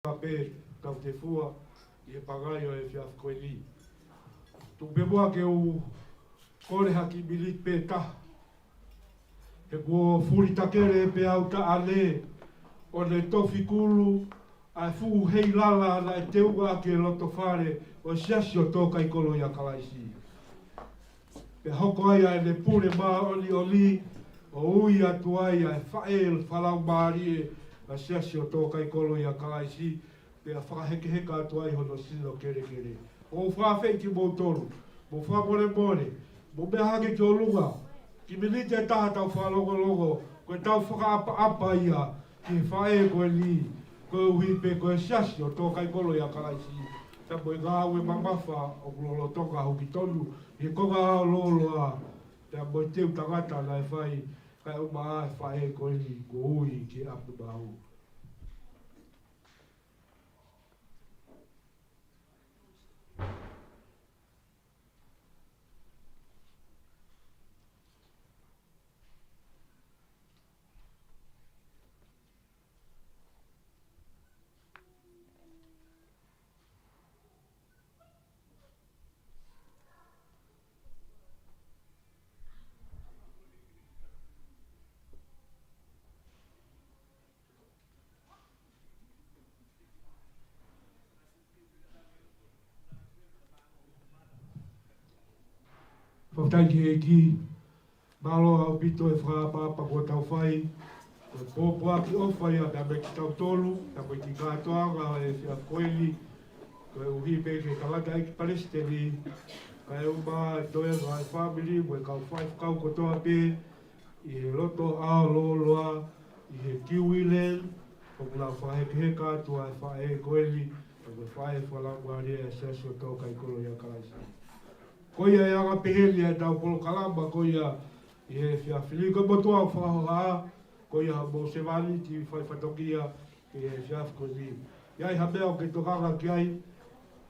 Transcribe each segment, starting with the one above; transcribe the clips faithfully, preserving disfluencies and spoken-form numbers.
pē tautefua ʻi he pangai ʻo e efiafi ko eni. Tuku pē muʻa ke u kole ha kiʻi miniti pē taha. He kuo fuli takele pē au taʻane ʻo ne tofi kulu ʻa e fuʻu heilala naʻe teuʻaki ʻe he loto fale ʻo e Siasi ʻo Tō Kaikolo ʻia Kalaisi. Pea hoko ai ʻa ʻene pule māʻoniʻoni ʻo ui atu ai ʻa e faʻē fakalaumālie ʻa e Siasi ʻo Tō Kaikolo ʻia Kalaisi, pea fakahekeheka atu ai hono sino kelekele. ʻOku ou fakaafeʻi kimoutolu, mou fakamolemole, mou meʻa hake ki ʻolunga, kiʻi miniti ʻe taha tau fakalongolongo, ko ʻetau fakaʻapaʻapa ia ki he faʻē ko eni, koeʻuhi pē ko e Siasi ʻo Tō Kaikolo ʻia Kalaisi, pea mo e ngāue mamafa ʻoku lolotonga hoko ki tonu ʻi he konga ʻao lōloa, pea mo e teu tangata naʻe fai, kae ʻumaʻā e faʻē ko eni kuo ui ki he ʻapi mahu. Fakafetaʻi ki he ʻEiki. Mālō ʻaupito e fakaʻapaʻapa kuo tau fai. Ko e pōpoaki ʻofa ia pea mo kitautolu, pea mo e kiʻi kātoanga ʻo e efiafi ko eni, koeʻuhi pē ki he tangataʻeiki palesiteni, kae ʻumaʻā e toenga ʻo e fāmili mo e kau faifekau kotoa pē ʻi he loto ʻao lōloa, ʻi he Kiuilen, ʻoku nau fakahekeheka atu ʻa e faʻē ko eni, ʻa e faʻē fakalaumālie ʻa e Siasi ʻo Tō Kaikolo ʻia Kalaisi. Ko ia e anga pehē ni ʻetau polokalama ko ia ʻi he efiafi ni, ko e motuʻa ʻoku fakahohaʻa, ko ia mo Sevani ki fai fatongia ʻi he efiafi ko eni. ʻI ai ha meʻa ʻoku ke tokanga ki ai,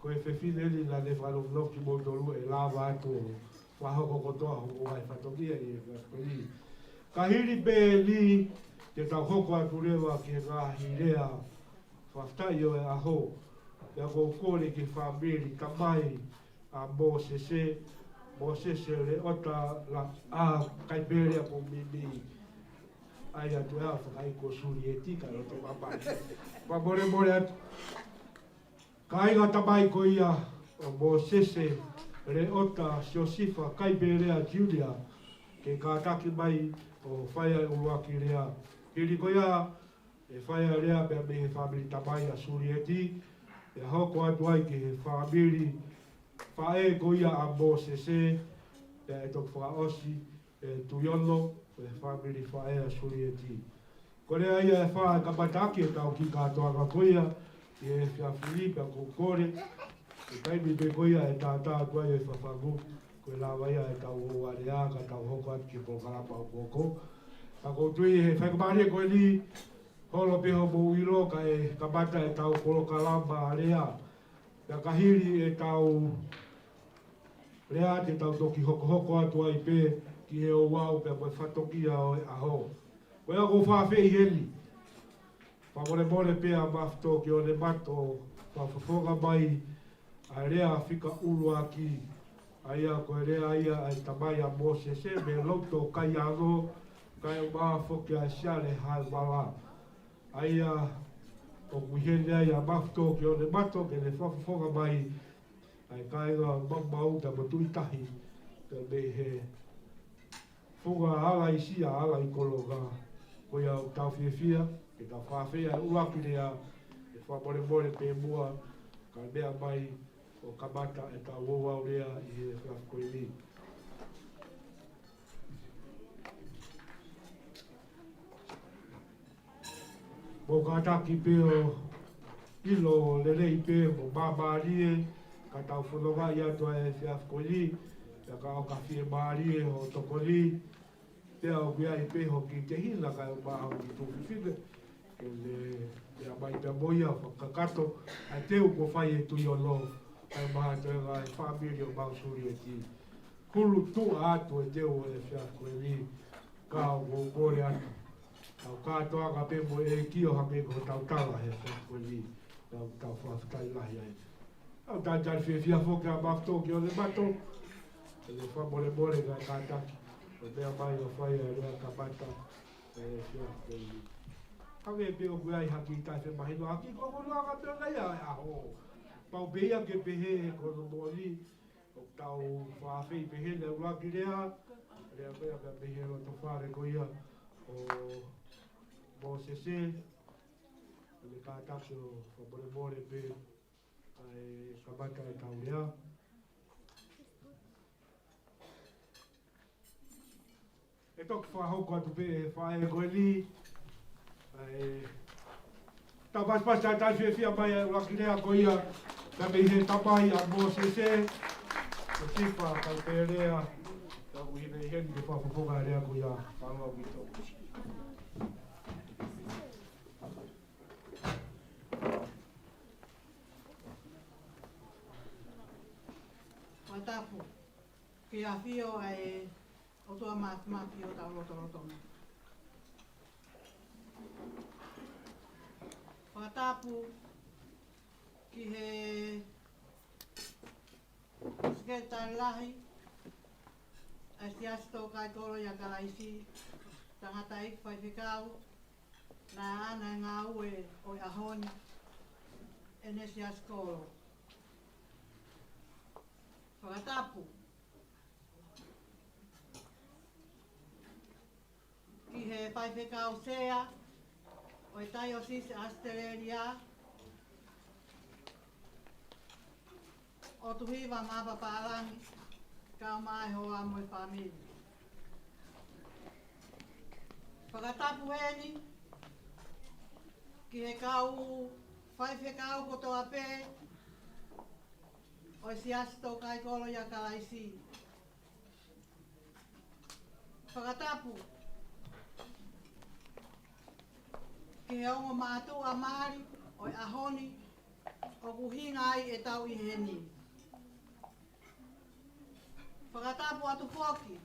ko e fefine ni naʻa ne fakanofinofi kimoutolu ʻe lava atu ʻo fakahoko kotoa hoʻo fai fatongia ʻi he efiafi ko eni. Ka hili pē eni, te tau hoko atu leva ki he ngaahi lea fakafetaʻi ʻo e ʻaho. Pea ʻoku ou kole ki he fāmili, tamai ʻa Mōsese, Mōsese Leota Laʻā Kaipelea ko Mimi. ʻAi atu ʻa e fakaʻi ko Sulieti ka loto papa. Fakamolemole atu. Kāinga, tamai ko ia ʻo Mōsese Leota Siosifa Kaipelea Junior, ke kātaki mai ʻo fai ʻa e ʻuluaki lea. Hili ko ia, ʻe fai ʻa e lea pea mei he fāmili tamai ʻa Sulieti, pea hoko atu ai ki he fāmili faʻē ko ia ʻa Mōsese, pea ʻe toki fakaʻosi ʻe Tuiono, ʻe he fāmili faʻē ʻa Sulieti. Ko e lea ia ʻe fā ʻe kamata ʻaki ʻetau kiʻi kātoanga ko ia ʻi he efiafi ni, pea ʻoku ou kole, ʻi he taimi pē ko ia ʻe tātā atu ai e fafangu, ko e lava ia ʻetau ʻoua lea ka tau hoko atu ki he polokalama ʻo e pō ko ē. Ka ʻoku ou tui he faingamālie ko eni, holo pē hoʻomou ʻilo kae kamata ʻetau polokalama lea. Pea ka hili ʻetau lea te tau toki hokohoko atu ai pē ki he ouau pea mo e fatongia ʻo e ʻaho. Ko ia ʻoku ou fakaafeʻi heni, fakamolemole pē ʻa Mafutokionemoto, fakafofonga mai ʻa e lea fika ʻuluaki, ʻa ia ko e lea ia ʻa e tamai ʻa Mōsese mei loto Kaiano, kae ʻumaʻā foki ʻa Siale Haevala. ʻA ia ʻoku ʻi heni ai ʻa Mafutokionemoto ke ne fakafofonga mai ʻa e kāinga maumau pea mo Tuʻi Tahi, pea mei he funga Alaisia, Alaikolonga. Ko ia ʻoku tau fiefia ke tau fakaafeʻi ʻa e ʻuluaki lea, ʻe fakamolemole pē muʻa, kae meʻa mai ʻo kamata ʻetau ouau lea ʻi he efiafi ko eni. Mou kātaki pē ʻo ʻilo lelei pē mo māmālie, ka tau fononga atu ʻa e efiafi ko eni, pea ka ʻoka fiemālie hoʻo tokoni, pea ʻoku ʻi ai pē hoʻo kiʻi tehina kae ʻumaʻā hoʻo kiʻi tuofefine, ke ne, ke ʻomai pē mo ia fakakakato ʻa e teu kuo fai ʻe Tuiono, kae ʻumaʻā e toenga ʻo e fāmili ʻo Mau Sulieti. Kulu tuʻa atu e teu ʻo e efiafi ko eni, ka ʻoku ou kole atu, tau kātoanga pē mo e ʻEiki ʻo hangē ko hotau tala he efiafi ko eni. Tau, tau fakafetaʻi lahi ai. Tau talitali fiefia foki ʻa Mafutokiolematō. ʻE fakamolemole kae kātaki. ʻO meʻa mai ʻo fai ʻa e lea kamata ʻo e efiafi ko eni. Hangē pē ʻoku ʻi ai ha kiʻi taʻefemahinoʻaki, ko e konga pē ʻo e ʻaho. Pau pē ia ke pehē he ko hono moʻoni, ʻoku tau fakaafeʻi pē he lea ʻuluaki lea, lea ko ia mei he loto fale ko ia ʻo Mōsese, ʻo ne kātaki ʻo fakamolemole pē, kae kamata ʻetau lea. ʻE toki fakahoko atu pē ʻe he faʻē ko eni. ʻE, tau pasipasi talitali fiefia mai ʻa e ʻuluaki lea ko ia, ka mei he tamai ʻa Mōsese, ko Sifa Kaipelea, ka ui nei heni ke fakafofonga ʻa e lea ko ia, mālō ʻaupito. Fakatapu ki he ʻafio ʻa e ʻOtua Māfimafi ʻi hotau lotolotonga. Fakatapu ki he Sekelitali Lahi ʻa e Siasi Tōkaikolo ʻia Kalaisi, tangataʻeiki faifekau, naʻe ʻaʻana e ngāue ʻo e ʻaho ni, ʻene siasi kolo. Fakatapu ki he faifekau sea ʻo e Taiosisi ʻAositelēlia, ʻOtuhiva Maʻafa Pālangi, kau mai hoa mo e fāmili. Fakatapu heni ki he kau faifekau kotoa pē ʻo e Siasi Tōkaikolo ʻia Kalaisi. Fakatapu ki he ongo mātuʻa mali ʻo e ʻaho ni ʻoku ʻuhinga ai ʻetau ʻi heni. Fakatapu atu foki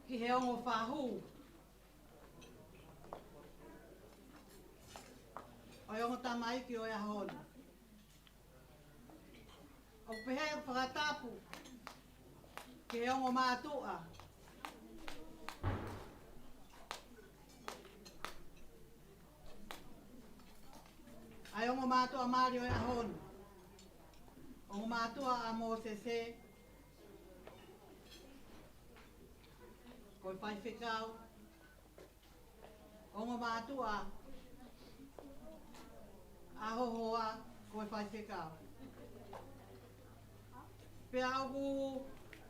ki he ongo fahu ʻo e ongo tamaiki ʻo e ʻaho ni. ʻOku pehē ʻeku fakatapu ki he ongo mātuʻa ʻa e ongo mātuʻa mali ʻo e ʻaho ni, ongo mātuʻa ʻa Mōsese, ko e faifekau, ongo mātuʻa ʻa ho hoa, ko e faifekau. Pea ʻoku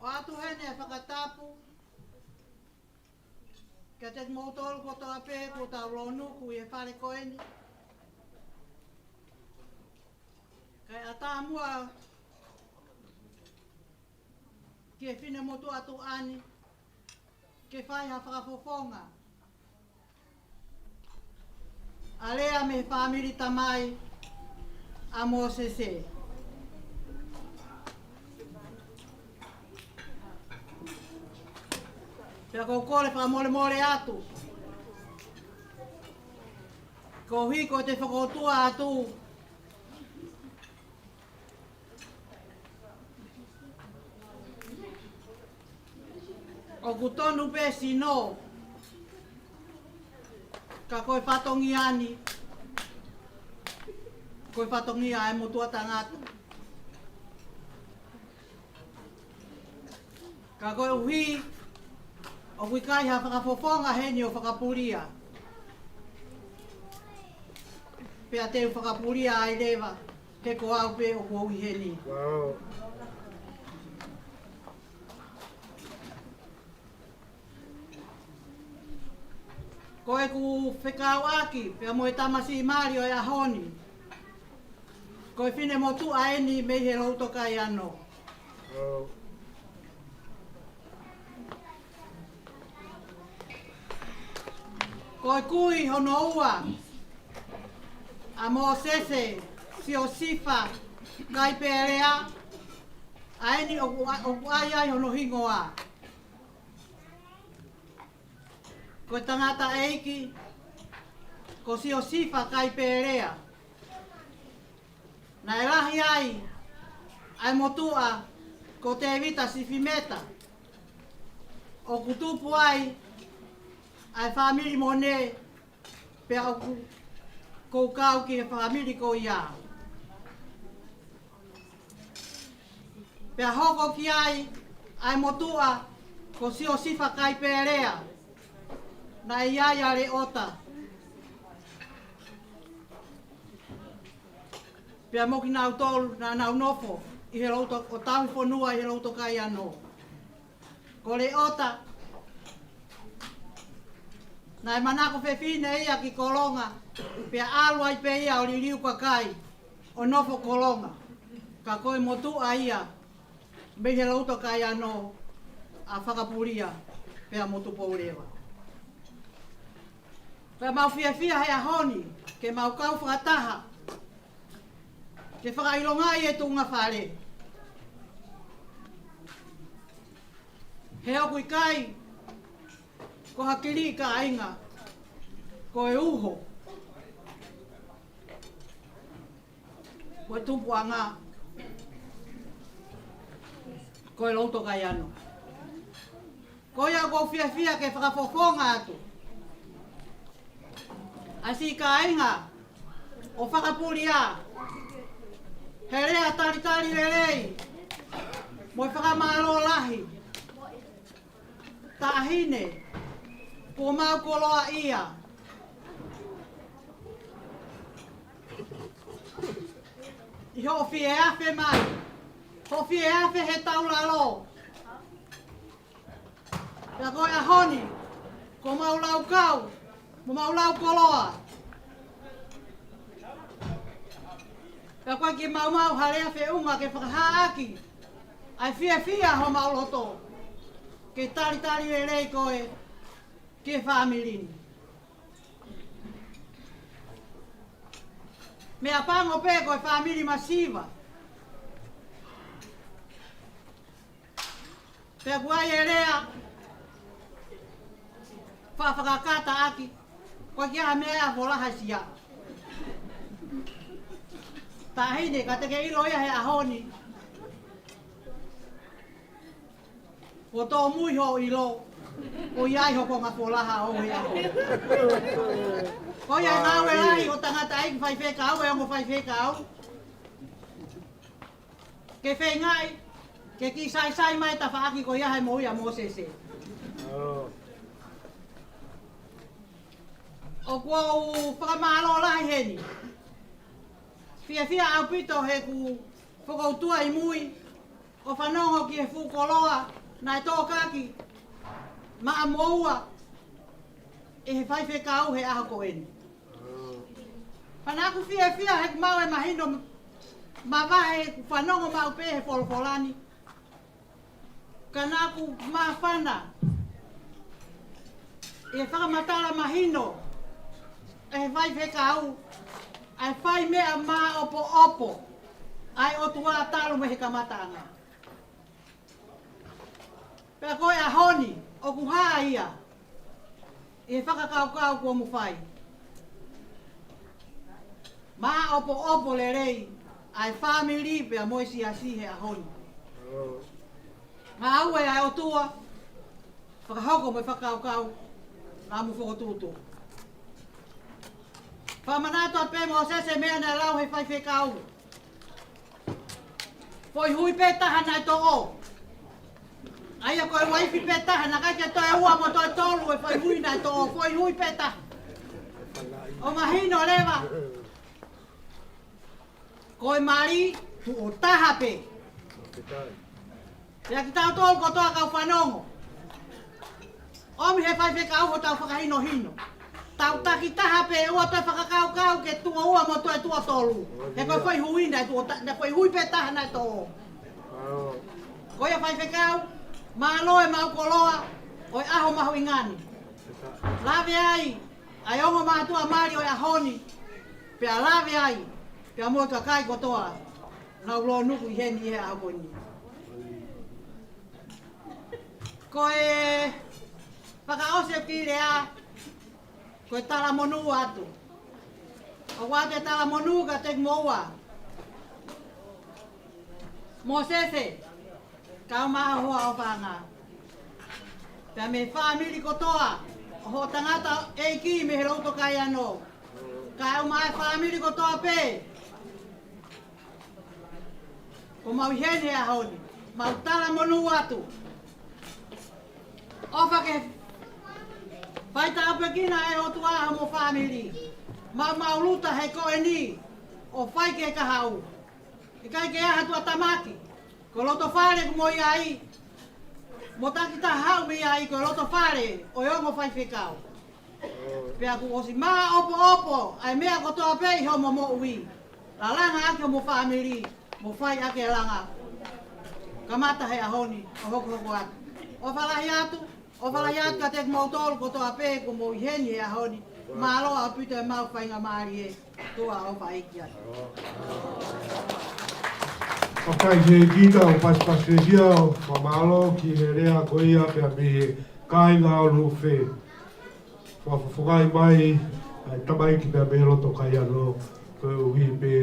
ʻoatu heni e fakatapu kiate kimoutolu kotoa pē kuo tau lōnuku ʻi he fale ko eni. Kae ʻatā muʻa ki he finemotuʻa tuʻa ni ke fai ha fakafofonga ʻa e lea mei he fāmili tamai ʻa Mōsese. Pea ʻoku ou kole fakamolemole atu, koeʻuhi ko ʻete fakaʻotua atu, ʻoku tonu pē sino, ka ko e fatongia ni, ko e fatongia ʻa e motuʻa tangata. Ka koeʻuhi ʻoku ʻikai ha fakafofonga heni ʻo fakapulia, pea te u fakapulia ai leva, he ko au pē ʻoku ou ʻi heni. Wow. Ko ʻeku fekauʻaki pea mo e tamasiʻi mali ʻo e ʻaho ni, ko e finemotuʻa eni mei he Loutokaiano. Ko e kui hono ua ʻa Mōsese Siosifa Kaipelea, ʻa eni ʻoku, ʻoku ʻai ai hono hingoa. Ko e tangataʻeiki ko Siosifa Kaipelea. Naʻe lahi ai ʻa e motuʻa ko Tēvita Sifimeta. ʻOku tupu ai ʻa e fāmili Mone, pea ʻoku ou kau ki he fāmili ko ia. Pea hoko ki ai ʻa e motuʻa ko Siosifa Kaipelea. Naʻe ʻi ai ʻa Leota. Pea mo kinautolu naʻa nau nofo ʻi he Louto-, ʻo tauhi fonua ʻi he Loutokaiano. Ko Leota, naʻe manako fefine ia ki Kolonga, pea ʻalu ai pē ia ʻo liliu kakai ʻo nofo Kolonga. Ka ko e motuʻa ia mei he Loutokaiano ʻa Fakapulia pea mo Tupouleva. Pea mau fiefia he ʻaho ni ke mau kau fakataha ke fakaʻilongaʻi e tuʻunga fale. He ʻoku ʻikai ko ha kiliʻi kāinga, ko e uho, ko e tupuʻanga, ko e Loutokaiano. Ko ia ʻoku ou fiefia ke fakafofonga atu ʻa siʻi kāinga ʻo Fakapulia he lea talitali lelei mo e fakamālō lahi. Taʻahine, kuo mau koloaʻia ʻi hoʻo fie afe mai, hoʻo fie afe he taulalo. Pea ko e ʻaho ni, kuo mau laukau, mo mau laukoloa. Pea ko e ke maumau ha lea feʻunga ke fakahā ʻaki ʻa e fiefia homau loto ke talitali lelei koe ki he fāmili ni. Meʻapango pē ko e fāmili masiva. Pea ʻoku ʻi ai e lea faʻa fakakata ʻaki, ko e kiʻi meʻa ʻa folaha sia. Taʻahine, ka te ke ʻilo ia he ʻaho ni, kuo tōmui hoʻo ʻilo, ʻoku ʻi ai ho konga folaha ʻo e ʻaho ni. Ko ia ngāue lahi ʻo tangataʻeiki faifekau, ʻe ongo faifekau. Ke feingaʻi ke kiʻi saisai mai tafaʻaki ko ia he moʻui ʻa Mōsese. ʻOku ou fakamālō lahi heni. Fiefia ʻaupito heʻeku fokoutua ʻi mui ʻo fanongo ki he fuʻu koloa naʻe tōkaki maʻa moua ʻe he faifekau he ʻaho ko eni. Pea naʻa ku fiefia heʻeku maʻu e mahino mavahe heʻeku fanongo maʻu pē he folofola ni. Ka naʻa ku māfana ʻi he fakamatala mahino ʻe he faifekau ʻa e fai meʻa maʻopoʻopo ʻa e ʻOtua talu mei he kamataʻanga. Pea ko e ʻaho ni, ʻoku hā ia ʻi he fakakaukau kuo mou fai. Maʻopoʻopo lelei ʻa e fāmili pea mo e siasi he ʻaho ni. Ngāue ʻa e ʻOtua, fakahoko mo e fakakaukau naʻa mou fokotuʻutuʻu. Fakamanatu atu pē Mōsese meʻa naʻe lau he faifekau. Foʻi hui pē taha naʻe toʻo. ʻA ia ko e uaifi pē taha, naʻe ʻikai ke toe ua mo toe tolu e foʻi hui naʻe toʻo, foʻi hui pē taha. ʻO mahino leva, ko e mali tuʻo taha pē. Pea kitautolu kotoa kau fanongo, ʻomi he faifekau hotau fakahinohino. Tau takitaha pē ʻo toe fakakaukau ke tuʻo ua mo toe tuʻo tolu. He ko e foʻi hui naʻe tuʻo ta-, naʻe foʻi hui pē taha naʻe toʻo. Ko ia faifekau, mālō e maʻu koloa ʻo e ʻaho mahuʻinga ni. Lave ai ʻa e ongo mātuʻa mali ʻo e ʻaho ni, pea lave ai pea mo e kakai kotoa naʻa nau nuku ʻi heni he ʻaho ko eni. Ko e fakaʻosi e kiʻi lea, ko e talamonū atu. ʻOatu e talamonū kiate kimoua, Mōsese, kae ʻumaʻā ho hoa ʻofaʻanga, pea mei he fāmili kotoa ʻo hoʻo tangataʻeiki mei he lotu Kaiano, kae ʻumaʻā e fāmili kotoa pē. Ko mau ʻi heni he ʻaho ni, mau talamonū atu. ʻOfa ke faitāpuekina ʻe he ʻOtua homo fāmili. Mau maʻuluta he ko eni ʻo fai ki he kahaʻu. ʻIkai ke ʻi ai ha tuʻatamaki, ko e loto fale ʻoku mo ʻi ai, mo takitaha haʻu mei ai, ko e loto fale ʻo e ongo faifekau. Pea kuo ʻosi maʻopoʻopo ʻa e meʻa kotoa pē ʻi homo moʻui. Lalanga ʻaki homo fāmili, mo fai ʻaki e langa. Kamata he ʻaho ni ʻo hokohoko atu. ʻOfa lahi atu, ʻofa lahi atu kiate kimoutolu kotoa pē ʻoku mou ʻi heni he ʻaho ni. Mālō ʻaupito e mau faingamālie. Tuʻa ʻofa ʻeiki atu. ʻOku ʻikai ke kita ʻo pasipasi ia ʻo fakamālō ki he lea ko ia pea mei he kāinga ʻo Lufe. Fakafofongaʻi mai ʻa e tamaiki pea mei he loto Kaiano, koeʻuhi pē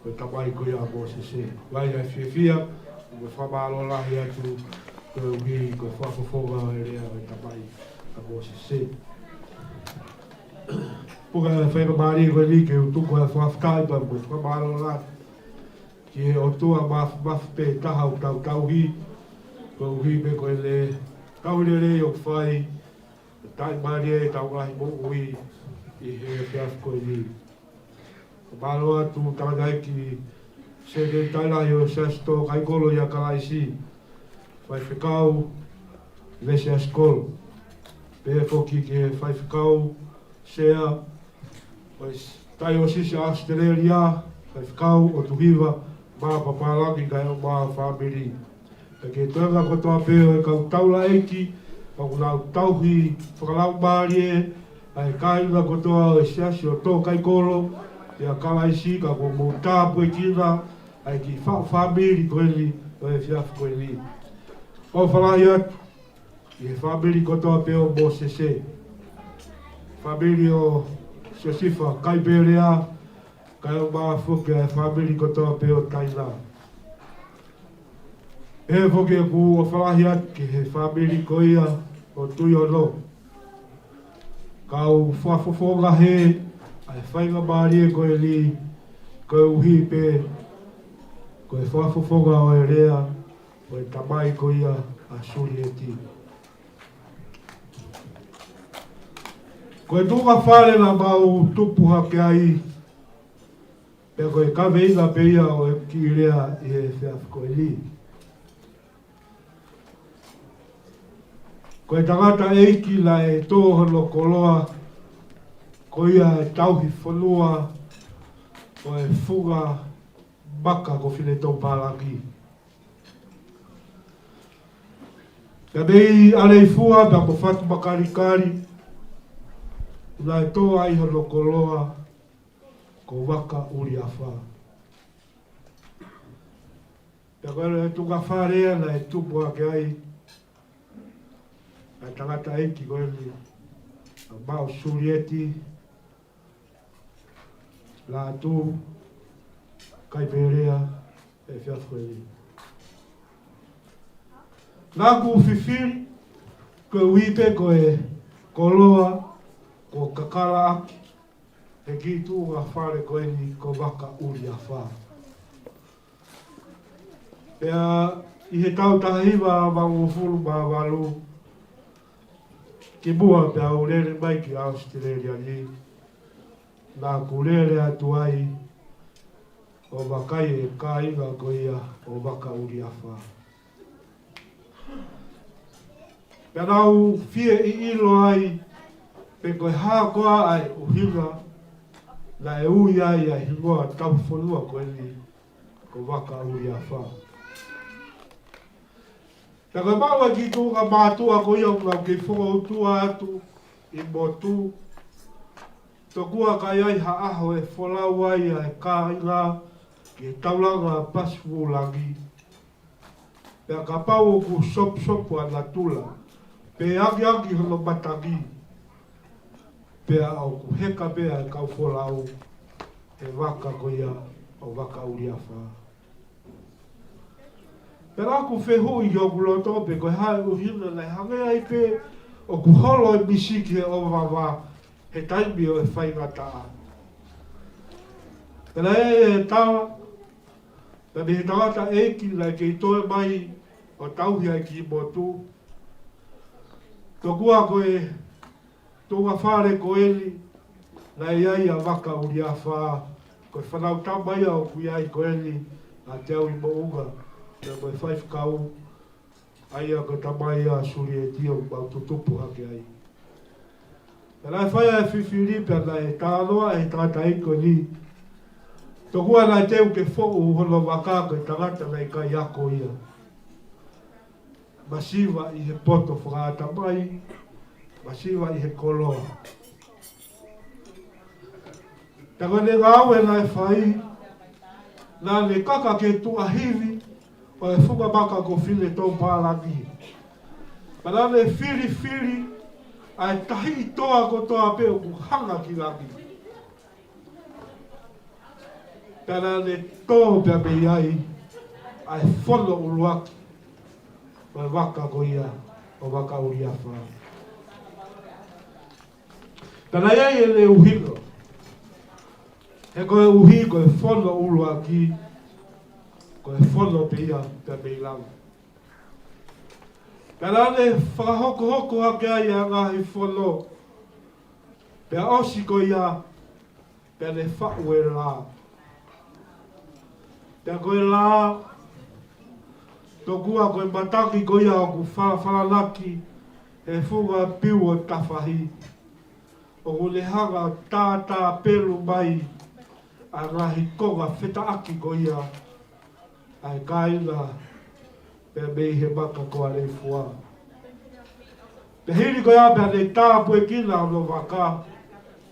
ko e tamaiki ko ia ʻa Mōsese. Vakai ʻa e fiefia mo e fakamālō lahi atu koeʻuhi ko e fakafofonga ʻo e lea ʻo e tamaiki ʻa Mōsese. Puke ʻa e faingamālie ko eni ke u tuku ʻa e fakafetaʻi pea mo e fakamālō lahi ki he ʻOtua Māfimafi pē taha ʻoku tau tauhi, koeʻuhi pē ko e lelei, tauhi lelei ʻoku fai, taʻimālie ʻetau ngaahi moʻui ʻi he efiafi ko eni. Mālō atu tangataʻeiki Sekelitali Lahi ʻo e Siasi Tō Kaikolo ʻia Kalaisi, Faifekau Lesiasi Kolo. Pehē foki ki he Faifekau Sea ʻo e Taiosisi ʻAositelēlia, Faifekau ʻOtuhiva Mā Papālangi kae ʻumaʻā e fāmili. Pea ki he toenga kotoa pē ʻo e kau taulaʻeiki, ʻoku nau tauhi fakalaumālie ʻa e kāinga kotoa ʻo e Siasi ʻo Tō Kaikolo ʻia Kalaisi, ka kuo mou tāpuekina ʻa e kiʻi faʻu fāmili ko eni ʻo e efiafi ko eni. ʻOfa lahi atu ki he fāmili kotoa pē ʻo Mōsese, fāmili ʻo Siosifa Kaipelea, kae ʻumaʻā foki e fāmili kotoa pē ʻo Taina. Pehē foki ʻeku ʻofa lahi atu ki he fāmili ko ia ʻo Tuiono. Kau fakafofonga hē ʻa e faingamālie ko eni, koeʻuhi pē ko e fakafofonga ʻo e lea ʻo e tamaiki ko ia ʻa Sulieti. Ko e tuʻunga fale naʻa mau tupu hake ai, pea ko e kaveinga pē ia ʻo e kiʻi lea ʻi he efiafi ko eni. Ko e tangataʻeiki naʻe tō hono koloa ko ia e tauhi fonua ʻo e funga maka ko Finetoupalaki. Pea mei ʻAleifua pea mo Fatumakalikali, naʻe tō ai hono koloa ko Vakaʻuliafa. Pea ko e tuʻunga fale ia naʻe tupu hake ai ʻa e tangataʻeiki ko eni, ʻa Maʻu Sulieti Lātū Kaipelea, ʻi he efiafi ko eni. Naʻa ku fifili koeʻuhi pē ko e koloa kuo kakala ʻaki he kiʻi tuʻunga fale ko eni ko Vakaʻuliafa. Pea ʻi he taʻu taha hiva vangofulu mā valu, kimuʻa pea u lele mai ki ʻAositelēlia ni, naʻa ku lele atu ai ʻo vakai e kāinga ko ia ʻo Vakaʻuliafa. Pea naʻa ku fie ʻiloʻilo ai pe ko e hā koā ʻa e ʻuhinga naʻe ui ai ʻa e hingoa tauhi fonua ko eni ko Vakaʻuliafa. Pea ko e maʻu e kiʻi tuʻunga mātuʻa ko ia ʻoku nau kei fokoutua atu ʻi motu, tokua ka ʻi ai ha ʻaho ʻe folau ai ʻa e kāinga ki he taulanga pasi vūlangi. Pea kapau ʻoku sopusopu ʻa natula, pe angiangi hono matangi, pea ʻoku heka pē ʻa e kau folau, he vaka ko ia ʻo Vakaʻuliafa. Pea ʻoku fehuʻi ʻi hoku loto pe ko e hā e ʻuhinga naʻe hangē ai pē ʻoku holo e misi ki he ʻovava he taimi ʻo e faingataʻa. Pea naʻe ʻi ai e tala, naʻe mei he tangataʻeiki naʻe kei toe mai ʻo tauhi ai ki motu. Tokua ko e tuʻunga fale ko eni naʻe ʻi ai ʻa Vakaʻuliafa, ko e fānau tama ia ʻoku ʻi ai ko eni ʻa Teauimoʻunga, pea mo e faifekau, ʻa ia ko e tamai ʻa Sulieti ʻoku mau tutupu hake ai. Pea naʻe fai ʻa e fifili pea naʻe talanoa ʻe he tangataʻeiki ko eni. Tokua naʻe teu ke foʻu hono vaka ko e tangata naʻe ʻikai ako ia. Masiva ʻi he poto fakaʻatamai, masiva ʻi he koloa. Pea ko ʻene ngāue naʻe fai, naʻa ne kaka ki he tuʻahivi ʻo e funga maka ko Fineʻotoupālangi. Pea naʻa ne filifili ʻa e tahi toa kotoa pē ʻoku hanga ki langi. Pea naʻa ne tō pea mei ai ʻa e fono ʻuluaki ʻo e vaka ko ia ʻo Vakaʻuliafa. Pea naʻe ʻi ai ʻene ʻuhinga. He koeʻuhi ko e fono ʻuluaki, ko e fono pē ia pea mei langi. Pea naʻa ne fakahokohoko hake ai ʻa e ngaahi fono. Pea ʻosi ko ia, pea ne faʻu e lā. Pea ko e lā, tokua ko e matangi ko ia ʻoku falafalanaki he funga piu ʻo tafahi, ʻoku ne hanga ʻo tātāpelu mai ʻa e ngaahi konga fetaʻaki ko ia ʻa e kāinga pea mei he maka ko Aleifua. Pea hili ko ia pea ne tāpuekina hono vaka,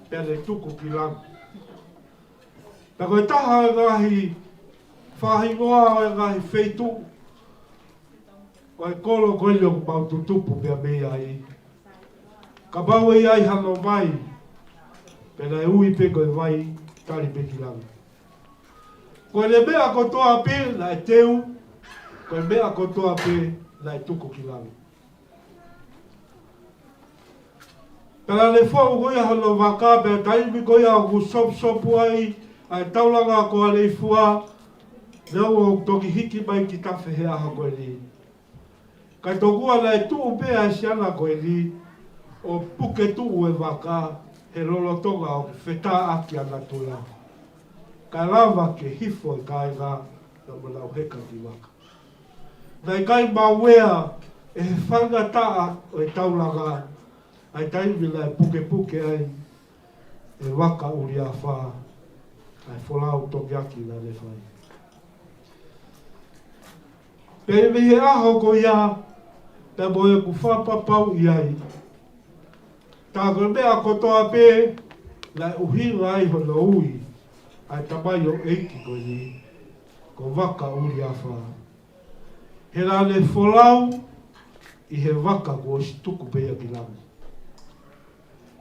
pea ne tuku ki langi. Pea ko e taha ʻo e ngaahi faʻahinga ʻo e ngaahi feituʻu ʻo e kolo ko eni ʻoku mau tutupu pea mei ai. Kapau ʻe ʻi ai hano vai, pea naʻe ui pē ko e vai tali pē ki langi. Ko ʻene meʻa kotoa pē naʻe teu, ko e meʻa kotoa pē naʻe tuku ki langi. Pea naʻa ne foʻu ko ia hono vaka, pea taimi ko ia ʻoku sopusopu ai ʻa e taulanga ko Aleifua, naʻa ne toki hiki mai ki tafe he ʻaho ko eni. Ka tokua naʻe tuʻu pē ʻa e siana ko eni ʻo puke tuʻu e vaka he lolotonga ʻoku fetāʻaki ʻa natula. Kae lava ke hifo e kāinga naʻa mo nau heka ki vaka. Naʻe ʻikai mauea ʻe he faingataʻa ʻo e taulanga ʻa e taimi naʻe pukepuke ai ʻe Vakaʻuliafa ʻa e folau tokiaki naʻa ne fai. Pea ʻi he ʻaho ko ia, pea mo ʻeku fakapapauʻi ai, tā ko e meʻa kotoa pē naʻe ʻuhinga ai hono ui ʻa e tamaioʻeiki ko eni ko Vakaʻuliafa. He naʻa ne folau ʻi he vaka kuo ʻosi tuku pē ia ki langi.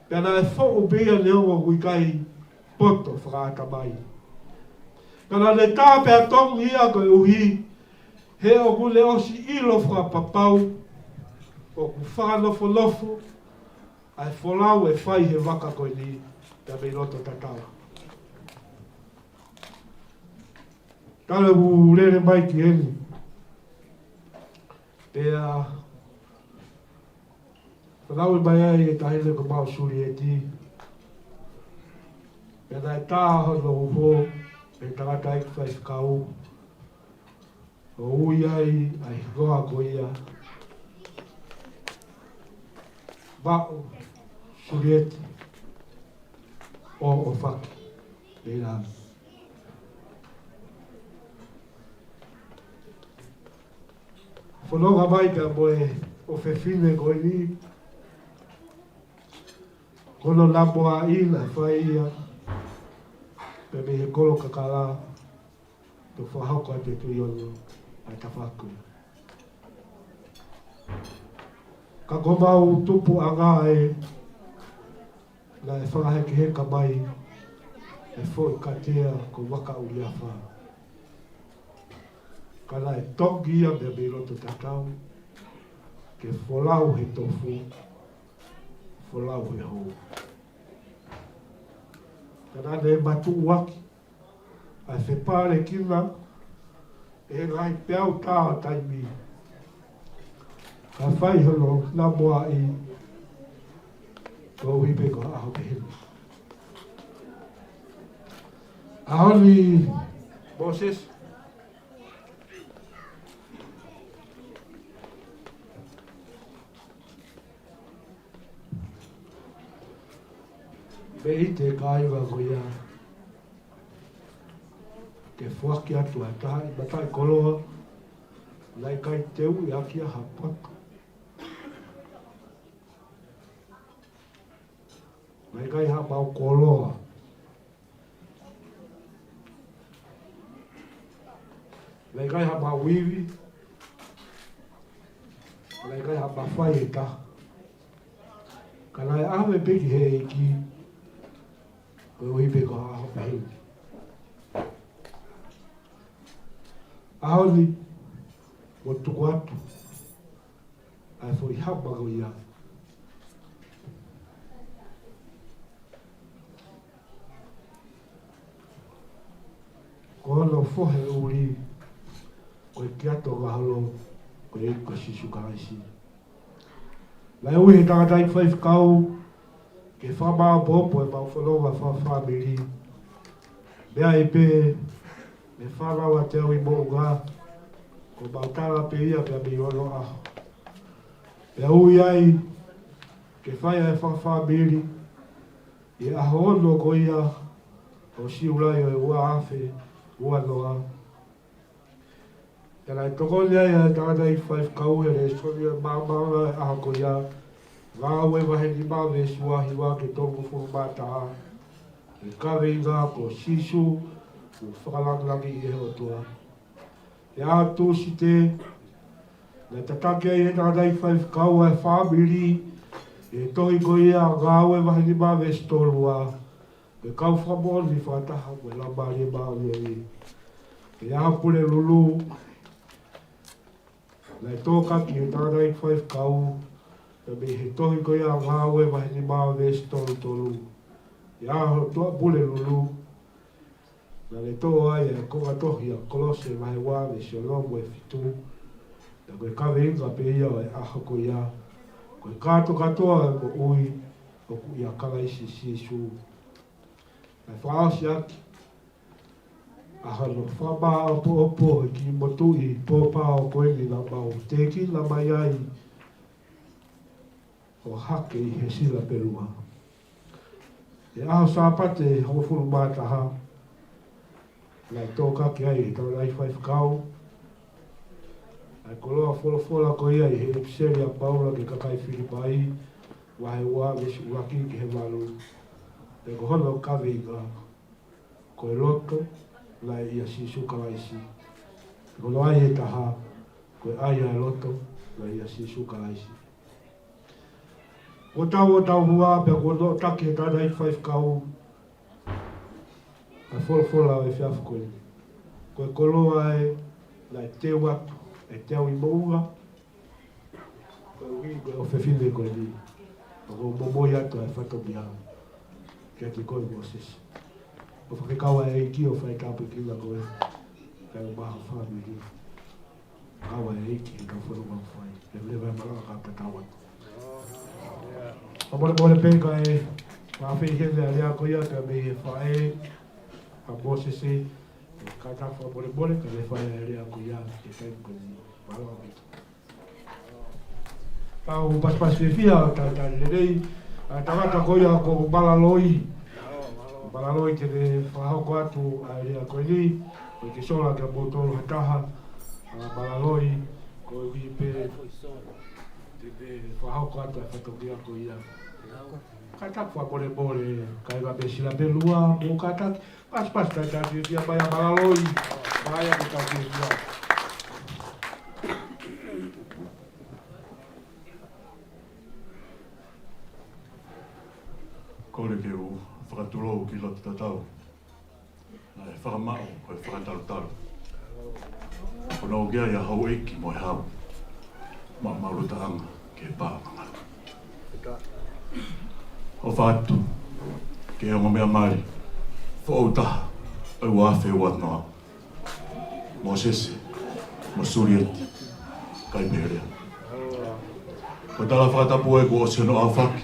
Pea naʻe foʻu pē ia neongo ʻoku ʻikai poto fakaʻatamai. Ka naʻa ne tā pea tongi ia koeʻuhi he ʻoku ne ʻosi ʻilo fakapapau ʻoku fakanofonofo ʻa e folau ʻe fai he vaka ko eni pea mei loto tatau. Talu ʻeku lele mai ki heni, pea fanauʻi mai ai e taʻahine ko Mao Sulieti. Pea naʻe tā hono uho ʻe he tangataʻeiki faifekau ʻo ui ai ʻa e hingoa ko ia, Mao Sulieti ʻo ʻOfaki Leilani. Fononga mai pea mo e ʻofefine ko eni, ko hono namoaʻi naʻe fai ia pea mei he kolo kakala, to fakahoko atu e tuʻi ono ʻa e tafaʻaki. Ka ko homau tupuʻanga ē, naʻe fakahekeheka mai e foʻi katea ko Vakaʻuliafa. Ka naʻe toki ia mei loto tatau, ke folau he tofu, folau he hou. Ka naʻe matuʻuaki ʻa e fepalekina ʻe he ngaahi peau tā ʻo taimi, ka fai hono namoaʻi koeʻuhi pē ko e ʻaho pehē ni. ʻAho ni, Mōsese. Mei he kāinga ko ia, ke foaki atu ʻa e taha ʻi mataʻikoloa, naʻe ʻikai teuʻi ʻaki ia ha potu. Naʻe ʻikai haʻamau koloa. Naʻe ʻikai haʻamau ivi. Naʻe ʻikai haʻamau fai ʻe taha. Ka naʻe ʻave pē ki he ʻEiki, koeʻuhi pē ko e ʻaho pehē ni. ʻAho ni, mou tuku atu ʻa e foʻi hama ko ia. Ko hono fohe ʻuli, ko e kiato ngaholo, ko e ʻEiki ko Sīsū Kalaisi. Naʻe ui he tangataʻeiki faifekau ke fakamāopoopo ʻemau fononga fakafāmili. Meʻa pē mei he fānau ʻa Teau ʻi Moʻunga, ko ʻemau tala pē ia pea mei onoʻaho. Pea ui ai ke fai ʻa e fakafāmili ʻi he ʻaho ono ko ia ʻo Siulai ʻo e ua afe ua noa. Pea naʻe tokoni ai ʻa e tangataʻeiki faifekau he lēsoni ʻo e maama ʻo e ʻaho ko ia, Ngāue vahe nima veesi ua hiva ki he tolungofulu mā taha, ʻi he kaveinga ko Sīsū, ʻoku fakalāngilangiʻi ʻe he ʻOtua. Pea ʻi Tūsite, naʻe tataki ai ʻe he tangataʻeiki faifekau ʻa e fāmili ʻi he tohi ko ia Ngāue vahe nima veesi tolu ua, ko e kau fakamoʻoni fakataha mo e Laumālie Māʻoniʻoni. Pea ʻi he ʻaho Pulelulu, naʻe tōkaki ʻe he tangataʻeiki faifekau, pea mei he tohi ko ia Ngāue vahe nima veesi tolu tolu. ʻI he ʻaho Tuʻapulelulu, naʻe toʻo ai ʻa e konga tohi ʻa Kolose vahe ua veesi ono mo e fitu. Pea ko e kaveinga pē ia ʻo e ʻaho ko ia, ko e kātokātoa ʻo e moʻui ʻoku ʻia Kalaisi Sīsū. Naʻe fakaʻosi ʻaki ʻa hono fakamāopoopo e kiʻi motuʻi pōpao ko eni naʻa mau tēkina mai ai ʻo hake ʻi he Silapelua. ʻI he ʻaho Sāpate hongofulu mā taha, naʻe tōkaki ai ʻe he tangataʻeiki faifekau ʻa e koloa folofola ko ia ʻi he ʻipiseli ʻa Paula ki he kakai Filipai, vahe ua veesi ʻuluaki ki he valu. Pea ko hono kaveinga, ko e loto naʻe ʻia Sīsū Kalaisi. Ko hono ʻai ʻe taha, ko e ʻai ʻa e loto naʻe ʻia Sīsū Kalaisi. Kuo tau ʻo tau hua pea kuo noʻotaki ʻe he tangataʻeiki faifekau ʻa e folofola ʻo e efiafi ko eni. Ko e koloa ē naʻe teu atu ʻe Teau ʻi Moʻunga, koeʻuhi ko e ʻofefine ko eni, ʻoku momoi atu ʻa e fatongia kiate koe Mōsese. ʻOfa ke kau ʻa e ʻEiki ʻo fai tāpuekina koe, kae ʻumaʻā ho fāmili. Kau ʻa e ʻEiki he kau fononga ʻoku fai. Leveleva e malanga ka patau atu. Fakamolemole pē kae fakaafeʻi heni ʻa e lea ko ia pea mei he faʻē ʻa Mōsese, kātaki fakamolemole kae fai ʻa e lea ko ia he taimi ko eni. Mālō ʻaupito. Tau pasipasi fiefia, tau talitali lelei ʻa e tangata ko ia ko Malaloi. Malaloi te ne fakahoko atu ʻa e lea ko eni, ʻoku ʻikai ke sola kiate kimoutolu ha taha ʻa Malaloi, koeʻuhi pē te ne fakahoko atu ʻa e fatongia ko ia. Kātaki fakamolemole, kāinga mei Silapelua, mou kātaki, pasipasi talitali fiefia mai ʻa Malaloi, mai ʻa e talitali fiefia. Kole ke u fakatulou ki loto tatau. Fakamaʻu ko e fakatalutalu. Ko hono ʻoku ʻi ai ʻa houʻeiki mo e hau. Maʻu maʻulutaʻanga ke pā mangalo. ʻOfa atu ki he ongo meʻa mali foʻou taha ʻo e ua afe ua noa. Mōsese mo Sulieti Kaipelea. Ko e tala fakatapu ē kuo ʻosi hono ʻaofaki.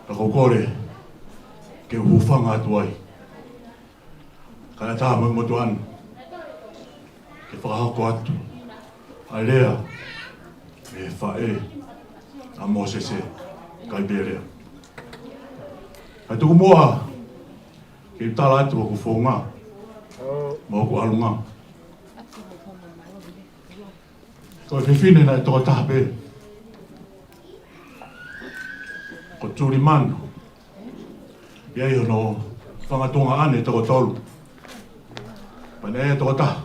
Ka ʻoku ou kole ke u hūfanga atu ai. Kae ʻatā mo e motuʻa ni ke fakahoko atu ʻa e lea ʻa e faʻē ʻa Mōsese Kaipelea. Kae tuku muʻa ke u tala atu hoku founga mo hoku ʻalunga. Ko e fefine naʻe tokotaha pē ko Tulimanu. ʻI ai hono fanga tuongaʻane toko tolu. Pea naʻe tokotaha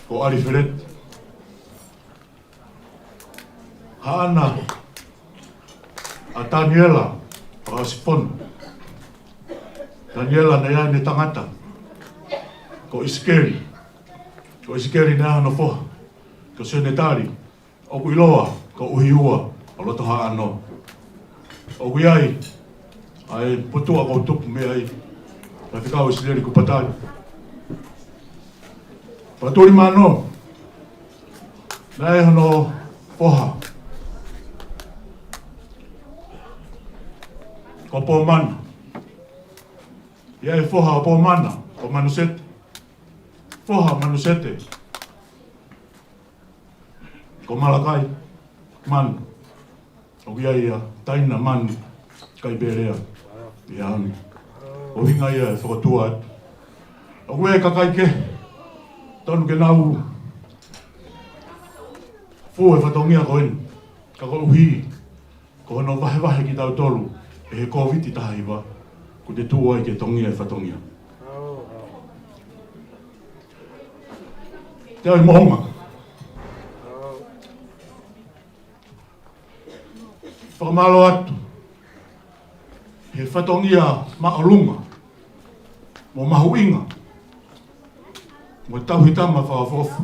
ko ʻAlifeleti. Haʻana ʻa Taniela Fakaʻosifono. Taniela naʻe ʻi ai ʻene tangata ko ʻIsikeli. Ko ʻIsikeli naʻe ʻi ai hono foha ko Senetali, ʻoku ʻiloa ko ʻUhiua ʻo Lotohaʻano. ʻOku ʻi ai ʻa e potuʻa ʻoku tupu mei ai, Faifekau ʻIsileli Kupatali. Pea Tulimanu naʻe ʻi ai hono foha ko Pōmana. ʻI ai e foha ʻo Pōmana ko Manusete. Foha ʻo Manusete ko Malakai Manu. ʻOku ʻi ai ʻa Taina Manu Kaipelea ʻi he ʻaho ni. ʻUhinga ia e fokotuʻu atu. ʻOku ʻi ai e kakai kehe tonu ke nau fū e fatongia ko eni. Ka koeʻuhi ko hono vahevahe kitautolu ʻe he Kōviti taha hiva, kuo te tuʻu ai ke tongia e fatongia. Te au ʻi moʻonga fakamālō atu he fatongia māʻolunga mo mahuʻinga mo tauhi tama fakaʻofoʻofa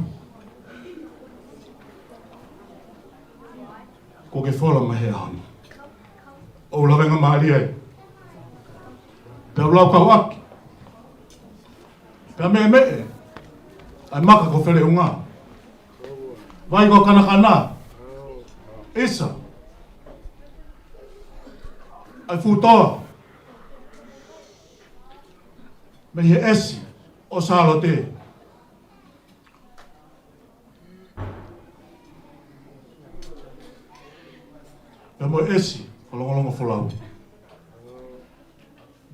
kuo ke fola mai he ʻaho ni. ʻOku ou lavengamālie ai. Pea u laukau ʻaki. Pea meʻemeʻe ʻa e maka ko Feleʻunga. Vai ko Kanakana. ʻIsa. ʻA e fuʻu toa mei he ʻesi ʻo Sālote. Pea mo e ʻesi ʻo Longolongofolau.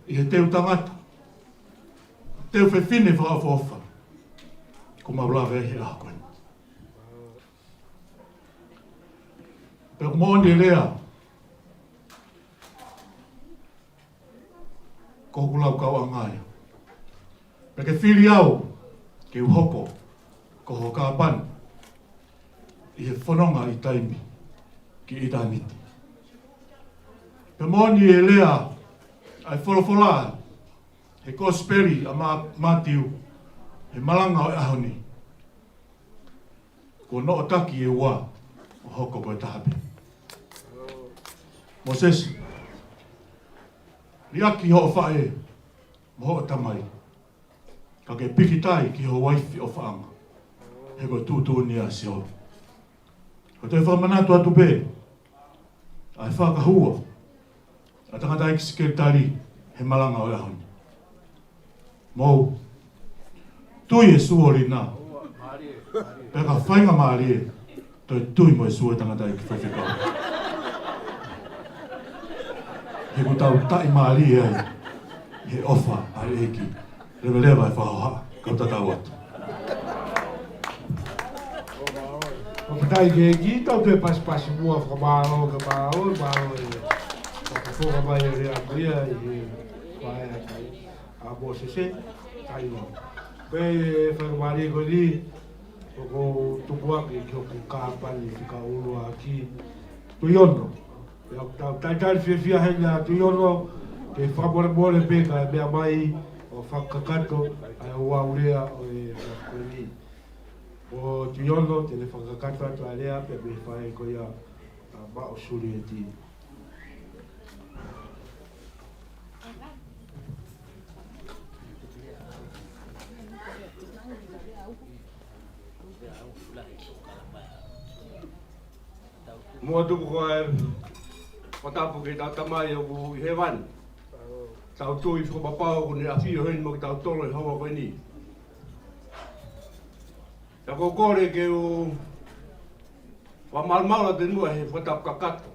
ʻI he teu tangata, teu fefine fakaʻofoʻofa kuo mau lave ai he ʻaho ko eni. Pea ʻoku moʻoni e lea, ko hoku laukauʻanga ia. Pea ke fili au ke u hoko ko ho kāpani ʻi he fononga ʻi taimi ki ʻitāniti. Pea moʻoni e lea ʻa e folofola he Kosipeli ʻa Mā-, Mātiu, he malanga ʻo e ʻaho ni. Kuo noʻotaki e ua ʻo hoko ko e taha pē. Mōsese, liʻaki hoʻo faʻē mo hoʻo tamai, ka ke pikitai ki ho uaifi ʻofaʻanga, he ko e tuʻutuʻuni ʻa Sihova. Ko e toe fakamanatu atu pē ʻa e fakahua ʻa e tangataʻeiki sekelitali he malanga ʻo e ʻaho ni. Mou tui e suolina. Pea ka faingamālie, toe tui mo e sue tangataʻeiki faifekau. He ʻoku tau taʻimālie ai he ʻofa ʻa e ʻEiki. Leveleva e fakahohaʻa, kau tatau atu. Fakafetaʻi ki he ʻEiki, tau toe pasipasi muʻa fakamālō, ka mālō, mālō e fakafofonga mai e lea ko ia ʻi he faʻē ʻa Mōsese, Taina. Pea ʻe fakamālō ko eni, ʻoku ou tuku ake ki hoku kāpani fika ʻuluaki, Tuiono. Pea ʻoku tau talitali fiefia heni ʻa Tuiono, Ke fakamolemole pē kae meʻa mai ʻo fakakakato ʻa e ouau lea ʻo e ʻaho ko eni. Ko Tuʻiono te ne fakakakato atu ʻa e lea pea mei fai ko ia ʻa Maʻo Sulieti. Muʻa tuku ko e fakatapu ki heʻetau Tamai ʻoku ʻi hēvani. Tau tui fakapapau ʻoku ne ʻafio heni mo kitautolu he houa ko eni. Pea ʻoku ou kole ke u fakamalumalu atu muʻa he fakatapu kakato.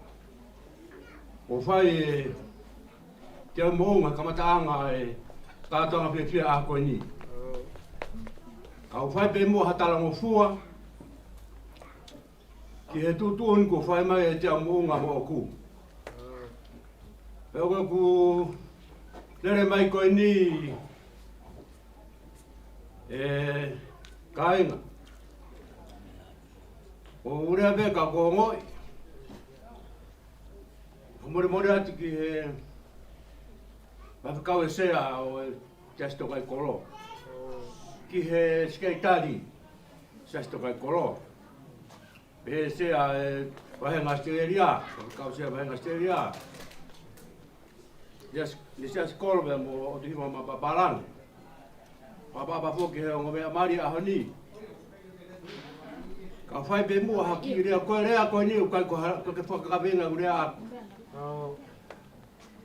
ʻO fai ʻe Teau Moʻunga kamataʻanga e kātoanga fiefia ʻaho ko eni. Ka u fai pē muʻa ha talangofua ki he tuʻutuʻuni kuo fai mai ʻe Teau Moʻunga moʻoku. Pea ʻoku ou lele mai ko eni ʻe kāinga. ʻOku ou lea pē ka ʻoku ou ongoʻi. Fakamolemole atu ki he faifekau e sea ʻo e Siasi Tokaikolo. Ki he sekelitali Siasi Tokaikolo. Pea sea e vāhenga Australia, faifekau sea vāhenga Australia. Siasi, ni Siasi Kolo pea mo ʻOtu Hiva Mapapalani. Pea pea pea foki he ongo meʻa mali ʻaho ni. Ka fai pē muʻa ha kiʻi lea ko e lea ko eni ʻoku ʻikai ko ha, ko e fakakaveinga ʻeku lea.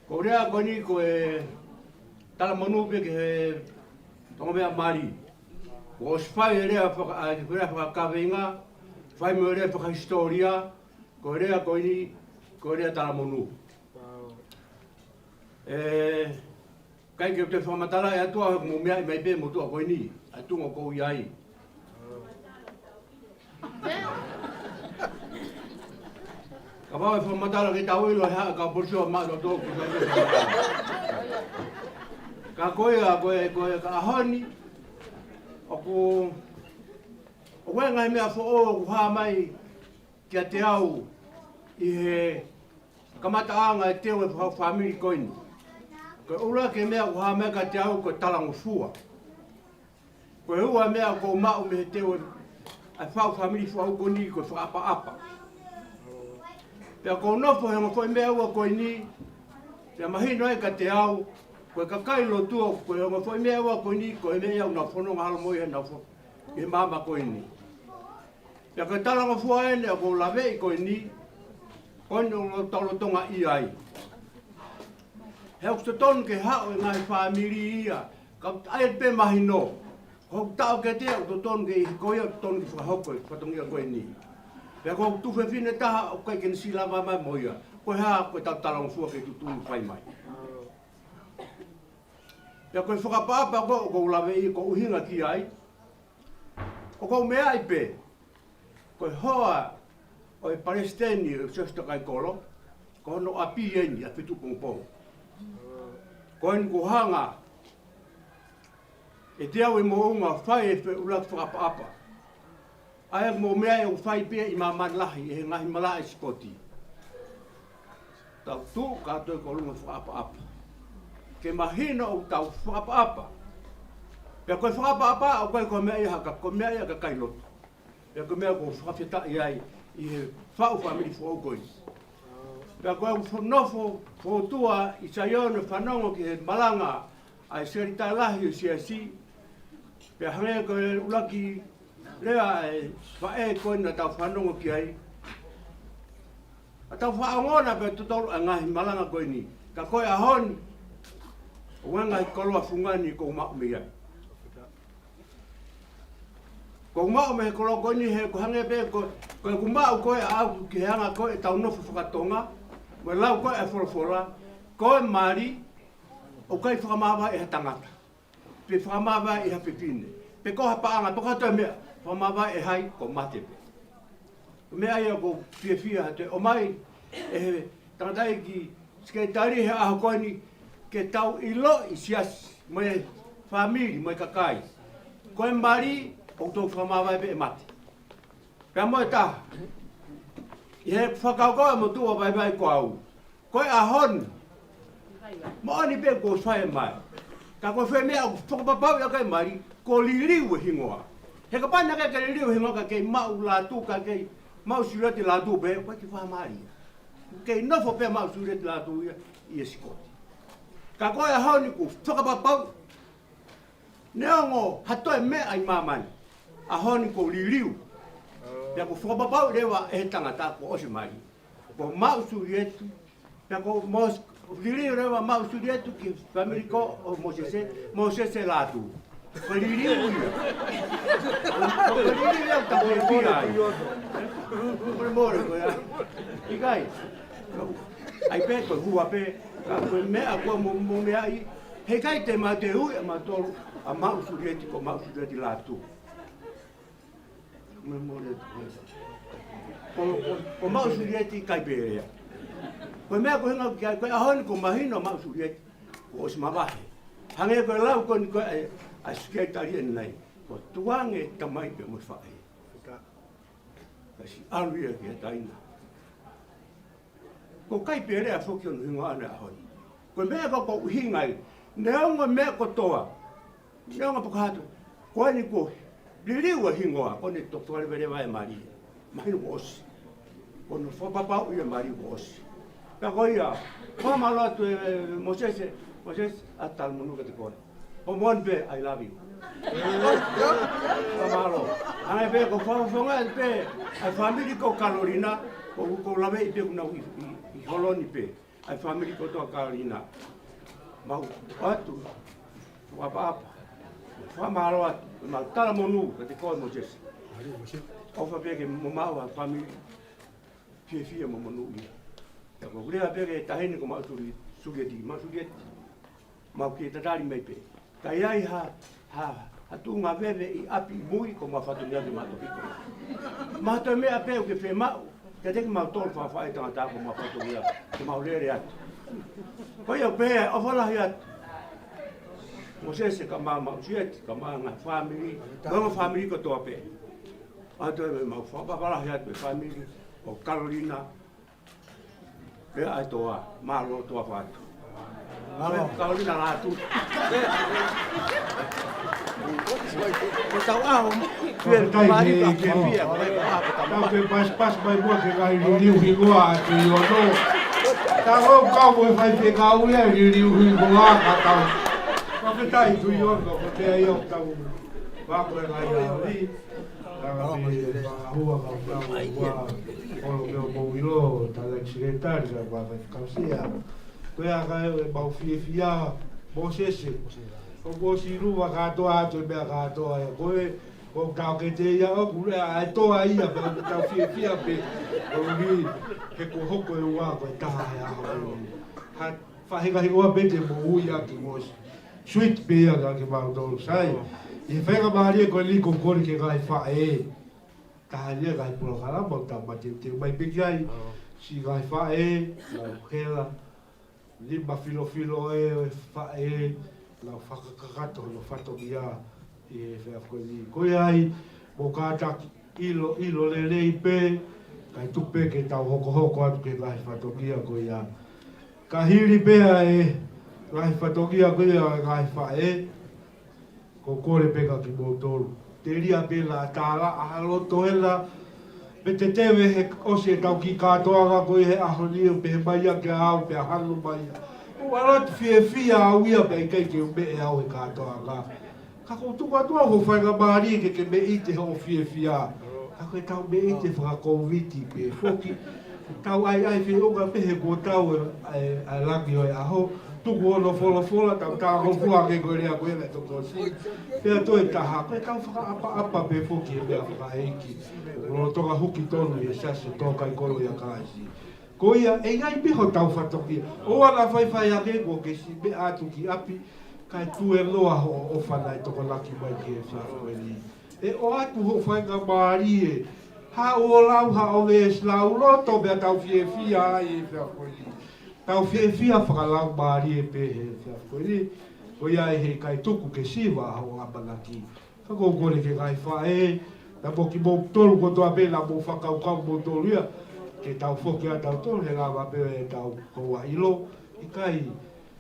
Ko e lea ko eni ko e talamonū pē ki he ongo meʻa mali. Kuo ʻosi fai e lea faka-, ʻa e lea fakakaveinga, fai mo e lea fakahisitōlia, ko e lea ko eni, ko e lea talamonū. ʻE, ʻikai ke u toe fakamatala ʻe ʻOtua he ʻoku mou meaʻi mai pē motuʻa ko eni, ʻa e tuʻunga ʻoku ou ʻi ai. Kapau ʻe fakamatala ke tau ʻilo he haʻa ka polisi ʻo maʻa tō tō. Ka ko ia, ko e, ko e ka ʻaho ni, ʻoku, ʻoku ʻi ai e ngaahi meʻa foʻou ʻoku hā mai kiate au ʻi he kamataʻanga e teu e fāmili ko eni. Ko e ʻuluaki meʻa ʻoku hā mai kiate au ko e talangofua. Ko e ua meʻa ʻoku ou maʻu mei he teu e, ʻa e fāmili foʻou ko eni ko e fakaʻapaʻapa. Pea ʻoku ou nofo he ongo foʻi meʻa ua ko eni, pea mahino ai kiate au, ko e kakai lotu ʻoku, ko e ongo foʻi meʻa ua ko eni, ko e meʻa ia ʻoku nau fononga holo mo ia he nau fo-, he māmani ko eni. Pea ko e talangofua eni ʻoku ou laveʻi ko eni, ko eni ʻoku tau lolotonga ʻi ai. He ʻoku totonu ke haʻu e ngaahi fāmili ia, ka ʻai pē mahino. Ko hoku taʻokete ʻoku totonu ke ʻi he ko ia ʻoku totonu ke fakahoko e fatongia ko eni. Pea ko hoku tuofefine taha ʻoku ʻikai ke ne siʻi lava mai mo ia. Ko e hā ko e tau talangofua ke tuʻutuʻuni fai mai. Pea ko e fakaʻapaʻapa ko ē ʻoku ou laveʻi ʻoku ou ʻuhinga ki ai. ʻOku ou meaʻi pē, ko e hoa ʻo e palesiteni ʻo e Siasi Tokaikolo, ko hono ʻapi eni ʻa Fituʻupongipongi. Ko eni kuo hanga ʻe Teau Moʻunga ʻo fai e feʻulaki fakaʻapaʻapa. ʻA ia ʻoku mou meaʻi ʻoku fai pē ʻi māmani lahi ʻi he ngaahi malaʻe sipoti. Tau tuʻu kātoa ki ʻolunga fakaʻapaʻapa. Ke mahino ʻoku tau fakaʻapaʻapa. Pea ko e fakaʻapaʻapa ʻoku ʻikai ko e meʻa ia ha ka, ko e meʻa ia ha kakai lotu. Pea ko e meʻa ʻoku ou fakafetaʻi ai ʻi he faʻu fāmili foʻou ko eni. Pea ko ʻeku fo-, nofo fōtua ʻi Saione fanongo ki he malanga ʻa e Sekelitali Lahi ʻo e Siasi. Pea hangē ko e ʻuluaki lea ʻa e faʻē ko eni naʻa tau fanongo ki ai. ʻA tau faʻa ongona pē ʻe tautolu ʻa e ngaahi malanga ko eni. Ka ko e ʻaho ni, ʻoku ʻi ai e ngaahi koloa fungani ʻoku ou maʻu mei ai. ʻOku ou maʻu mei he koloa ko eni he ʻoku hangē pē ko, ko ʻeku maʻu ko ē ʻaʻaku ki he anga ko ē ʻetau nofo fakatonga, mo e lau ko ē ʻa e folofola, ko e mali, ʻoku ʻikai fakamāvae ʻe ha tangata. Pe fakamāvae ʻe ha fefine. Pe ko ha paʻanga, pe ko ha toe meʻa, fakamāvae ʻe hai, ko e mate pē. Ko e meʻa ia ʻoku ou fiefia he toe ʻomai ʻe he tangataʻeiki sekelitali he ʻaho ko eni ke tau ʻiloʻi siasi, mo e fāmili, mo e kakai. Ko e mali, ʻoku tau fakamāvae pē ʻe mate. Pea mo e taha. ʻI he fakakaukau ʻa e motuʻa vaivai ko au. Ko e ʻaho ni. Moʻoni pē kuo fai mai. Ka ko e foʻi meʻa ʻoku fakapapauʻi ʻaki e mali, ko e liliu e hingoa. He kapau naʻe ʻikai ke liliu e hingoa, ka kei maʻu Lātū, ka kei maʻu Sulieti Lātū pē, ʻoku ʻikai ke fakamali ia. Kei nofo pē maʻu Sulieti Lātū ia ʻi he sikoti. Ka ko e ʻaho ni kuo fakapapauʻi, neongo ha toe meʻa ʻi māmani, ʻaho ni kuo liliu. Pea kuo fakapapauʻi leva ʻe he tangata kuo ʻosi e mali. Ko maʻu Sulieti, pea ko Mos-, liliu leva maʻu Sulieti ki he fāmili ko ē ʻo Mosese, Mosese Lātū. Ko e liliu ia. Ko e liliu ia ʻoku tau fiefia ai. Mole mole ko ia. ʻIkai. ʻAi pē ko e hua pē, ka ko e meʻa ko ē mo, mo meʻa ai, heʻikai te mau toe ui ʻe mautolu ʻa maʻu Sulieti ko maʻu Sulieti Lātū. Mole mole ko ia. Ko, ko, ko maʻu Sulieti kai pē ia. Ko e meʻa ko e hinga ki ai, ko e ʻaho ni kuo mahino maʻu Sulieti kuo ʻosi mavahe. Hangē ko e lau ko eni ko ē ʻa e, ʻa e sekelitali ʻanenai. Ko e tukuange e tamai pea mo e faʻē. Kasi ʻalu ia ki he taina. Ko e kai pē ia foki hono hingoa ʻanenai ʻaho ni. Ko e meʻa ko ē ʻoku ʻuhinga ai. Neongo e meʻa kotoa. Neongo pē ko e hā atu. Ko eni kuo liliu e hingoa, ko eni toki fakaleveleva e mali. Mahino kuo ʻosi. Ko hono fakapapauʻi e mali kuo ʻosi. Pea ko ia, fakamālō atu ʻe Mosese, Mosese, ʻa e talamonū kiate koe. ʻOku moʻoni pē, I love you. Fakamālō. Hangē pē ko e fakafofonga pē ʻa e fāmili ko Kalolina, ko, ko e laveʻi pē ʻoku nau ʻi, ʻi, ʻi holo ni pē. ʻA e fāmili kotoa Kalolina. Mau ʻoatu, fakaʻapaʻapa, fakamālō atu, mau talamonū kiate koe Mosese. ʻOfa pē ke mo maʻu ha fāmili fiefia mo monūʻia. Ka ko e lea pē ki he taʻahine ko maʻu Suli-, Sulieti, maʻu Sulieti. Mau kei tatali mai pē. Ka ʻi ai ha, ha, ha tuʻunga veve ʻi ʻapi ʻi mui ko mau fatongia ke mau toki ko. Mahalo ko e meʻa pē ʻoku ke fiemaʻu, kiate kimautolu fakafaʻahi tangata ko mau fatongia ke mau lele atu. Ko ia pē, ʻofa lahi atu. Mosese kae ʻumaʻā Sulieti, kae ʻumaʻā e ngaahi fāmili, mo e ngaahi fāmili kotoa pē. ʻOatu e mau fakaʻapaʻapa lahi atu e fāmili ʻo Kalolina, pea ʻai toa, mālō toa fatu. Mālō. Kalolina Lātū. Ko tau ʻaho, pia Fakafetaʻi mali ki he ʻEiki. Pia, pia, pia, pia, pia. Tau ke pasipasi mai muʻa ki he ngaahi liliu hingoa ʻa e Tuʻi Ono. Tau ō kau mo e faifekau ia liliu hingoa ka tau. Fakafetaʻi Tuʻi Ono, ko e meʻa ia ʻoku tau fakahoko he ngaahi ʻaho ni. Ka ko e fakahua ka ʻoku tau ua, ʻolo ke o mou ʻilo, tala ki he sekelitali, ka ʻoku faifekau sea. Ko ia ka e mau fiefia, Mosese. ʻOku ʻosi luva kātoa atu e meʻa kātoa ia. Ko e, ko e tau ke te ia ʻoku lea ʻa e toa ia, pea ʻoku tau fiefia pē. ʻOku ni, he kuo hoko e ua, ko e taha he ʻaho ni. Ha, faʻahinga hingoa pē te mou ui ʻaki Mosese. Sweet pē ia ka ke mau tolu sai. ʻI he faingamālie ko eni ʻoku ou kole ki he ngaahi faʻē. Taha ia ngaahi polokalama ʻoku tau mateuteu mai pē ki ai. Siʻi ngaahi faʻē, lau hela, lima filofilo e faʻē, lau fakakakato hono fatongia ʻi he efiafi ko eni. Ko ia ai, mou kātaki ʻilo, ʻilo lelei pē, kae tuku pē ke tau hokohoko atu ki he ngaahi fatongia ko ia. Ka hili pē ʻa e ngaahi fatongia ko ia ʻa e ngaahi faʻē, ʻoku ou kole pē kia kimoutolu. Telia pē ʻa e tala ʻa e loto hela, pe te teve he ʻosi ʻetau kiʻi kātoanga ko ia he ʻaho ni ʻo pehē mai ia kia au pea hanu mai ia. ʻOku ou ʻalu atu fiefia au ia pea ʻikai ke u meʻe au he kātoanga. Ka ʻoku ou tuku atu au hoʻo faingamālie ke ke meʻite hoʻo fiefia. Ka ko ʻetau meʻite fakakoviti pē foki. Tau ʻai ʻai feʻunga pē he kuo tau e, e, e langi ʻo e ʻaho. Tuku hono folofola, tau tāngofua ke ko e lea ko ē naʻe toki ʻosi. Pea toe taha, ko ʻetau fakaʻapaʻapa pē foki he meʻa fakaʻeiki. Lolotonga huki tonu ʻi he siasi ʻo e Tō Kai Kolo ʻia Kalaisi. Ko ia, ʻe ʻi ai pē hotau fatongia. ʻOua naʻa faifai ange kuo ke siʻi meʻa atu ki ʻapi, kae tuēnoa hoʻo ʻofa naʻe tokonaki mai ki he efiafi ko eni. ʻE ʻoatu hoʻo faingamālie, haʻu ʻo lau haʻo veesi lauloto pea tau fiefia ai he efiafi ko eni. Tau fiefia fakalaumālie pē he efiafi ko eni. Ko ia ʻe heʻikai tuku ke siva hoʻo ʻamanaki. Ka ʻoku ou kole ki he ngaahi faʻē, naʻa mo kimoutolu kotoa pē naʻa mou fakakaukau moutolu ia, ke tau foki ʻa tautolu he lava pē ʻetau houa ʻilo, ʻikai,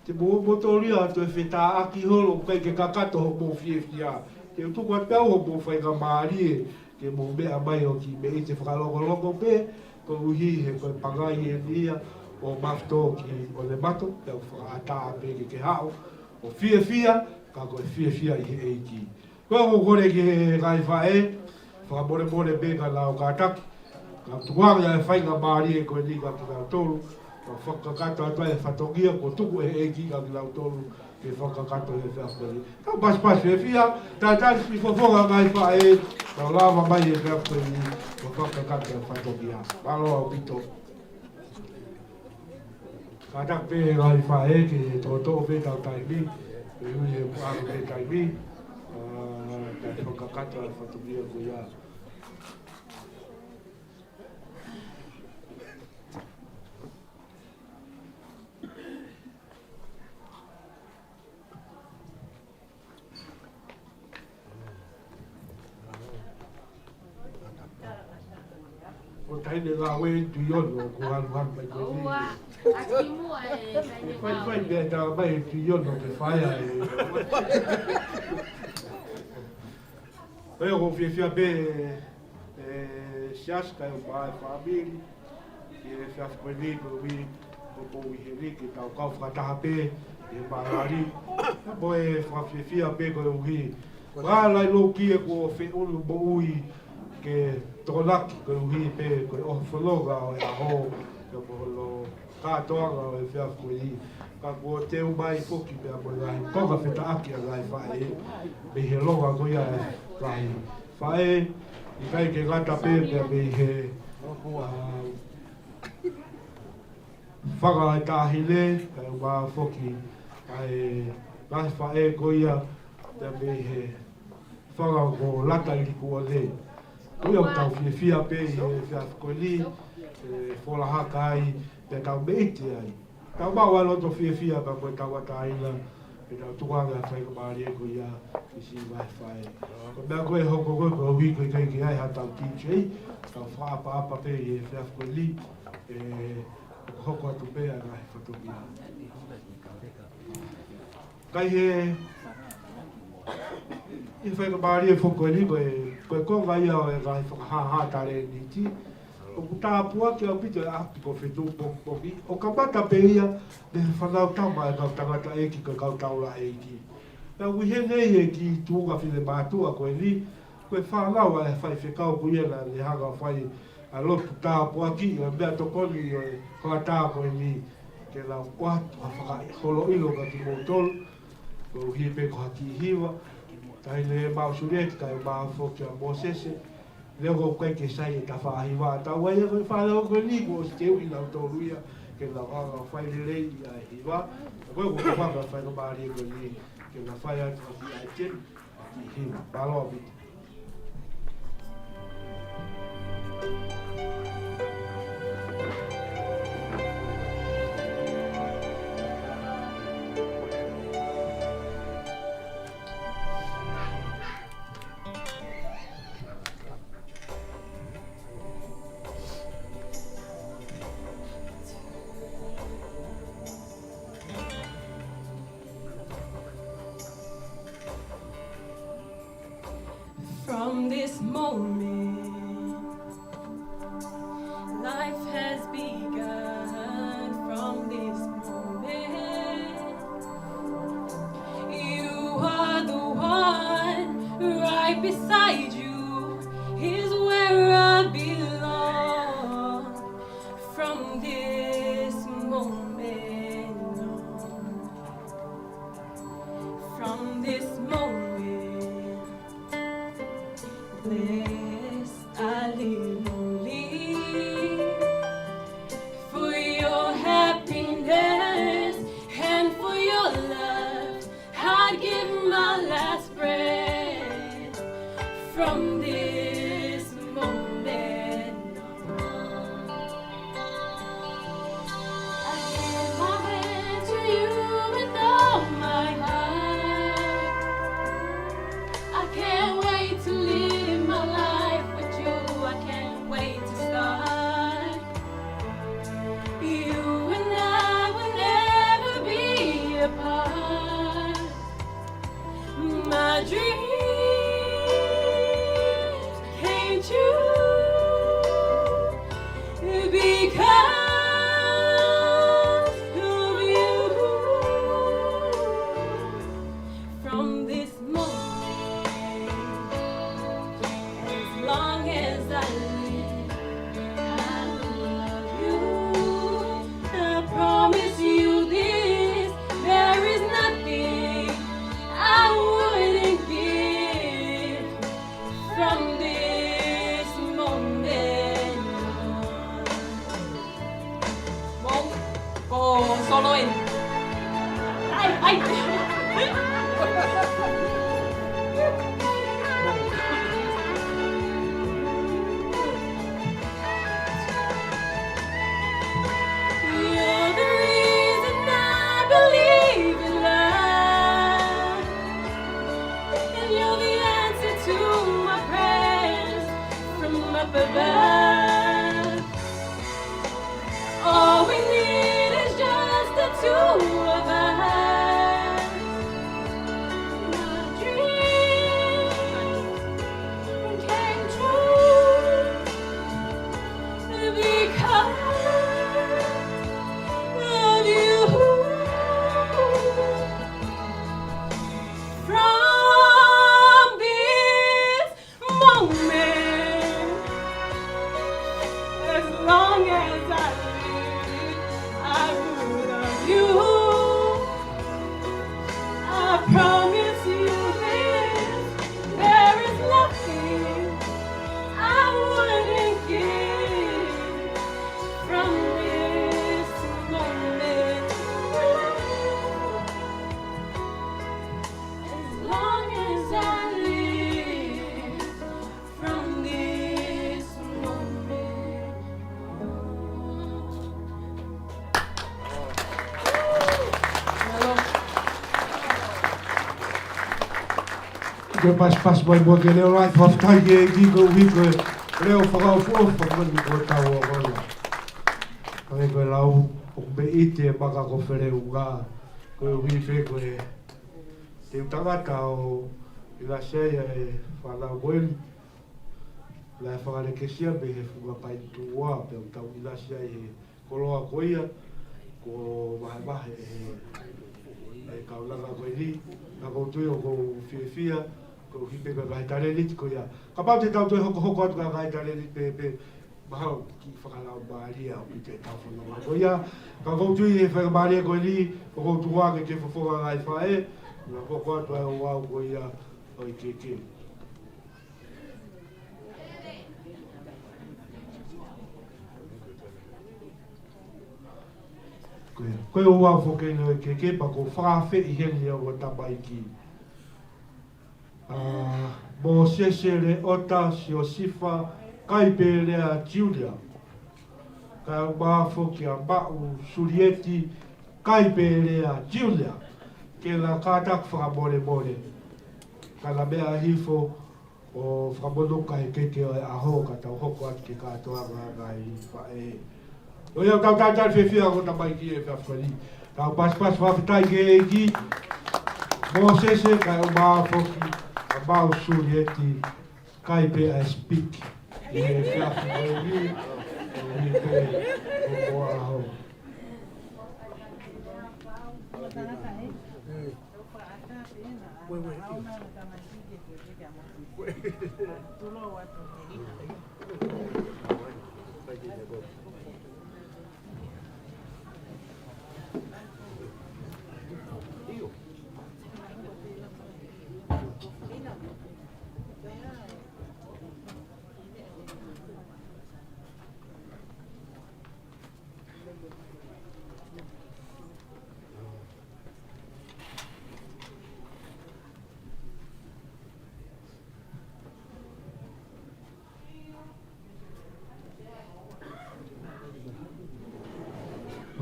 Te mou moʻui atu ʻo fetāʻaki holo, ʻikai ke kakato hoʻomou fiefia. Te u tuku atu pē au hoʻomou faingamālie ke mou meʻa mai ʻo kiʻi meʻite fakalongolongo pē, koeʻuhi he ko e pangai eni ia ʻo Mafito ki ʻOlemato, pea u fakaʻatā pē ke ke haʻu ʻo fiefia, ka ko e fiefia ʻi he ʻEiki. Ko ia ʻoku ou kole ki he ngaahi faʻē, fakamolemole pē ka nau kātaki, ka tuku ange ʻa e faingamālie ko eni kiate kinautolu, ka fakakakato atu ʻa e fatongia kuo tuku ʻe he ʻEiki kiate kinautolu ke fakakakato he efiafi ko eni. Tau pasipasi fiefia, talitali siʻi fofonga ngaahi faʻē, tau lava mai he efiafi ko eni, ka fakakakato ʻa e fatongia. Mālō ʻaupito. Kātaki pē ngaahi faʻē ke toʻotoʻo pē ʻetau taimi, koeʻuhi he ʻoku ʻalu pē taimi, ʻa, kae fakakakato ʻa e fatongia ko ia. Ko e taimi ngāue Tuʻi Ono, ko e haluhalu mai ko eni. ʻOua, ʻa ki muʻa e taimi ngāue. Fai, fai, pea tā mai Tuʻi Ono ke fai ai. Pea ʻoku ou fiefia pē, ʻe, Siasi kae ʻumaʻā e fāmili, ʻi he efiafi ko eni koeʻuhi ko hoʻomou ʻi heni ke tau kau fakataha pē ʻi he malali. Pea mo e fakafiefia pē koeʻuhi ko e ngaahi loukia kuo feʻunu moʻui ke tokonaki koeʻuhi pē ko e ʻohofononga ʻo e ʻaho, pea mo hono kātoanga ʻo e efiafi ko eni. Ka kuo teu mai foki pea mo e ngaahi konga fetāʻaki ʻa e ngaahi faʻē, mei he longa ko ia ʻa e ngaahi faʻē, ʻikai ke ngata pē pea mei he, ʻa, fanga ʻo e taʻahine, kae ʻumaʻā foki ʻa e ngaahi faʻē ko ia, pea mei he fanga ko Lata ʻi Likuʻole. Ko ia ʻoku tau fiefia pē ʻi he efiafi ko eni, ʻe fola hake ai, pea tau meʻite ai. Tau maʻu ʻa e loto fiefia pea mo e tauʻatāina, pea tau tuku ange ʻa e faingamālie ko ia ki siʻi ngaahi faʻē. Ko e meʻa ko ē ʻe hoko ko ē koeʻuhi ko e ʻikai ke ʻi ai haʻatau D J, tau fakaʻapaʻapa pē ʻi he efiafi ko eni, ʻe hoko atu pē ʻa e ngaahi fatongia. Ka ʻi he, ʻi he faingamālie foki ko eni ko e, ko e konga ia ʻo e ngaahi fakahāhā talēniti. ʻOku tāpuaki ʻaupito e ʻapi ko Fetuʻu Pokipoki. ʻO kamata pē ia mei he fānau tama ʻa e kau tangataʻeiki ko e kau taulaʻeiki. Pea ʻoku ʻi heni e kiʻi tuʻunga finemātuʻa ko eni, ko e fānau ʻa e faifekau ko ia naʻa ne hanga ʻo fai ʻa e lotu tāpuakiʻi ʻo e meʻatokoni ʻo e hoʻatā ko eni, ke nau ʻoatu ha fakaholoʻilo kia kimoutolu, koeʻuhi pē ko ha kiʻi hiva, taʻahine Mausulieti kae ʻumaʻā foki ʻa Mōsese, leo ko ʻikai ke sai e tafaʻaki hiva, tau ai ko e fānau ko eni kuo ʻosi teuʻi kinautolu ia, ke nau hanga ʻo fai lelei ʻa e hiva, ko e ko e fanga faingamālie ko eni, ke nau fai atu ha kiʻi ʻaiteni, ha kiʻi hiva, mālō ʻaupito. From this moment, life has begun. From this moment, you are the one. Right beside you is where I belong. From this moment on, from this moment, blessed I live only for your happiness and for your love. I give my last breath from this moment on. I give my hand to you with all my heart. Ke pasipasi mai muʻa ke leʻo lahi, fakafetaʻi ki he ʻEiki koeʻuhi ko e leʻo fakaʻofoʻofa ko eni kuo tau ongoʻi. Hangē ko e lau ʻoku pehē ʻi he maka ko Feleunga, koeʻuhi pē ko e teu tangata ʻo ʻilasi ai ʻa e fānau ko eni. Naʻe fakalekesia mei he funga paituʻa pea ʻoku tau ʻilasi ai he koloa ko ia, kuo vahevahe ʻe he, ʻe he kaunanga ko eni. Ka ʻoku ou tui ʻoku ou fiefia, koeʻuhi pē ko e ngaahi talēniti ko ia. Kapau te tau toe hokohoko atu ki he ngaahi talēniti pē, pē, mahalo kiʻi fakalaumālie ʻaupito ʻetau fononga ko ia. Ka ʻoku ou tui ʻe fakamālie ko eni, ʻoku ou tuku hake ki he fofonga ngaahi faʻē, naʻa hoko atu ʻa e ouau ko ia ʻo e keke. Ko e, ko e ouau foki eni ʻo e keke pea ʻoku fakaafeʻi heni ʻa e ongo tamaiki. ʻA Mōsese Leota Siosifa Kaipelea Junior. Kae ʻumaʻā foki ʻa Maʻu Sulieti Kaipelea Junior. Ke na kātaki fakamolemole. Ka na meʻa hifo ʻo fakamonū ki he keke ʻo e ʻaho ka tau hoko atu ki he kātoanga ngaahi faʻē. ʻOiauē, tau talitali fiefia ʻa e ongo tamaiki he efiafi ni. Tau pasipasi fakafetaʻi ki he ʻEiki. Mōsese kae ʻumaʻā foki ʻa Maʻu Sulieti Kaipelea Speak. ʻI he efiafi ni, ʻi he pē ko e ʻaho.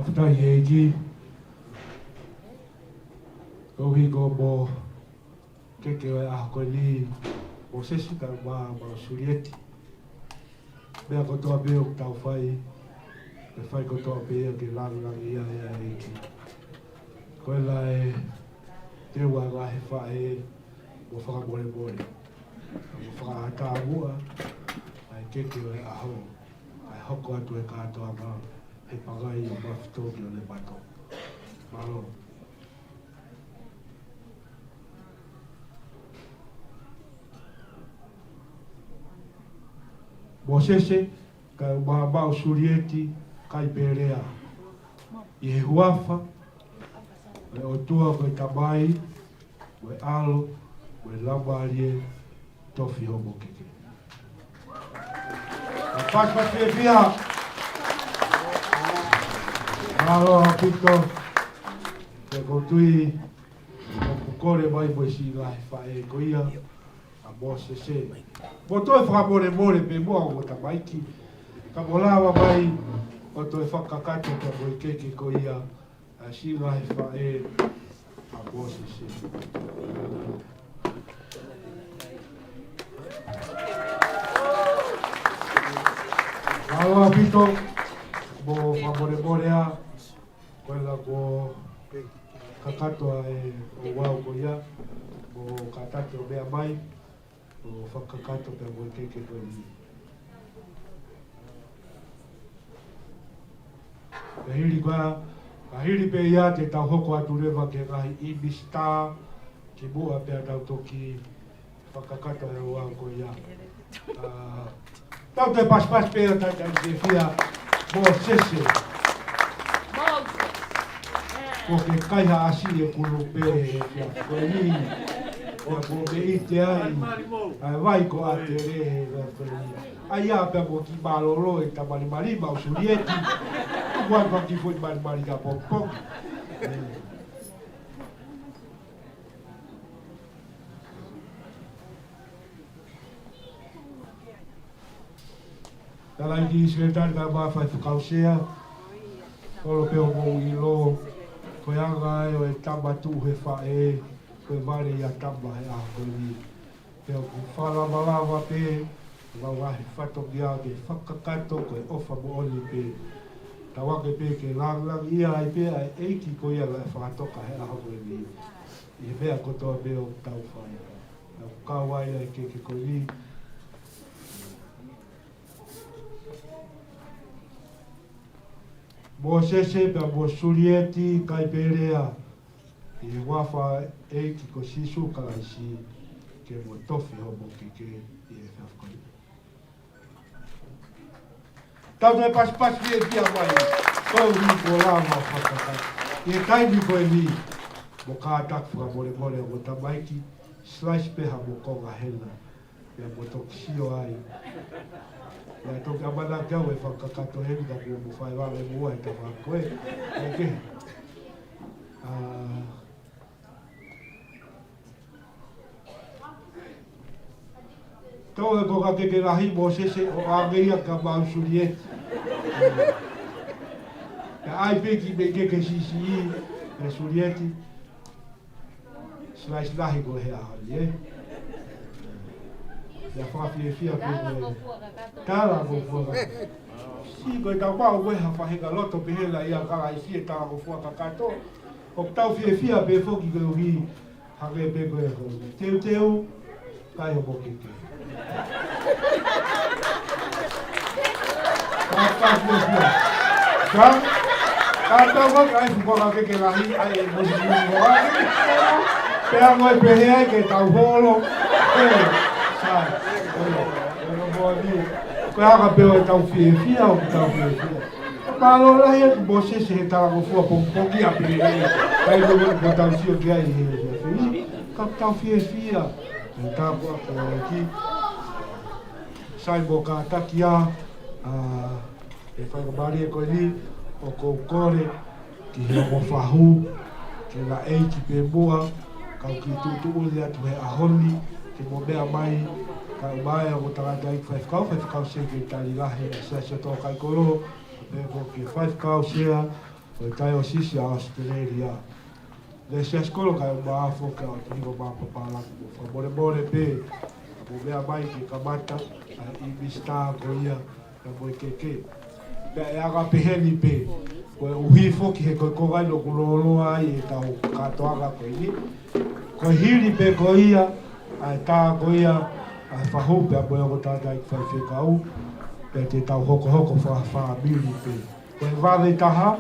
Fakafetaʻi ki he ʻEiki. Koeʻuhi ko e keke ʻo e ʻaho ko eni, Mōsese kae ʻumaʻā Maʻu Sulieti. Meʻa kotoa pē ʻoku tau fai, ʻe fai kotoa pē ia ke langilangiʻia ai ʻa e ʻEiki. Ko e lahi e teu ʻa e ngaahi faʻē mo fakamolemole. Mo fakaʻatā muʻa ʻa e keke ʻo e ʻaho. ʻA e hoko atu e kātoanga he pangai ʻo Mafitoki ʻo Lepato. Mālō. Mōsese, kae ʻumaʻā Maʻu Sulieti, Kaipelea. ʻI he huafa ʻo e ʻOtua ko e Tamai, mo e ʻAlo, mo e Laumālie Tofiʻa mo Keke. Pasipasi fiefia. Mālō ʻaupito. Pea ʻoku ou tui ʻoku kole mai mo e siʻi ngaahi faʻē ko ia ʻa Mōsese. Mo toe fakamolemole pē muʻa ongo tamaiki. Ka mo lava mai ʻo toe fakakakato pea mo e keke ko ia ʻa e siʻi ngaahi faʻē ʻa Mōsese. Mālō ʻaupito, mo fakamolemole ā, ko e la ko kakato ʻa e ouau ko ia, mo kātaki ʻo meʻa mai, ʻo fakakakato pea mo e keke ko eni. Ka hili ko ia, ka hili pē ia te tau hoko atu leva ki he ngaahi ʻinisitā kimuʻa pea tau toki fakakakato e ouau ko ia. ʻA, tau toe pasipasi pē ʻo talitali fiefia Mōsese. Ko e kaihaʻasi e kulupe he efiafi ko eni. Ko e meʻite ai ʻa e vai ko ʻAtele he efiafi ko eni. ʻAi ia pea mo e kiʻi mālōlō e tamalimalima ʻo Sulieti. Tuku atu ha kiʻi foʻi malimali ka pokipoki. Tala ʻEiki Sekelitali kae ʻumaʻā Faifekau Sea. Kolo pē ʻoku mou ʻilo, ko e anga ē ʻo e tama tuʻu he faʻē, ko e vale ia tama he ʻaho ko eni. ʻOku fakalavalava pē ʻemau ngaahi fatongia ke fakakakato ko e ʻofa moʻoni pē. Tauange pē ke langilangiʻia ai pē ʻa e ʻEiki ko ia naʻe fakatoka he ʻaho ko eni ʻi he meʻa kotoa pē ʻoku tau fai. Naʻa ku kau ai ʻa e keke ko eni. Mōsese pea mo Sulieti Kaipelea, ʻi he huafa ʻo e ʻEiki ko Sīsū Kalaisi, ke mo tofi hoʻomo keke ʻi he efiafi ko eni. Tau toe pasipasi fiefia mai, koeʻuhi kuo lava fakakakato. ʻI he taimi ko eni, mo kātaki fakamolemole ʻa e tamaiki, slice pē ha mo konga hena. Pea mo toki sio ai. Pea toki ʻamanaki au ʻe fakakakato heni ka kuo mo fai vave muʻa he tafaʻaki ko ē. ʻOkei. ʻA, tau e konga keke lahi Mōsese ʻo ʻange ia kia Sulieti. Pea ʻai pē ki he keke siʻisiʻi, pea Sulieti. Slice lahi ko ē he ʻaho ni, ē? Pea fakafiefia pē ko e talangofua kakato. Siʻi ko e tau pau ko e ha faʻahinga loto pehē ia ʻa Kalaisi ʻe talangofua kakato. ʻOku tau fiefia pē foki koeʻuhi hangē pē ko e hou. Teuteu, kai hoʻomo keke. Ka, ka, ka, ka, ka tau ka kai fuka keke lahi ai e mosi mosi. Pea mo e pehē ai ke tau holo. Ē, sai. Ē, ē, ē, ē, ē. Ko e anga pē ʻo e tau fiefia, ʻoku tau fiefia. Mālō lahi atu Mōsese he talangofua pongipongia pē. Kai ko e tau sio ki ai he, he, he. Ka tau fiefia. Ko e tāpuaki ʻa e ʻEiki. Sai mo kātaki ā, ʻa e faingamālie ko eni ʻoku ou kole ki he ongo fahu, ke na ʻeiki pē muʻa, kau ki tuʻutuʻuni atu he ʻaho ni, ke mo meʻa mai, kae ʻumaʻā e ongo tangataʻeiki faifekau, faifekau sekelitali lahi ʻa e Siasi ʻo Tōkaikolo, pea mo e faifekau sea ʻo e Taiosisi ʻa ʻAositelēlia. Lesiasi kolo kae ʻumaʻā foki ʻa e ʻOtu Hiva Mā Papālangi mo fakamolemole pē, ka mo meʻa mai ke kamata, ʻa e ʻinisitā ko ia, ka mo e keke. Pea ʻe anga pehē ni pē, koeʻuhi foki he ko e konga ʻoku lōloa ai e tau kātoanga ko eni. Ko e hili pē ko ia, ʻa e tā ko ia, ʻa e fahu pea mo e ongo tangataʻeiki faifekau, pea te tau hokohoko fakafāmili pē. Ko e vave taha,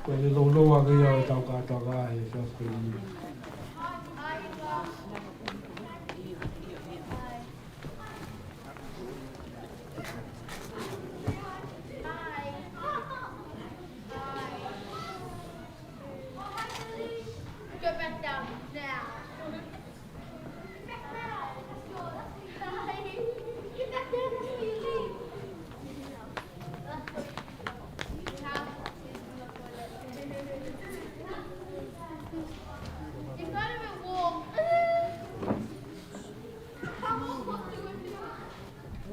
ko e lōloa ange ia ʻo e tau kātoanga he efiafi ko eni. Go back down now.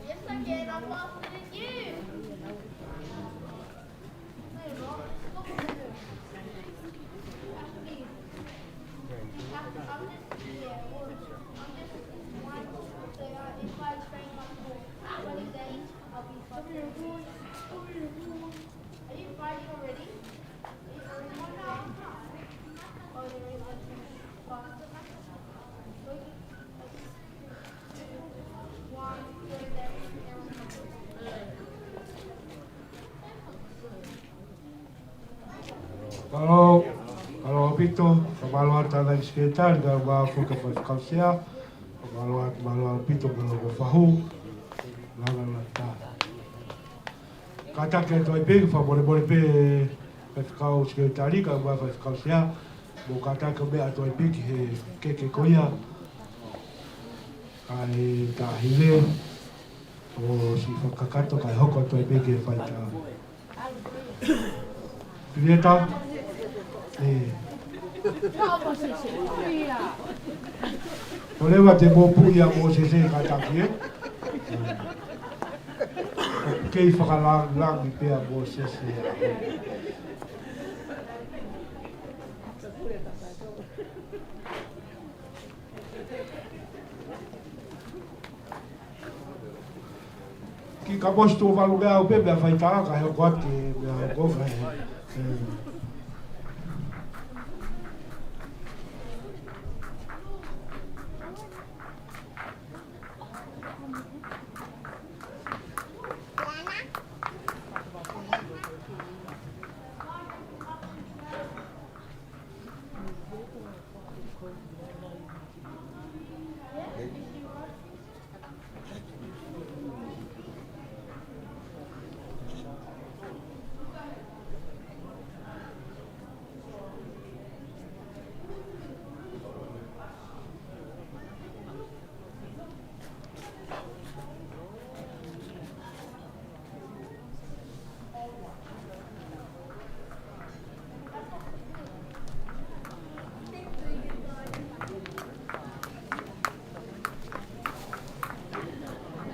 Yes, I can. I'm faster than you. Mālō, mālō ʻaupito, ka mālō atu ʻa e sekelitali, ka mālō foki faifekau sea, mālō atu, mālō ʻaupito, mālō ko fahu, mālō atu. Kātaki atu ai pē, fakamolemole pē, faifekau sekelitali, ka mālō faifekau sea, mo kātaki ʻo meʻa atu ai pē ki he keke ko ia, ʻa e taʻahine, ʻo siʻi fakakakato kae hoko atu ai pē ki he faitā. Pilieta? ʻE. ʻOleva te mo puʻi ʻa Mōsese kātaki, ē? Kei fakalangilangi pē ʻa Mōsese. Ka ʻosi tuʻo valu meʻa au pē, meʻa faitaka, kae hoko atu, meʻa hoko, kae, ē.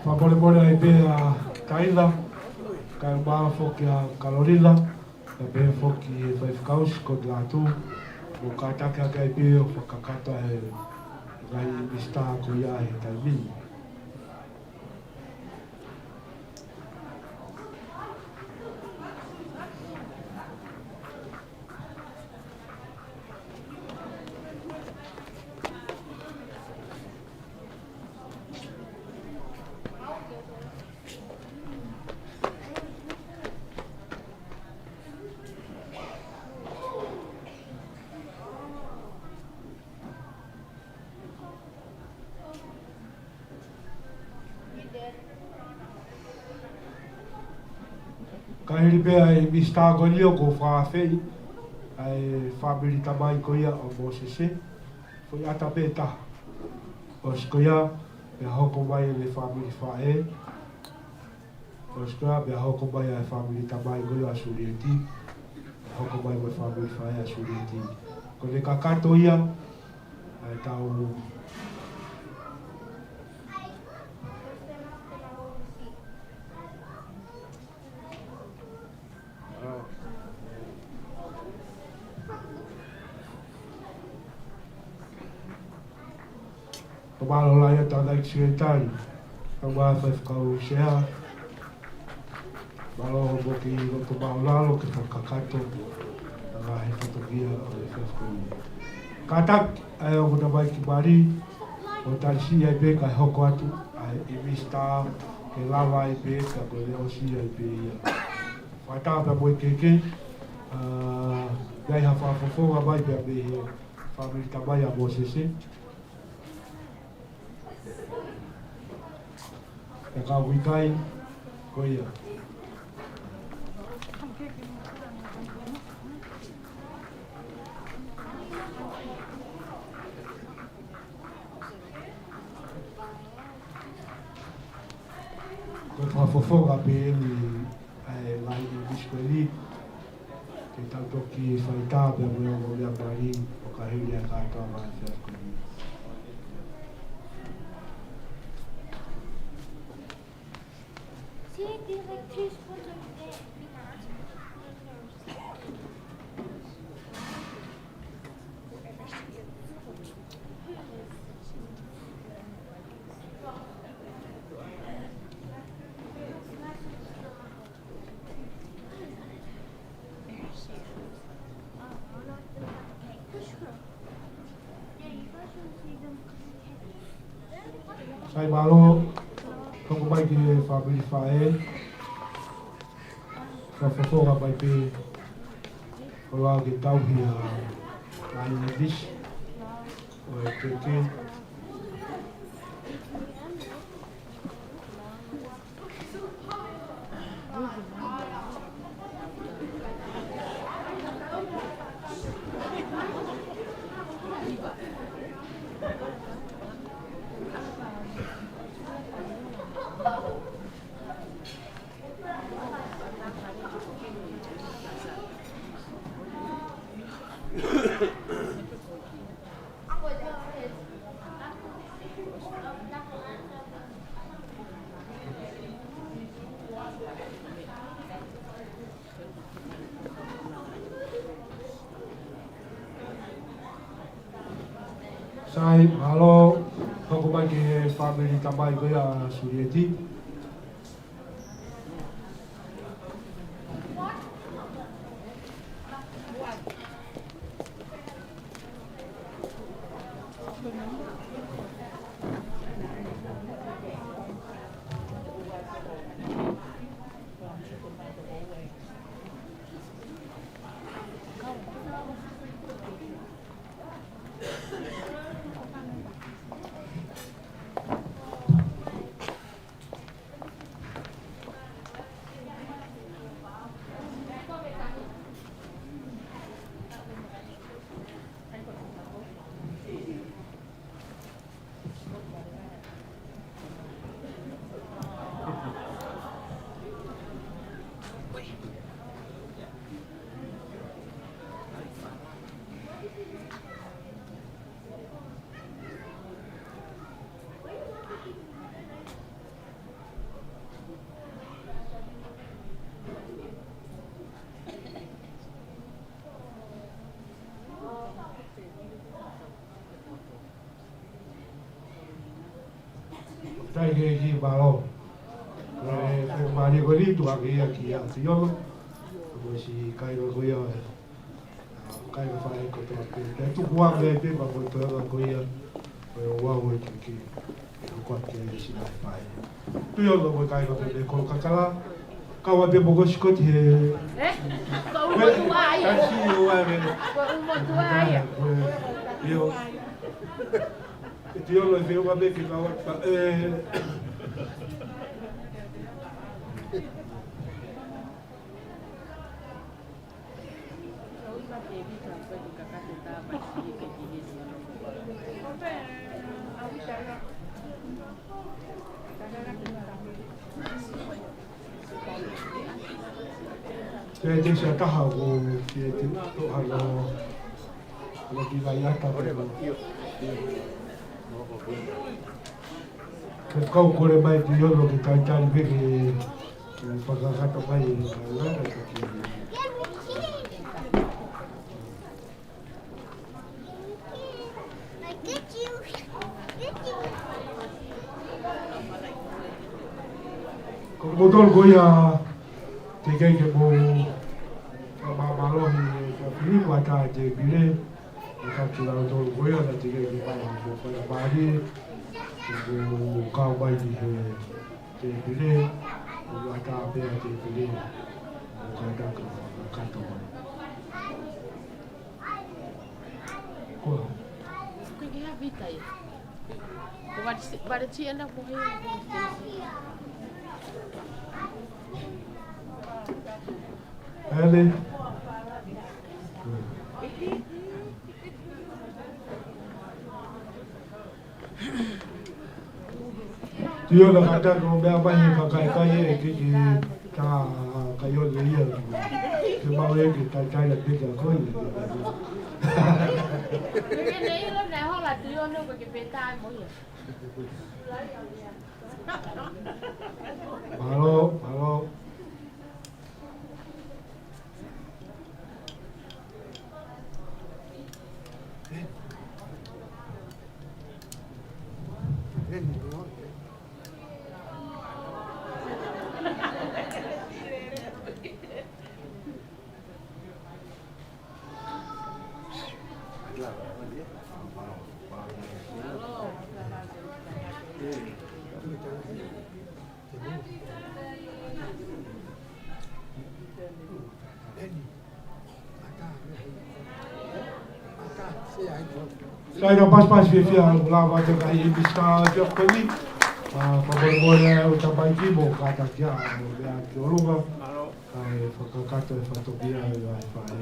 Fakamolemole ai pē ʻa Taila, kae ʻumaʻā foki ʻa Kalolila, kae pehē foki ʻe he faifekau Sikotilatu, mo kātaki ʻaki ai pē ʻo fakakakato e ngaahi ʻinisitā ko ia he taimi ni. Ka hili pē ʻa e ʻinisitā ko eni ʻoku fakaafeʻi ʻa e fāmili tamai ko ia ʻo Mōsese, foʻi ʻata pē ʻe taha. ʻOsi ko ia, pea hoko mai ʻa e fāmili faʻē. ʻOsi ko ia, pea hoko mai ʻa e fāmili tamai ko ia ʻa Sulieti. Pea hoko mai mo e fāmili faʻē ʻa Sulieti. Ko ʻene kakato ia, ʻa e tau Fakamālō lahi atu ʻa e Taʻahine Sekelitali, kae ʻumaʻā e faifekau sea. Mālō hoʻomou loto māʻulalo ke fakakakato ʻa e ngaahi fatongia ʻo e efiafi ko eni. Kātaki ʻa e ongo tamaiki mali, ʻo tali siʻi ai pē kae hoko atu ʻa e ʻinisitā, ke lava ai pē, ka ko e leʻosi ai pē ia. Fakataha pea mo e keke, ʻa, ʻi ai ha fakafofonga mai pea mei he fāmili tamai ʻa Mōsese. Pea ka ʻoku ʻikai, ko ia. Ko e fakafofonga pē eni ʻa e ngaahi ʻinisitā ko eni, ke tau toki fai tā pea mo e ongo meʻa mali ʻo ka hili ʻa e kātoanga ʻo e efiafi ko eni. See, there's like two spots over there. Sai, mālō, hoko mai ki he fāmili faʻē. Fakafofonga mai pē, ʻo lava ke tauhi ʻa e ʻinisitā ʻo e keke. Sai, mālō, hoko mai ki he fāmili tamai ko ia ʻa Sulieti. Thank you, ki mālō. Ko e, ko e mālie ko eni, tuku hake ia kia Tiolo. Ko e siʻi kāinga ko ia, ʻa, kāinga fale kotoa pē. Pea tuku ange pē, pea ko e toenga ko ia, ko e ouau ʻo e keke. ʻE hoko atu ki ai siʻi ngaahi fai. Tiolo, ko e kāinga pē mei Kolokakala. Kau ai pē mo Kosikoti he. Eh? Ko e ʻumotuʻa ia. Kasi o ai me. Ko e ʻumotuʻa ia. Ko e, io. ʻE Tiolo, ʻe feʻunga pē ke kau atu, ē. Te te sa taha ko te te to halo. Halo ki lai ata ko. Ke kau kole mai Tiolo ke talitali pē ke, ke fakakakato mai e kāinga ka ke. Ko kimoutolu ko ia, teʻeki ke mou fakamālohi e ka fili mo ʻatā e tēpile, ʻe ka kila kimoutolu ko ia, ka teʻeki ke fai ha mou fai a pāli, ke mou kau mai ki he tēpile, mou ʻatā pē ʻa e tēpile, mou kātaki ʻo fakakakato mai. Ko. Ko e hā Vita ia? Ko Vale si-, Vale Siena ko e hā? Ele. Tiolo, kātaki ʻo meʻa mai he fakaikai ʻe kiki tā kai o le ia. Ke mau e ke talitali pē kia koe. Ke ne ʻilo naʻe hola Tiolo ko e ke pē tā mo ia. Mālō, mālō. Sai, ka pasipasi fiefia ʻa e lava te kai e Mister Job Tony. ʻA, fakamolemole ʻa e ʻū tamaiki mo kātaki ʻo meʻa ki ʻolunga. ʻA e fakakakato e fatongia ʻa e ngaahi fale.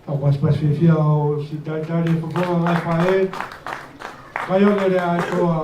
ʻA, pasipasi fiefia ʻo siʻi talitali e fofonga ngaahi faʻē. Kai o lele ʻa e toa.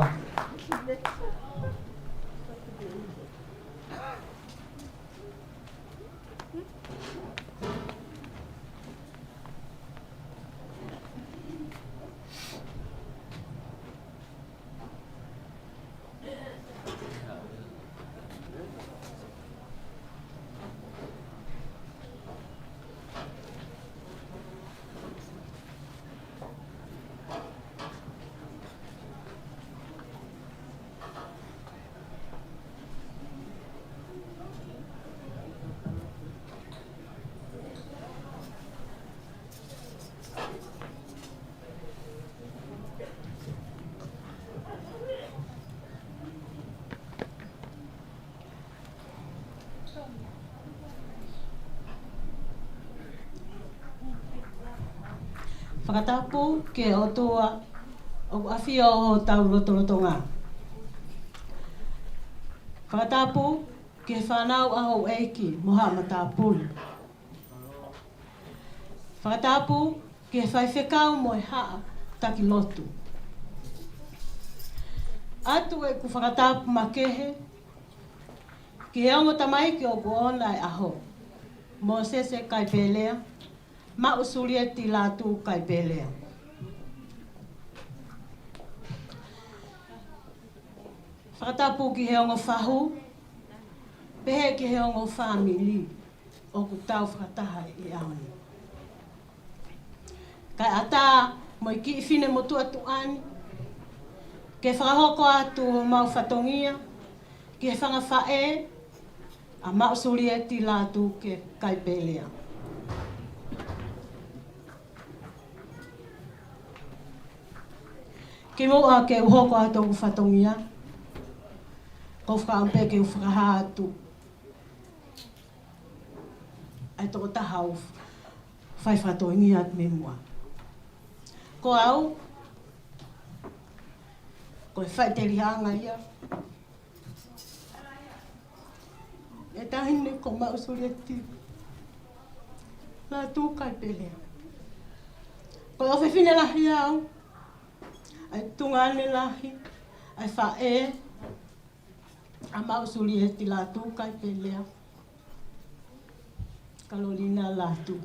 Fakatapu ki he ʻOtua ʻoku ʻafio ʻi hotau lotolotonga. Fakatapu ki he fānau ʻa houʻeiki mo haʻa matāpule. Fakatapu ki he faifekau mo e haʻa taki lotu. ʻOatu ʻeku fakatapu makehe ki he ongo tamaiki ʻoku ʻoʻona e ʻaho, Mōsese Kaipelea, Maʻu Sulieti Lātū Kaipelea. Fakatapu ki he ongo fahu, pehē ki he ongo fāmili ʻoku tau fakataha ʻi he ʻaho ni. Kae ʻatā mo e kiʻi finemotuʻa tuʻa ni ke fakahoko atu homau fatongia ki he fanga faʻē ʻa Maʻu Sulieti Lātū Kaipelea. Kimuʻa ke u hoko atu ʻeku fatongia, ʻoku ou fakaʻamu pē ke u fakahā atu ʻa e tokotaha ʻoku fai fatongia atu mei muʻa. Ko au, ko e faʻitelihaʻanga ia ʻe taʻahine ko Maʻu Sulieti Lātū Kaipelea. Ko e ʻofefine lahi au ʻa e tuongaʻane lahi ʻa e faʻē ʻa Maʻu Sulieti Lātū Kaipelea, Kalolina Lātū.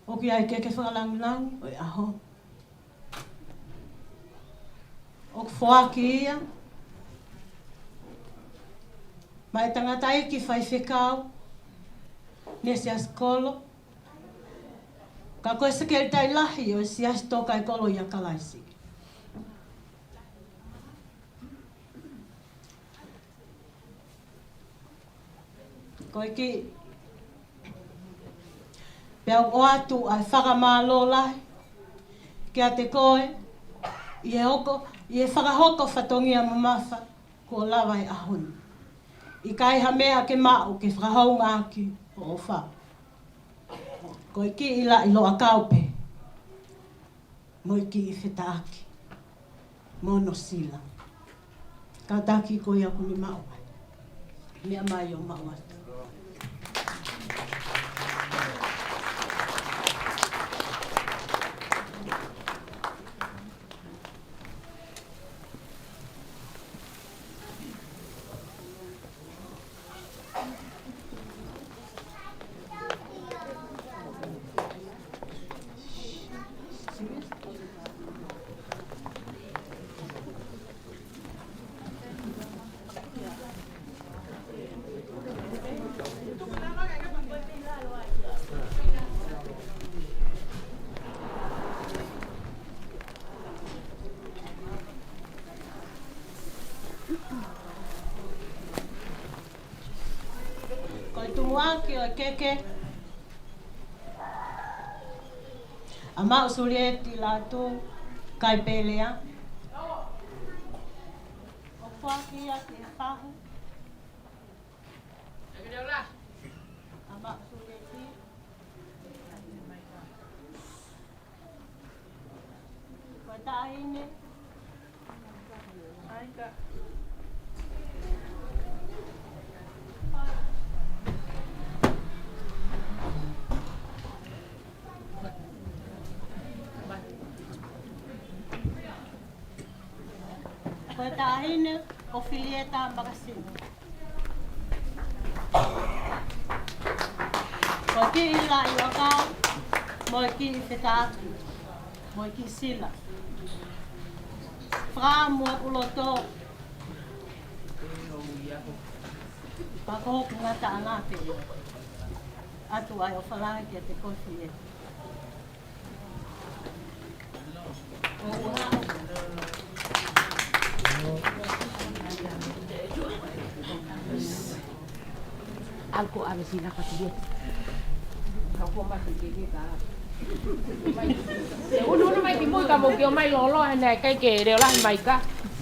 ʻOku ʻi ai e keke fakalangilangi ʻo e ʻaho. ʻOku foaki ia maʻa e tangataʻeiki faifekau ʻi he siasi kolo, ka ko e sekelitali lahi ʻo e Siasi Tō Kai Kolo ʻia Kalaisi. Ko e kiʻi, pea u ʻoatu ʻa e fakamālō lahi kiate koe ʻi he hoko, ʻi he fakahoko fatongia mamafa kuo lava he ʻaho ni. ʻIkai ha meʻa ke maʻu ke fakahoungaʻaki hoʻo ʻofa. Ko e kiʻi laʻi loʻakau pē mo e kiʻi fetaʻaki mo hono sila. Kātaki ko ia ʻoku ne maʻu ai. Meʻa mai ʻo maʻu atu. Ko e tumuʻaki ʻo e keke ʻa Maʻu Sulieti Lātū Kaipelea, ʻoku foaki ia ki he fahu ʻa Maʻu Sulieti. Ko e taʻahine. Ko e taʻahine ko Filieta Makasini. Ko e kiʻi laʻi loʻakau mo e kiʻi fetaʻaki mo e kiʻi sila. Fakaʻamu ʻeku loto, pea ko hoku ngataʻanga ke ʻoatu ʻa e ʻofa lahi kiate koe Filieta. Alko ave sina katulia. Unu unu mai ki mui ka mo ke ō mai lolo, he naʻe ʻikai ke leʻo lahi mai ka.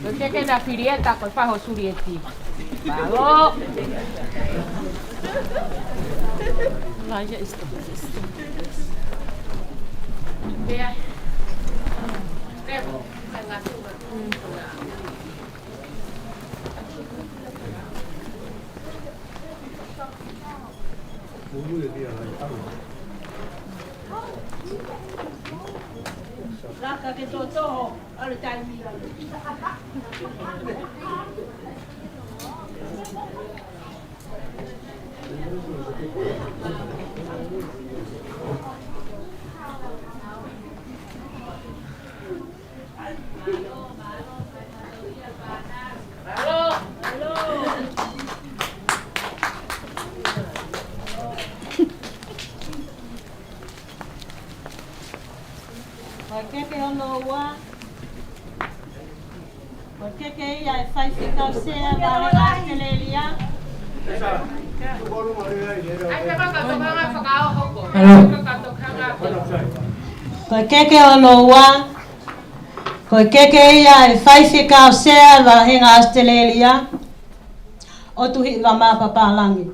Ko e keke ʻa Filieta, ko e fahu ʻo Sulieti. Mālō. Laka ke toʻotoʻo, ʻalu taimi. Ko e keke hono ua. Ko e keke ia ʻa e faifekau sea ʻa Vāhenga ʻAositelēlia. Ko e keke hono ua. Ko e keke ia ʻa e faifekau sea ʻa Vāhenga ʻAositelēlia, ʻOtuhiva Mapapālangi.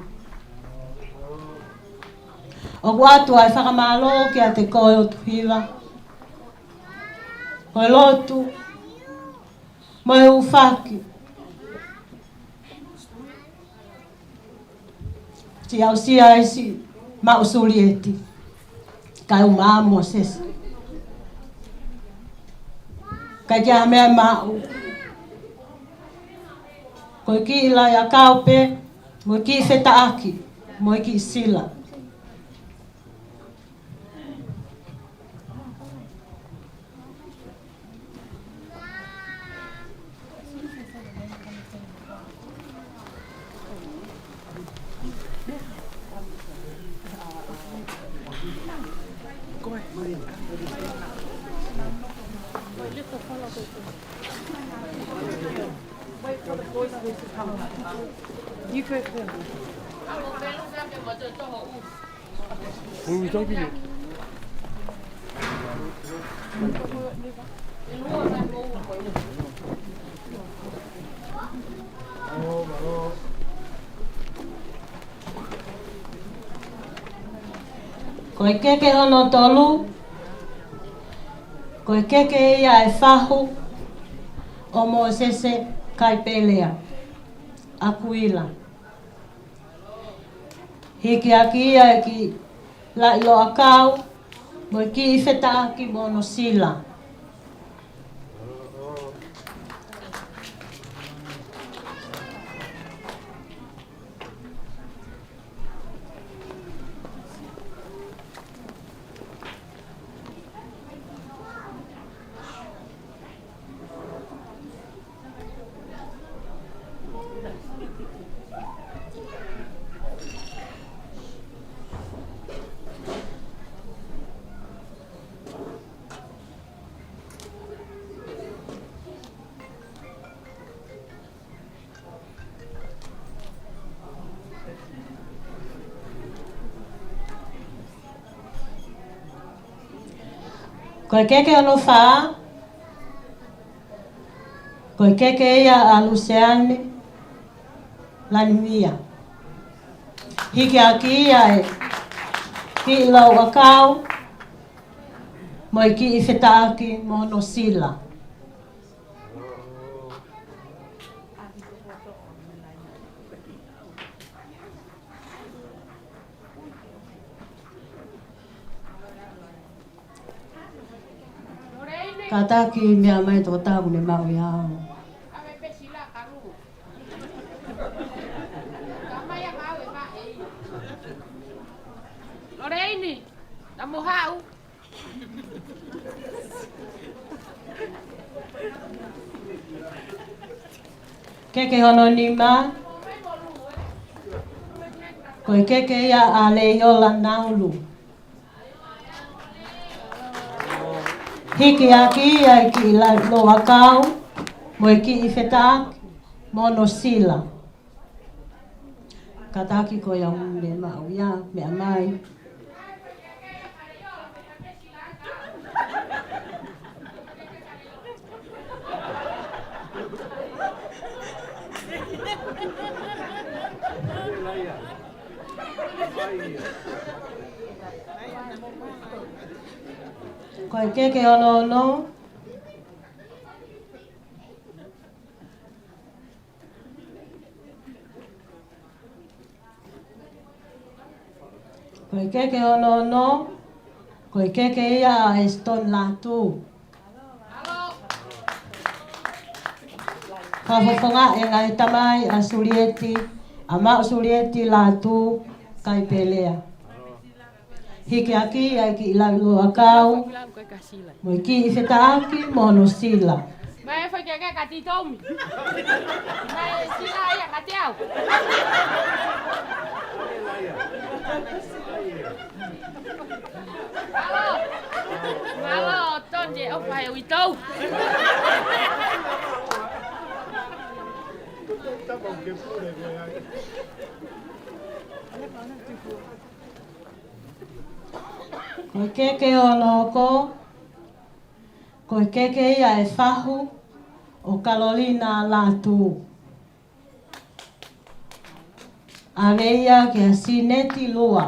ʻOku ʻoatu ʻa e fakamālō kiate koe ʻOtuhiva. Ko e lotu mo e hūfaki siʻi aʻusia ʻe siʻi maʻu Sulieti, kae ʻumaʻā Mōsese. Kae ʻikai ha meʻa ʻe maʻu. Ko e kiʻi lauʻi ʻakau pē, mo e kiʻi fetaʻaki, mo e kiʻi sila. You go first. Who are we talking to? Ko e keke hono tolu, ko e keke ia ʻa e fahu ʻo Mōsese Kaipelea ʻAkuila. Hiki hake ia ʻe he kiʻi lauʻi ʻakau, mo e kiʻi fetaʻaki mo hono sila. Ko e keke hono fā, ko e keke ia ʻa Luseane Lanimia. Hiki hake ia ʻe he kiʻi lauʻi ʻakau, mo e kiʻi fetaʻaki mo hono sila. Kātaki meʻa mai toko taha ʻoku ne maʻu ia. Loreini, na mo haʻu. Keke hono nima, ko e keke ia ʻa Leiola Naulu. Hiki hake ia ʻe he kiʻi lauʻi ʻakau, mo e kiʻi fetaʻaki mo hono sila. Kātaki ko ia ʻoku ne maʻu ia, meʻa mai. Ko e keke hono ono. Ko e keke hono ono, ko e keke ia ʻa Eston Lātū. Fakafofongaʻi ʻe he ngaahi tamai ʻa Sulieti, ʻa Maʻu Sulieti Lātū Kaipelea. Hiki hake ia ʻe Kiʻilaulōʻakau mo e kiʻi fetaʻaki mo hono sila. Mai e fai ke ke kati tomi. Mai e sila ia kati au. Mālō. Mālō, Tony, ʻofa he uitou. Ko e keke hono hoko, ko e keke ia ʻa e fahu ʻo Kalolina Lātū. ʻAve ia kia Sineti Lua.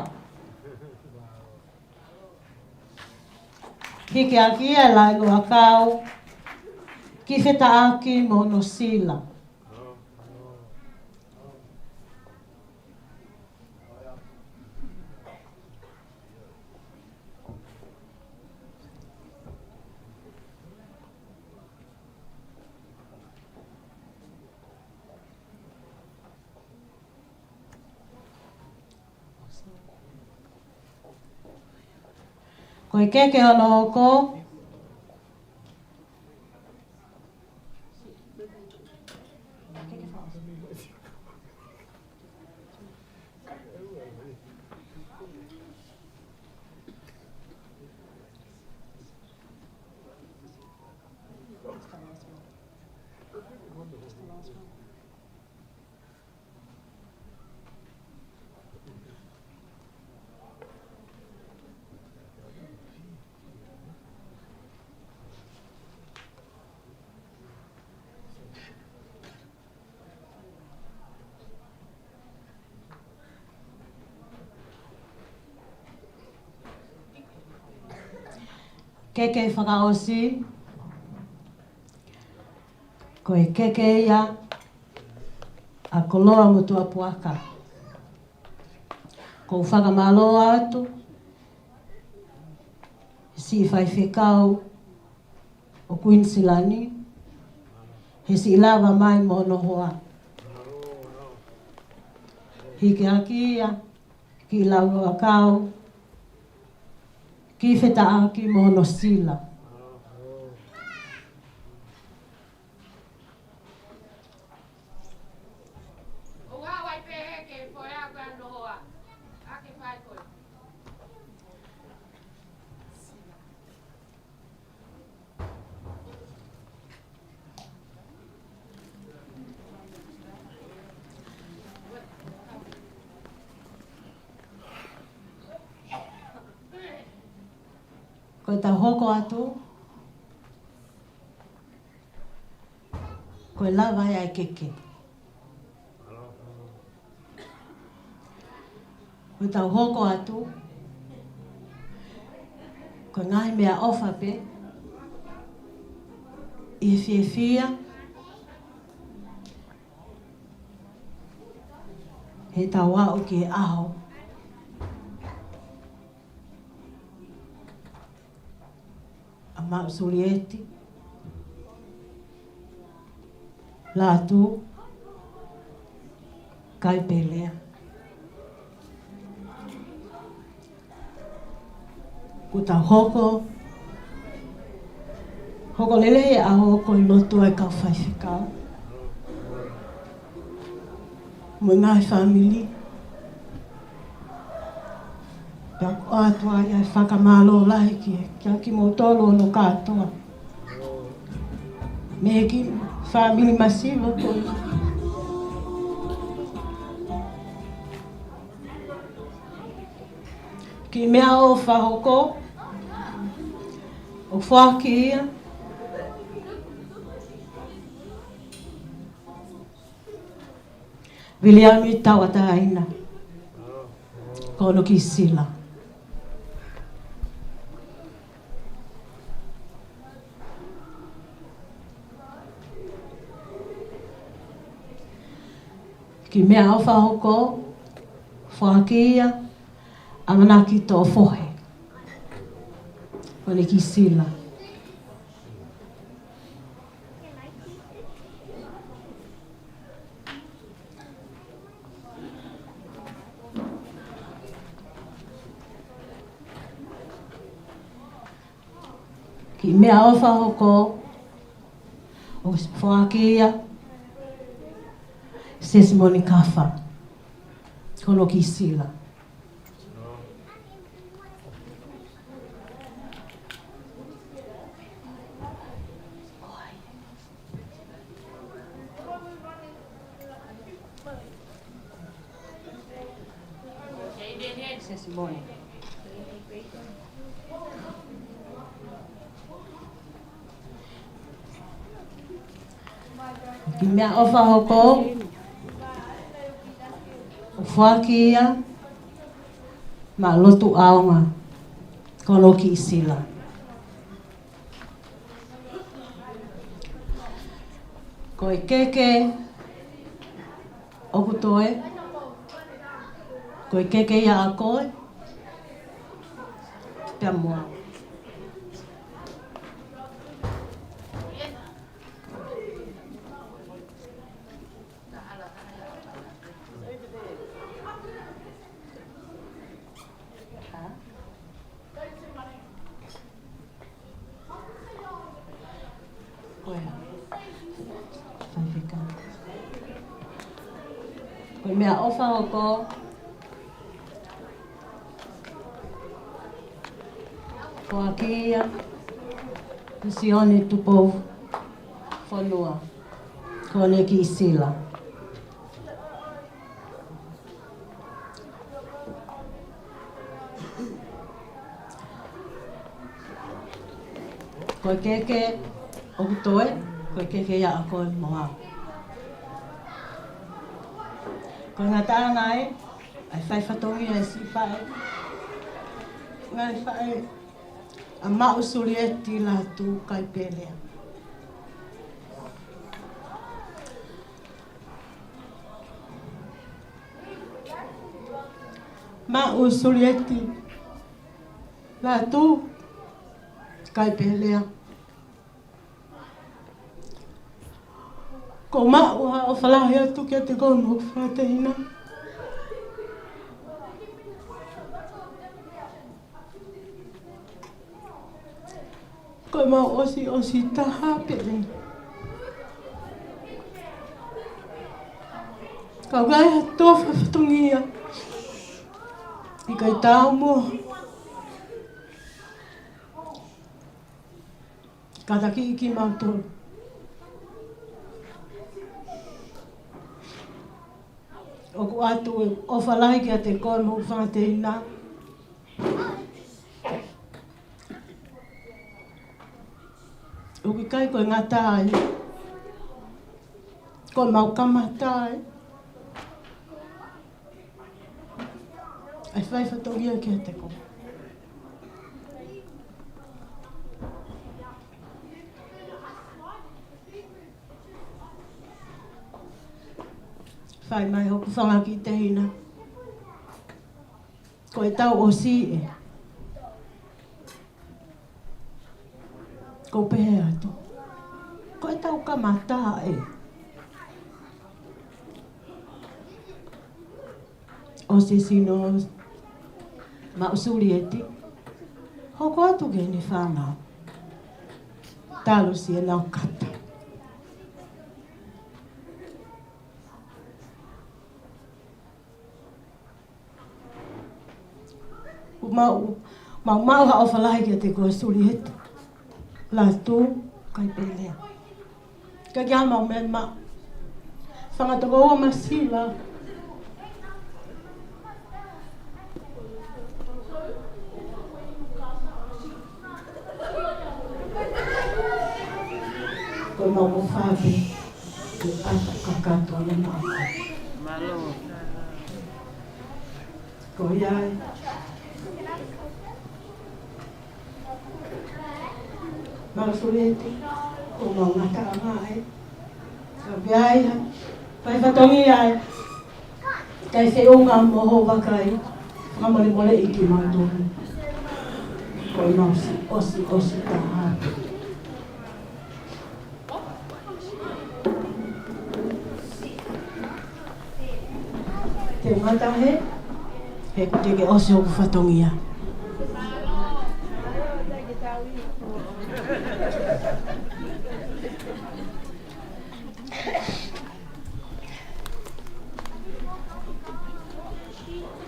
Hiki hake ia ʻe Laulōʻakau, kiʻi fetaʻaki mo hono sila. Ko e keke hono hoko. Keke fakaʻosi, ko e keke ia ʻa Koloa Motuʻapuaka. ʻOku ou fakamālō atu he siʻi faifekau ʻo Kuinisilani, he siʻi lava mai mo hono hoa. Hiki hake ia Kiʻilaulōʻakau, kiʻi fetaʻaki mo hono sila. Ko ʻetau hoko atu, ko e lava ia ʻa e keke. Ko ʻetau hoko atu, ko e ngaahi meʻaʻofa pē, ʻi he fiefia, heʻetau aʻu ki he ʻaho ʻa Maʻu Sulieti Lātū Kaipelea. Kuo tau hoko, hoko lelei ʻa e ʻaho ko e lotu ʻa e kau faifekau mo e ngaahi fāmili. Pea ʻoatu ai ʻa e fakamālō lahi ki, kia kimoutolu hono kātoa. Mei he kiʻi fāmili masiva ko eni. Kiʻi meʻaʻofa hoko, ʻoku foaki ia. Viliami Tauʻatāina. Ko hono kiʻi sila. Kiʻi meʻaʻofa hoko, foaki ia ʻa ʻAmanaki Toʻofohe. Ko hono kiʻi sila. Kiʻi meʻaʻofa hoko, ʻoku foaki ia ʻa Sesimoni Kafa. Ko hono kiʻi sila. Kiʻi meʻaʻofa hoko, ʻoku foaki ia maʻa Lotu ʻAonga. Ko hono kiʻi sila. Ko e keke ʻoku toe, ko e keke ia ʻa koe pea mo au. Ko e hā? Faifekau. Ko e meʻaʻofa hoko, foaki ia ʻa Sione Tupou Fonua. Ko hono kiʻi sila. Ko e keke ʻoku toe, ko e keke ia ʻa koe mo au. Ko e ngataʻanga ē, ʻa e fai fatongia ʻa e siʻi faʻē, ngaahi faʻē, ʻa Maʻu Sulieti Lātū Kaipelea. Maʻu Sulieti Lātū Kaipelea. ʻOku ou maʻu ha ʻofa lahi atu kiate koe mo hoku fanga tehina. Ko ʻemau ʻosiʻosi taha pē eni. Ka ʻoku ʻi ai ha toe fatongia ʻikai taau mo kātaki kimautolu. ʻOku ʻoatu e ʻofa lahi kiate koe mo hoku fanga tehina. ʻOku ʻikai ko e ngata ai, ko ʻemau kamata ai ʻa e fai fatongia kiate koe. Fai mai hoku fanga kiʻi tehina, ko ʻetau ʻosi ē. ʻOku ou pehē atu, ko ʻetau kamata ē. ʻOsi sino Maʻu Sulieti, hoko atu ki heʻene fānau, talu siʻenau kata. ʻOku mau, mau maʻu ha ʻofa lahi kiate koe Sulieti Lātū Kaipelea. Ka ʻoku ʻi ai haʻamau meʻa maʻu. Fanga tokoua masiva. Ko mau mo fāpē. Ke ʻata kakato ʻa e maʻu. Mālō. Ko ia ai. Mālō Sulieti, ko mau ngata anga ai. Ka pea ai ha, fai fatongia ai. Kai se unga mo ho vakai. Fakamolemoleʻi kimautolu. Ko e mau siʻi, ʻosi, ʻosi taha. Te u ngata hē, he ʻoku teʻeki ʻosi hoku fatongia.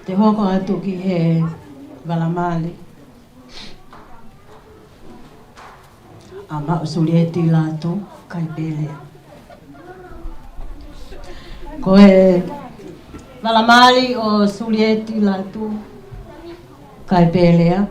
Te u hoko atu ki he vala mali. ʻA maʻu Sulieti Lātū Kaipelea. Ko e vala mali ʻo Sulieti Lātū Kaipelea.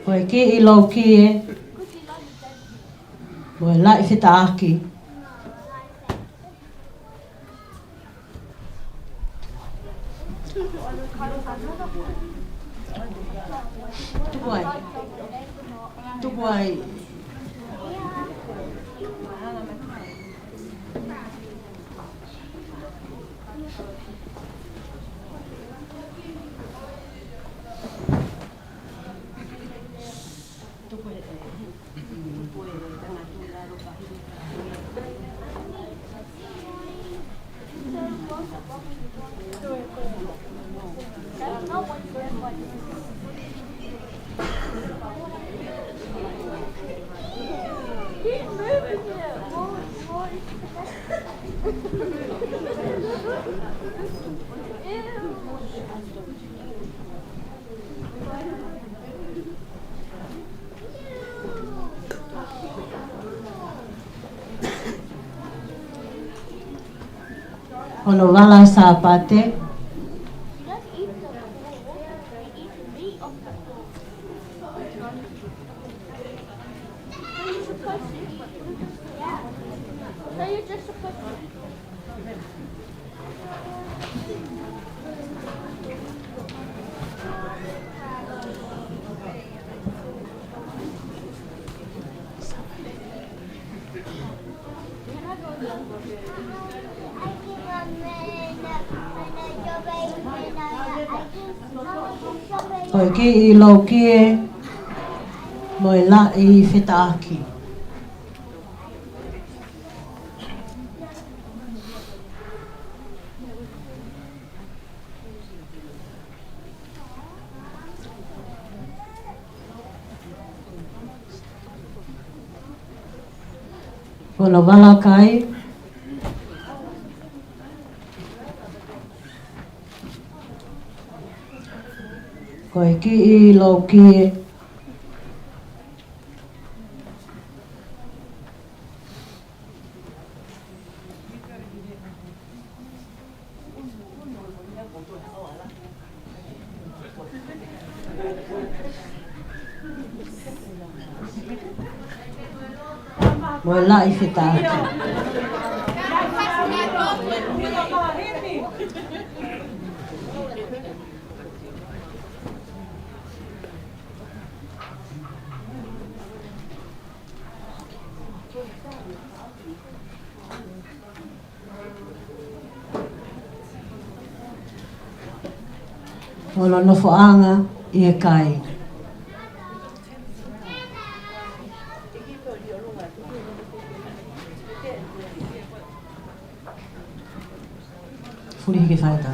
Ko e kiʻi loukie, mo e laʻi fetaʻaki. Tuku ai. Tuku ai. Hono vala Sāpate. Ko e kiʻi loukie mo e laʻi fetaʻaki. Ko hono vala kai. Ko e kiʻi loukie. Mo e laʻi fetaʻaki. Hono nofoʻanga ʻi he kai. Fuli hiki fai ta.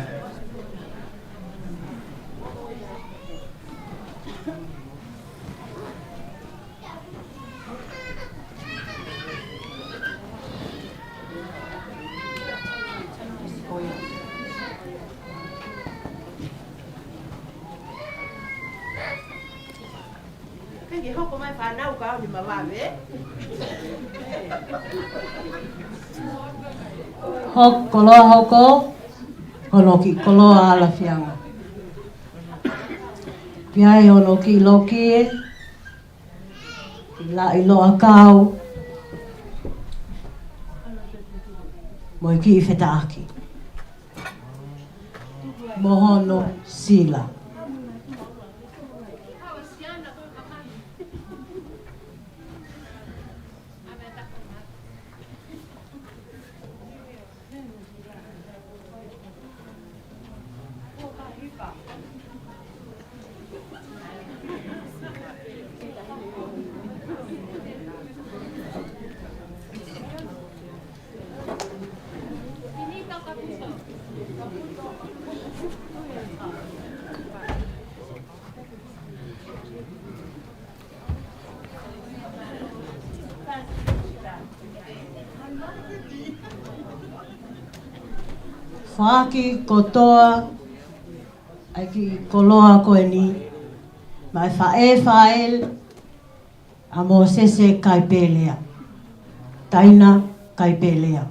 ʻE hoko mai fānau ka ʻoku ne mavave. Hoko, koloa hoko, ko hono kiʻi koloa ʻa Lafianga. Pea ʻi hono kiʻi loki ē, kiʻi laʻi loʻakau, mo e kiʻi fetaʻaki. Mo hono sila. Foaki kotoa ʻa e kiʻi koloa ko eni maʻa e faʻē faʻē ʻa Mōsese Kaipelea. Taina Kaipelea.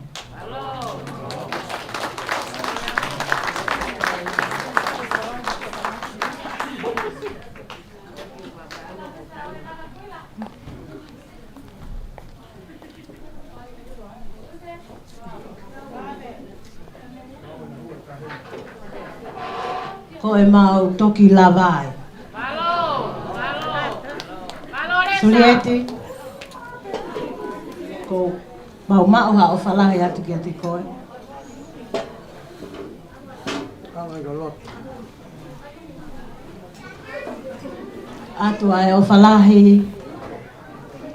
Ko e mau toki lava ai. Sulieti, ko mau maʻu ha ʻofa lahi atu kiate koe. ʻOatu ʻa e ʻofa lahi.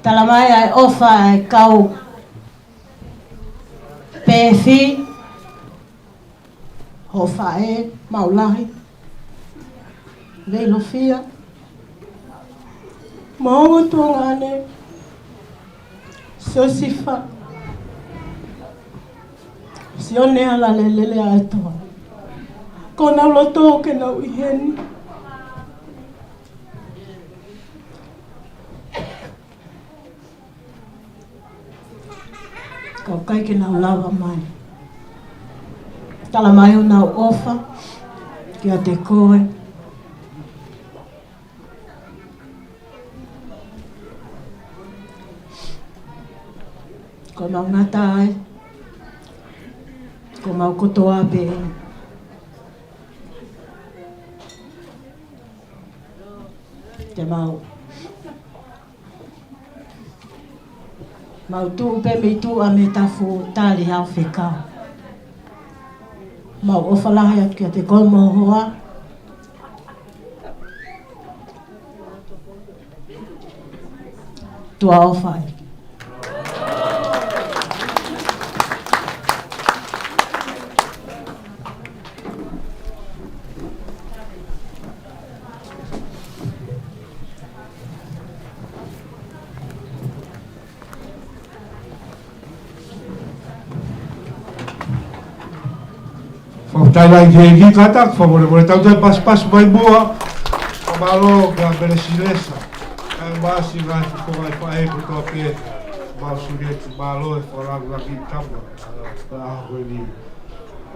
Tala mai ʻa e ʻofa ʻa e kau pefi. Hoʻo faʻē maʻu lahi, Veilofia, mo ho tuongaʻane, Siosifa, Sione Alalelele ʻAtoa. Ko honau loto ke nau ʻi heni. Ka ʻoku ʻikai ke nau lava mai. Tala mai honau ʻofa kiate koe. Ko mau ngata ai, ko mau kotoa pē. Te mau Mau tuʻu pē mei tuʻa mei tafu tali hao fekau. Mau ʻofa lahi atu kiate koe mo ho hoa. Tuʻa ʻofa ai. Fakafetaʻi lahi ki he ʻEiki, kātaki ʻo fakamolemole, tau toe pasipasi mai muʻa. Fakamālō kia Mele Silesa. Kae ʻumaʻā siʻi ngaahi fofonga ʻi faʻē kotoa pē. Mau suli atu, mālō e fakalāngilangiʻi tama. Ka ko eni,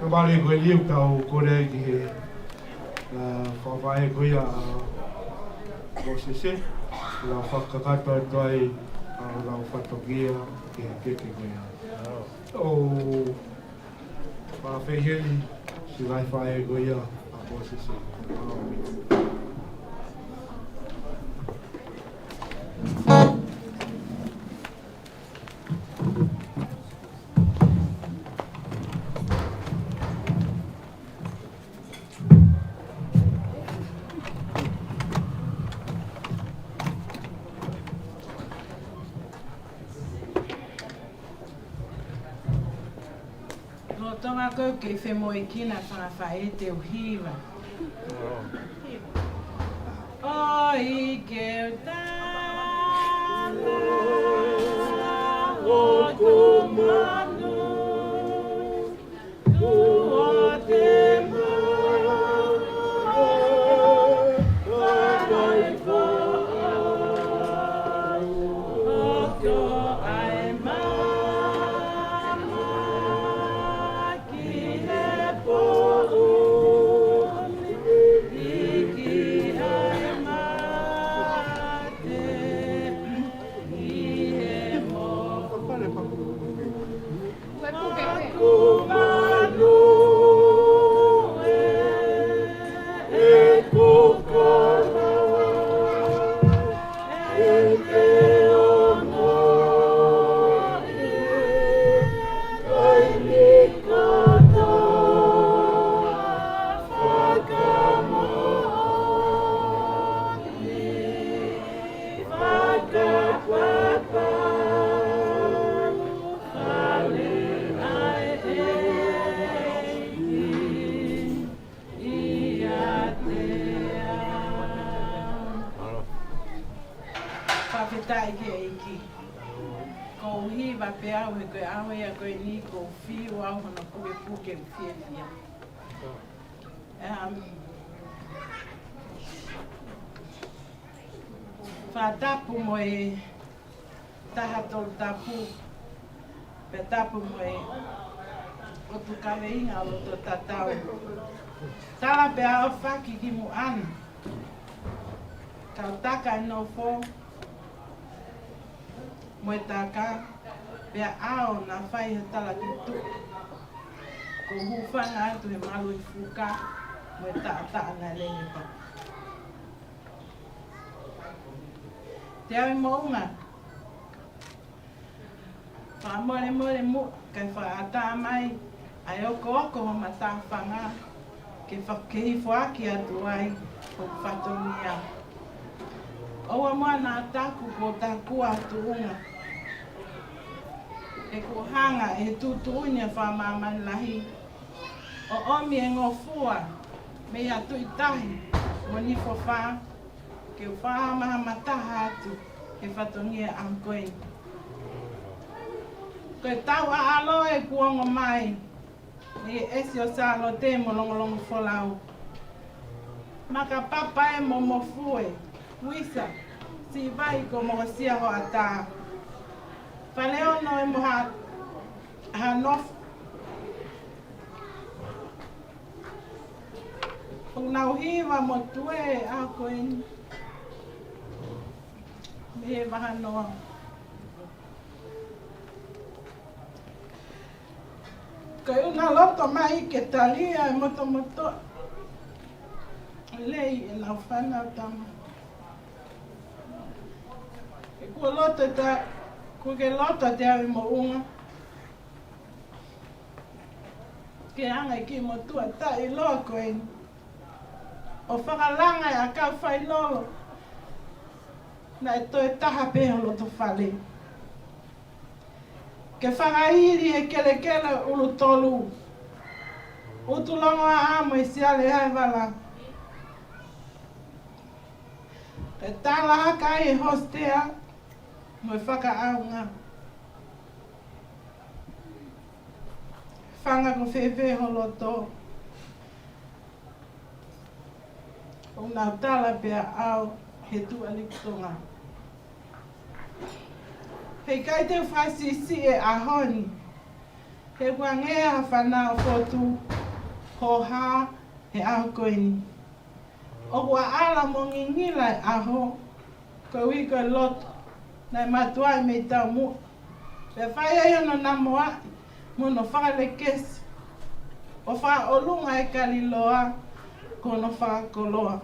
ka mali ko eni ʻoku tau kole ai ki he ʻa, fakafaʻē ko ia ʻa Mōsese, ʻo fakakakato atu ai ʻa honau fatongia ki he keke ko ia. ʻO fakafeʻiloaki siʻi ngaahi faʻē ko ia ʻa Mōsese. Lolotonga ko ē ʻoku kei femoʻuekina e fanga faʻē, te u hiva. ʻOi ke u tala ʻoku manu. Tuʻa te mau ʻo, ʻo, ʻo, ʻo, ʻo, ʻAi māmā ki he poʻuli, ki he mate, ki he moʻui. Fakafetaʻi ki he ʻEiki. Ko u hiva pē au he ko e ʻaho ia ko eni ko u fiu au hono pukepuke ʻoku fiefia. Um, fakatapu mo e Taha Tolu Tapu, pea tapu mo e ʻOtu Kaveinga ʻo Loto Tatau. Tala pea ʻofa ki muʻa na. Kau taka e nofo mo e taka, pea ʻaʻau naʻa fai ha tala ki tuʻa. Ko u hūfanga atu he malu ʻi fuka mo e taʻataʻa naʻe lele pau. Te au ʻi Moʻunga. Fakamolemole muʻa, kae fakaʻatā mai ʻa e okooko ho matāfanga ke fa-, ke hifoaki atu ai hoku fatongia. ʻOua muʻa naʻa taku ko takua tuʻunga. He kuo hanga ʻe he tuʻutuʻuni ʻa e fakamāmani lahi ʻo ʻomi e ngofua mei a Tuʻi Tahi mo Nifofa, ke u fakamahamataha atu he fatongia ʻaho ko eni. Ko e tau ʻaʻalo ʻeku ongo mai ʻi he ʻEsi ʻo Sālote mo Longolongofolau. Makapapa ē mo Mofue, Uisa, Sivai ko Mosia Hoʻatā. Faleono ē mo Ha-, Hanofo. ʻOku nau hiva mo tue ʻa ko eni mei he vahanoa. Ko e ʻuhinga loto mai ke tali ʻa e motomoto lelei ʻenau fānau tama. He kuo loto ta, kuo ke loto te au ʻi Moʻunga. Ke anga e kiʻi motuʻa taʻeʻiloa ko eni ʻo fakalanga e ʻakau failolo naʻe toe taha pē ho loto fale. Ke fakaili e kelekele ʻulu tolu, ʻUtulongoaʻa mo e Siale ʻa e Vala. Ke tala hake ai e hostea mo e fakaʻaonga. Fanga ko fēfē ho loto, ʻoku nau tala pea ʻaʻau he Tuʻa Liku Tonga. Heʻikai te u fakasiʻisiʻi e ʻaho ni, he kuo ngea ha fānau fotu hoha he ʻaho ko eni. ʻOku ʻaʻala mo ngingila e ʻaho, koeʻuhi ko e loto naʻe matuaʻi mei taumuʻa, pea fai ai hono namoaʻi mo hono fakalekesi ʻo fakaʻolunga e kaliloa ko hono fakakoloa.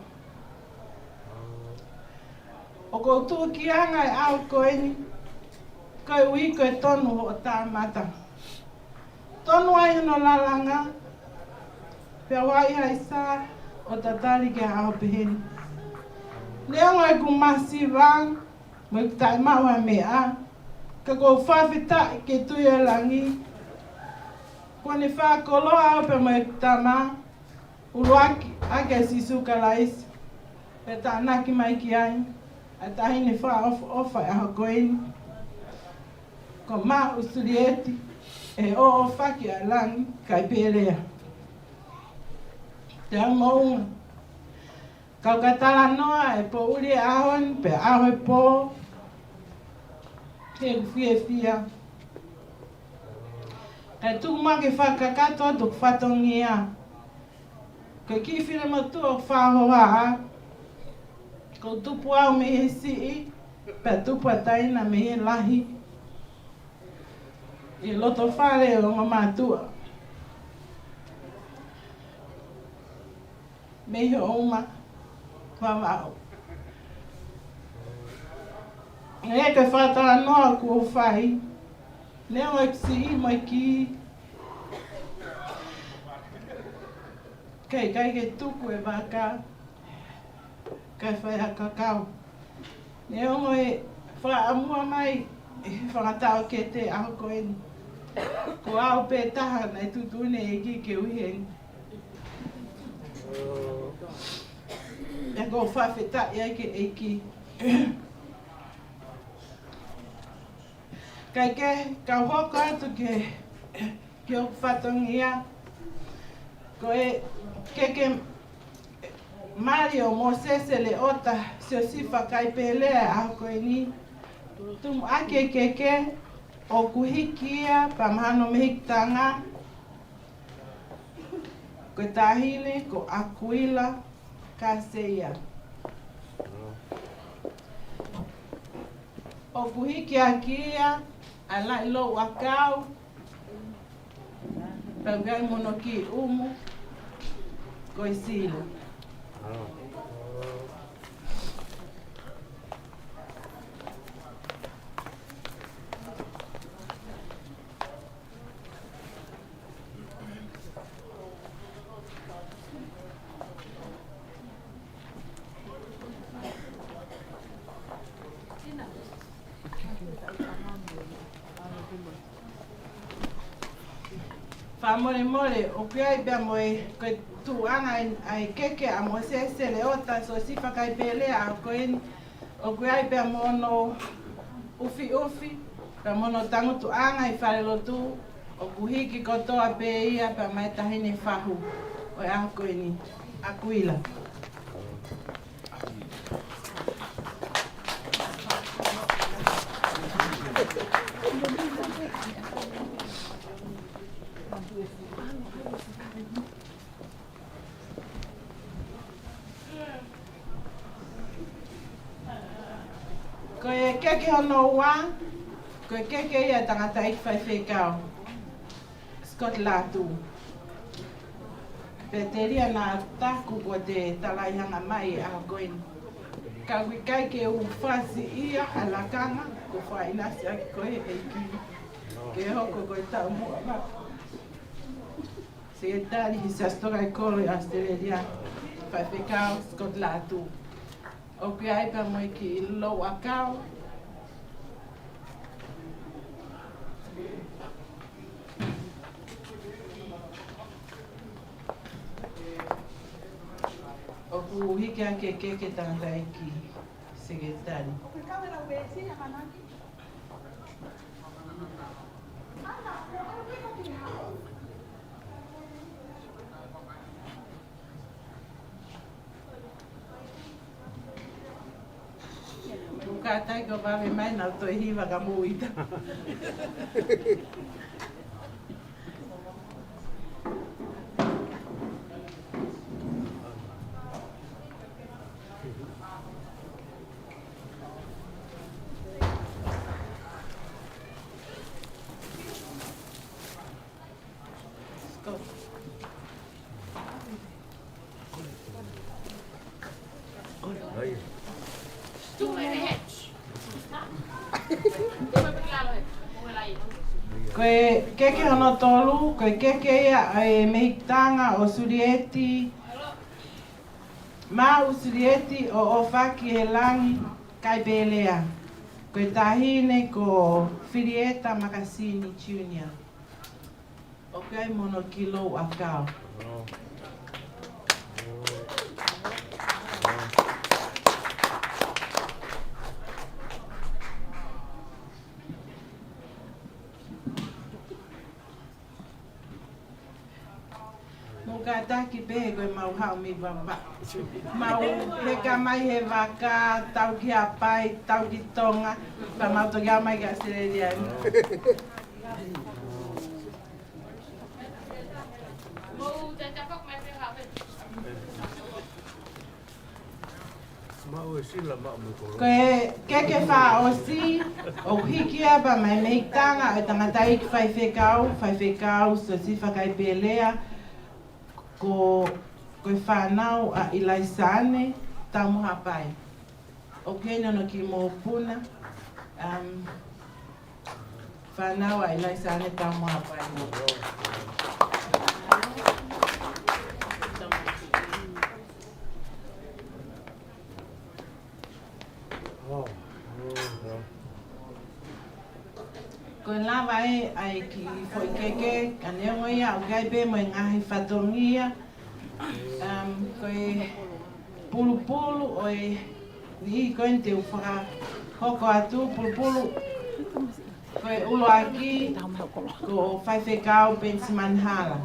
ʻOku ou tuʻukiʻanga e ʻaho ko eni, koeʻuhi ko e tonu hoʻo tāmata. Tonu ai hono lalanga, pea ʻoua ʻe haʻisa ʻo tatali ki ha ʻaho pehē ni. Neongo ʻeku masiva mo ʻeku taʻemaʻu ha meʻa, ka ʻoku ou fakafetaʻi ki he Tuʻi ʻo Langi, kuo ne fakakoloa au pea mo ʻeku tama, ʻuluaki ʻaki ʻa Sīsū Kalaisi, pea tānaki mai ki ai ʻa e taʻahine fakaʻofoʻofa ʻo e ʻaho ko eni, ko Maʻu Sulieti, ʻe ʻoʻofaki ʻa e langi kae pēlea. Te au Moʻunga. Kau ka talanoa e poʻuli ʻaho ni pea ʻaho e pō. Ke u fiefia. Kae tuku muʻa ke fakakakato atu hoku fatongia. Ko e kiʻi finemotuʻa ʻoku fakahohaʻa. Ko e tupu au mei he siʻi, pea tupu ʻa Taina mei he lahi. ʻI he loto fale ʻo e ongo mātuʻa. Mei he ʻouma Vavaʻu. ʻA ia ko e fakatalanoa ʻoku ou fai. Neongo ʻeku siʻi mo e kī, ʻikai ke tuku e vaka, kae fai ʻa e kakau. Neongo e fakaʻamua mai ʻe he fanga taʻokete ʻaho ko eni, ko au pē taha naʻe tuʻutuʻuni ʻe he ʻEiki ke u ʻi heni. Pea ʻoku ou fakafetaʻi ai ki he ʻEiki. Kae kehe, kau hoko atu ki he, ki hoku fatongia. Ko e Keke Mario Mōsese Leota Siosifa Kaipelea ʻaho ko eni. Tumuʻaki e keke, ʻoku hiki ia pea mo hono mehikitanga, ko e taʻahine ko ʻAkuila Kaseia. ʻOku hiki ʻaki ia ʻa e laʻi louʻakau, pea ʻoku ʻi ai mo hono kiʻi ʻumu ko e sila. Fakamolemole, ʻoku ʻi ai pea mo e, ko e tuʻunga ʻa e, ʻa e keke ʻa Mōsese Leota Siosifa Kaipelea ʻaho ko eni, ʻoku ʻi ai pea mo hono ʻufiʻufi, pea mo hono tangutuʻanga ʻi falelotu, ʻoku hiki kotoa pē ia pea mo e taʻahine fahu ʻo e ʻaho ko eni, ʻAkuila. Ko e keke hono ua, ko e keke ia ʻa e tangataʻeiki faifekau, Scott Latu. Pea telia naʻa taku kuo te talaʻehanga mai ʻaho ko eni. Ka ʻoku ʻikai ke u fasi ia ʻa e lakanga, ko e fakaʻinasi ʻaki ko ē ʻe he ʻEiki ke hoko ko e taumuʻa. Sekelitali Siasi Tokaikoló ʻi ʻAositelēlia, Faifekau Scott Latu. ʻOku ʻi ai pea mo e kiʻi louʻakau. ʻOku hiki ʻaki e keke, tangataʻeiki sekelitali. Kuo kātaki ʻo vave mai, naʻa toe hiva ka mou ʻita. Ko e keke hono tolu, ko e keke ia ʻa e mehikitanga ʻo Sulieti, Mau Sulieti ʻo ʻOfaki ʻi he Langi Kaipelea. Ko e taʻahine ko Filieta Makasini Junior. ʻOku ʻi ai mo hono kiʻi louʻakau. Mou Kātaki pē he ko e mau haʻu mei Vavaʻu. Mau heka mai he vaka, tau ki Haʻapai, tau ki Tonga, pea mau toki aʻu mai ki ʻAositelēlia ni. Ko e keke fakaʻosi ʻoku hiki ʻa e pā mai mei Tonga ʻo e tangataʻeiki faifekau, faifekau Siosifa Kaipelea, ko, ko e fānau ʻa ʻIlaisa ʻAne Taumohapai. ʻOku ʻi heni hono kiʻi mokopuna, um, fānau ʻa ʻIlaisa ʻAne Taumohapai. Ko e lava ʻe ʻai ki foʻi keke, ka neongo ia ʻoku ʻi ai pē mo e ngaahi fatongia, um, ko e pulupulu ʻo e niʻihi ko eni te u fakahoko atu, pulupulu ko e ʻuluaki, ko Faifekau Penisimani Hala.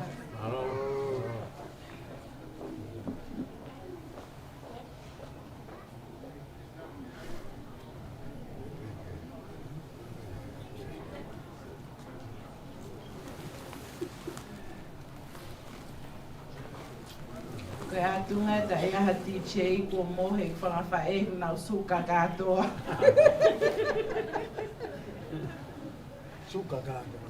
Ko e ʻatunga ʻe taʻe ʻi ai ha D J kuo mohe fanga faʻē he nau suka kātoa. Suka kātoa.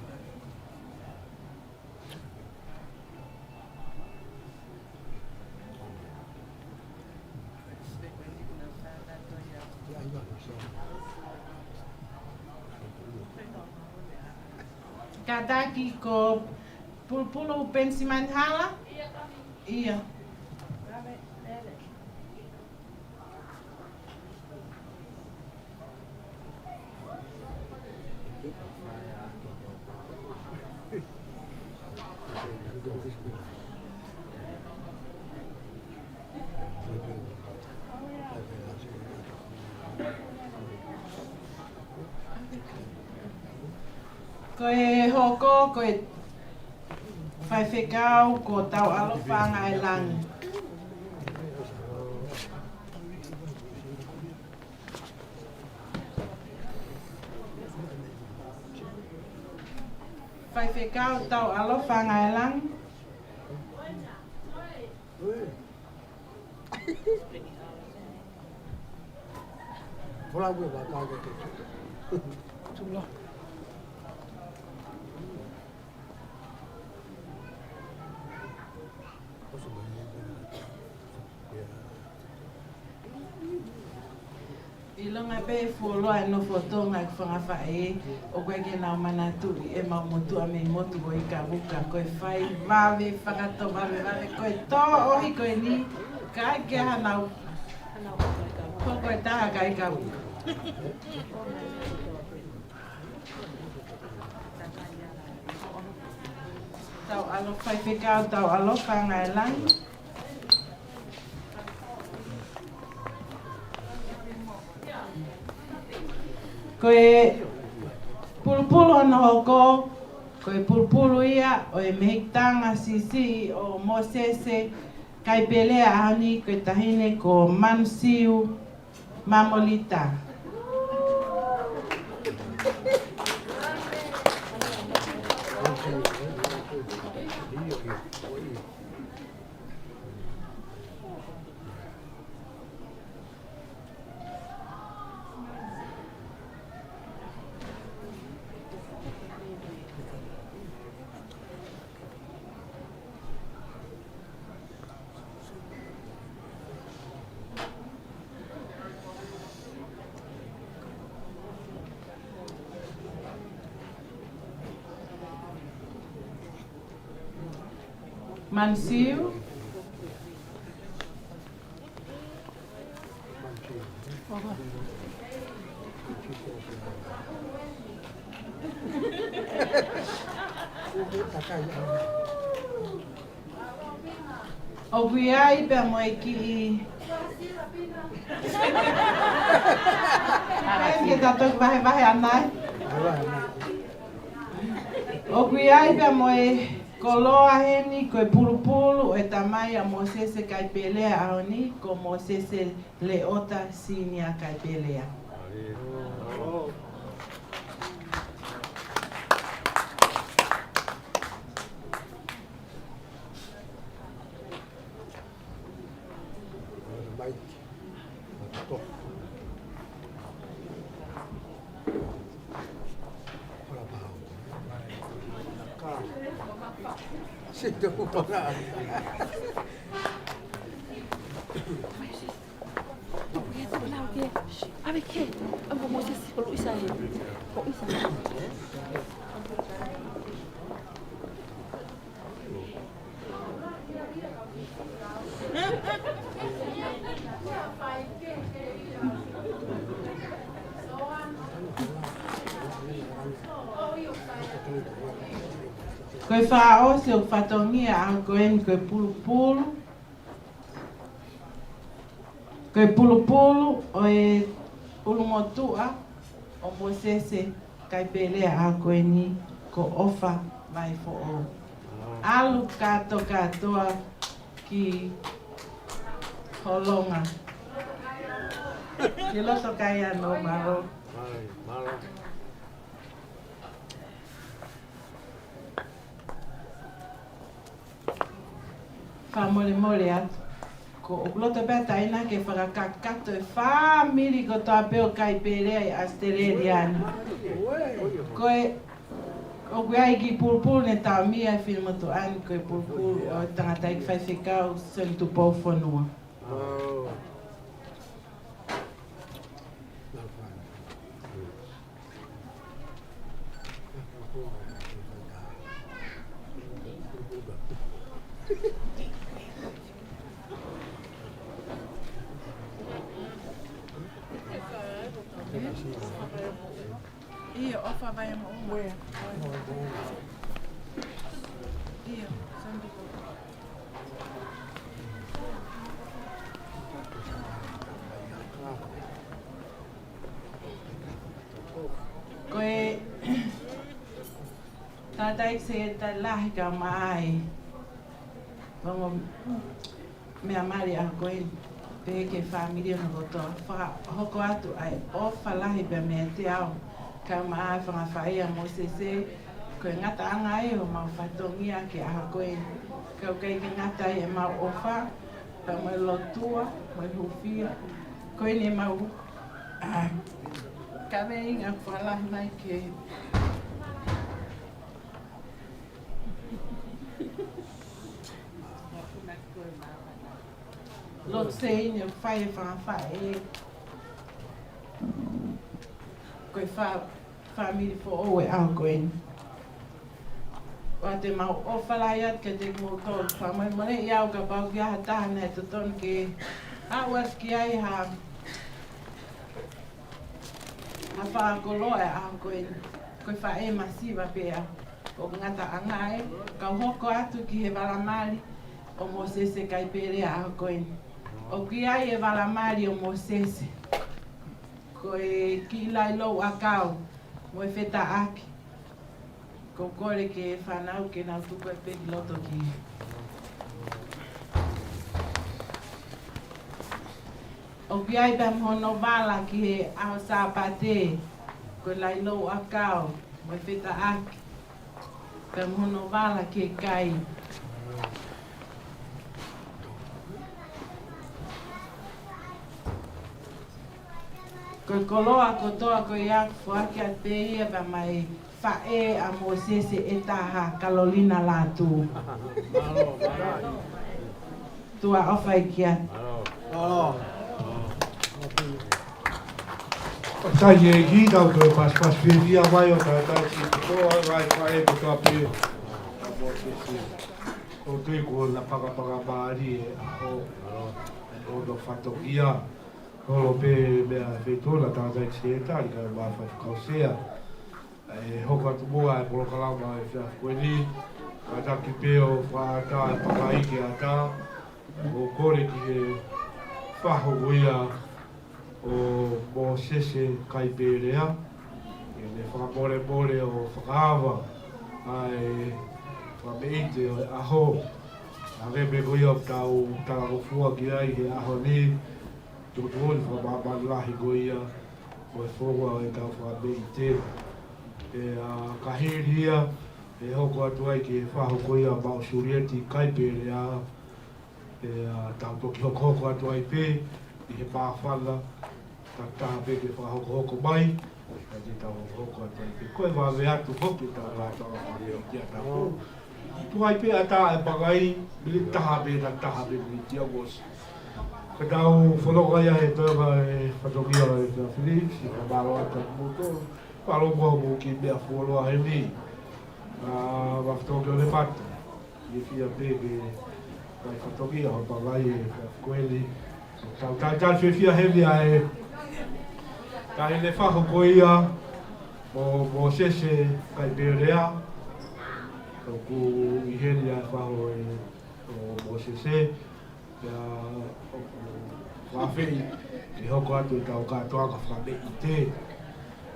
Kātaki ko Pulupulu Penisimani Hala? ʻIa. Ko e hoko, ko e faifekau, ko Taualofa Ngaelangi. Faifekau Taualofa Ngaelangi. Tula. ʻIlonga pē fuoloa e nofo Tonga ʻeku fanga faʻē, ʻoku ʻikai ke nau manatuʻi ʻemau motuʻa mei motu ko Ikavuka, ko e fai vave, fakatovavevave, ko e tō ʻohi ko eni, ʻikai ke hanau, ko, ko e taha ka Ikavuka. Taualofa, faifekau Taualofa Ngaelangi. Ko e pulupulu hono hoko, ko e pulupulu ia ʻo e mehikitanga siʻisiʻi ʻo Mōsese Kaipelea ʻaho ni, ko e taʻahine ko Manusiu Mamolita. Mansiu. ʻOku ʻi ai pea mo e kiʻi. Pea ke ta toki vahevahe ʻanai. ʻOku ʻi ai pea mo e Koloa heni ko e pulupulu ʻo e tamai ʻa Mōsese Kaipelea ʻaho ni, ko Mōsese Leota Sinia Kaipelea. Ko e fakaʻosi ʻo e fatongia ʻaho ko eni ko e pulupulu. Ko e pulupulu ʻo e ʻulumotuʻa ʻo Mōsese Kaipelea ʻaho ko eni ko ʻOfa Vaifoʻou. ʻAlu kātoa kātoa ki Holonga. Ki loto kai anō, mālō. Fakamolemole atu. Ko ʻeku loto pē ʻa taina ke fakakakato e fāmili kotoa pē ʻo Kaipelea ʻi ʻAositelēlia ni. Ko e, ʻoku ʻi ai e kiʻi pulupulu ne talamai ʻe he finemotuʻa ni ko e pulupulu ʻo e tangataʻeiki faifekau Sione Tupou Fonua. ʻIo, ʻOfa Vaifoʻou. ʻIo, Sandiko. Ko e tangataʻeiki sekelitali lahi kae ʻumaʻā e ongo meʻa mali ʻaho ko eni, pehē ki he fāmili hono kotoa. Fakahoko atu ʻa e ʻofa lahi pea meiate au, kae ʻumaʻā e fanga faʻē ʻa Mōsese, ko e ngataʻanga ia ʻo homau fatongia ki he ʻaho ko eni. Ka ʻoku ʻikai ke ngata ai ʻemau ʻofa, pea mo e lotua, mo e hūfia. Ko eni ʻemau, ʻa, kaveinga fakalahi mai ke lotu seini ʻoku fai ʻe he fanga faʻē. Ko e fā-, fāmili foʻou ʻo e ʻaho ko eni. ʻOatu ʻemau ʻofa lahi atu kiate kimoutolu. Fakamolemoleʻi au kapau ʻoku ʻi ai ha taha naʻe totonu ke aʻu atu ki ai ha ha fakakoloa ʻo e ʻaho ko eni, ko e faʻē masiva pē au. ʻOku ngataʻanga ia, kau hoko atu ki he vala mali ʻo Mōsese Kaipelea ʻaho ko eni. ʻOku ʻi ai e vala mali ʻo Mōsese. Ko e kiʻi lailou ʻakau mo e fetaʻaki. Ko e kole ki he fānau ke nau tuku e peni loto ki. ʻOku ʻi ai pē mo hono vala ki he ʻaho Sāpate, ko e lailou ʻakau mo e fetaʻaki, pea mo hono vala ki he kai. Ko e koloa kotoa ko ia ʻoku foaki atu pē ia pea mei he faʻē ʻa Mōsese ʻe taha, Kalolina Lātū. Tuʻa ʻofa ʻeiki atu. ʻOku sai ʻeiki, tau toe pasipasi pē ia mai ʻo tautautefito ʻa e faʻē kotoa pē ʻa Mōsese. ʻOku ou tui kuo na pakapaka mālie ʻa hono fatongia. Holo pē meʻa feituʻu na tangataʻeiki sekelitali kae ʻumaʻā e faifekau sea. ʻE hoko atu muʻa e polokalama ʻo e efiafi ko eni. Kātaki pē ʻo fakaʻatā e pakaiki ʻatā. ʻO kole ki he fahu ko ia ʻo Mōsese Kaipelea, ke ne fakamolemole ʻo fakaava ʻa e fakameʻite ʻo e ʻaho. Hangē pē ko ia ʻoku tau talangofua ki ai he ʻaho ni, tuʻutuʻuni fakamāmani lahi ko ia ʻo e founga ʻo ʻetau fakameʻite. Pea ka hili ia, ʻe hoko atu ai ki he fahu ko ia maʻa Sulieti Kaipelea. Pea tau toki hokohoko atu ai pē ʻi he māfana, takitaha pē ke fakahokohoko mai, ka te tau hokohoko atu ai pē. Ko e vave atu foki ʻetau kātoanga fakameʻite ʻa tautolu. Tuai pē ʻatā e pangai, miniti taha pē, takitaha pē miniti ia kuo ʻosi. Ka tau fononga ia he toenga e fatongia ʻo e Efiafi Ni, siʻi fakamālō atu kiate kimoutolu. Mālō muʻa hoʻomou kiʻi meʻa fuoloa heni. ʻA, Mafatoki ʻo Lepata. Fiefia pē ke kai fatongia hoʻo pangai he efiafi ko eni. Tau talitali fiefia heni ʻa e taʻahine fahu ko ia ʻo Mōsese Kaipelea. ʻOku ʻi heni ʻa e fahu ʻo Mōsese. Pea ʻoku fakaafeʻi ke hoko atu ʻetau kātoanga fakameʻite.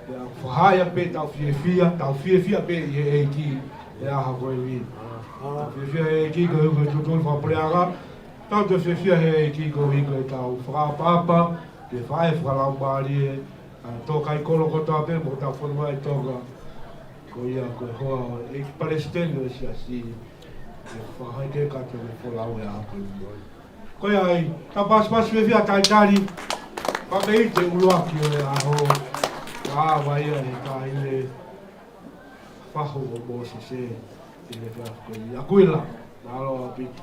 Pea fakahā ia pē ʻetau fiefia, tau fiefia pē ʻi he ʻEiki he ʻaho ko eni. Tau fiefia he ʻEiki koeʻuhi ko e tuʻutuʻuni fakapuleʻanga. Tau toe fiefia he ʻEiki koeʻuhi ko ʻetau fakaʻapaʻapa ki he faʻē fakalaumālie ʻa e tō kai kolo kotoa pē mo hotau fonua ʻi Tonga. Ko ia ko e hoa ʻo e ʻEiki Palesiteni ʻo e Siasi. ʻE fakahā ke kātoa e folau ʻo e ʻaho ko eni. Ko ia ai, tau pasipasi fiefia talitali fakameʻite ʻuluaki ʻo e ʻaho. Ka ʻave ia ʻe he taʻahine fahu ʻo Mōsese ʻi he efiafi ko eni. ʻAkuila, mālō ʻaupito.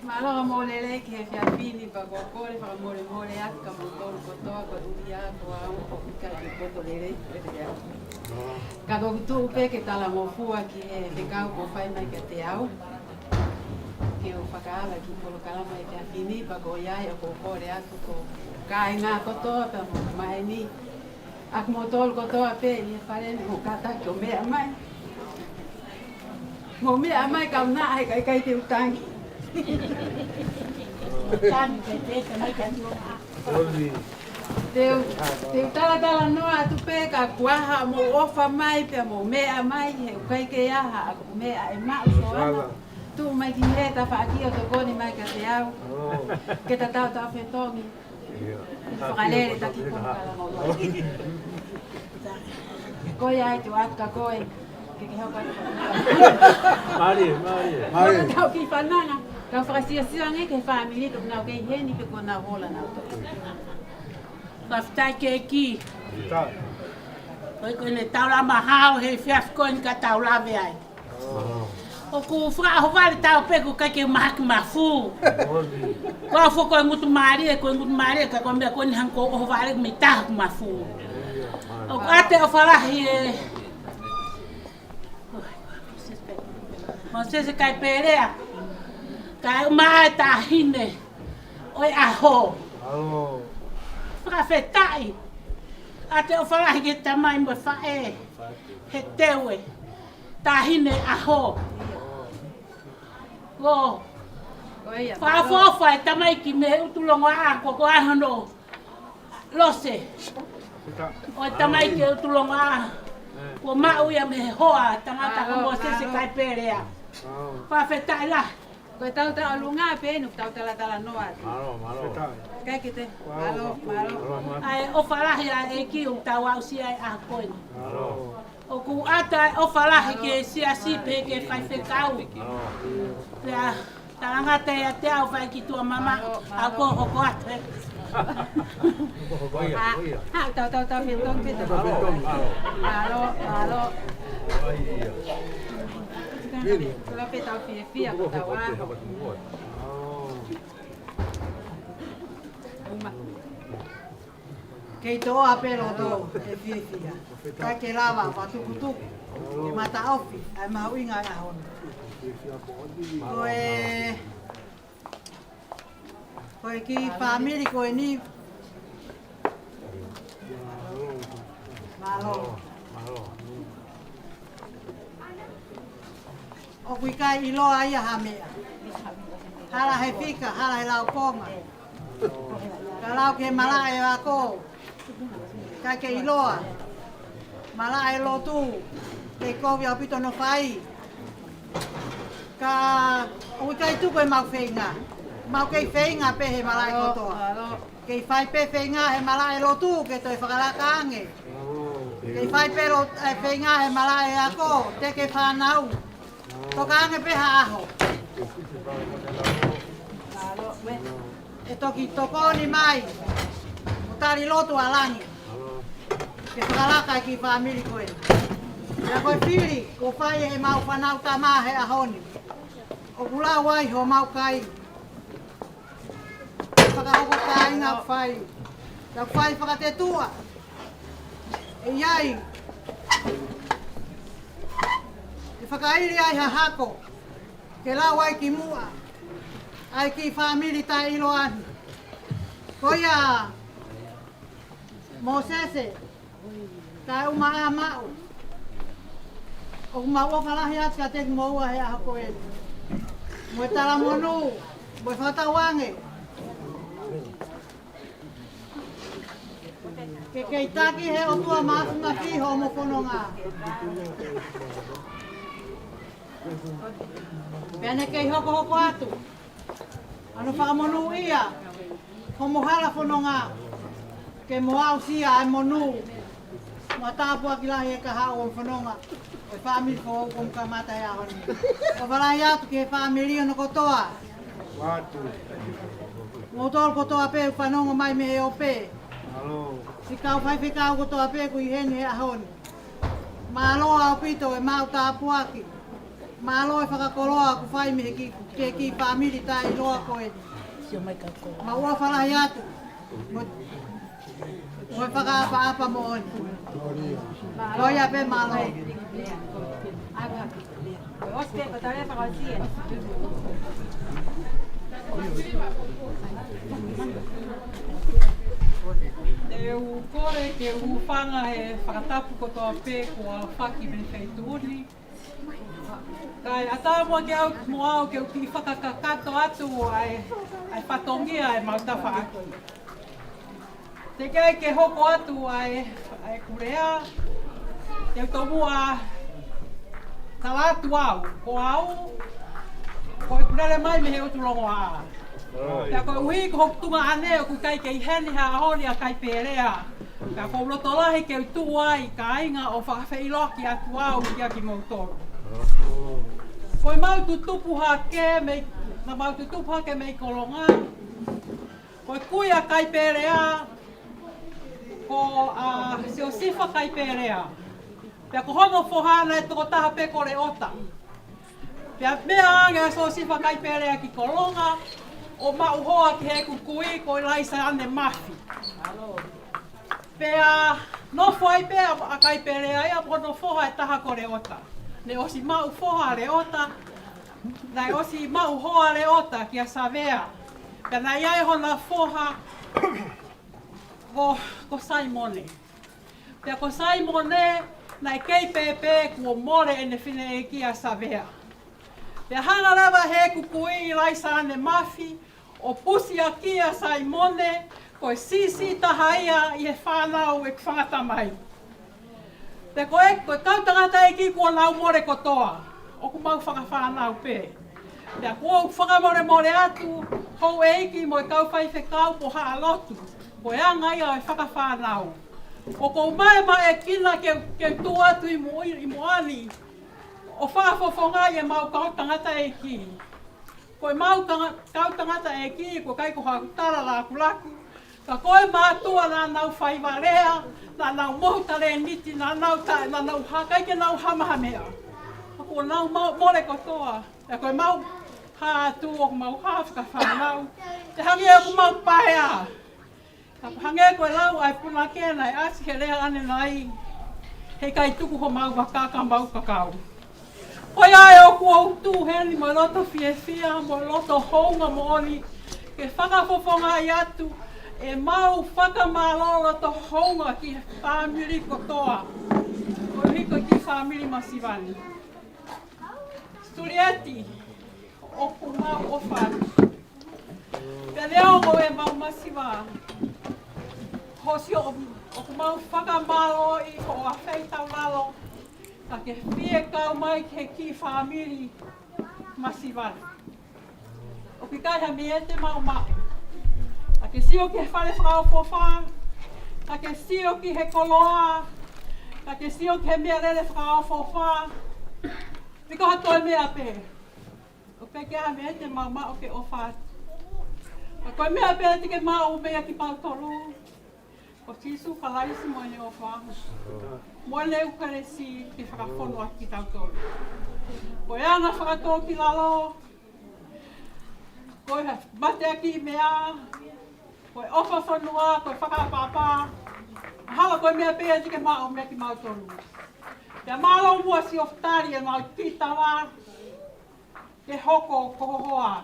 Mālō hoʻomou lelei ki he efiafi ni, pea ʻoku ou kole fakamolemole atu kiate kimoutolu kotoa koeʻuhi ko au ʻoku ʻikai ke u poto lelei. Ka ʻoku ou tuʻu pē ke talangofua ki he fekau kuo fai mai kiate au ke u fakaava e kiʻi polokalama he efiafi ni, pea ko ia ai ʻoku ou kole atu ki he kāinga kotoa pea mo e maheni. ʻA kimoutolu kotoa pē ʻi he fale ni, mou kātaki ʻo meʻa mai. Mou meʻa mai, ka u naʻa, he ʻikai, ʻikai te u tangi. Tangi pē, te te mai ka tu. Te u, te u talatalanoa atu pē ka kuo ʻofa mai pea mou meʻa mai, he ʻoku ʻikai ke ʻi ai haʻaku meʻa ʻe maʻu, Soana. Tuʻu mai ki he tafaʻaki ʻo tokoni mai kiate au. Ke ta tau tau fetongi. Fakalele taki pō kala mau. Ko ia ai te u ʻatu kia koe. Ke ke hoko atu. Mālie, mālie. Mālie. Ko e tau kiʻi fananga. Tau fakasiosio ange ki he fāmili, ʻoku nau kei ʻi heni pe kuo nau hola nautolu. Fakafetaʻi ki he ʻEiki. Ko e ko ʻene taulama hao he efiafi ko eni ka tau lave ai. ʻOku fakaʻohovale taau pē, ʻoku ʻikai ke mahaki mafu. Ko au foki ko e ngutu mālie, ko e ngutu mālie, ka ko e meʻa ko eni hangē ko e ʻohovale mei taha ʻoku mafu. ʻOku ʻoatu e ʻofa lahi ʻe Mōsese Kaipelea, kae ʻumaʻā e taʻahine ʻo e ʻaho. Fakafetaʻi. ʻOatu e ʻofa lahi ki he tamai mo e faʻē he teu e taʻahine ʻaho. Ko e fakaʻofoʻofa e tamaiki mei he ʻUtulongoaʻa, ko e ko e ʻaho no lose ʻo e tamaiki ʻUtulongoaʻa. Kuo maʻu ia mei he hoa tangata ko Mōsese Kaipelea. Fakafetaʻi lahi. Ko e tau tau lunga pē nu tau talatalanoa atu. Mālō, mālō. Kai ki te. Mālō, mālō. ʻA e ʻofa lahi ʻa e ʻEiki ʻoku tau aʻusia ai ʻa ko eni. ʻOku ʻoatu e ʻofa lahi ki he siasi pea ki he faifekau. Pea talangata ʻiate au fai ki tuʻa mama, ʻa ko hoko atu e. ʻA, tau, tau, tau, me tau, me tau. Mālō, mālō. Tau pe tau fiefia ko tau ʻaho. Uma. Kei toʻa pē loto e fiefia. Ka ke lava, fakatukutuku, ke mataʻofi ʻa e mahuʻinga ʻo e ʻaho ni. Ko e Ko e kiʻi fāmili ko eni. Mālō. ʻOku ʻikai ʻiloa ia ha meʻa. Hala he fika, hala he laukonga. Ka lau ke malaʻe ako. ʻIkai ke ʻiloa. Malaʻe lotu. Kei kovi ʻaupito hono fai. Ka ʻoku ʻikai tuku ʻemau feinga. Mau kei feinga pē he malaʻe kotoa. Kei fai pē feinga he malaʻe lotu ke toe fakalaka ange. Kei fai pē lo-, ʻe, feinga he malaʻe ako, te ke fānau. Toka ange pē ha ʻaho. ʻE toki tokoni mai. Mo tali lotu ʻa langi. Ke fakalaka e kiʻi fāmili ko ē. Pea ko e fili, kuo fai ʻe heʻemau fānau tama he ʻaho ni. ʻOku lau ai homau kai. Fakahoko kāinga ʻoku fai. Ka ʻoku fai fakatetuʻa. ʻE ʻi ai. ʻE fakaʻili ai ha hako. Ke lau ai ki muʻa. ʻA e kiʻi fāmili taʻeʻiloa ni. Ko ia Mōsese. Kae ʻumaʻā maʻu. ʻOku mau ʻofa lahi atu kiate kimoua he ʻaho ko eni. Mo e talamonū, mo e fakatauange. Ke kei taki he ʻOtua Māfimafi hoʻomo fononga. Pea ne kei hokohoko atu. Hono fakamonūʻia, hoʻomo hala fononga, ke mo aʻusia ʻa e monū. Mo e tāpuaki lahi ʻe kahaʻu ʻo fononga, ʻo e fāmili foʻou kuo kamata he ʻaho ni. ʻOfa lahi atu ki he fāmili hono kotoa. Mo tolu kotoa pē ʻoku fanongo mai mei he ope. Siʻi kau faifekau kotoa pē ʻoku ʻi heni he ʻaho ni. Mālō ʻaupito ʻemau tāpuaki. Mālō e fakakoloa ʻoku fai mei he kiʻi, kiʻi fāmili taʻeʻiloa ko eni. Mau ʻofa lahi atu. Mo, mo e fakaʻapaʻapa moʻoni. Ko ia pē mālō. Te u kole ke u hūfanga he fakatapu kotoa pē kuo fai mei he feituʻu ni. Kae ʻatā muʻa ke au mo au ke u kiʻi fakakakato atu ʻa e, ʻa e fatongia ʻemau tafaʻaki. Teʻeki ai ke hoko atu ʻa e, ʻa e kulea, te u tomuʻa tala atu au, ko au, ko ʻeku lele mai mei he ʻutu longoaʻa. Pea koeʻuhi ko hoku tuongaʻane ʻoku ʻikai ke ʻi heni he ʻaho ni ʻa Kaipelea. Pea ʻoku ou loto lahi ke u tuʻu ai kāinga ʻo fakafeʻiloaki atu au kia kimoutolu. Ko ʻemau tutupu hake mei, naʻa mau tutupu hake mei Kolonga. Ko e kui ʻa Kaipelea, ko, ʻa, Siosifa Kaipelea. Pea ko hono foha naʻe tokotaha pē ko Leota. Pea meʻa ange ʻa Siosifa Kaipelea ki Kolonga, ʻo maʻu hoa ki heʻeku kui ko ʻIlaisa ʻAne Mafi. Pea nofo ai pē ʻa Kaipelea ia mo hono foha ʻe taha ko Leota. Naʻe ʻosi maʻu foha ʻa Leota, naʻe ʻosi maʻu hoa ʻa Leota kia Savea. Pea naʻe ʻi ai hona foha ko, ko Saimone. Pea ko Saimone, naʻe kei pēpē kuo mole ʻene fineʻeiki ʻa Savea. Pea hanga leva heʻeku kui ʻIlaisa ʻAne Mafi, ʻo pusiaki ʻa Saimone, ko e siʻisiʻi taha ia ʻi he fānau ʻeku fanga tamai. Pea ko e, ko e kau tangataʻeiki kuo nau mole kotoa, ʻoku mau fakafānau pē. Pea ʻoku ou fakamolemole atu, houʻeiki mo e kau faifekau mo haʻa lotu, ko e anga ia ʻo e fakafānau. ʻOku ou maʻemaʻekina ke, ke tuʻu atu ʻi muʻa, ʻi muʻa ni, ʻo fakafofongaʻi ʻemau kau tangataʻeiki. Ko ʻemau kanga-, kau tangataʻeiki, ko e ʻikai ko haku tala lakulaku. Ka ko e mātuʻa naʻa nau faiva lea, naʻa nau mohu talēniti, naʻa nau ta-, naʻa nau hā, ʻikai ke nau hamahamea. Ka kuo nau mo-, mole kotoa. Pea ko ʻemau hā atu ʻoku mau hā fakafānau. Te hangē ʻoku mau paea. Ka hangē ko e lau ʻa e punake naʻe ʻasi he lea ʻanenai, heʻikai tuku homau vaka ka mau kakau. Ko ia ai ʻoku ou tuʻu heni mo e loto fiefia, mo e loto hounga moʻoni, ke fakafofongaʻi atu ʻemau fakamālō loto houngaʻia ki he fāmili kotoa, koeʻuhi ko e kiʻi fāmili masiva ni. Sulieti, ʻoku mau ʻofa atu. Pea neongo ʻemau masiva, hoosi ʻo, ʻoku mau fakamālōʻi hoʻo afeitaulalo, ka ke fie kau mai ki he kiʻi fāmili masiva ni. ʻOku ʻikai ha meʻa te mau maʻu. Ka ke sio ki he fale fakaʻofoʻofa, ka ke sio ki he koloa, ka ke sio ki he meʻalele fakaʻofoʻofa. Piko ha toe meʻa pē. ʻOku ʻikai ha meʻa te mau maʻu ke ʻofa atu. Ka ko e meʻa pē te ke maʻu meia kimautolu, ko Sīsū Kalaisi mo ʻene ʻofa, mo ʻene ʻEukalesi ke fakafonu ʻaki kitautolu. Ko e anga fakatōkilalo, ko e mateaki meʻa, ko e ʻofa fonua, ko e fakaʻapaʻapa. Hala ko e meʻa pē ia te ke maʻu meia kimautolu. Pea mālō muʻa siʻo tali ʻemau kiʻi tama ke hoko ko ho hoa.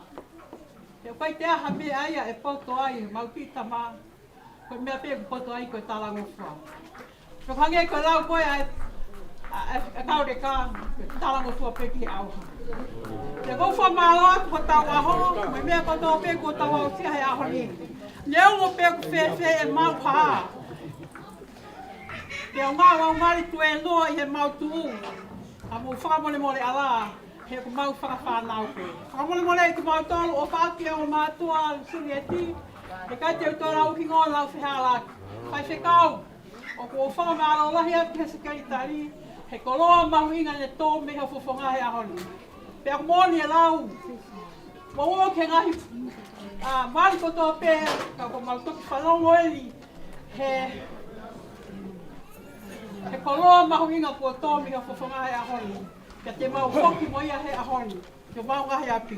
He ʻoku ʻikai te ʻi ai ha meʻa ia ʻe poto ai ʻemau kiʻi tama. Ko e meʻa pē ʻoku poto ai ko e talangofua. Pea hangē ko e lau ko ē ʻa e, ʻa e, ʻa e kau leka, ko e talangofua pē ki he ʻauha. Pea ʻoku ou fakamālō atu ko hotau ʻaho, mo e meʻa kotoa pē kuo tau aʻusia he ʻaho ni. Neongo pe ʻoku fēfē ʻemau hā, pea ʻoku mau ngali tuēnoa ʻi heʻemau tuʻu, ka mou fakamolemole ʻalā, he ʻoku mau fakafānau pē. Fakamolemoleʻi kimautolu, ʻofa atu ki he ongo mātuʻa, Sulieti, he ʻikai te u toe lau hingoa, lau fehālaaki. Faifekau, ʻoku ou fakamālō lahi atu ki he sekelitali, he koloa mahuʻinga ne tō mei ho fofonga he ʻaho ni. Pea ʻoku moʻoni e lau, mou ō ki he ngaahi, ʻa, mali kotoa pē, ka ʻoku mau toki fanongo eni he, he koloa mahuʻinga kuo tō mei ho fofonga he ʻaho ni. Pea te mau foki mo ia he ʻaho ni, ki homau ngaahi ʻapi.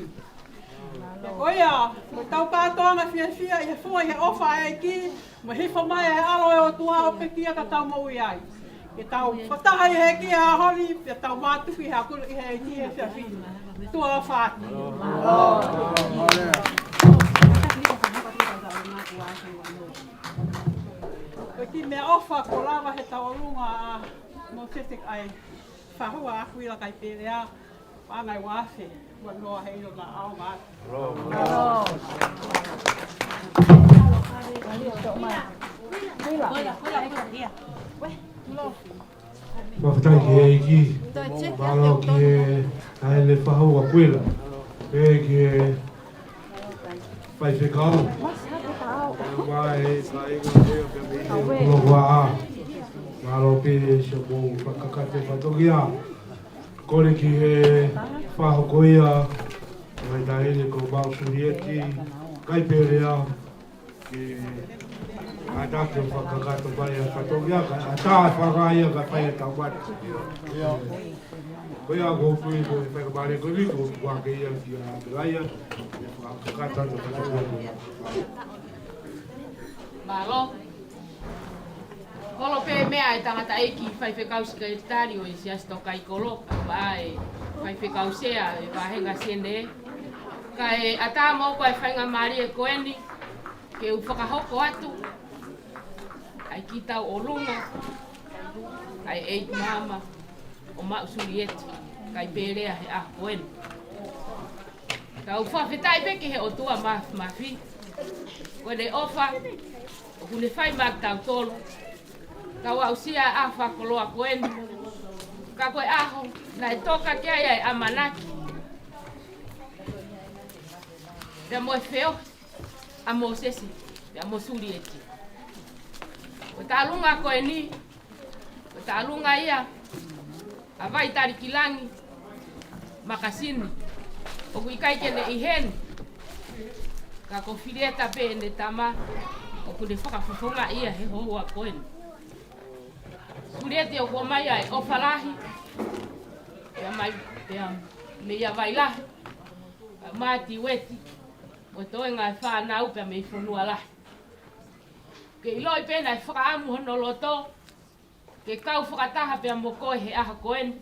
Pea ko ia, ko ʻetau kātoanga fiefia ʻi he funga ʻi he ʻofa ʻa e ʻEiki, mo e hifo mai ʻa e ʻAlo ʻo e ʻOtua ʻo pekia ka tau moʻui ai. Ke tau fakataha ʻi he ʻEiki he ʻaho ni, pea tau mātuku ʻi he akulu ʻi he ʻEiki he efiafi ni. Tuʻa ʻofa atu. Ko e kiʻi meʻaʻofa kuo lava he tauʻolunga ʻa Mōsese ʻa e fahu ʻa ʻAkuila Kaipelea, paʻanga ʻe ua afe, ua noa he ʻilo na ʻaonga atu. Fakafetaʻi ki he ʻEiki, mālō ki he ʻa e fahu ʻa ʻAkuila, pea ki he faifekau. Mai, mai, mai, mai, mai, mai, mālō pē siʻomou fakakakato fatongia. Kole ki he fahu ko ia, mai taile ko Mau Sulieti Kaipelea, ke ʻatā ke fakakakato mai ʻa e fatongia, ka ʻatā e fanga ia ka fai e taumate. Ko ia ko u tui ko e fai ka mare ko ni ko u ake ia ki a Melaia, ke fakakakato atu fatongia. Mālō. Holo pē meʻa e tangataʻeiki faifekau sekelitali ʻo e Siasi Tōkaikolo, pea ʻa e faifekau sea e vāhenga sene. Kae ʻatā mo ko e faingamālie ko eni, ke u fakahoko atu ʻa e kiʻi tauʻolunga ʻa e ʻEiki Maama ʻo Mau Sulieti Kaipelea he ʻaho ko eni. Kau fakafetaʻi pē ki he ʻOtua Māfimafi. Ko ʻene ʻofa, ʻoku ne fai maʻa kitautolu. Kau aʻusia ʻa e fakakoloa ko eni. Ka ko e ʻaho, naʻe toka ki ai ʻa e ʻamanaki. Pea mo e feohi ʻa Mōsese, pea mo Sulieti. Ko e tālunga ko eni, ko e tālunga ia ʻa Vaitalikilangi Makasini. ʻOku ʻikai ke ne ʻi heni, ka ko Filieta pē ʻene tama, ʻoku ne fakafofongaʻi ia he houa ko eni. Sulieti ʻoku ʻomai ʻa e ʻofa lahi, pea mai, pea meia Vailahi, Mati Ueti, mo e toenga e fānau pea mei Fonualahi. Ke ʻiloʻi pē naʻe fakaʻamu hono loto ke kau fakataha pea mo koe he ʻaho ko eni,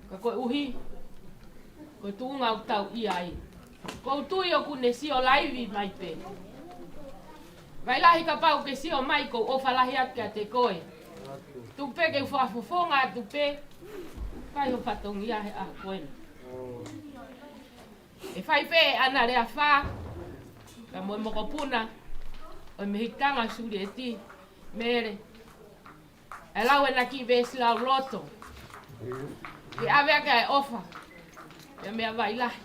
ka koeʻuhi ko e tuʻunga ʻoku tau ʻi ai. Ko u tui ʻoku ne sio laivi mai pē. Vailahi, kapau ke sio mai, ko u ʻofa lahi atu kiate koe. Tuku pē ke u fakafofonga atu pē. Kai ho fatongia he ʻaho ko eni. ʻE fai pē ʻAna Leafa, ka mo e mokopuna ʻo e mehikitanga Sulieti Mele. ʻE lau ʻena kiʻi veesi lauloto ke ʻave ʻaki ʻa e ʻofa pea mo e vailahi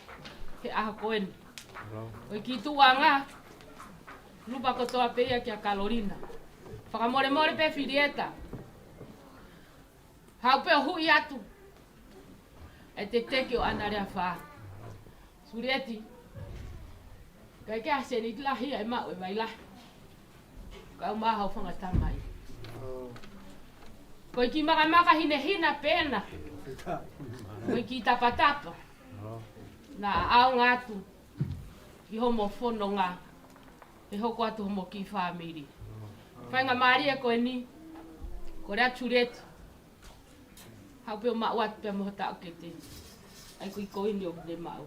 he ʻaho ko eni. Ko e kiʻi tuʻuʻanga, lupa kotoa pē ia kia Kalolina. Fakamolemole pē Filieta. Haʻu pē ʻo huʻi atu e teketeke ʻo ʻAna Leafa. Sulieti, ʻikai ke ʻasi eni lahi ʻa e maʻu e vailahi. Ka u maha o fanga tamai. Ko e kiʻi makamaka hinehina pē ena. Ko e kiʻi tapatapa naʻa ʻaonga atu ki homo fononga, ʻe hoko atu homo kiʻi fāmili. Faingamālie ko eni, ko Lea Sulieti. Haʻu pē ʻo maʻu atu pē mo ho taʻokete. ʻAi ko e koini ʻoku ne maʻu.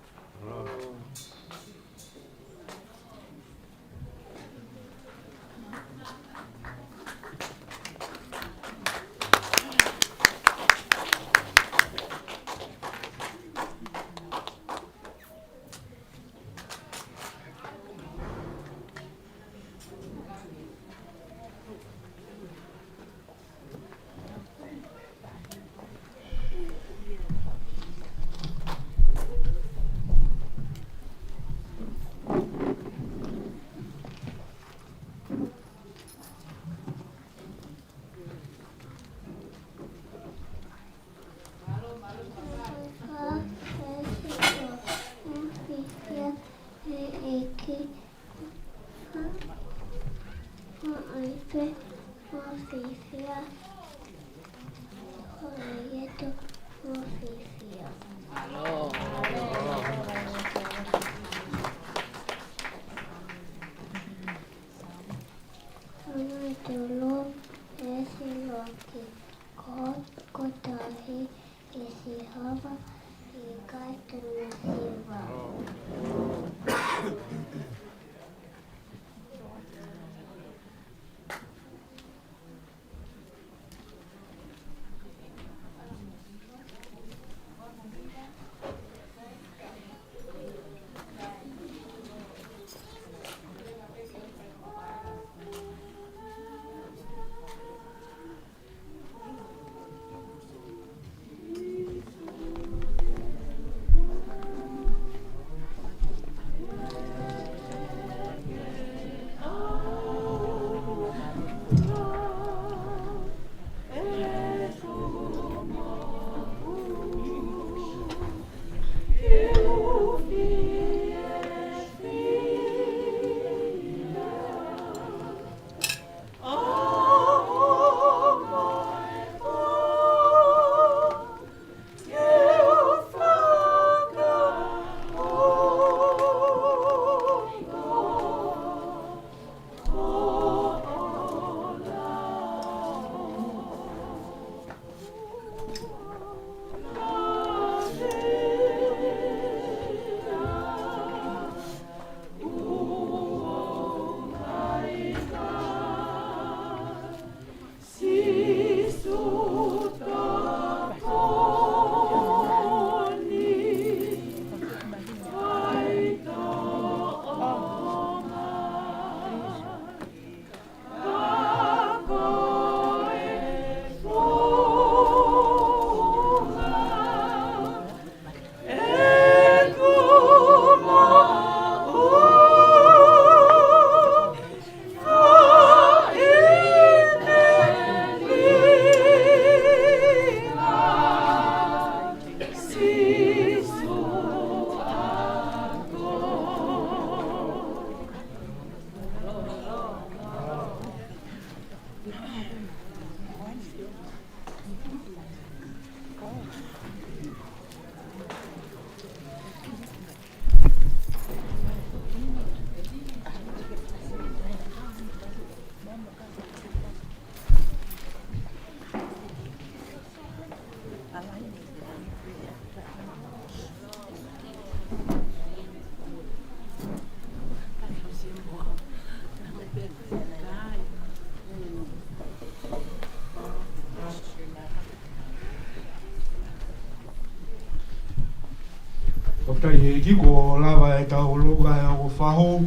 Kae ʻEiki, kuo lava ʻetau longa ʻi he ongo fahu.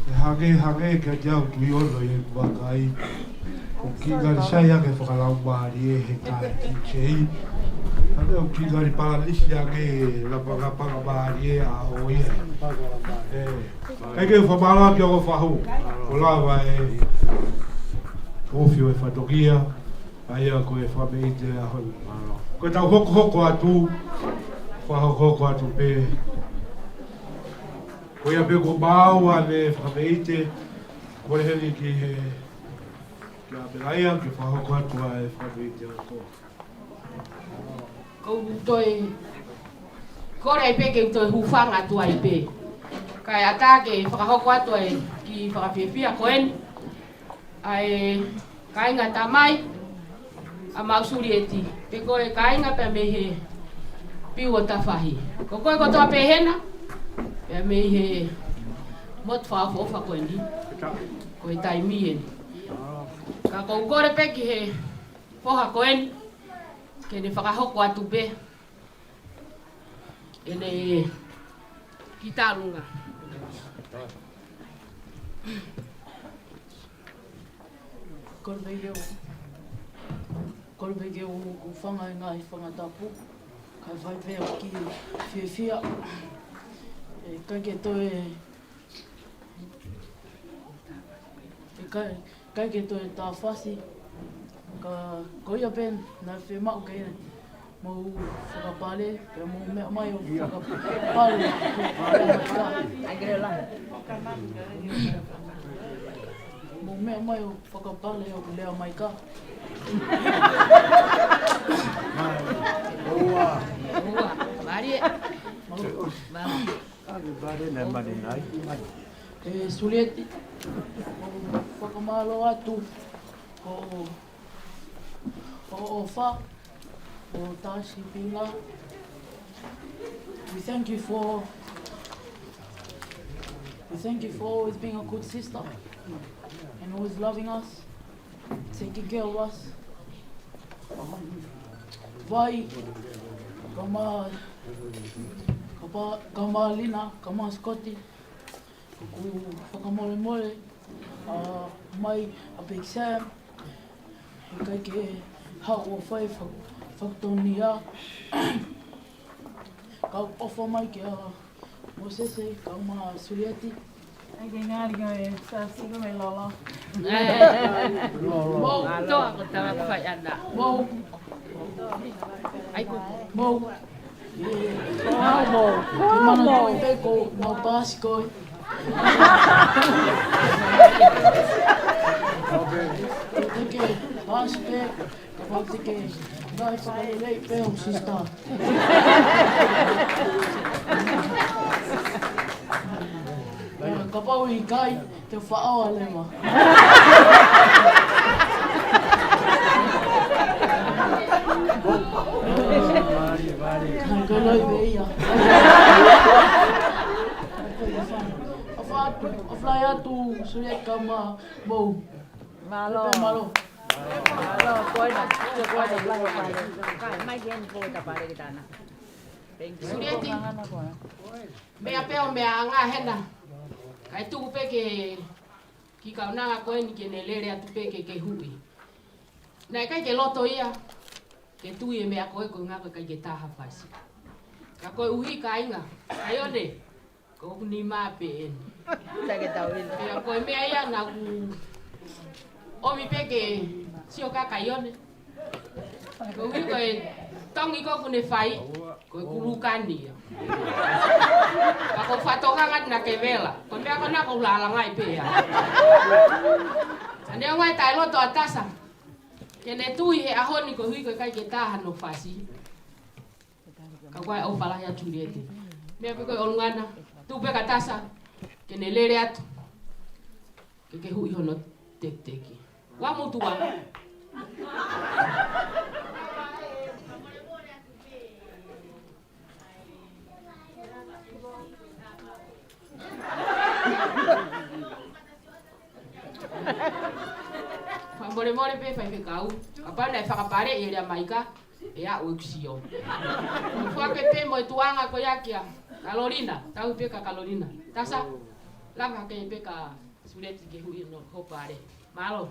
ʻE hangē, hangē kiate au, Tuʻiono, ʻi heʻeku vakai, ʻoku kiʻi ngali sai ange e fakalaumālie he kakai kiʻi kei. Hangē ʻoku kiʻi ngali palanisi ange e lapangapanga mālie ʻa ʻo ia. ʻE, ʻikai ke u fakamālō ʻaki e ongo fahu. Kuo lava e ʻofi ʻo e fatongia. ʻA ia ko e fakameʻite ʻo e ʻaho ni. Ko ʻetau hokohoko atu, fakahokohoko atu pē. Ko ia pē kuo maau ʻa e fakameʻite, kole heni ki he, kia Pelaia, ke fakahoko atu ʻa e fakameʻite ʻa e ʻaho. Ko u toe, kole ai pē ke u toe hūfanga atu ai pē. Kae ʻatā ke fakahoko atu ʻa e kiʻi fakafiefia ko eni. ʻA e kāinga tamai, ʻa Mau Sulieti, pe ko e kāinga pea mei he Piu ʻo Tafahi. Ko koe kotoa pē hena, pea mei he motu fakaʻofoʻofa ko eni, ko e taimi eni. Ka ko u kole pē ki he foha ko eni, ke ne fakahoko atu pē ʻene kiʻi talunga. Kole pē ke u, kole pē ke u, u hūfanga he ngaahi fanga tapu, kae fai pē ʻeku kiʻi fiefia. ʻE ʻikai ke toe, ʻikai, ʻikai ke toe tāfasi. Ka ko ia pē naʻe fiemaʻu ke mou fakapale, pea mou meʻa mai ʻo fakapale. Mou meʻa mai ʻo fakapale ʻo lea mai ka. Ua. Ua. Mālie. Mālie. ʻE Sulieti, ʻoku ou fakamālō atu, ko hoʻo ʻofa, ko hoʻo tāsipinga. We thank you for, we thank you for always being a good sister and always loving us, taking care of us. Vai, kae ʻumaʻā, kae ʻumaʻā Lina, kae ʻumaʻā Scotty. ʻOku ou fakamolemole, ʻa, mai ʻa Big Sam, he ʻikai ke haʻu ʻo fai fa-, fakatonu ia. Kau ʻofa mai kia Mōsese, kae ʻumaʻā Sulieti. ʻAi ke ngali ko e sāsiko me lolo. ʻE. Mou. Toa ko tala ko fai ana. Mou. ʻAi ko. Mou. Mou. Mou. Mou. Pē ko mau pasi ko. Te ke pasi pē. Kapau te ke ngai fakalelei pē ho sister. Kapau ʻikai, te u faʻao leva. Ka ko loi pē ia. ʻOfa atu, ʻofa lahi atu, Sulieti kae ʻumaʻā Mou. Mālō. Mālō. Mālō, ko ena, ko ena, ko ena. Kai, mai ke ni po ta pare ke tana. Thank you. Sulieti. Meʻa pē ʻo meʻa anga hena. Kae tuku pē ke kiʻi kaunanga ko eni ke ne lele atu pē ke ke huʻi. Naʻe ʻikai ke loto ia ke tui e meʻa ko ē ko e ʻuhinga ko e ʻikai ke tā ha fasi. Ka koeʻuhi kāinga, ʻa Ione, ko hoku nima pē eni. Pea ko e meʻa ia naʻa ku ʻomi pē ke sio kia Kaione. Koeʻuhi ko e tongi ko ē ʻoku ne fai, ko e kulukani ia. Ka ko e fatongia naʻa ke vela. Ko e meʻa ko ena ʻoku ou lālanga ai pē ia. Ka neongo e taʻeloto ʻa Tasa ke ne tui he ʻaho ni koeʻuhi ko e ʻikai ke tā hano fasi. Ka ko e ʻofa lahi atu Sulieti. Meʻa pē ko e ʻolunga na, tuku pē kia Tasa ke ne lele atu ke ke huʻi hono tekiteki. Ua mutu ua. Fakamolemole pē faifekau. Kapau naʻe fakapale ʻe Lea Maika, ʻE aʻu ʻeku sio. Foaki pē mo e tuʻunga ko ia kia Kalolina, tau pē kia Kalolina. Tasa, lava ke pē kia Suleti ke huʻi hono hopa ale. Mālō.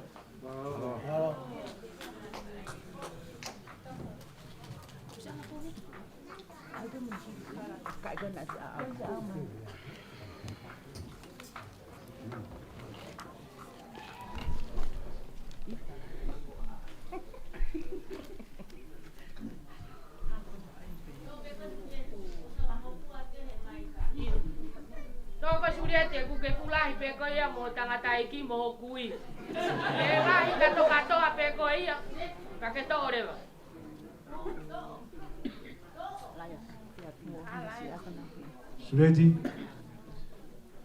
Toko Sulieti, ʻoku ke fuʻu lahi pē koe ia mo e tangataʻeiki mo e kui. Ke lahi kātoa kātoa pē koe ia, ka ke toʻo leva. Suleti,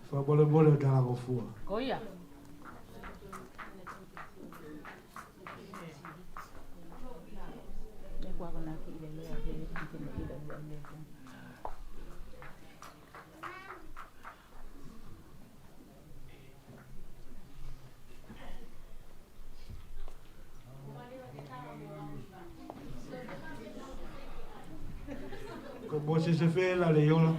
fakamolemole ʻo talangofua. Ko ia. Ko Mōsese fē la Leiola?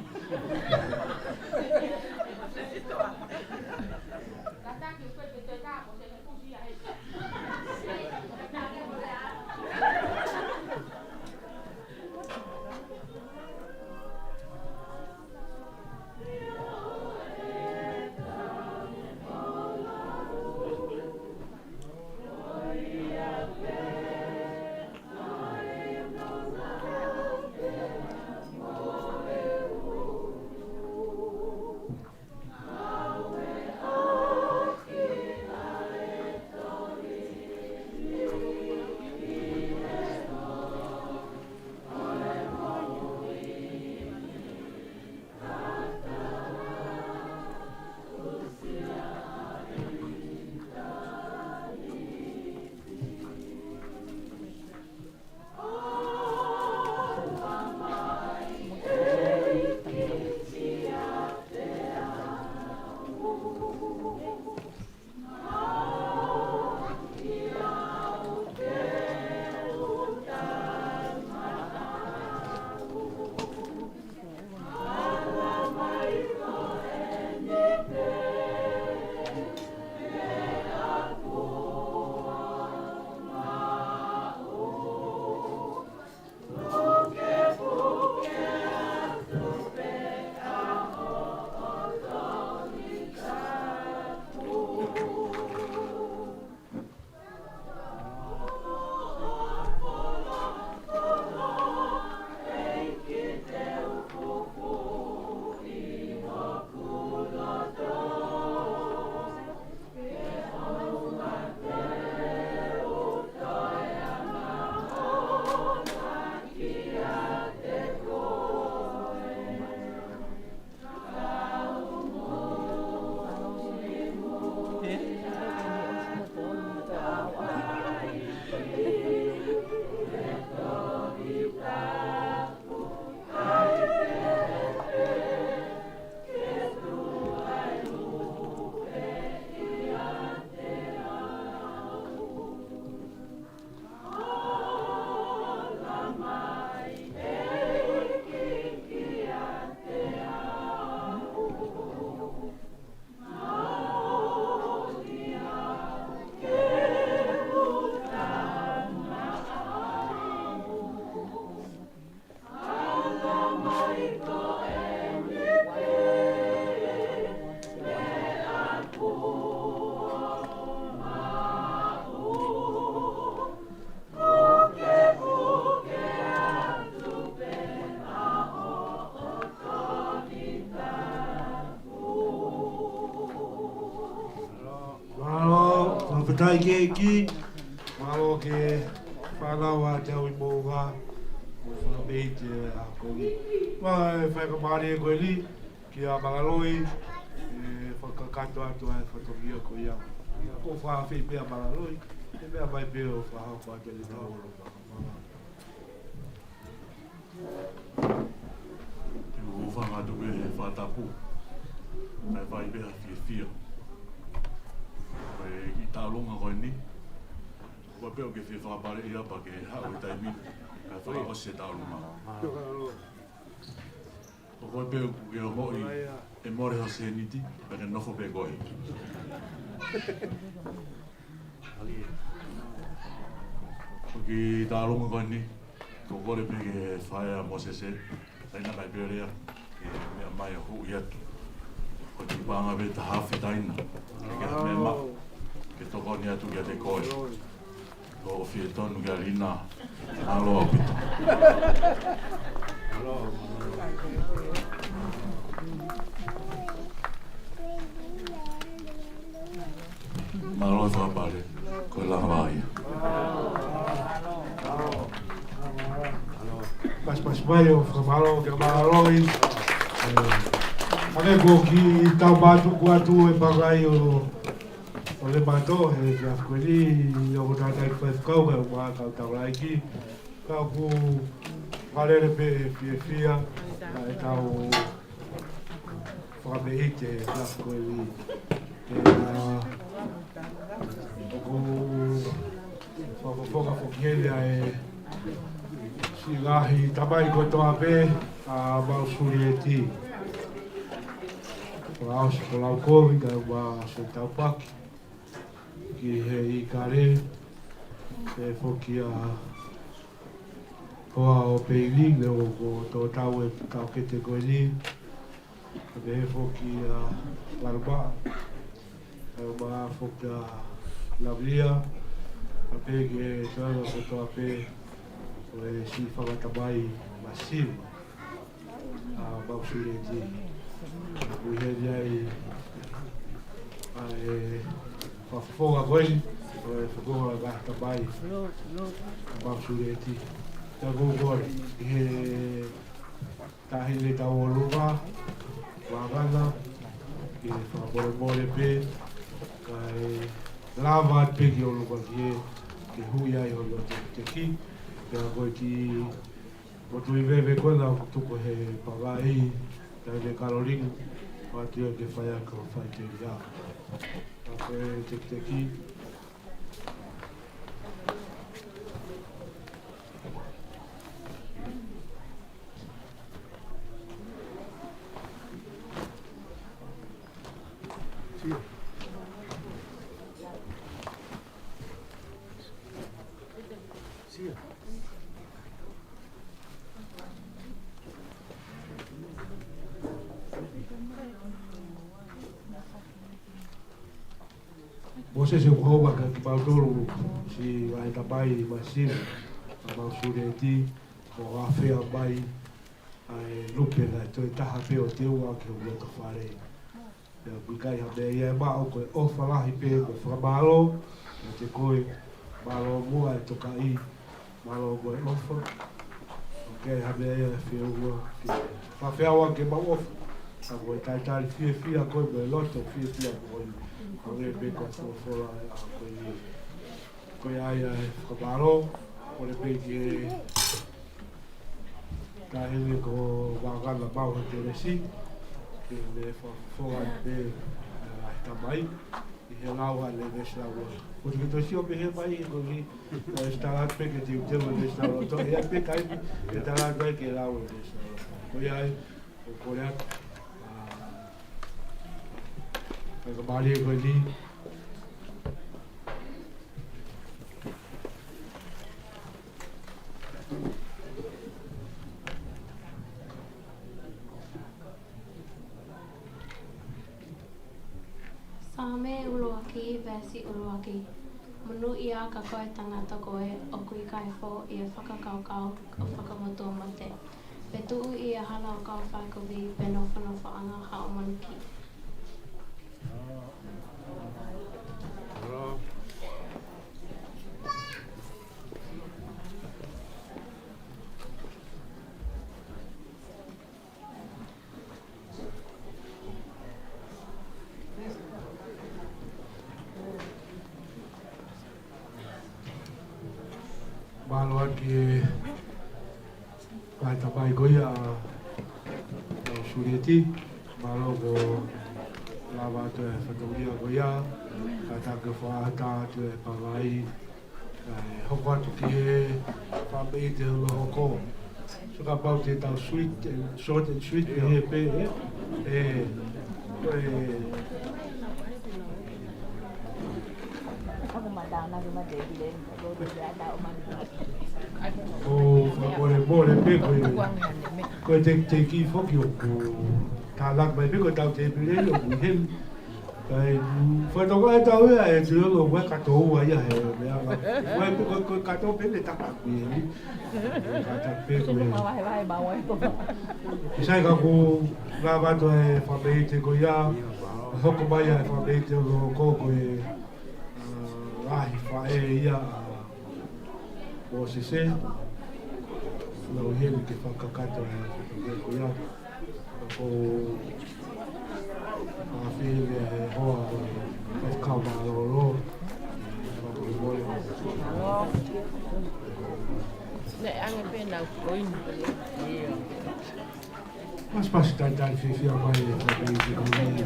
Mālō, fakafetaʻi ki he ʻEiki. Mālō ki he fānau ʻa Tauʻi Moʻunga, mo Fakameite ʻa Kogi. Mo e faingamālie ko eni kia Magaloi, ʻe fakakakato atu ʻa e fatongia ko ia. Ko e fakafeʻiloaki pē ʻa Magaloi, ʻe meʻa mai pē ʻo fakahoko atu ʻa e tau. Te u hūfanga atu pē he fakatapu. Kae fai pē ha fiefia. Ko e kiʻi taulunga ko eni. Ko e pē ʻoku ke fie fakapale ia pea ke haʻu he taimi ni. Kae fakaʻosi e taulunga. Ko koe pē ʻoku ke ongoʻi ʻe mole ho sēniti, pea ke nofo pē koe. Ko e kiʻi taulunga ko eni, ko e kole pē ke fai ʻa Mōsese, taina kai pē lea, ke meʻa mai ʻo huʻi atu. Ko e kiʻi paʻanga pē taha afe taina, ke ke meʻa mai, ke tokoni atu kiate koe. Ko e ʻofa tonu kia Lina. Mālō ʻaupito. Mālō e fakapale. Ko e langa vā ia. Pasipasi mai ʻo fakamālō, ke mālō i. Hangē ko e kiʻi tau mātuku atu e pangai ʻo ʻo Lemato, he efiafi ko eni, ʻoku ou tātā ki he faifekau, kae ʻumaʻā kau taulaʻeiki, kau pū, fakalele pē fiefia, ʻa e tau fakameʻite he efiafi ko eni. Ke, ā, ʻoku ou fakafofonga foki heni ʻa e siʻi ngaahi tamai kotoa pē, ʻa Mau Sulieti. Fakaʻosi ko Laukovi, kae ʻumaʻā Setaupaki. Ki he ʻIkale, pehē foki ʻa Hoa ʻo Peili, ne ʻoku tō tau e taʻokete ko eni. Pehē foki ʻa Lalumaʻa, kae ʻumaʻā foki ʻa Lavilia, pea pehē ki he toenga kotoa pē ʻo e siʻi fanga tamai masiva ʻa Mau Sulieti. Ui heni ai ʻa e fakafofonga ko eni, ʻo e fofonga ngaahi tamai ʻa Mau Sulieti. Pea ʻoku ou kole, ʻi he taʻahine taʻu ʻolunga, Vangana, ke fakamolemole pē, kae lava atu pē ki ʻolunga ki he, ke huʻi ai hono tekiteki, pea ko e kiʻi motuʻi veve ko ena ʻoku tuku he pangai, taʻahine Kalolini, ʻoatu ia ke fai ʻaki hono faʻiteliha. Ka ko e tekiteki. Mōsese, ʻoku ou ʻofa kiate kimautolu, siʻi ngaahi tamai masiva ʻa Mau Sulieti, ʻo ʻafea mai ʻa e lupe naʻe toe taha pē ʻo teunga ki hoku loto fale. Pea ʻoku ʻikai ha meʻa ia ʻe maʻu, ko e ʻofa lahi pē mo e fakamālō kiate koe, mālō muʻa e tokaʻi, mālō muʻa e ʻofa. ʻOku ʻikai ha meʻa ia ʻe feʻunga ke fakafeʻao ke mau ʻofa. Ka ko e talitali fiefia koe mo e loto fiefia koe. Hangē pē ko e folofola ʻa e ʻaho ko eni. Ko ia ai ʻa e fakamālō, kole pē ki he taʻahine ko Vangana Mau Hetelesi, ke ne fakafofonga pē, ā, tamai, ʻi he lau ʻa e Levesi Lauloto. Ko e tiki tosi o pehē mai, ko e ki, ā, ʻe tala pē ke teuteu e Levesi Lauloto, ʻe ʻai pē kai, ʻe tala pē ke lau e Levesi Lauloto. Ko ia ai, ʻoku ou kole atu, ā, ʻa e faingamālie ko eni, Saame ʻuluaki, veesi ʻuluaki. Monūʻia ka ko e tangata ko ē ʻoku ʻikai fō ʻi he fakakaukau ʻo e fakamotuʻa mate, pe tuʻu ʻi he hala ʻo e kau fai kovi, pe nofonofoʻanga haʻo manuki. Mālō atu ki he ngaahi tamai ko ia ʻa Sulieti, mālō kuo lava atu e fatongia ko ia, kātaki ʻo fakahā atu e pangai, ʻE hoko atu ki he fakaʻeiki te holo hoko. So kapau te tau sweet and, short and sweet ʻi he pē, ē? ʻE, ko e, ʻo fakamolemole pē ko e, ko e tekiteki foki ʻoku tālaki mai pē ko e tau tēpile ʻoku ʻi heni. Kai, mm, fakatoka e tau ia, ʻe tui ʻoku ʻi ai kato ua ia he meʻa. Ko e, ko e, ko e kato pē ne taka kui eni. Kata pē ko e. Sai ka ʻoku lava atu e fakaʻeiki ko ia, hoko mai e fakaʻeiki ʻo ko ko e, ʻa, lahi faʻē ia, ʻa Mōsese, lau heni ke fakakakato e fakaʻeiki ko ia. Ko ʻa Fili e hoa ʻo e fakamālōlō. Neʻe ʻange pē nau koini. Mas pas tai tai fiefia mai e fakaʻeiki ko eni.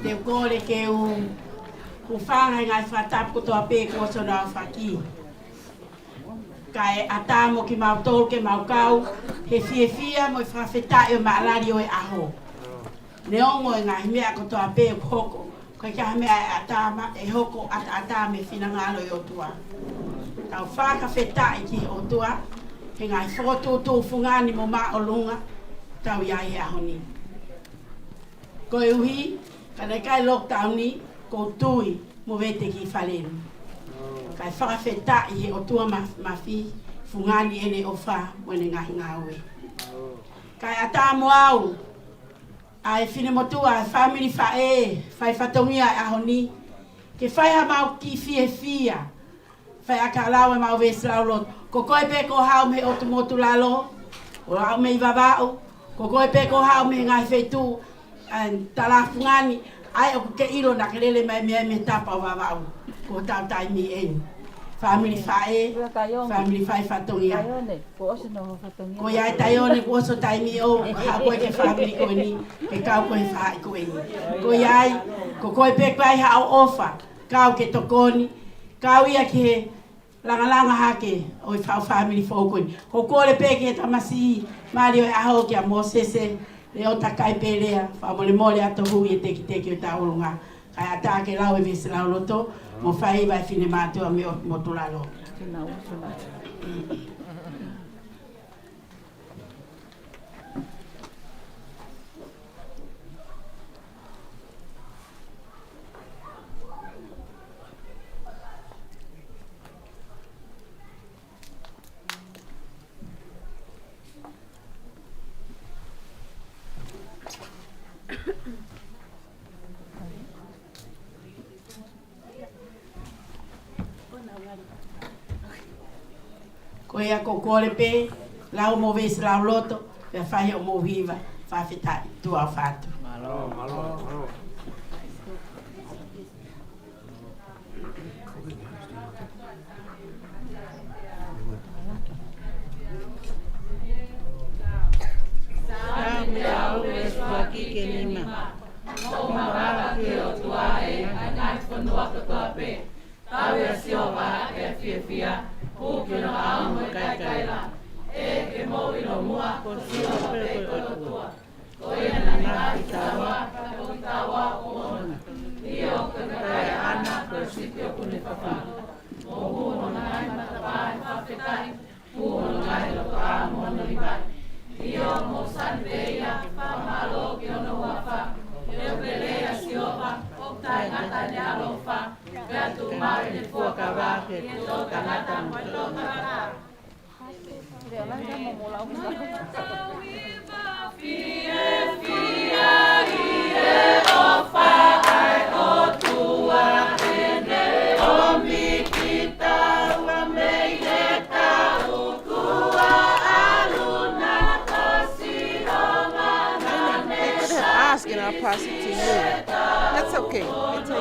Te u kole ke u hūfanga he ngaahi fakatapu kotoa pē kuo ʻosi hono aofaki. Kae ʻatā mo kimautolu ke mau kau he fiefia mo e fakafetaʻi ʻo e maʻalali ʻo e ʻaho. Neongo e ngaahi meʻa kotoa pē ʻoku hoko, ko e kiʻi meʻa ʻe ʻatā ma-, ʻe hoko ʻataʻatā mei he finangalo ʻo e ʻOtua. Tau fakafetaʻi ki he ʻOtua he ngaahi fokotuʻutuʻu fungani mo māʻolunga tau ʻi ai he ʻaho ni. Koeʻuhi, ka naʻe ʻikai lockdown ni, ʻoku ou tui mo vete ki fale ni. Kae fakafetaʻi he ʻOtua ma-, mafi, fungani ʻene ʻofa mo ʻene ngaahi ngāue. Kae ʻatā mo au, ʻa e finemotuʻa, ʻa e fāmili faʻē, fai fatongia e ʻaho ni, ke fai ha mau kiʻi fiefia, fai ʻaki ʻa e lau ʻemau veesi lauloto. Ko koe pē ko e haʻu mei he ʻotu motu lalo, ʻo haʻu mei Vavaʻu. Ko koe pē ko e haʻu mei he ngaahi feituʻu, ʻa e talafungani, ʻa ē ʻoku ke ʻilo naʻa ke lele mai mei ai mei he tapa ʻo Vavaʻu. Ko hotau taimi eni. Fāmili faʻē, fāmili fai fatongia. Ko ia e Taione, kuo ʻosi taimi ʻo haʻu koe ki he fāmili ko eni, ke kau koe he faʻahi ko eni. Ko ia ai, ko koe pē ko e haʻu ʻofa, kau ke tokoni, kau ia ki he langalanga hake ʻo e fau fāmili foʻou ko eni. Ko e kole pē ki he tamasiʻi mali ʻo e ʻaho kia Mōsese, Leota Kaipelea, fakamolemole ʻa e tohu ʻi he tekiteki ʻo e tauʻolunga. Kae ʻatā ke lau e veesi lauloto, mo fai ʻa e finemātuʻa mei he ʻotu motu lalo. Ko ia ko e kole pē, lau mo e veesi lauloto, pea fai hoʻomou hiva, fakafetaʻi, tuʻa ʻofa atu. Mālō, mālō, mālō. Saame teau veesi ʻuluaki ki he nima. Mou mavava ki he ʻOtua ʻa e ngaahi fonua kotoa pē. Tauhi ʻa Sihova ʻaki ʻa e fiefia, hū ki hono ʻao mo e kaikaila. ʻE ke mou ʻilo muʻa, ko Sihova pē ko e ʻOtua. Ko ia naʻa ne ngaohi kitaua, ka ko kitaua ʻoku ʻoʻona. ʻIo, ko e kakai ʻaʻana, ko e sipi ʻoku ne fafanga. Mou hū hono ngaahi matapā he fakafetaʻi, hū hono ngaahi lotoʻā mo hono livaʻi. ʻIo, mou sani pē ia, fakamālō ki hono huafa. He ʻoku lelei ʻa Sihova, ʻoku taʻengata ʻene ʻaloʻofa, pea tuʻumaʻu ʻene fuakava ki he toʻutangata mo e toʻutangata. Ask and I'll pass it to you. That's okay. You take it.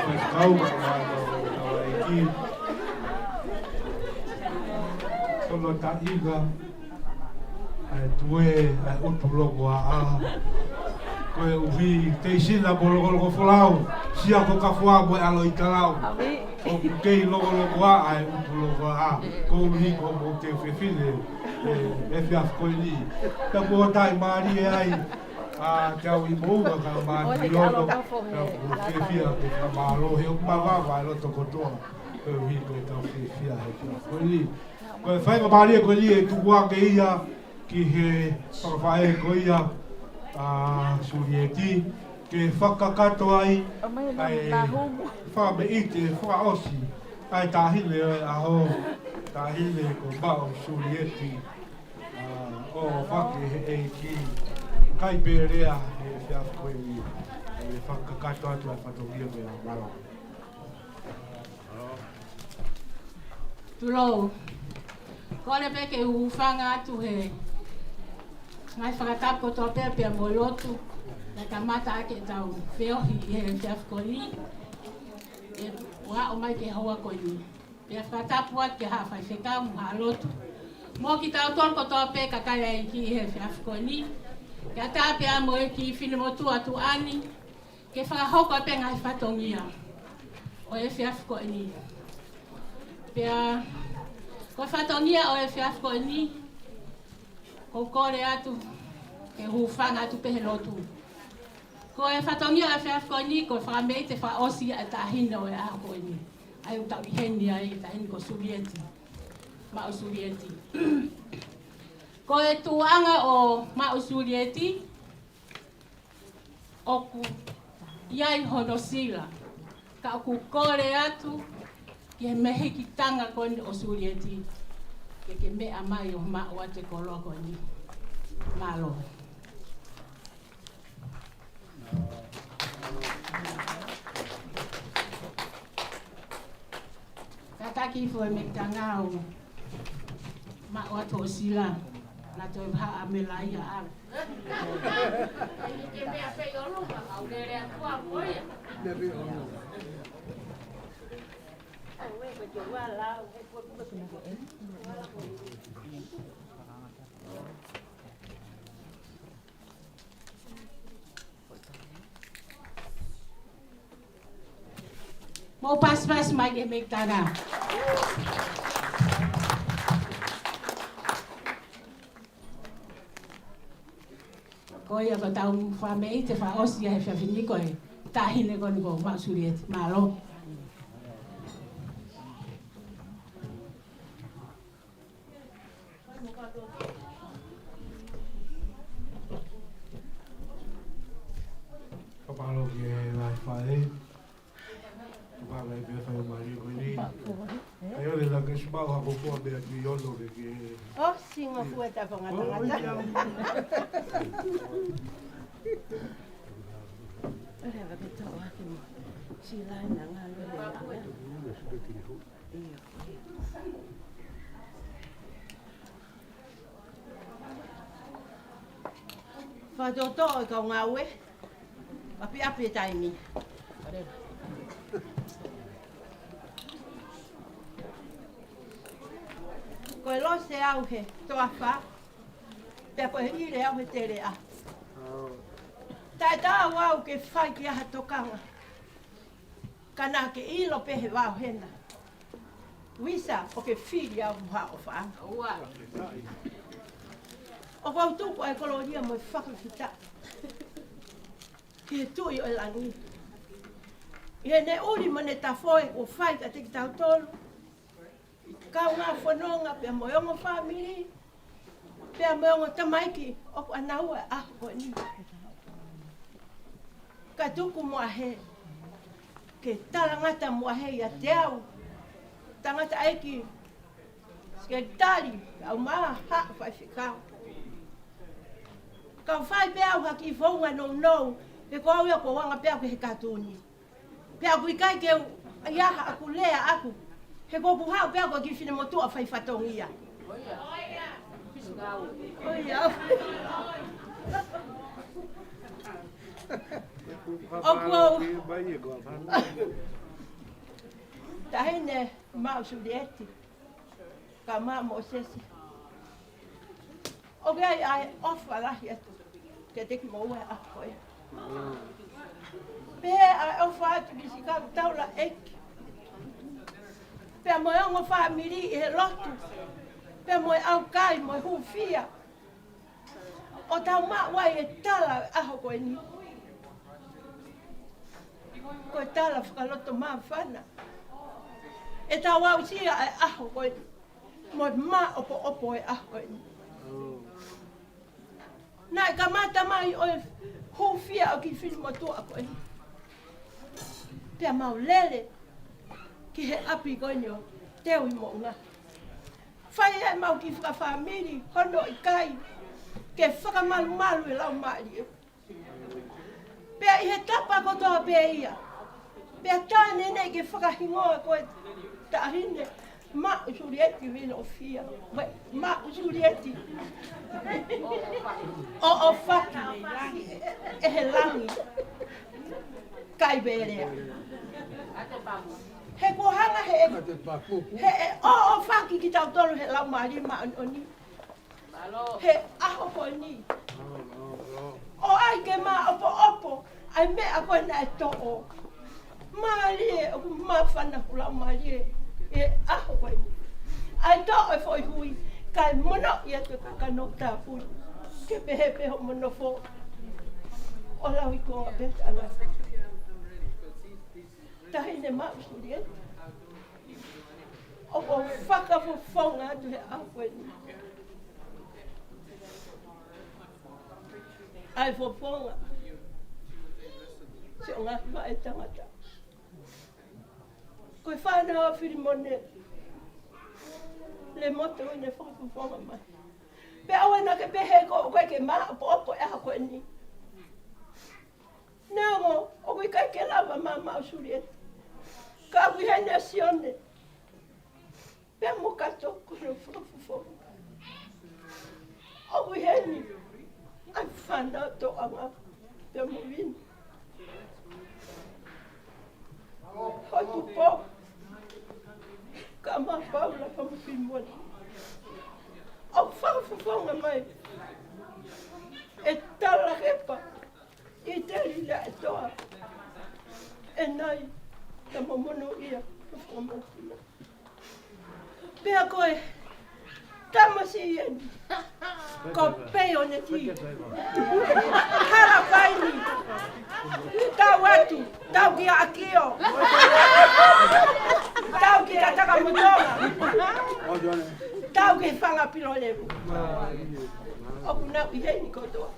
Kau ka mātou ʻa e ʻEiki. Ko hono taʻinga ʻa e tuē ʻa e ʻutu lokoaʻa. Koeʻuhi teisina mo lokoloko folau, sia ko kafoa mo e ʻaloʻi talau. ʻOku kei lokoloko ʻa e ʻutu lokoaʻa. Koeʻuhi ko hoʻomou teu fefine ʻi he efiafi ko eni. Pea kuo taʻimālie ai ʻa Teau ʻi Moʻunga ka mātuʻi ono. Pea ʻoku fiefia ke fakamālō he ʻoku mavava e loto kotoa. Koeʻuhi ko ʻetau fiefia he efiafi ko eni. Ko e faingamālie ko eni ʻe tuku ange ia ki he fakafaʻē ko ia ʻa Sulieti, ke fakakakato ai ʻa e fakameʻite fakaʻosi ʻa e taʻahine ʻo e ʻaho, taʻahine ko Maʻu Sulieti, ʻa, ʻofa ki he ʻEiki, kai pē lea he efiafi ko eni, ʻe fakakakato atu ʻa e fatongia ko ia. Mālō. Tulou. Kole pē ke u hūfanga atu he ngaahi fakatapu kotoa pē pea mo e lotu naʻe kamata ʻaki ʻetau feohi ʻi he efiafi ko eni, ʻe ʻoatu mai ki he houa ko eni. Pea fakatapu atu ki he Haʻa Faifekau mo e Haʻa Lotu, mo kitautolu kotoa pē kakai ʻa e ʻEiki ʻi he efiafi ko eni, kae ʻatā pē mo e kiʻi finemotuʻa tuʻa ni, ke fakahoko pē ngaahi fatongia ʻo e efiafi ko eni. Pea ko e fatongia ʻo e efiafi ko eni, ʻoku ou kole atu ke hūfanga atu pē he lotu. Ko e fatongia ʻo e efiafi ko eni, ko e fakameʻite fakaʻosi ʻa e taʻahine ʻo e ʻaho ko eni. ʻA ia ʻoku tau ʻi heni ai, taʻahine ko Sulieti. Maʻu Sulieti. Ko e tuʻunga ʻo Maʻu Sulieti, ʻoku ʻi ai hono sila, ka ʻoku kole atu ki he mehikitanga ko eni ʻo Sulieti, ke ke meʻa mai ʻo maʻu atu e koloa ko eni. Mālō. Kātaki hifo e mehikitanga ʻo maʻu atu hoʻo sila, naʻa toe vahaʻa mei laia ʻalu. Mou pasipasi mai ki he mehikitanga. Ko ia ko ʻetau fakameʻite fakaʻosi ʻa e efiafi ni ko e taʻahine ko eni ko Maʻu Sulieti. Mālō. Ka mālō ki he ngaahi faʻē. Ka mālō e meʻa faingamālie ko eni. ʻA ia ʻoku lelei ke siʻi maʻu ha kofua meʻa ki hono ke ke. ʻOsi ngofua e tapa ngata ngata. ʻOi, ia. ʻOle ava ke tau ake mo. Sila ina ngalo le ava. Fakatoʻotoʻo e kau ngāue. ʻApiʻapi e taimi. Ko e lose au he toafa. Pea ko e ʻile au he teleʻa. Taʻetaau au ke fai ki ha tokanga. Ka naʻa ke ʻilo pē he vao hena. Visa ʻoku ke fili au mo haʻo ʻofaʻanga. ʻOku ou tuku ʻa e kolōlia mo e fakafetaʻi ki he Tuʻi ʻo e langi. ʻI heʻene ʻuli mo ʻene tafoe ʻoku fai kiate kitautolu. Kaungā fononga pea mo e ongo fāmili, pea mo e ongo tamaiki ʻoku ʻanaua ʻa ko eni. Ka tuku muʻa hē, ke talangata muʻa hē ʻiate au, tangataʻeiki, sekelitali, au mā haʻa faifekau. Ka u fai pē au ha kiʻi founga nounou, he ko au ia ʻoku ou anga pē au ki he katuni. Pea ʻoku ʻikai ke u ʻai ha ʻaku lea ʻaku. He ko ʻeku haʻu pē au ko e kiʻi finemotuʻa fai fatongia. ʻOiauē. ʻOku ou taʻahine Maʻu Sulieti, kae ʻumaʻā Mōsese. ʻOku ʻi ai ʻa e ʻofa lahi atu kiate kimoua he ʻaho ko eni. Pea ʻa e ʻofa atu ki siʻi kau taulaʻeiki, pea mo e ongo fāmili ʻi he lotu, pea mo e ʻaukai mo e hūfia, ʻo tau maʻu ai e tala ʻo e ʻaho ko eni. Ko e tala fakaloto māfana ʻetau aʻusia ʻa e ʻaho ko eni mo e maʻopoʻopo ʻo e ʻaho ko eni. Naʻe kamata mai ʻo e hūfia ʻo e kiʻi fili motuʻa ko eni, pea mau lele ki he ʻapi ko eni ʻo Teuʻi Moʻunga. Fai ʻemau kiʻi fakafāmili hono ʻikai ke fakamalumalu e laumālie. Pea ʻi he tapa kotoa pē ia, pea tā neʻineʻi ke fakahingoa ko e taʻahine Maʻu Sulieti Vinoʻofia, mo e Maʻu Sulieti ʻOʻofaki ʻe he langi kai velea. He kuo hanga he, he ʻoʻofaki kitautolu he Laumālie Māʻoniʻoni he ʻaho ko eni. ʻO ʻai ke maʻopoʻopo ʻa e meʻa ko ē naʻe toʻo. Mālie, ʻoku māfana hoku laumālie he ʻaho ko eni. ʻA e toʻo e foʻi hui, kae monoʻi atu e kakano tāpuni. Ke pehē pē hoʻomo nofo ʻo lau ʻi konga pē taʻanga. Taʻahine Maʻu Sulieti, ʻoku ou fakafofonga atu he ʻaho ko eni ʻa e fofonga siʻo ngaahi vaʻe tangata. Ko e fānau ʻa Filimone Lemoto ʻoku ne fakafofonga mai. Pea ʻoua naʻa ke pehē ko ʻoku ʻikai ke maʻopoʻopo e ʻaho ko eni. Neongo ʻoku ʻikai ke lava ʻa Maʻu Sulieti, ka ʻoku ʻi heni ʻa Sione pea mo Kato ko hono fakafofonga. ʻOku ʻi heni ʻa e fānau Toʻanga pea mo Vini, Hotupou, kae ʻumaʻā Paula pea mo Filimone. ʻOku fakafofonga mai ʻe Talakepa ʻi Telilaʻetoa, ʻEnai, kae ʻumaʻā Monuʻia, Fakamoʻokina. Pea ko e tamasiʻi eni ko Peioneti Halapaini. Tau atu, tau ki ʻAkio, tau ki Tatakamotonga, tau ki Fanga Pilolevu. ʻOku nau ʻi heni kotoa.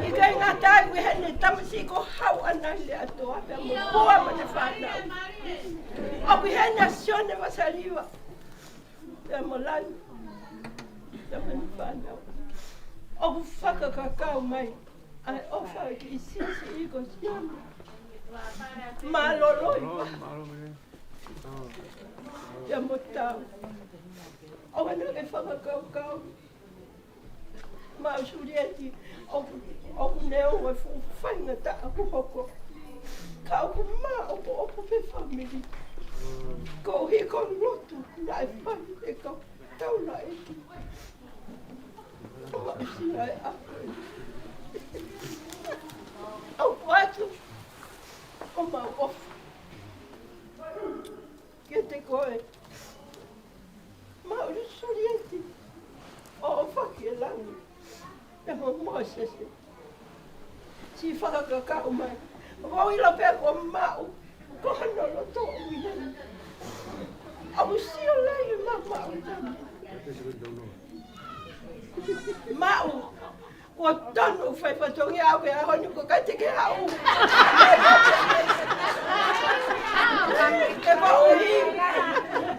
ʻIkai ngata ai, ʻoku ʻi heni e tamasiʻi ko Hauʻanai Leʻatoa pea mo Pua mo ʻene fānau. ʻOku ʻi heni ʻa Sione Vasaliva pea mo Lani pea mo ʻene fānau. ʻOku fakakaukau mai ʻa e ʻofa ki he siʻisiʻi ko Sione. Mālōlō ʻi pea mo Tau. ʻOua naʻa ke fakakaukau Maʻu Sulieti, ʻoku, ʻoku ne ʻoua e fuʻu faingataʻa kuo hoko. Ka ʻoku maʻopoʻopo pē fāmili. Koeʻuhi ko e lotu naʻe fai ʻe he kau taulaʻeiki ʻo aʻusia e ʻaho. ʻOku ʻoatu ʻemau ʻofa kiate koe Maʻu Sulieti ʻOʻofaki ʻe Langi, pea mo Mōsese. Siʻi fakakaukau mai, ʻoku ou ʻilo pē ko Maʻu, ko hono loto ʻoku ʻi heni. ʻOku sio lelei mai Maʻu. Maʻu, kuo tonu fai fatongia au he ʻaho ni, ʻoku ʻikai te ke haʻu. He koeʻuhi,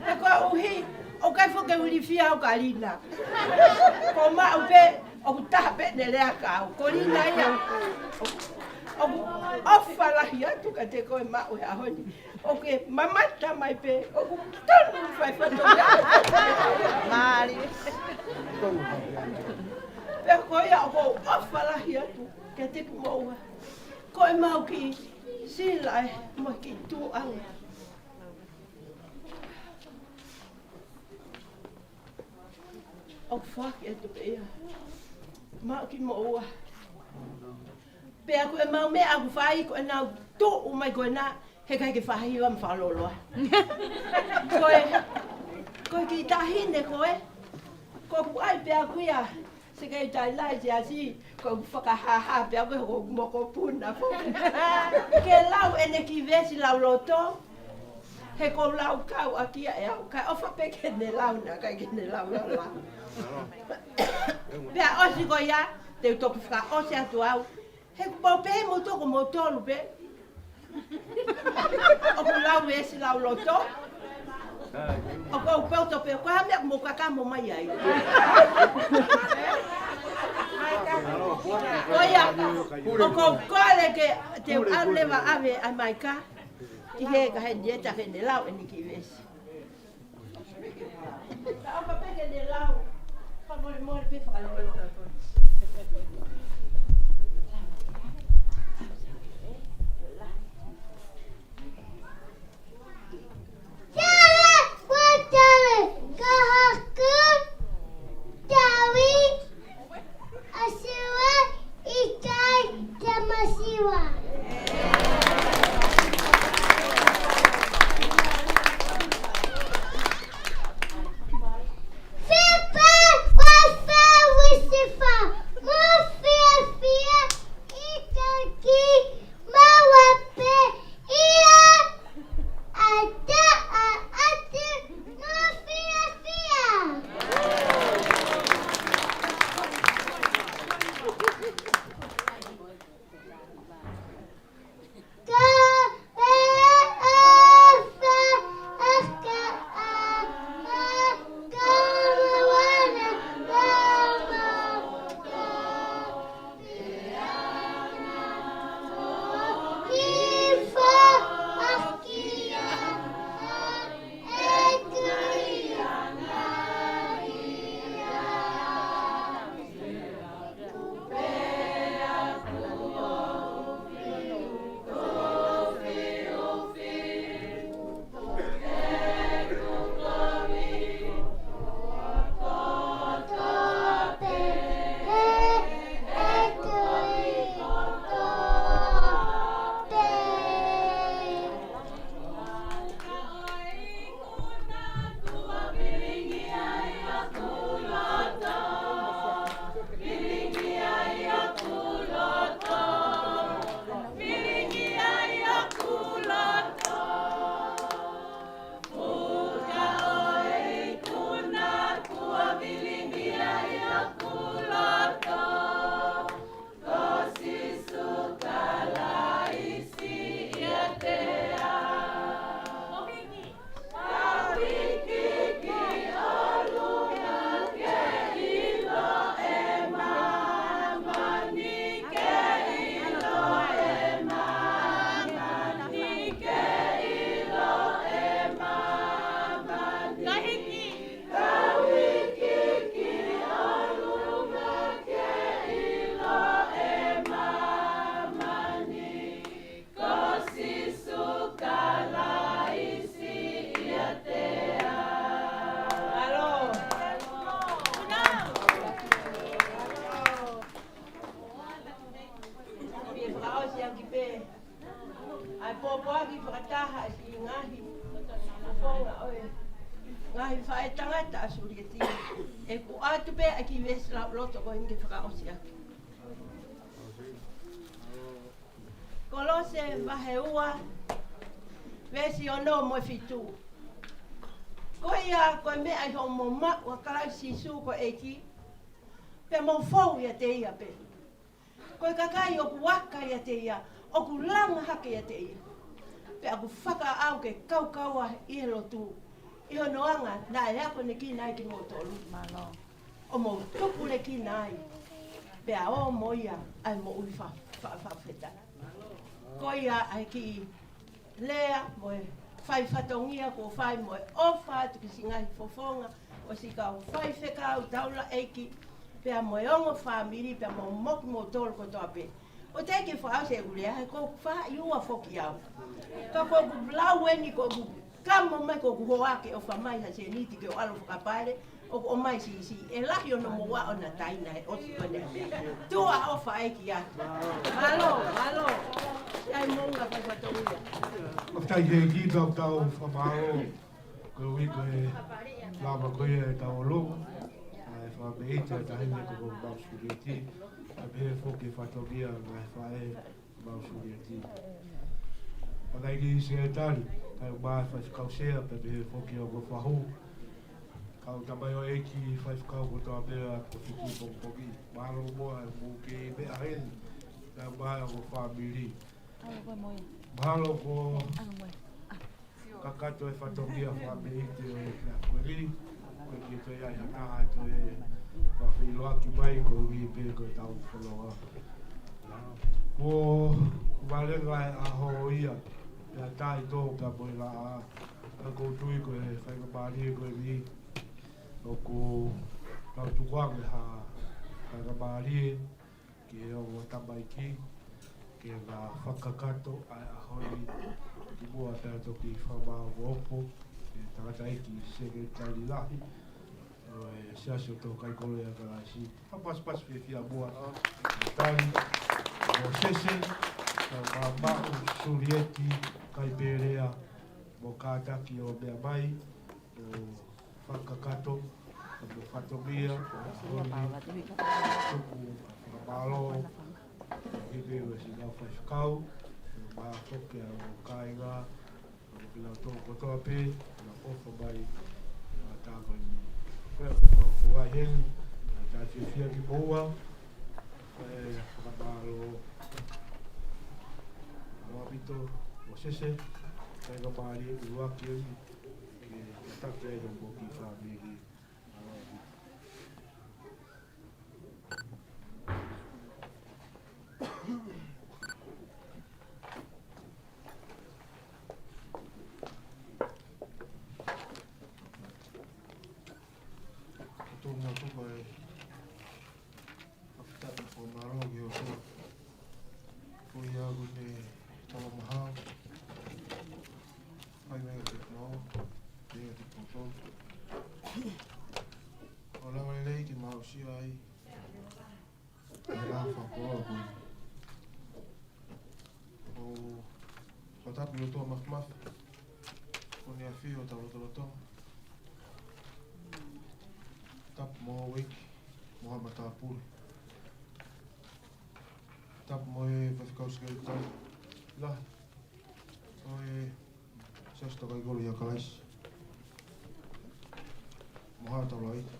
he koeʻuhi ʻoku ʻikai foki ke u ilifia au kia Lina. Ko Maʻu pē, ʻoku taha pē ʻene lea kia au. Ko Lina ia. ʻOku ʻofa lahi atu kiate koe Maʻu he ʻaho ni. ʻOku ke mamata mai pē, ʻoku tonu fai fatongia. Mālie. Pea ko ia ʻoku ou ʻofa lahi atu Kiate kimoua, ko ʻemau kiʻi sila ē mo e kiʻi tuʻuʻanga. ʻOku foaki atu pē ia maʻa kimoua. Pea ko ʻemau meʻa ʻoku fai ko ʻenau tuʻu mai ko ena, heʻikai ke fai ha hiva mo fakaloloa. Ko e, ko e kiʻi taʻahine ko ē, ko ʻeku ʻai pē ʻaku ia, Sekelitali Laisiasi, ko ʻeku fakahāhā pē ʻaku ia ko ʻeku mokopuna foki ke lau ʻene kiʻi veesi lauloto. He ʻoku ou lau kau ʻaki ia ʻe au, kae ʻofa pē ke ne lau, naʻe ʻikai ke ne lau lava. Pea ʻosi ko ia, te u toki fakaʻosi atu au. He kuo pau pē mo toko mo tolu pē ʻoku lau veesi lauloto. ʻOku ou pau to pē, ko e hā e meʻa ʻoku mou kakamo mai ai? Ko ia, ʻoku ou kole ke te u ʻalu leva ʻave ʻa e maika ki he ka he dieta ke ne lau ʻene kiʻi veesi. Tala, ua tala, ka haku, tawi, ʻa Siua, ʻikai, Tama Siua. Fipa, ua fā, ua sifa, mo fiafia, ʻikai, maua pē ia, ʻa taʻa atu, mo fiafia. ʻAi pōpoaki fakataha ʻa e ngaahi fofonga ʻo e ngaahi faʻētangata ʻa Sulieti. ʻOku ʻoatu pē ʻa e kiʻi veesi lauloto ko eni ke fakaʻosi ʻaki. Kolose vahe ua, veesi ono mo e fitu. Ko ia, ko e meʻa ʻi hoʻomou maʻu ʻa Kalaisi Sīsū ko e ʻEiki, pea mou fou ʻiate ia pē. Ko e kakai ʻoku aka ʻiate ia, ʻoku langa hake ʻiate ia. Pea ʻoku fakaʻau ke kaukaua ʻi he lotu, ʻi hono anga naʻe akonekina ai kimoutolu. Mālō. ʻO mou tupulekina ai, pea ō mo ia ʻa e moʻui fa-, fa-, fakafetaʻi. Ko ia ʻa e kiʻi lea mo e fai fatongia kuo fai mo e ʻofa atu ki siʻi ngaahi fofonga ʻo siʻi kau faifekau taulaʻeiki, pea mo e ongo fāmili, pea mo moki mo tolu kotoa pē. ʻOku teʻeki fakaʻosi ʻeku lea, he ʻoku ou faʻa ʻi ua foki au. Ka ko ʻeku lau eni, ko ʻeku kamo mai, ko ʻeku hoake ʻofa mai ha sēniti ke u ʻalu fakapale, ʻoku ʻomai siʻisiʻi, ʻe lahi hono mou aʻu ʻo na taina he ʻosi ko eni. Tuʻa ʻofa ʻEiki atu. Mālō, mālō. Sai mou ngā fai fatongia. Fakafetaʻi ki he ʻEiki, tau tau fakamālō. Ko e uike lava ko ia ʻetau ʻolunga, ʻa e fakameʻite ʻa e taʻahine ko Maʻu Sulieti, pea pehē foki e fatongia ʻa e ngaahi faʻē Maʻu Sulieti. Pea ʻi he sekelitali, kae ʻumaʻā e faifekau sea, pea pehē foki ʻa e ongo fahu. Kau tamaioʻeiki faifekau kotoa pē ʻa e Kōfiti Pongipongi. Mālō muʻa e mou kei meʻa heni, kae ʻumaʻā e ongo fāmili. Mālō ko kakato e fatongia fakameʻite ʻo e Kuini, ko e ke toe ai ha taha ʻe toe fakafeʻiloaki mai koeʻuhi pē ko ʻetau fononga. Kuo vale ngaahi ʻaho ia, pea taʻi tō pea mo e laʻā, ka ʻoku ou tui ko e faingamālie ko eni, ʻoku tau tukuange ha faingamālie, ki he ongo tamaiki, ke na fakakakato ʻa e ʻaho ni kimuʻa pea toki fakamaopoopo e tangataʻeiki sekelitali lahi ʻo e Siasi ʻo Hono Kakai Koloi ʻa Kalaisi. Fakapasipasi fiefia muʻa, tali, Mōsese, ka Maʻu Sulieti Kaipelea, mo kātaki ʻo meʻa mai, ʻo fakakakato, mo fatongia, ʻo honi, tuku, fakamālō, ʻi he pē ʻo e siʻi kau faifekau, ʻo mafoke ʻa e kāinga, ʻo kinautolu kotoa pē, ʻo ʻofa mai, ʻa e tā ko eni. Ko e ʻofa ko ai heni, ʻa e tā fiefia kimoua, ʻe fakamālō. Mālō ʻaupito, Mōsese, kāinga mālie ʻuluaki eni, ke, ke taki ai hoʻo kiʻi fāmili. Ko e tō mea tuka e fakafetaʻi mo e fakamālō ki he ʻOtua. Ko ia ʻoku ne tala mahau. Fai mai kiate kimoua, kiate kimoutolu. ʻO lava lelei ke mau aʻusia ai ʻa e fakakoloa ko eni. ʻOku ou fakatapu ki he ʻOtua Māfimafi, ko ʻene ʻafio ʻi hotau lotolotonga. Tapu mo e houʻeiki, mo haʻa matāpule. Tapu mo e faifekau sekelitali lahi ʻo e Siasi ʻo Hono Kakai Koloi ʻa Kalaisi. Mo haʻa taulaʻeiki.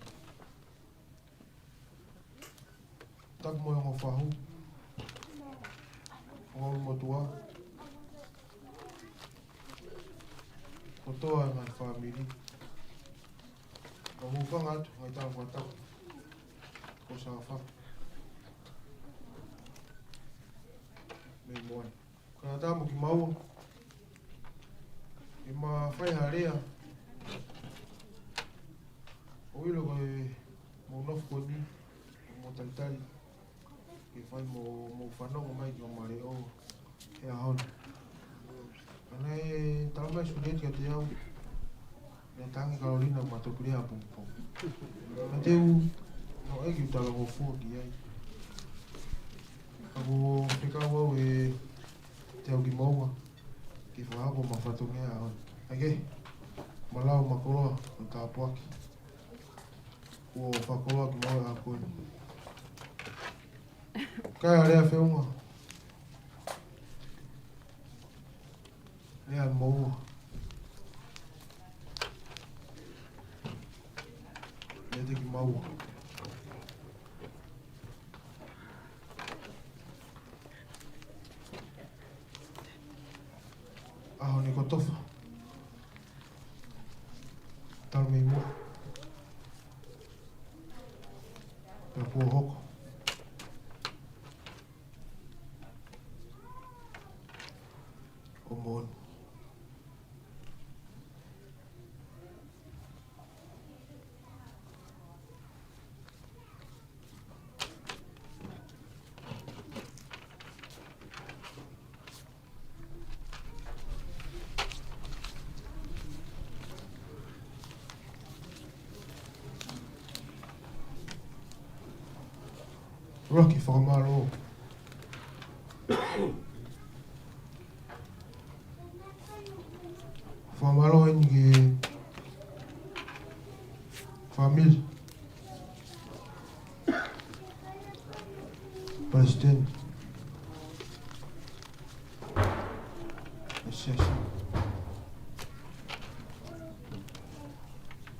Tapu mo e ongo fahu, ongo ʻulumotuʻa, kotoa e ngaahi fāmili. Ka u hūfanga atu, ngaahi tala fakatapu, ko Safa mei Moana. Ka tamu kimaua, ʻe ma fai ha lea, ʻo ʻilo ko e mou nofo ko eni, mou talitali, ke fai mo, mou fanongo mai ki hoʻomou leʻo he ʻaho ni. Ka naʻe tala mai Sulieti kiate au, naʻe tangi Kalolina ma toki lea pongipongi. Naʻa te u, no eki u talangofua ki ai. Ka ko e fekau au ʻe te au kimaua, ke fakahoko ʻema fatongia ʻaho ni. ʻAi ke, ma lau ʻema koloa, ʻo tāpuaki. Kuo fakakoloa kimaua ʻa ko eni. Ka ʻi ai ha lea feʻunga, lea moua. Lea te kimaua. ʻAho ni ko Tofa. Talu mei muʻa. Pea kuo hoko. ʻO moʻoni. ʻUluaki fakamālō. Fakamālō eni ki he fāmili, Palesiteni ʻo e Siasi,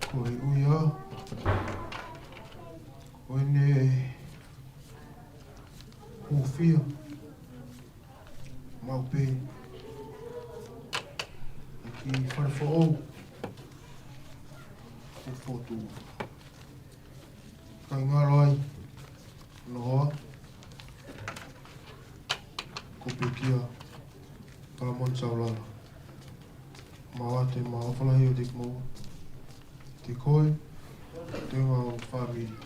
ko e ʻuhinga ʻo ʻene hūfia maʻu pē ʻi he kiʻi fale foʻou ʻo e fotu. Kae ngalo ai hono hoa ko Pekia Palamoni Saulala. Mau ʻoatu ʻa e ʻofa lahi ʻo e ʻEiki maʻa koe, ʻa e ngaahi fāmili.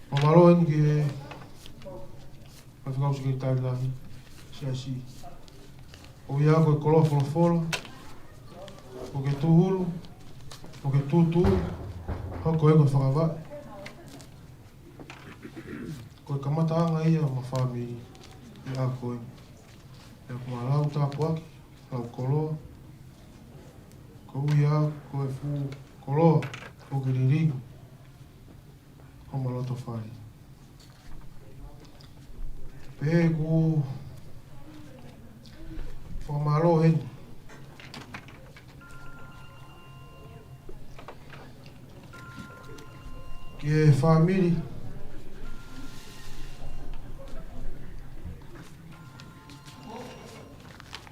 Fakamālō eni ki he Faifekau Sekelitali Lahi Siasi. ʻOku ʻi ai ko e koloa folofola, ʻoku ke tūhulu, ʻoku ke tūtū, hoko ē ko e fakavaʻe. Ko e kamataʻanga ia ʻo e fāmili ʻi he ʻaho ko eni. ʻOku ma lau tāpuaki, lau koloa, ko ia ko e fuʻu koloa ʻoku ke lilingi homa loto fale. Pea ʻoku ou fakamālō heni ki he fāmili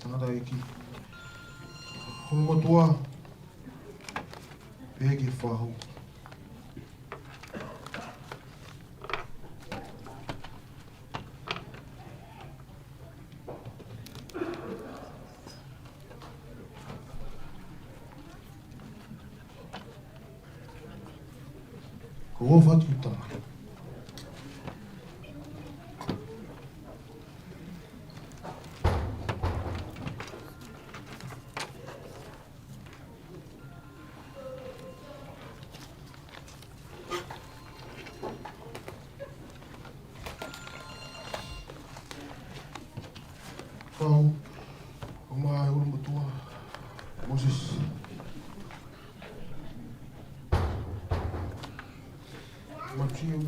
tangataʻeiki, houʻeiki motuʻa, pea ki he fahu. Ko e fatu tama. Kau, ʻo mai ʻulumotuʻa, Moses. Matiu,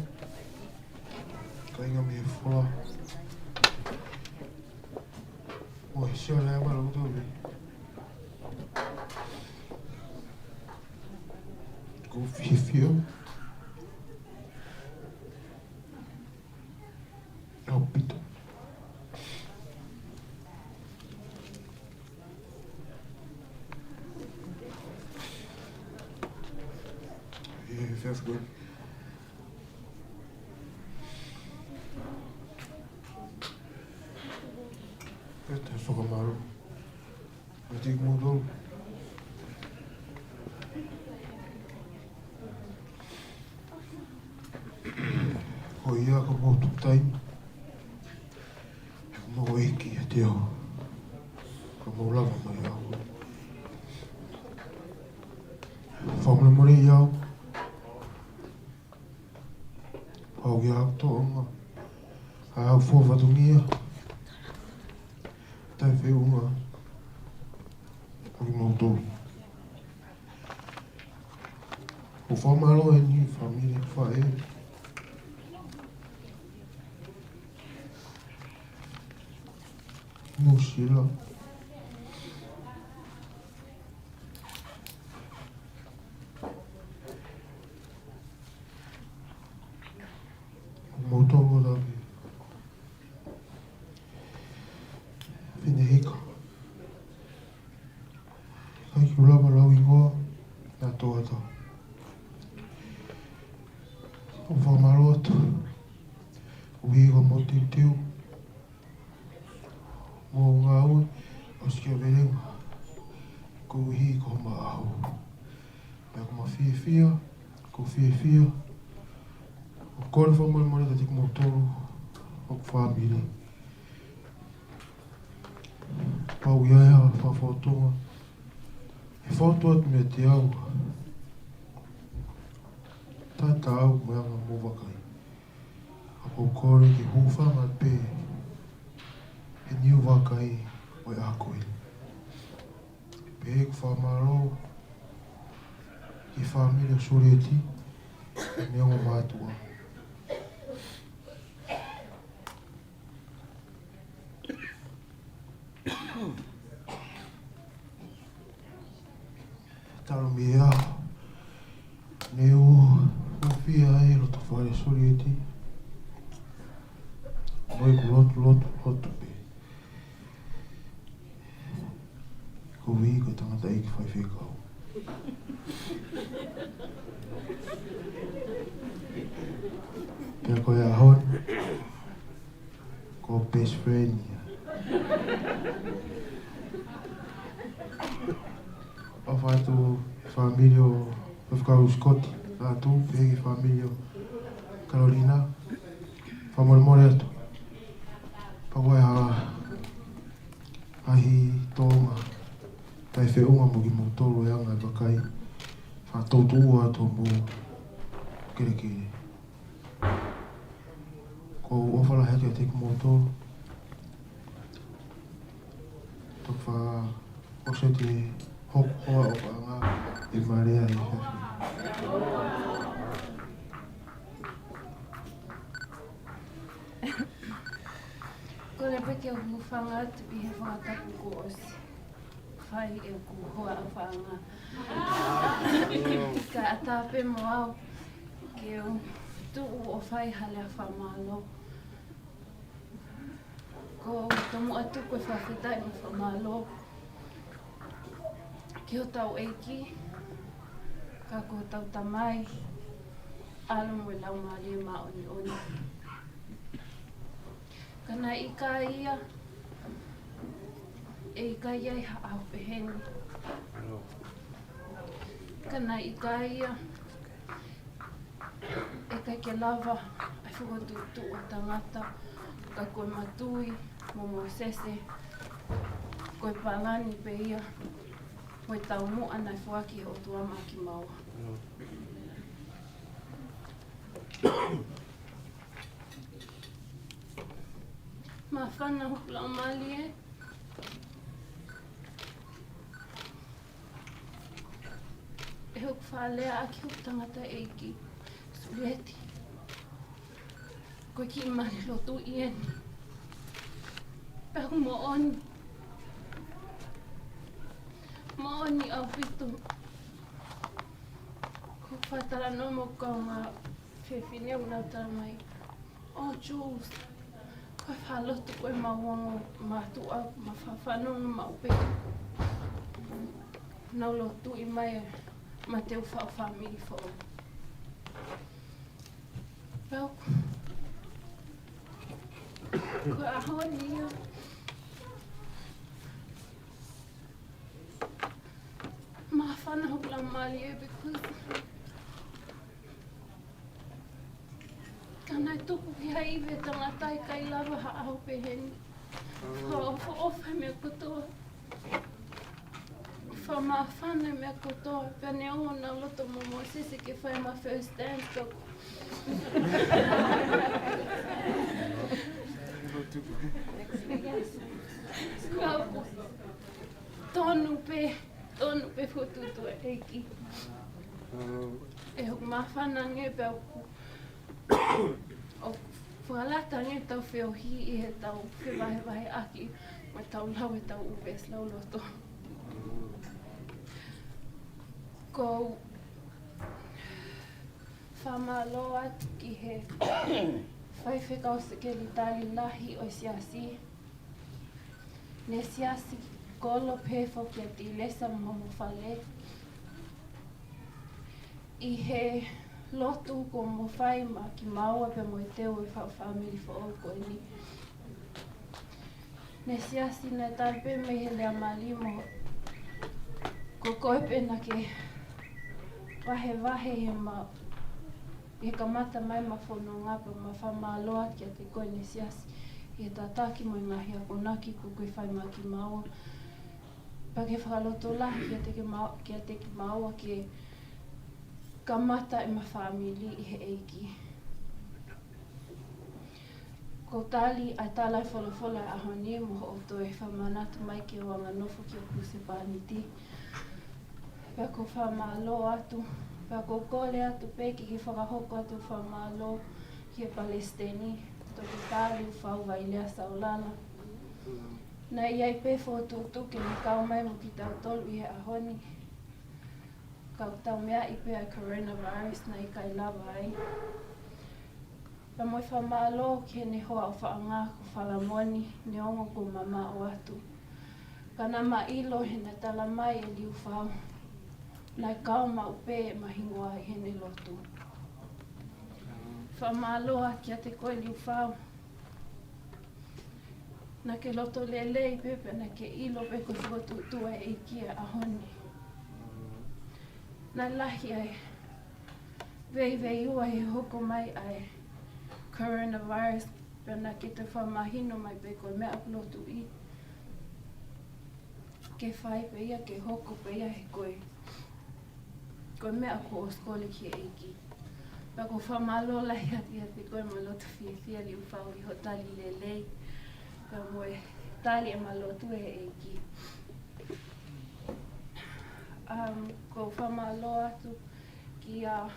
kāinga mei he fola. ʻOi, sio leva ʻa e loto mei. Ko e fiefia. ʻAupito. ʻE, fiefia. Pea te u fakamālō atu kiate kimoutolu. Ko ia ko hoʻomou taimi, ko hoʻomou ʻeke kiate au, ko hoʻomou lava mai au. Fakamolemole ʻi au. Pau ia ʻa e tōʻonga ʻa e ʻū fatongia taʻefeʻunga ʻa kimoutolu. ʻOku ou fakamālō eni ki he fāmili, faʻē, Nuʻusila. Moutolu ʻoku tau fineʻeiki. ʻIkai ke u lava lau hingoa naʻa tau ʻatā. ʻOku ou fakamālō atu. ʻOku ou ʻi he moʻui teuteu. Mo ngāue ʻo e siʻi velenga. Koeʻuhi ko homa ʻaho. Pea ʻoku ma fiefia, ʻoku ou fiefia. ʻOku ou kole fakamolemole kiate kimoutolu, hoku fāmili. Pau ia ʻa e fakafofonga. ʻE fotu atu meiate au. Tatau mo e anga hoʻomou vakai. ʻOku ou kole ke hūfanga pē he niu vakai ʻo e ʻaho ko eni. Pea ʻoku ou fakamālō ki he fāmili ʻo Sulieti, ʻa e ongo mātuʻa. Talu mei ai, ne u hūfia ai loto fale Sulieti. Mo ʻeku lotu, lotu, lotu pē. Ko e ʻuhi ko e tangataʻeiki faifekau. Pea ko e ʻaho ni, ko e best friend ia. ʻOfa atu ki he fāmili ʻo Faifekau Scott, ʻatu pē ki he fāmili ʻo Carolina. Fakamolemole atu. Pea ko e hā, ʻahi Tonga, taʻefeʻunga mo kimoutolu he anga e vakai. Fakatautuʻua atu mo kelekele. ʻOku ou ʻofa lahi atu kiate kimoutolu. Toki fakaʻosi atu hoku hoa ʻofaʻanga ʻe Malia ʻi he efiafi ni. Kole pē ke u hūfanga atu ʻi he fakatapu kuo ʻosi fai ʻe hoku hoa ʻofaʻanga. Kae ʻatā pē mo au ke u tuʻu ʻo fai ha lea fakamālō. ʻOku ou tomuʻa tuku e fakafetaʻi mo e fakamālō ki hotau ʻEiki, ka ko hotau Tamai, ʻAlo mo e Laumālie Māʻoniʻoni. Ka naʻe ʻikai ia, ʻe ʻikai ai ha ʻaho pehē ni. Ka naʻe ʻikai ia, ʻe ʻikai ke lava ʻa e fokotuʻutuʻu ʻo e tangata, ka ko e matui mo Mōsese, ko e palani pē ia mo e taumuʻa naʻe foaki ʻe he ʻOtua maʻa kimaua. Māfana hoku laumālie ʻi hoku fakalea ʻaki hoku tangataʻeiki, Sulieti. Ko e kiʻi mali lotu ʻeni. Pea ʻoku moʻoni, moʻoni ʻaupito. Ko e fakatalanoa mo e kaungā fefine ʻoku nau tala mai, ʻo Jules, ko e fakalotu ko ē ʻemau ongo mātuʻa, ma fakafanongo maʻu pē. Nau lotuʻi mai ma te u faʻu fāmili foʻou. Pea ʻoku, ko e ʻaho ni ia. Māfana hoku laumālie because ka naʻe tuku ki ha ivi e tangata ʻe ʻikai lava ha ʻaho pehē ni. Fakaʻofoʻofa e meʻa kotoa. Fakamāfana e meʻa kotoa. Pea neongo naʻa ku loto mo Mōsese ke fai ʻema first dance, ka ʻoku tonu pē, tonu pē fokotuʻutuʻu ʻa e ʻEiki. ʻE hoku māfana ange pea ʻoku, ʻoku fakalata ange ʻetau feohi ʻi heʻetau fevahevaheʻaki mo ʻetau lau ʻetau ʻū veesi lauloto. ʻOku ou fakamālō atu ki he faifekau sekelitali lahi ʻo e siasi, ne siasi kolo pē foki ʻa Tilesa mo homo fale, ʻi he lotu kuo mo fai maʻa kimaua pea mo e teu e faʻu fāmili foʻou ko eni. Ne siasi naʻe tali pē mei he lea mali mo, ko koe pē naʻa ke vahevahe ʻema, ʻi he kamata mai ʻema fononga, pea ʻoku ma fakamālō atu kiate koe ne siasi ʻi he tataki mo e ngaahi akonaki kuo ke fai maʻa kimaua. Pea ke fakalotolahi kiate kimaua, kiate kimaua ke kamata ʻema fāmili ʻi he ʻEiki. Ko e tali ʻa e tala ʻa e folofola ʻo e ʻaho ni mo hoʻo toe fakamanatu mai ki heʻeku anganofo ki hoku husepāniti. Pea ʻoku ou fakamālō atu, pea ʻoku ou kole atu pē ke ke fakahoko atu e fakamālō ki he palesiteni, Toketā Liufau Vailea Saulala. Naʻe ʻi ai pē fokotuʻutuʻu ke ne kau mai mo kitautolu ʻi he ʻaho ni. Ka ʻoku tau meaʻi pē ʻa e coronavirus naʻe ʻikai lava ai. Pea mo e fakamālō ki heʻene hoa ʻofaʻanga ko Falamoni, neongo kuo mamaʻo atu. Ka naʻa ma ʻilo heʻene tala mai ʻe Liufau, naʻe kau maʻu pē ʻema hingoa ʻi heʻene lotu. Fakamālō kiate koe Liufau. Naʻa ke loto lelei pē, pea naʻa ke ʻilo pē ko e fokotuʻutuʻu ʻa e ʻEiki ʻa e ʻaho ni. Naʻe lahi ʻa e veiveiua he hoko mai ʻa e coronavirus, pea naʻa ke toe fakamahino mai pē ko e meʻa ʻoku lotuʻi ke fai pē ia, ke hoko pē ia he ko e, ko e meʻa ʻoku ʻosi kole ki he ʻEiki. Pea ʻoku ou fakamālō lahi atu kiate koe mo e loto fiefia Liufau ʻi hoʻo tali lelei. Pea mo e tali ʻema lotu ʻe he ʻEiki. Um, ʻoku ou fakamālō atu kia,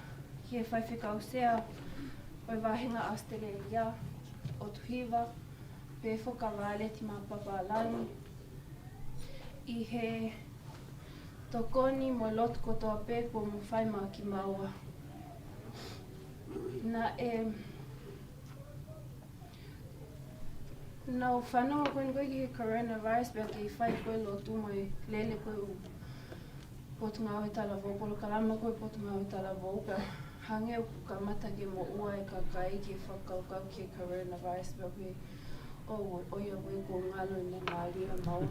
ki he faifekau sea ʻo e vāhenga ʻAositelēlia, ʻOtu Hiva, pea foki kia Vāleti Mapapalagi, ʻi he tokoni mo e lotu kotoa pē kuo mo fai maʻa kimaua. Naʻe, naʻa ku fanongo ko eni ko ē ki he coronavirus, pea kei fai ko ē lotu mo e lele ko ē ʻa e Potungāue Talavou, polokalama ko ē Potungāue Talavou, ka hangē ʻoku kamata ke moʻua e kakai ki he fakakaukau ki he coronavirus, pea pehē, ʻo, ʻo, ʻoiauē kuo ngalo ʻene ngali ʻa maua.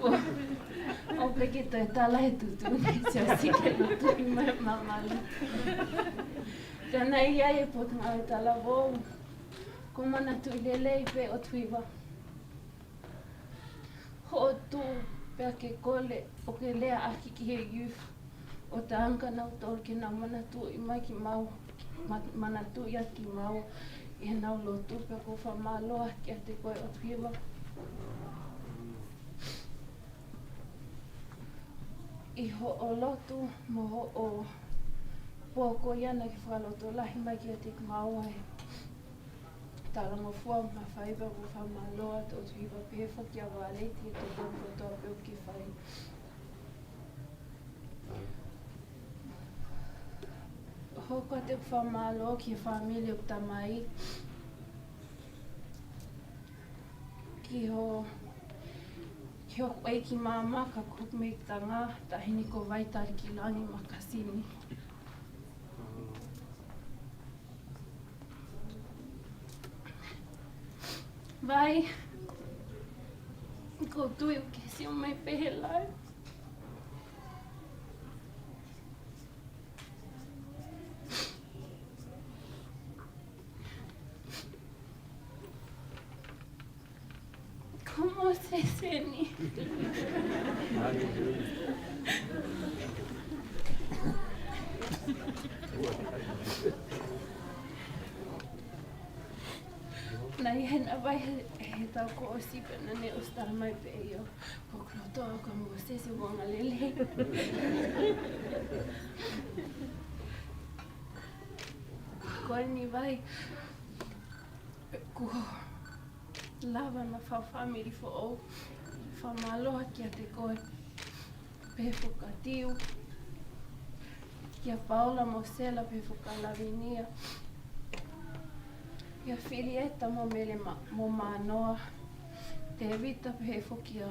ʻO, ʻo pehē ke toe tala he tuʻutuʻuni ʻa e siasi ke lotu mai mamalu. Ka naʻe ʻi ai e Potungāue Talavou, ʻoku ou manatuʻi lelei pē ʻOtu Hiva. Hoʻo tuʻu pea ke kole ʻo ke leaʻaki ki he youth ʻo taʻanga nautolu ke nau manatuʻi mai kimaua, ma-, manatuʻi ʻaki kimaua ʻi heʻenau lotu, pea ʻoku ou fakamālō kiate koe ʻOtu Hiva ʻi hoʻo lotu mo hoʻo pō ko ia naʻa ke fakalotolahi mai kiate kimaua he talangofua mo e mafai, pea ʻoku ou fakamālō atu ʻOtu Hiva, pehē foki kia Vāleti he tokoni kotoa pē ʻoku ke fai. Hoko atu e fakamālō ki he fāmili ʻo e tamai, ki ho, ki hoku ʻeiki mama, ka ko hoku meʻitanga, Taʻahine ko Vaitalikilangi Makasini. Vai, ʻoku ou tui ʻoku ke sio mai pē he live. Ko Mōsese eni. Naʻe ʻi ai ʻena vai he, he taʻu kuo ʻosi pea naʻá ne ʻosi tala mai pē ʻe ia, ko hoku loto ʻoku ʻa Mōsese, ʻoku angalelei. Ko eni Vai, kuo lava ʻema fāmili foʻou. Fakamālō kiate koe, pehē foki kia Tiu, kia Paula mo Sela, pehē foki kia Lavinia, kia Filieta mo Mele Ma-, mo Mānoa, Tēvita, pehē foki kia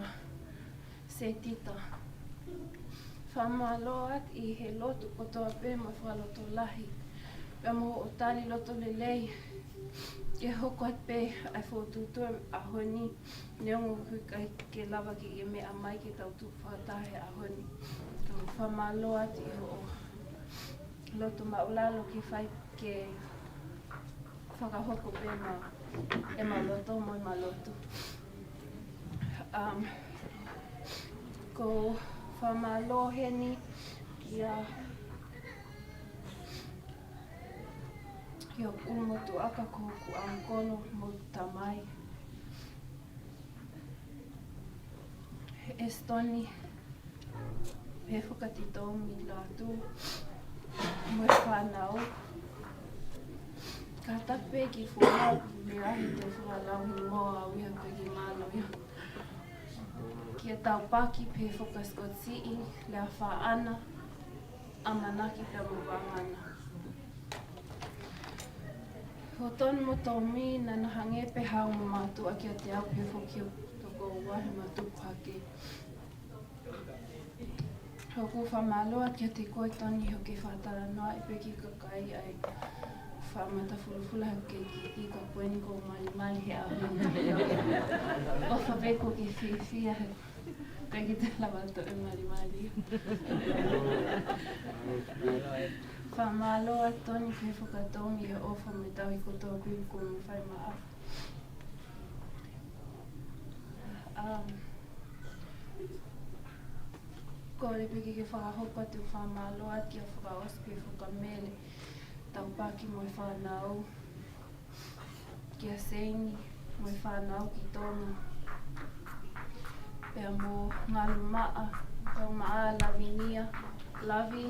Setita. Fakamālō atu ʻi he lotu kotoa pē mo e fakalotolahi, pea mo hoʻo tali loto lelei ke hoko atu pē ʻa e fokotuʻutuʻu ʻaho ni, neongo ʻoku ʻikai ke lava ke ʻi ai e meʻa mai ke tau tuʻu fakataha he ʻaho ni. Ka ʻoku ou fakamālō atu ʻi hoʻo loto māʻulalo ke fai ke fakahoko pē ʻema, ʻema loto mo ʻema lotu. Um, ʻoku ou fakamālō heni kia, ʻUlumotuʻa ka ko hoku ʻangikolo mo hoku tamai. Esitoni, pehē foki kia Titomi Lātū, mo e fānau. Kātaki pē ki fua, mea he te fua lau hi mo au ia pē ki mālō ia. Kia Taupaki, pehē foki kia Scott Siʻi, Lea Faʻana, ʻAmanaki pea mo Vangana. Ko Toni mo Tomi, naʻa nau hangē pē ha ongo mātuʻa kiate au, pehē foki ki ho tokoua he mātuku hake. ʻOku ou fakamālō atu kiate koe Toni he ʻoku ke fakatalanoaʻi pē ki he kakai ʻa e fakamatafulufulu he ʻoku ke kiʻi ka ko eni ʻoku ou malimali he ʻaho ni. ʻOfa pē ʻoku ke fiefia he ʻikai ke te lava toe malimali. Fakamālō atu Toni pehē foki kia Tomi he ʻofa mo e tauhi kotoa pē ʻoku mou fai maʻaku. Um, kole pē ke ke fakahoko atu e fakamālō atu kia Fakaʻosi pehē foki kia Mele, Taupaki mo e fānau. Kia Seini mo e fānau ki Tonga. Pea mo Ngalumaʻa, Ngalumaʻa Lavinia, Lavi,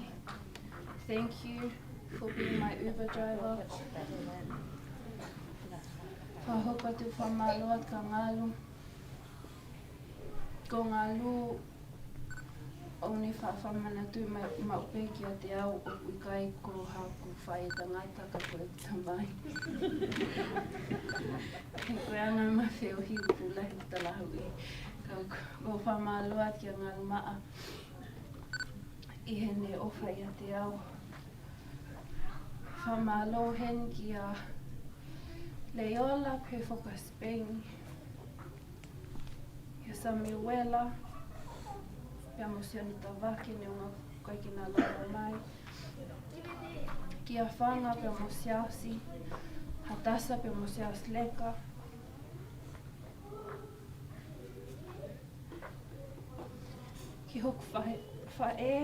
thank you for being my Uber driver. Fakahoko atu e fakamālō atu kia Ngalu. Ko Ngalu, ʻoku ne faʻa manatu mai, maʻu pē kiate au ʻoku ʻikai ko haku faʻētangata ka ko e tamai. He ko e anga ʻema feohi ʻoku lahi e talahauʻi. Ka ʻoku ou fakamālō atu kia Ngalumaʻa ʻi heʻene ʻofa ʻiate au. Fakamālō heni kia Leola pehē foki kia Spain. Kia Samuela, pea mo Sione Tavake, neongo ʻoku ʻikai ke na lava mai. Kia Fanga, pea mo Siaosi, Hatasa, pea mo Siaosi Leka. Ki hoku faʻē, faʻē,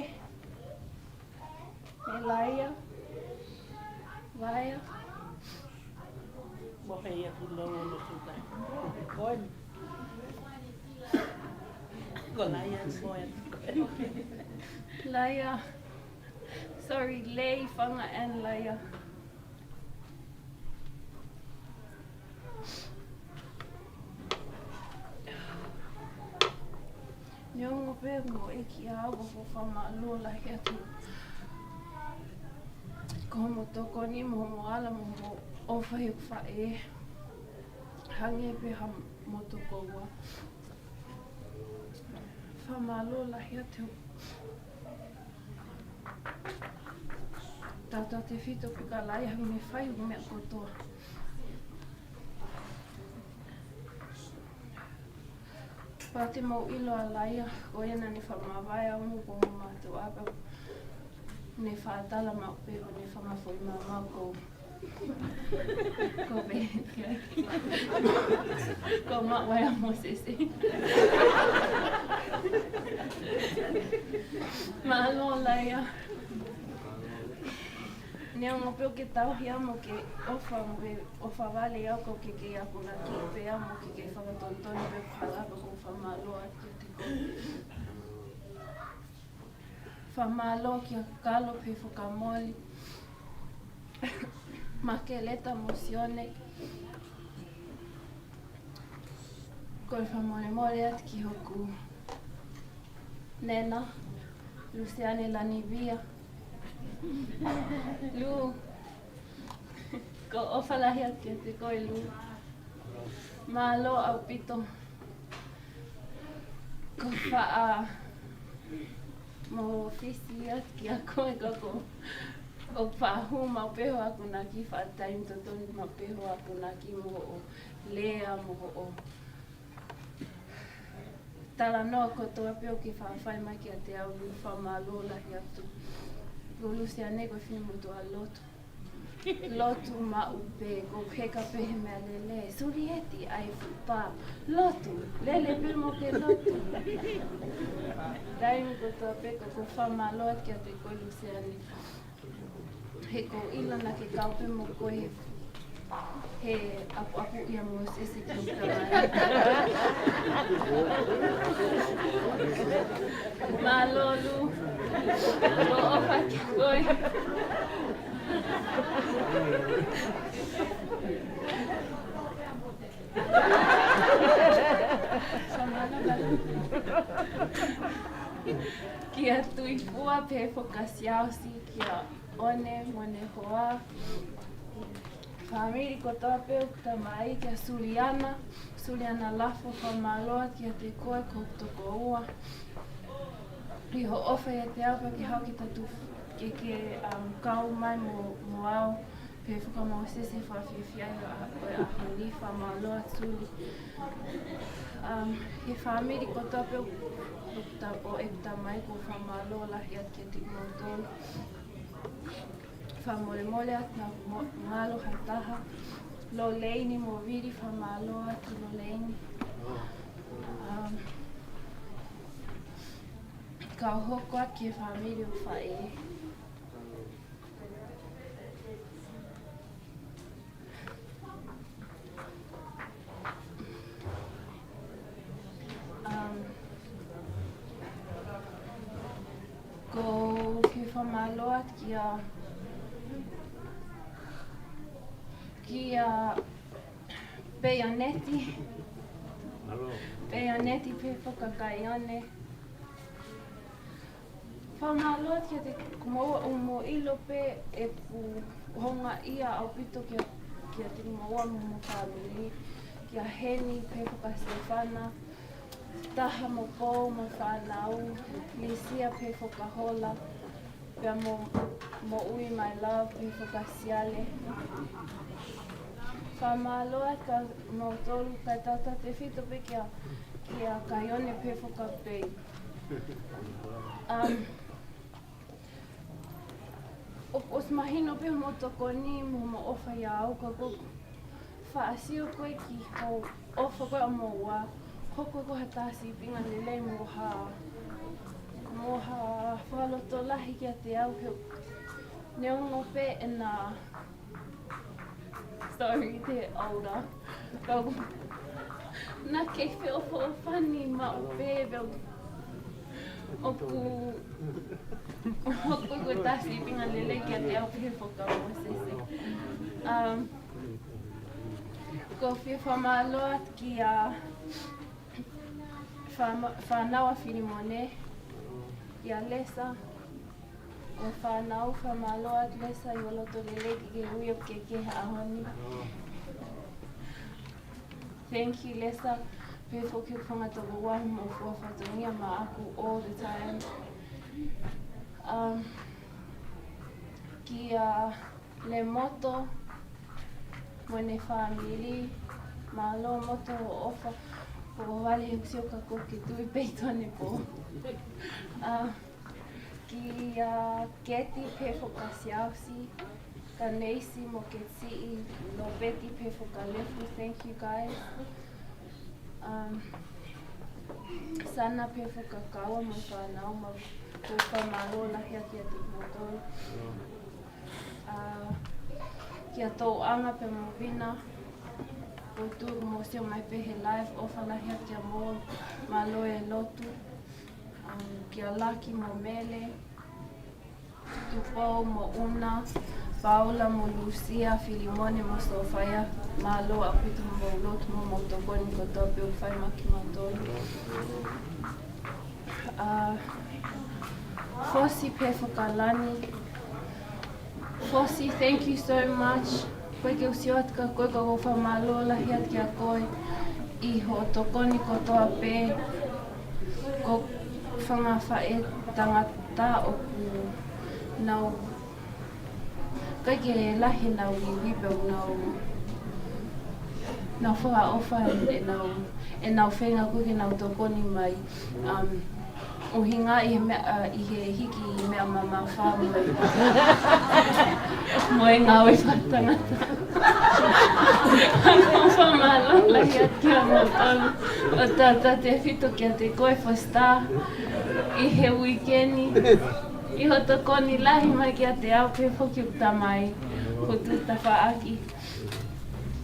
Melaia, Laia. Mo he ia ki lou ono suka. Koe. Ko Laia, mo e. Laia. Sorry, Lei, Fanga and Laia. Neongo pē mo e kiʻi ʻaho, ʻoku ou fakamālō lahi atu. Ko hoʻomo tokoni mo hoʻomo ala mo hoʻomo ʻofa he ʻoku faʻē. Hangē pē ha motokoua. Fakamālō lahi atu. Tautautefito pē kia Laia he ʻoku ne fai hoku meʻa kotoa. Pea te mou ʻilo ʻa Laia, ko ia naʻa ne fakamavae au mo hoku ongo mātuʻa pea ne faʻa tala maʻu pē ʻoku ne fanga foʻi maumau ko Ko pē. Ko maʻu ai ʻa Mōsese. Mālō Laia. Neongo pē ʻoku ke tauhi au mo ke ʻofa mo ke ʻofa vale au ka ʻoku ke kei akonaki pē au mo ke kei fakatonutonu pē ʻoku hala pē ʻoku ou fakamālō atu kiate koe. Fakamālō kia Kalo pē Fakamoli. Makeleta mo Sione. Kole fakamolemole atu ki hoku nena, Lusiane Lanivia. Lu, ʻoku ou ʻofa lahi atu kiate koe Lu. Mālō ʻaupito. ʻOku ou faʻa mo fisi atu kia koe ka ʻoku ou faʻa hū maʻu pē hoʻo akonaki faʻa taimi totonu maʻu pē hoʻo akonaki mo hoʻo lea mo hoʻo talanoa kotoa pē ʻoku ke faʻa fai mai kiate au, ʻoku ou fakamālō lahi atu. Ko Lusiane ko e finemotuʻa lotu. Lotu maʻu pē, ko e heka pē he meʻalele. Sulieti, ʻai fupa. Lotu, lele pē mo ke lotu. Taimi kotoa pē ʻoku ou fakamālō atu kiate koe Lusiane. He ko e ʻilo naʻa ke kau pē mo koe he, he ʻapuʻapuʻi ʻa Mōsese ki hoku tamai. Mālō Lū, ʻofa kia koe. Kia Tuʻifua pehē foki kia Siaosi, kia ʻOne mo ʻene hoa. Fāmili kotoa pē ʻoku tamai, kia Suliana, Suliana Lafo, fakamālō atu kiate koe ko hoku tokoua. ʻI hoʻo ʻofa ʻiate au pea ke haʻu ke ta tu ke, ke, um, kau mai mo, mo au. Pehē foki kia Mōsese, fakafiefia ʻi he ʻaho ni, fakamālō atu Suli. Um, he fāmili kotoa pē ʻo, ʻo ta-, ʻo ʻeku tamai ʻoku ou fakamālō lahi atu kiate kimoutolu. Fakamolemole atu naʻa mo-, ngalo ha taha. Loleini mo Vili, fakamālō atu Loleini. Um, kau hoko atu ki he fāmili ʻo faʻē. Um, ʻoku ou fakamālō atu kia, kia Peioneti. Mālō. Peioneti pehē foki kia Kaione. Fakamālō atu kiate kimoua, ʻoku mou ʻilo pē ʻeku houngaʻia ʻaupito kia, kiate kimoua mo homo fāmili, kia Heni pehē foki kia Sefana, Taha mo Pou mo e fānau, Lisia pehē foki kia Hola, pea mo, Moʻui my love pehē foki kia Siale. Fakamālō atu kia moutolu, kae tautautefito pē kia, kia Kaione pehē foki kia Pei. Um, ʻo, ʻosi mahino pē hoʻomou tokoni mo hoʻomou ʻofa ʻia au, ka ʻoku ou faʻa sio ko ē ki hoʻo ʻofa ko ē ʻamoua, hoko ko ha taha sīpinga lelei mo ha, mo ha fakalotolahi kiate au he neongo pē ʻena Sorry, te aura. Kau. Naʻa ke feʻofoʻofani maʻu pē, pea ʻoku, ʻoku, ʻoku taha sīpinga lelei kiate au pē he fakamoʻoni sese. Um, ʻoku ou fie fakamālō atu kia fāma-, fānau ʻa Filimone, kia Lesa, ʻo fānau, fakamālō atu Lesa ʻi hoʻo loto lelei ke ke ui au ke ke he ʻaho ni. Thank you, Lesa. Pehē foki ki he fanga tokoua mo e fua fatongia maʻaku all the time. Um, kia Lemoto mo ʻene fāmili, mālō Moto hoʻo ʻofa, ʻo vale he ʻoku ou sio ka ʻoku ke tui pē ʻi tuʻa ni pō. Ah, kia Keti pehē foki kia Siaosi, kia Neisi mo Keti, Lopeti pehē foki kia Lefu, thank you guys. Um, Sana pehē foki kia Kaua mo e fānau, mālō, ʻoku ou fakamālō lahi atu kiate kimoutolu. Uh, kia Touʻanga pea mo Vina, ʻoku mou sio mai pē he live, ʻofa lahi atu kia moutolu, mālō e lotu. Um, kia Laki mo Mele, Tupou mo Una, Paula mo Lusia, Filimone mo Sofaia, mālō ʻaupito hoʻomou lotu mo hoʻomou tokoni kotoa pē ʻoku fai maʻa kimautolu. Uh, Fosi pehē foki kia Lani. Fosi, thank you so much. Ko e ke u sio atu kia koe, ka ʻoku ou fakamālō lahi atu kia koe ʻi hoʻo tokoni kotoa pē. Ko e fanga faʻētangata ʻoku nau, ʻikai ke lahi ʻenau ivi pea ʻoku nau, nau fakaʻofa ʻenau, ʻenau feinga ko ē ke nau tokoni mai. Um, ʻuhinga ʻi he meʻa, ʻi he hiki meʻa mamafa mo e, mo e ngāue fakatangata. ʻOku ou fakamālō lahi atu kia moutolu. ʻO tautautefito kiate koe Fosita ʻi he uike ni. ʻI hoʻo tokoni lahi mai kiate au, pehē foki ki hoku tamai, ko Tuʻu Tafaʻaki.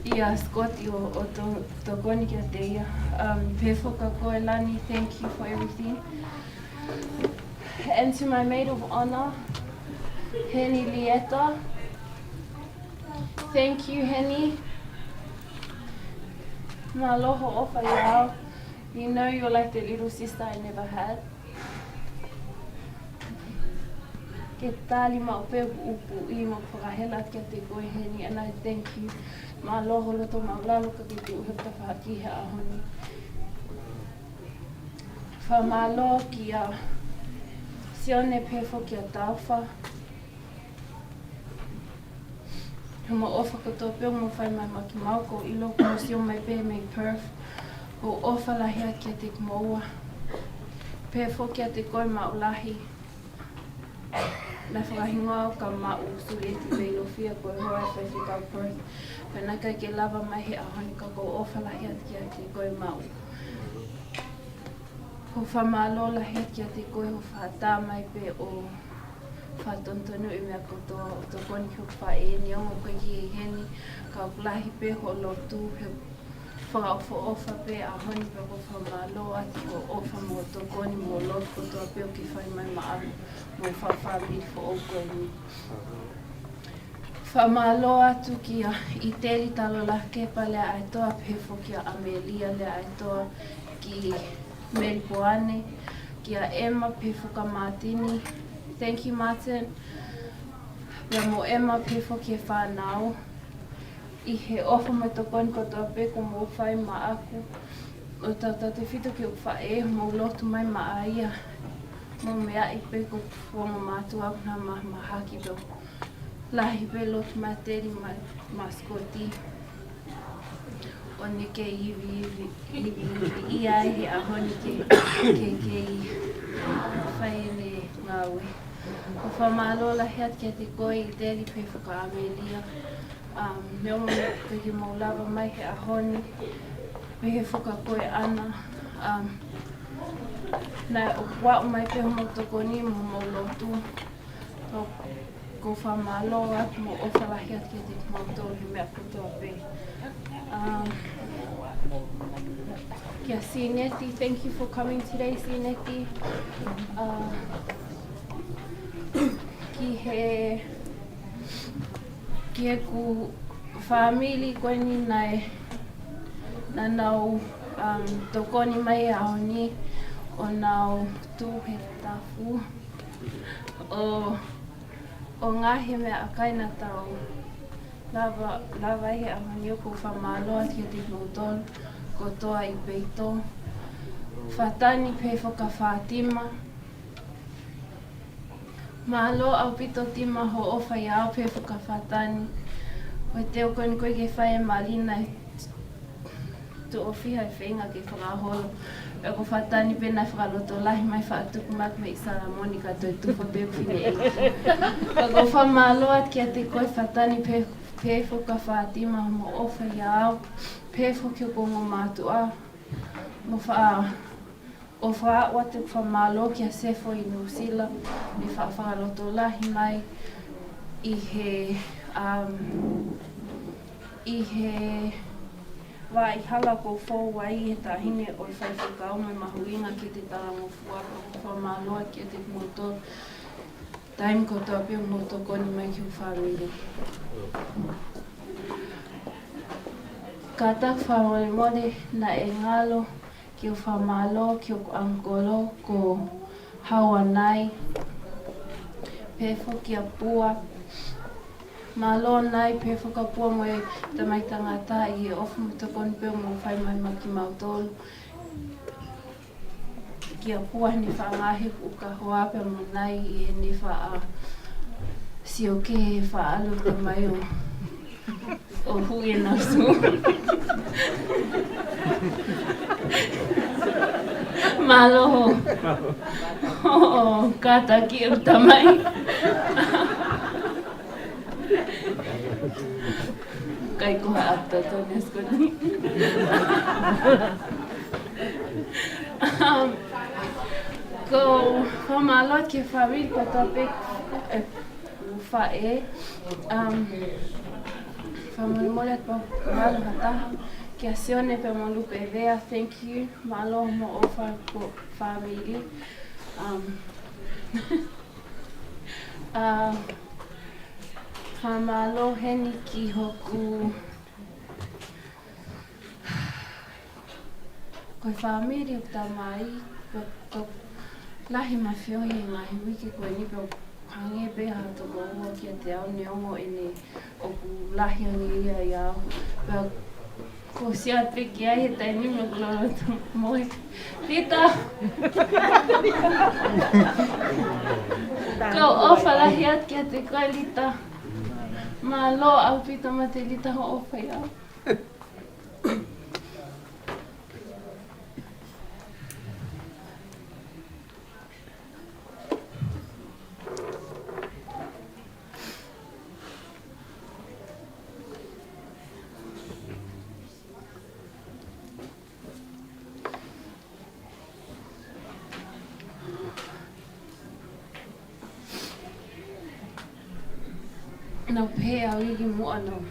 ʻIa Scotty ʻo, ʻo to-, tokoni kiate ia. Um, pehē foki kia koe Lani, thank you for everything. And to my maid of honor, Heni Lieta. Thank you, Heni. Mālō hoʻo ʻofa ʻiate au. You know you're like the little sister I never had. Ke tali maʻu pē ʻeku ʻupuʻi mo e fakahela kiate koe Heni, and I thank you. Mālō hoʻo loto māʻulalo ka ke tuʻu he tafaʻaki he ʻaho ni. Fakamālō kia Sione pehē foki kia Taufa. Hoʻomou ʻofa kotoa pē ʻoku mou fai mai maʻa kimautolu, ʻilo ʻoku mou sio mai pē mei Perth. ʻOku ou ʻofa lahi atu kiate kimoua. Pehē foki kiate koe Maʻulahi. Naʻe fakahingoa au kia Maʻu Sulieti Veilofia ko e hoa ʻo e faifekau Perth. Pea naʻe ʻikai ke lava mai he ʻaho ni ka ʻoku ou ʻofa lahi atu kiate koe Maʻu. ʻOku ou fakamālō lahi atu kiate koe hoʻo fakatā mai pē ʻo fakatonutonu e meʻa kotoa ʻo tokoni ki hoku faʻē, neongo ʻoku ʻikai ke ʻi heni, ka ʻoku lahi pē hoʻo lotu, he fakaʻofoʻofa pē ʻaho ni pea ʻoku ou fakamālō atu hoʻo ʻofa mo hoʻo tokoni mo hoʻo lotu kotoa pē ʻoku ke fai mai maʻaku mo e fakafāmili foʻou ko eni. Fakamālō atu kia ʻIteli Talolake Paleaʻaetoa, pehē foki kia ʻAmelia Leaʻaetoa, ki Meli Poane, kia Emma pehē foki kia Mātini. Thank you, Martin. Pea mo Emma pehē foki ki he fānau. ʻI he ʻofa mo e tokoni kotoa pē ʻoku mou fai maʻaku. ʻO tautautefito ki hoku faʻē, hoʻomou lotu mai maʻa ia. Mou meaʻi pē ko e ongo mātuʻa ʻoku nau mahamahaki pē. Lahi pē lotu mai ʻa ʻIteli mo, mo Scotty. ʻO ne kei ivi, ivi, ivi, ivi ʻi he ʻaho ni ke, ke, kei fai ʻene ngāue. ʻOku ou fakamālō lahi atu kiate koe ʻIteli pehē foki kia ʻAmelia. Um, neongo ʻoku ʻikai ke mou lava mai he ʻaho ni, pehē foki kia koe ʻAna. Um, naʻe ʻoku aʻu mai pē hoʻomou tokoni mo hoʻomou lotu. ʻOku ou fakamālō atu mo ʻofa lahi atu kiate kimoutolu he meʻa kotoa pē. Um, kia Sineti, thank you for coming today, Sineti. Uh, ki he, ki heʻeku fāmili ko eni naʻe, naʻa nau, um, tokoni mai he ʻaho ni ʻo nau tuʻu he tafu ʻo, ʻo ngaahi meʻakai naʻa tau lava, lava ai he ʻaho ni. ʻOku ou fakamālō atu kiate kimoutolu kotoa ʻi peito. Fatani pehē foki kia Fatima. Mālō ʻaupito Tima hoʻo ʻofa ʻiate au, pehē foki kia Fatani. Ko e teu ko eni ʻoku ʻikai ke fai e mali naʻe tuʻo fiha e feinga ke fakaholo. Pea ko Fatani pē naʻe fakalotolahi mai faʻa tuku mai mei Salamoni ka toe tufa pē ʻeku fineʻeiki. Pea ʻoku ou fakamālō atu kiate koe Fatani pehē, pehē foki kia Fatima hoʻomou ʻofa ʻiate au. Pehē foki ki hoku ongo mātuʻa. Mo fa-, ʻoku ou faʻa ʻoatu ʻeku fakamālō kia Sefo ʻi Nuʻusila, ne faʻa fakalotolahi mai ʻi he, um, ʻi he vaʻa hala ʻoku ou fou ai he taʻahine ʻo e faifekau mo e mahuʻinga ki he talangofua. ʻOku ou fakamālō kiate kimoutolu. Taimi kotoa pē ʻoku mou tokoni mai ki hoku fāmili. Kātaki fakamolemole naʻe ngalo ke u fakamālō ki hoku ʻangikolo ko Hauanai. Pehē foki kia Pua. Mālō Nai, pehē foki kia Pua mo e tamai tangata ʻi he ʻofa mo e tokoni pē ʻoku mou fai mai maʻa kimautolu. Kia Pua heʻene faʻa ngaahi ʻukahoa pea mo Nai ʻi heʻene faʻa sio ki he faʻalu tamai ʻo, ʻo hui e nasu. Mālō hoʻo, hoʻo kātaki ʻeku tamai. Kai ko ha apta tone skoni. Um, Ko e fakamālō ki he fāmili kotoa pē, ē, faʻē. Um, fakamolemole atu pē, mālō ha taha. Kia Sione pea mo Lupe Vea, thank you. Mālō mo e ʻofa ko e fāmili. Um, uh, fakamālō heni ki hoku Ko e fāmili ʻo e tamai, ko, ko e lahi ʻema feohi he ngaahi uike ko eni pea ʻoku hangē pē ha tokoua kiate au neongo ʻene ʻoku lahi ange ia ʻia au. Pea ko e siʻi atu pē ki ai he taimi ni ʻoku loloto mo e Lita. Ko e ʻofa lahi atu kiate koe Lita. Mālō ʻaupito mate Lita hoʻo ʻofa ʻia au. Naʻa ku pehē ʻaʻaku ki muʻa naʻa ku,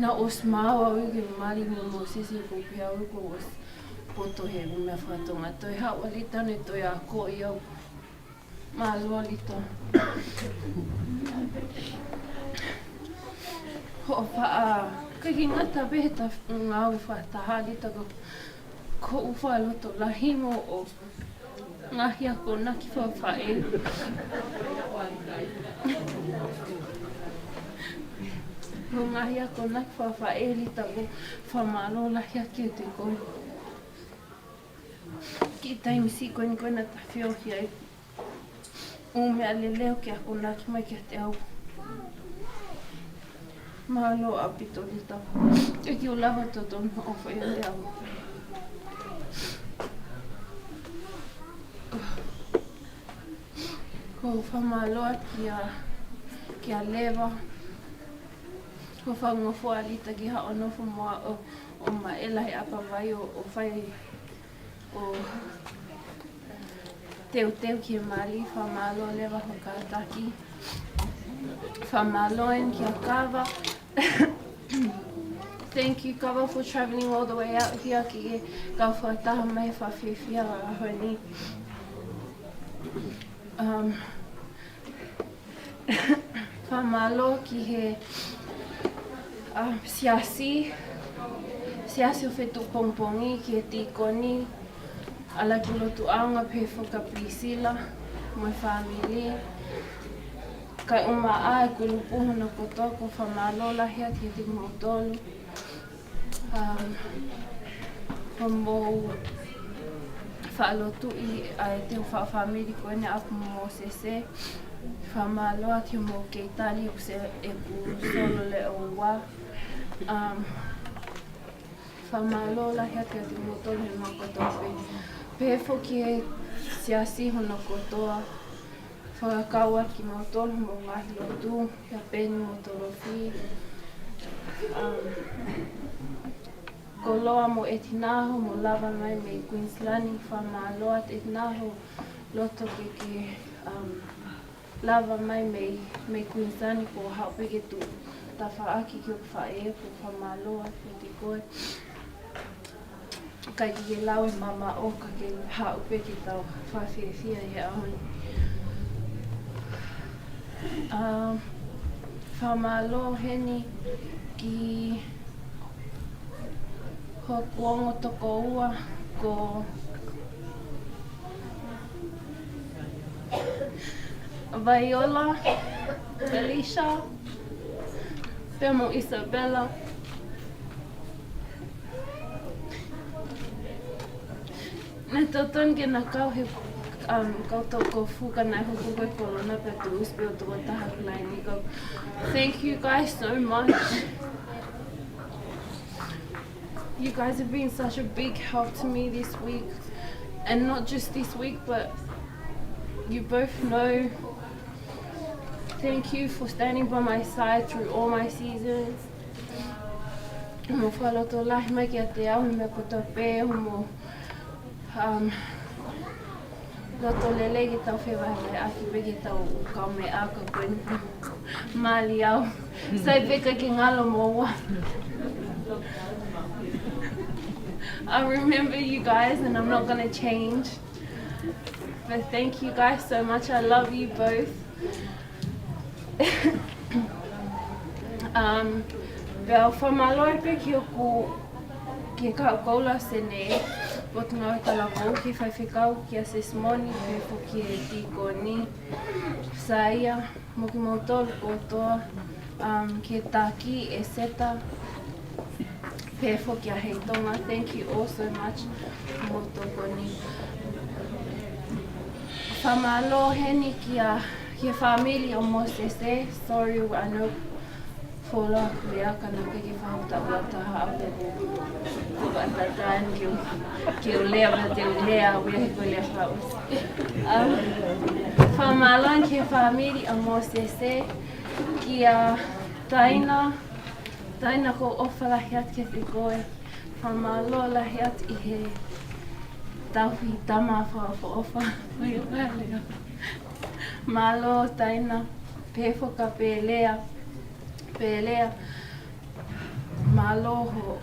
naʻa ku ʻosi maau ʻaʻaku ki mali mo Mōsese, ko e pehē ʻaʻaku kuo u ʻosi poto he ʻū meʻa faka-Tonga. Toe haʻu ʻa Lita ne toe akoʻi au. Mālō Lita. Hoʻo faʻa, ʻikai ke ngata pē he ta ngāue fakataha Lita ka ko hoʻo fakalotolahi mo hoʻo ngaahi akonaki fakafaʻē. Hoʻo ngaahi akonaki fakafaʻē Lita ʻoku ou fakamālō lahi atu kiate koe. Kiʻi taimi siʻi ko eni ko ē naʻa ta feohi ai. ʻŪ meʻa lelei ʻoku ke akonaki mai kiate au. Mālō ʻaupito Lita. ʻIkai ke u lava totonu hoʻo ʻofa ʻiate au. ʻOku ou fakamālō kia, kia Leva. ʻOku ou fakangofuaʻa Lita ki haʻo nofo mo au ʻo, ʻo maʻela he ʻapavai ʻo, ʻo fai ʻo teuteu ki he mali, fakamālō Leva hoʻo kātaki. Fakamālō eni kia Kava. Thank you, Kava, for traveling all the way out here ke kau fakataha mai he fakafiefia ʻo e ʻaho ni. Um, Fakamālō ki he, ā, siasi, siasi ʻo Fetuʻu Pongipongi, ki he tīkoni, ʻa e Lakilotūʻanga pehē foki kia Priscilla, mo e fāmili. Kae ʻumaʻā e kulupu hono kotoa, ʻoku ou fakamālō lahi atu kiate kimoutolu. Um, hoʻomou fakalotuʻi ʻa e teu faʻa fāmili ko eni ʻa Mōsese. Fakamālō atu hoʻomou kei tali ʻeku se-, ʻeku solo leʻo ua. Um, fakamālō lahi atu kiate kimoutolu he meʻa kotoa pē. Pehē foki ki he siasi hono kotoa. Fakakau atu kimautolu mo e ngaahi lotu, kia Peni mo Tolofi. Um, Koloa mo ʻEtina hoʻomou lava mai mei Queensland, fakamālō atu ʻEtina hoʻo loto ke ke, um, lava mai mei, mei Queensland, ko e haʻu pē ke tuʻu tafaʻaki ki hoku faʻē, ʻoku ou fakamālō atu kiate koe. ʻIkai ke ke lau e mamaʻo ka ke haʻu pē ke tau fakafiefia he ʻaho ni. Um, fakamālō heni ki hoku ongo tokoua ko Vaiola, Felicia, pea mo Isabella. Naʻe totonu ke na kau he, um, kau tokofu ka naʻe hoko ko e kolona pea tuʻusi pē ʻo tokotaha ki laine. Thank you guys so much. You guys have been such a big help to me this week. And not just this week, but you both know. Thank you for standing by my side through all my seasons. Hoʻomou fakalotolahi mai kiate au he meʻa kotoa pē, hoʻomou, um, Loto lelei ke tau fevahevaheʻaki pē ke tau kau mai ʻa ka koe mali au. Sai pē ka ke ngalo mo ua. I remember you guys and I'm not gonna change. But thank you guys so much. I love you both. Um, pea ʻoku fakamālō pē ki hoku, ki he kau koula Sene, Potungāue Talavou, ki he faifekau, kia Sesimoni, pea foki ki he tīkoni, Saia, mo kimoutolu kotoa, um, ki he taki, ʻEseta, pea foki kia Heitonga. Thank you all so much mo e tokoni. Fakamālō heni kia, ki he fāmili ʻo Mōsese. Sorry, I know fola lea ka naʻe ʻikai ke fai ha taha ʻa e tuku ʻa e taimi ke u, ke u lea, pea te u lea, ʻoku ʻikai ko e lea fakaʻosi. Um, fakamālō ki he fāmili ʻo Mōsese, kia Taina, Taina ʻoku ou ʻofa lahi atu kiate koe. Fakamālō lahi atu ʻi he tauhi tama fakaʻofoʻofa. Mālō Taina, pea foki kia Pelea, Pelea. Mālō hoʻo,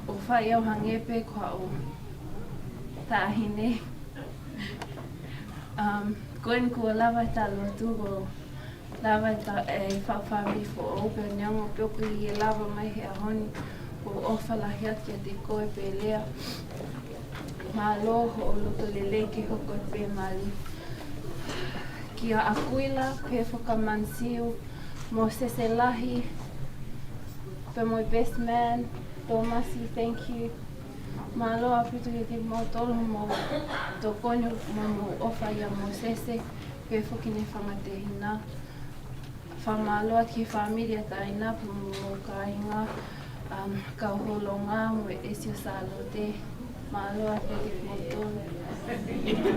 hoʻo fai au hangē pē ko haʻo taʻahine. Um, ko eni kuo lava ʻeta lotu, kuo lava ʻeta, e, fa-, fāmili foʻou, pea neongo pē ʻoku ʻikai ke lava mai he ʻaho ni, ʻoku ou ʻofa lahi atu kiate koe Pelea. Mālō hoʻo loto lelei ke hoko pē mali. Kia Akuila, pea foki kia Mansiu, Mōsese Lahi, pea mo e best man, Tōmasi, thank you. Mālō ʻaupito kiate kimoutolu hoʻomou tokoni mo hoʻomou ʻofa ʻia Mōsese, pea foki ki he fanga tehina. Fakamālō atu ki he fāmili ʻa Taina pea mo hono kāinga, um, kau Holonga mo e ʻEsi ʻo Sālote. Mālō atu kiate kimoutolu.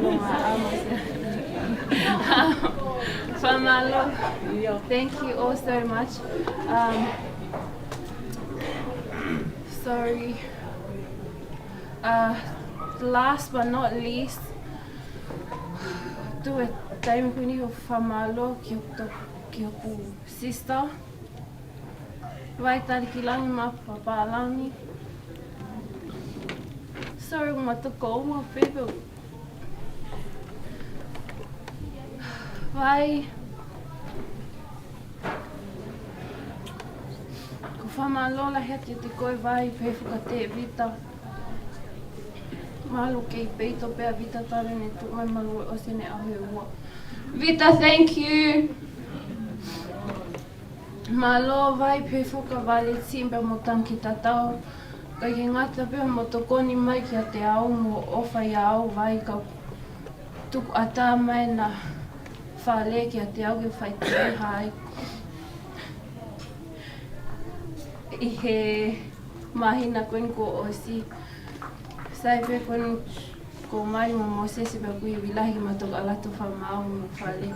Holonga ʻa Mōsese. Fakamālō. Thank you all so much. Um, sorry. Uh, last but not least, tuʻu he taimi ko eni ʻo fakamālō ki hoku, ki hoku sister. Vai Talikilangi mo Papālangi. Sorry, ma toko uma pē pē. Vai. ʻOku ou fakamālō lahi atu kiate koe Vai, pea foki kia Tevita. Mālō kei peito pē ʻa Vita talu ʻene tuʻu mai, mālō ʻosi ʻene ʻaho ua. Vita, thank you. Mālō Vai, pea foki kia Valeti pea mo Tangi Tatau. ʻIkai ke ngata pē hoʻomou tokoni mai kiate au mo ʻofa ʻia au Vai, kau tukuʻatā mai ʻena fale kiate au ke fai tēhai ʻi he māhina ko eni kuo ʻosi. Sai pē ko eni ko Mali mo Mōsese pea ʻoku ivi lahi ke ma toki ʻalu atu ʻo fakamaau mo fale.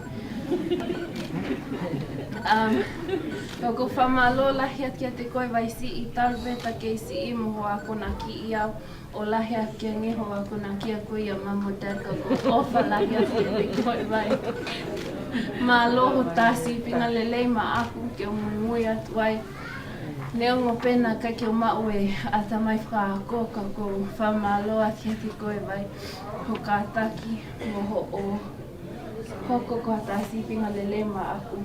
Um, pea ʻoku ou fakamālō lahi atu kiate koe Vai siʻi, talu pē ʻeta kei siʻi mo hoʻo akonakiʻi au. ʻO lahi ʻaki ange hoʻo akonakiʻi au ʻia Mum mo Dad, ka ʻoku ou ʻofa lahi atu kiate koe Vai. Mālō hoʻo tā sīpinga lelei maʻaku ke u muimui atu ai. Neongo pē naʻe ʻikai ke u maʻu e ʻatamai fakaako ka ʻoku ou fakamālō atu kiate koe Vai. Hoʻo kātaki mo hoʻo hoko ko ha tā sīpinga lelei maʻaku.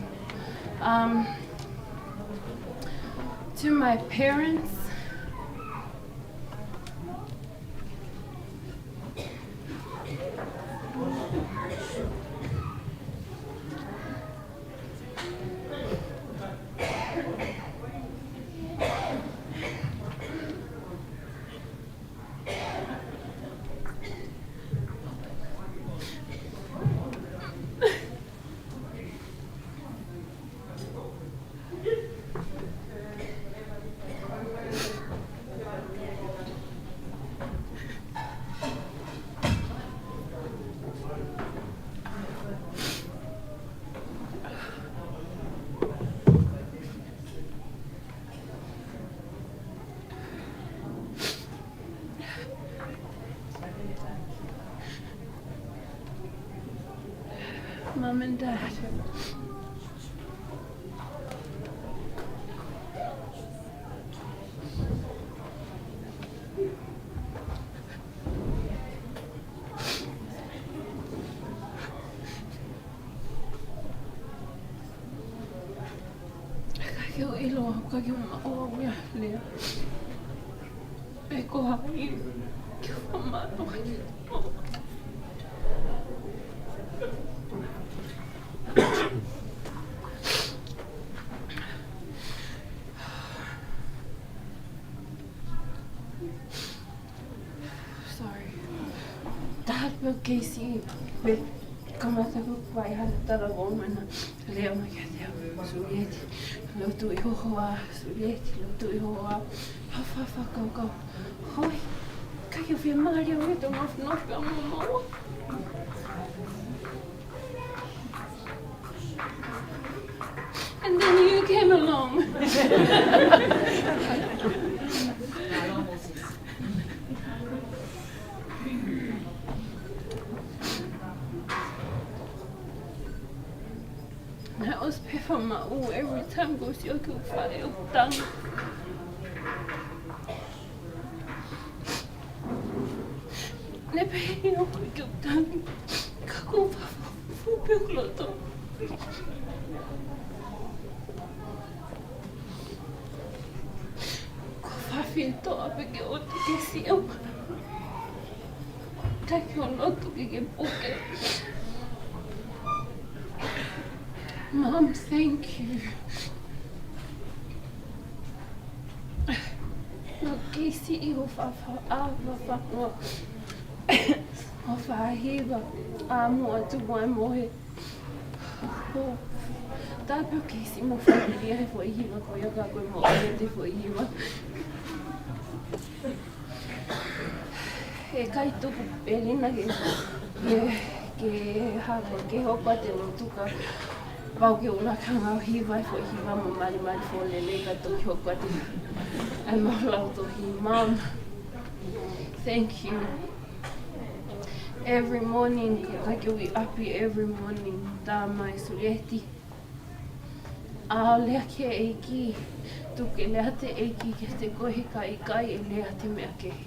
Um, to my parents, Mum and Dad. Ka ke ʻilo, ka ke maʻu au ia lea. Pe ko hai ke fakamālō ai. Sorry. Taha pē ʻoku kei siʻi pē. Kamata ko e fai hana talavou mana. Lea mai kiate au. Sulieti. Lotu ʻi ho hoa. Sulieti. Lotu ʻi ho hoa. Hafa, hafa, kau, kau. Hoi. Ka ke fie mali au e tō mafu nofu pea mo maua. And then you came along. Naʻe ʻosi pē fakamaʻu every time ko siʻo ke fai ʻo tangi. Ne pehē ʻoku ʻikai ke u tangi, ka ko fafu pē ʻoku loto. Ko fafito a pe ke ʻotu ke siʻo. Ka ke ʻo loto ke ke puke. Mum, thank you. No kei siʻi ho fafa, a, fafa, no. Ho fahiva, a, mo atu mo e mohe. Tapu kei siʻi mo fāmili he foʻi hiva ko ia ka ko e mo ia te foʻi hiva. ʻE ʻikai tuku pē lina ke, ke, ke hako, ke hoko atu e lotu ka pau ke ʻuluaki hanga ʻo hiva e foʻi hiva mo malimali foʻolele ka toki hoko atu. ʻAi mau lau tohi, Mum. Thank you. Every morning, ka ke ui ʻapi every morning, tā mai Sulieti. ʻAo lea ki he ʻEiki, tuku ke lea atu e ʻEiki kiate koe he ʻikai ke lea atu e meʻa kehe.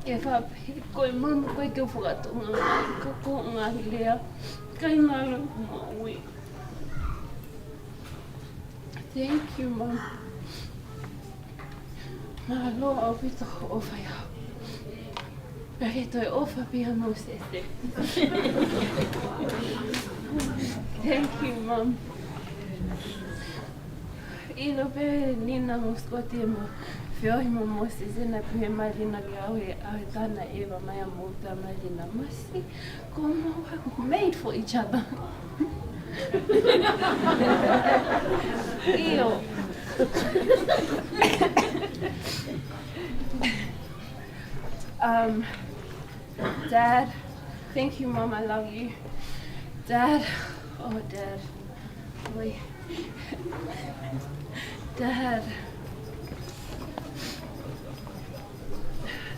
ʻE faʻa pehē ko e manu kai ke fakatonga ngai, ka ko e ngaahi lea, ʻikai ngalo mo ui. Thank you, Mum. Mālō ʻaupito hoʻo ʻofa ʻiate au. Pea ke toe ʻofa pē ʻia Mōsese. Thank you, Mum. ʻIlo pē Lina mo Scotty mo feohi mo Mōsese naʻe pehē mai Lina kiate au he ʻaho ʻe taha naʻe ʻeva mai ʻa Mōsese mo Lina, Mōsese, ko mau made for each other. ʻIo. Um, Dad, thank you, Mum, I love you. Dad, oh, Dad. Oi. Dad.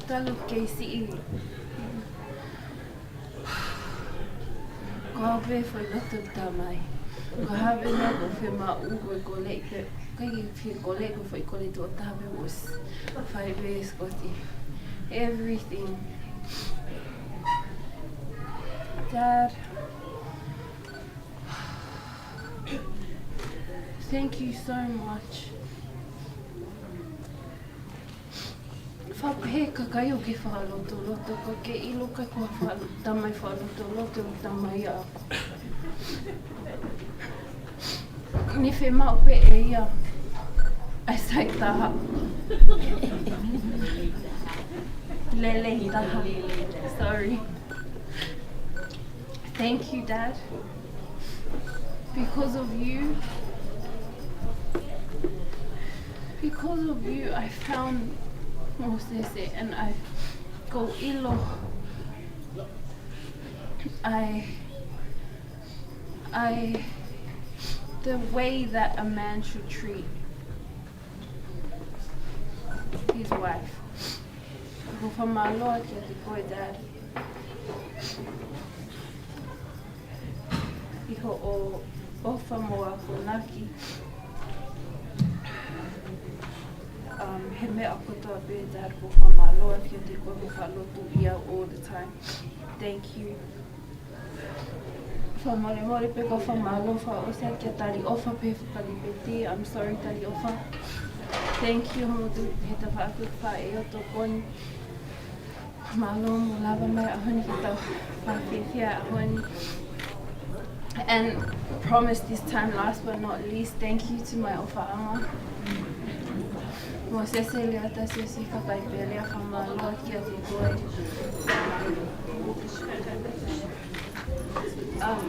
Talu kei siʻi. Ko au pē foʻi loto tamai. Ko ha pē meʻa ʻoku fiemaʻu ko e kole pē. ʻIkai ke fie kole ko e foʻi kole tuʻo taha pē ʻosi. Fai pē Scotty. Everything. Dad. Thank you so much. Faʻa pehē kakai ʻoku ke fakalotoloto, ka ke ʻilo ka ko ha faka-, tamai fakalotoloto, tamai ʻaʻaku. Ne fiemaʻu pē ʻe ia ʻa e sai taha. Lelei taha. Sorry. Thank you, Dad. Because of you, because of you, I found Mōsese and I ʻilo, I, I, the way that a man should treat his wife. Ko e fakamālō kiate koe, Dad. ʻi hoʻo ʻofa mo akonaki. Um, he meʻa kotoa pē, Dad, ʻoku ou fakamālō atu kiate koe mo e faʻa lotu ʻia all the time. Thank you. Fakamolemole pē ko e fakamālō fakaʻosi atu kia Taliʻofa pē fakalipeti. I'm sorry, Taliʻofa. Thank you, mo tu he tafaʻaki faʻa e o tokoni. Mālō mo lava mai ʻaho ni ke tau fakafiefia ʻaho ni. And promise this time, last but not least, thank you to my ʻofaʻanga. Mōsese Leota Siosifa Kaipelea, fakamālō kiate koe. Um,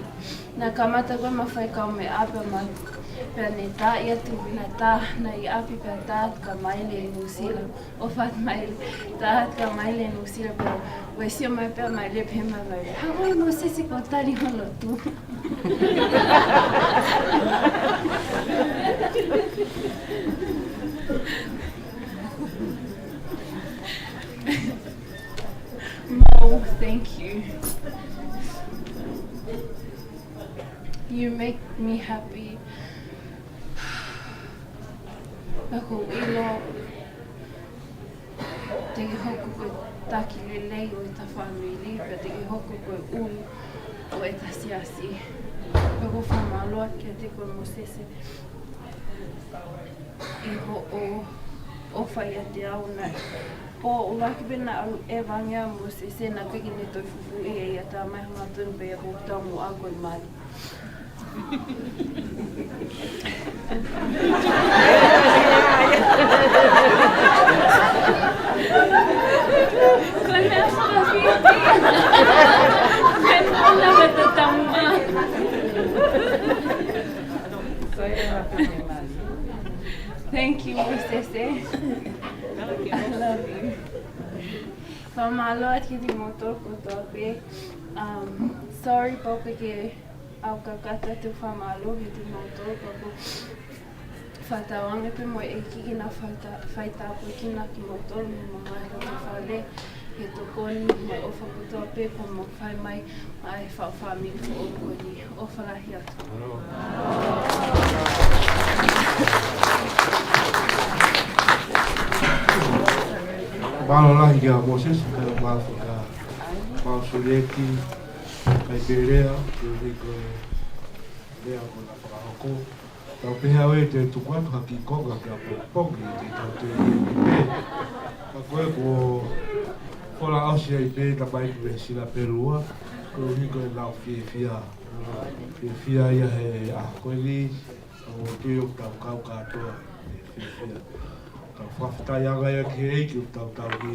naʻe kamata ko e mafai kaumeʻa pea ma, pea ne tā ia tu na tā, na i api pea tā ka mai le Nuʻusila. ʻOfa mai le, tā ka mai le Nuʻusila pea ʻoku sio mai pea mai le pē mai mai. Hawaii Mōsese ko Tali hono tu. Mo, thank you. You make me happy. Naʻa ku ʻilo te ke hoko ko e taki lelei ʻo ʻeta fāmili, pea te ke hoko ko e ui ʻo ʻeta siasi. Pea ʻoku ou fakamālō kiate koe Mōsese ʻi hoʻo ʻofa ʻiate au na. ʻO ʻuluaki pē naʻa ku ʻeva ange ʻa Mōsese naʻe ʻikai ke ne toe fufū ia ʻi he ʻata mai hanga tonu pē ia ʻoku tau mo ako ʻi mali. Thank you, Mōsese. I love you. Fakamālō atu kiate kimoutolu kotoa pē. Um, sorry, pau pē ke ʻau kakata ʻeku fakamālō kiate kimoutolu, pea ʻoku ou fakatauange pē mo e ʻEiki ke na faita-, faitāpuekina kimoutolu mo e ngaahi loto fale, he tokoni mo e ʻofa kotoa pē kuo mou fai mai maʻa e faʻu fāmili foʻou ko eni. ʻOfa lahi atu. Mālō lahi kia Mōsese, mālō lahi kia Mau Sulieti, Kaipelea, koeʻuhi ko e lea kuo na fakahoko. Tau pehē au ē te u tuku atu ha kiʻi konga ke apongipongi te tau toe ʻi pē. Ka ko e kuo folaʻosi ai pē tamai ki he sila pē lua, koeʻuhi ko e lau fiefia. Fiefia ia he ʻaho ko eni, ʻoku ou tui ʻoku tau kau kātoa he fiefia. Tau fakafetaʻi ange ia ki he ʻEiki ʻoku tau tauhi,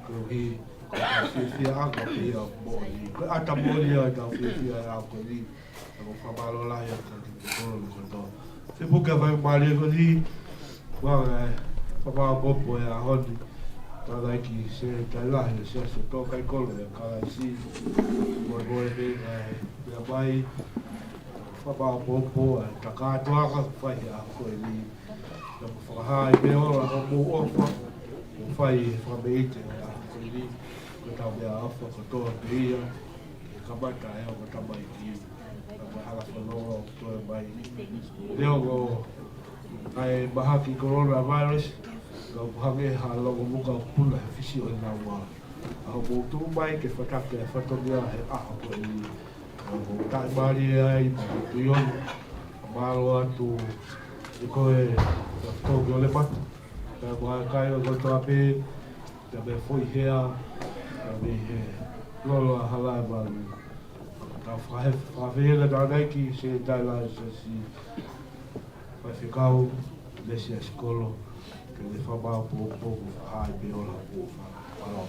koeʻuhi ko e fiefia ʻanga pē ia moʻoni. Ko e ʻata moʻoni ia ʻetau fiefia he ʻaho ko eni. Pea ʻoku ou fakamālō lahi atu kiate kimoutolu kotoa. Te u puke ʻa e faingamālie ko eni, ʻuhinga e fakamaʻopoʻopo e ʻaho ni, tangataʻeiki Sekelitali Lahi ʻo e Siasi ʻo e Tō Kaikolo ʻia Kalaisi. Molemole pē kae meʻa mai, fakamaʻopoʻopo ʻa e kātoanga kuo fai he ʻaho ko eni. Pea mo fakahā ʻi he ola hoʻomou ʻofa, mo fai e fakameʻite he ʻaho ko eni. Ko ʻetau meʻaʻofa kotoa pē ia, ke kamata e ongo tamaiki, pea mo e hala fononga ʻoku toe mai. Neongo ʻa e mahaki coronavirus, ka ʻoku hangē ha longomuka ʻoku puna he fisi ʻo e naua. ʻA hoʻomou tuʻu mai ke fataki e fatongia he ʻaho ko eni. ʻA hoʻomou taʻimālie ai, mo e tui ʻoku mālō atu ʻi he ko e, ko e tō ki ʻo le patu. Pea mo e kakai ʻo e kotoa pē, pea mo e foʻi hea, pea mei he lolo ʻa Halaevalu. Tau fakahe-, fakafeʻiloaki tangataʻeiki Sekelitali Lahi ʻo e Siasi, Faifekau, Lesiasi Kolo, ke ne fakamaʻopoʻopo mo fakahā ʻi he ola hoʻomou ʻofa. Mālō.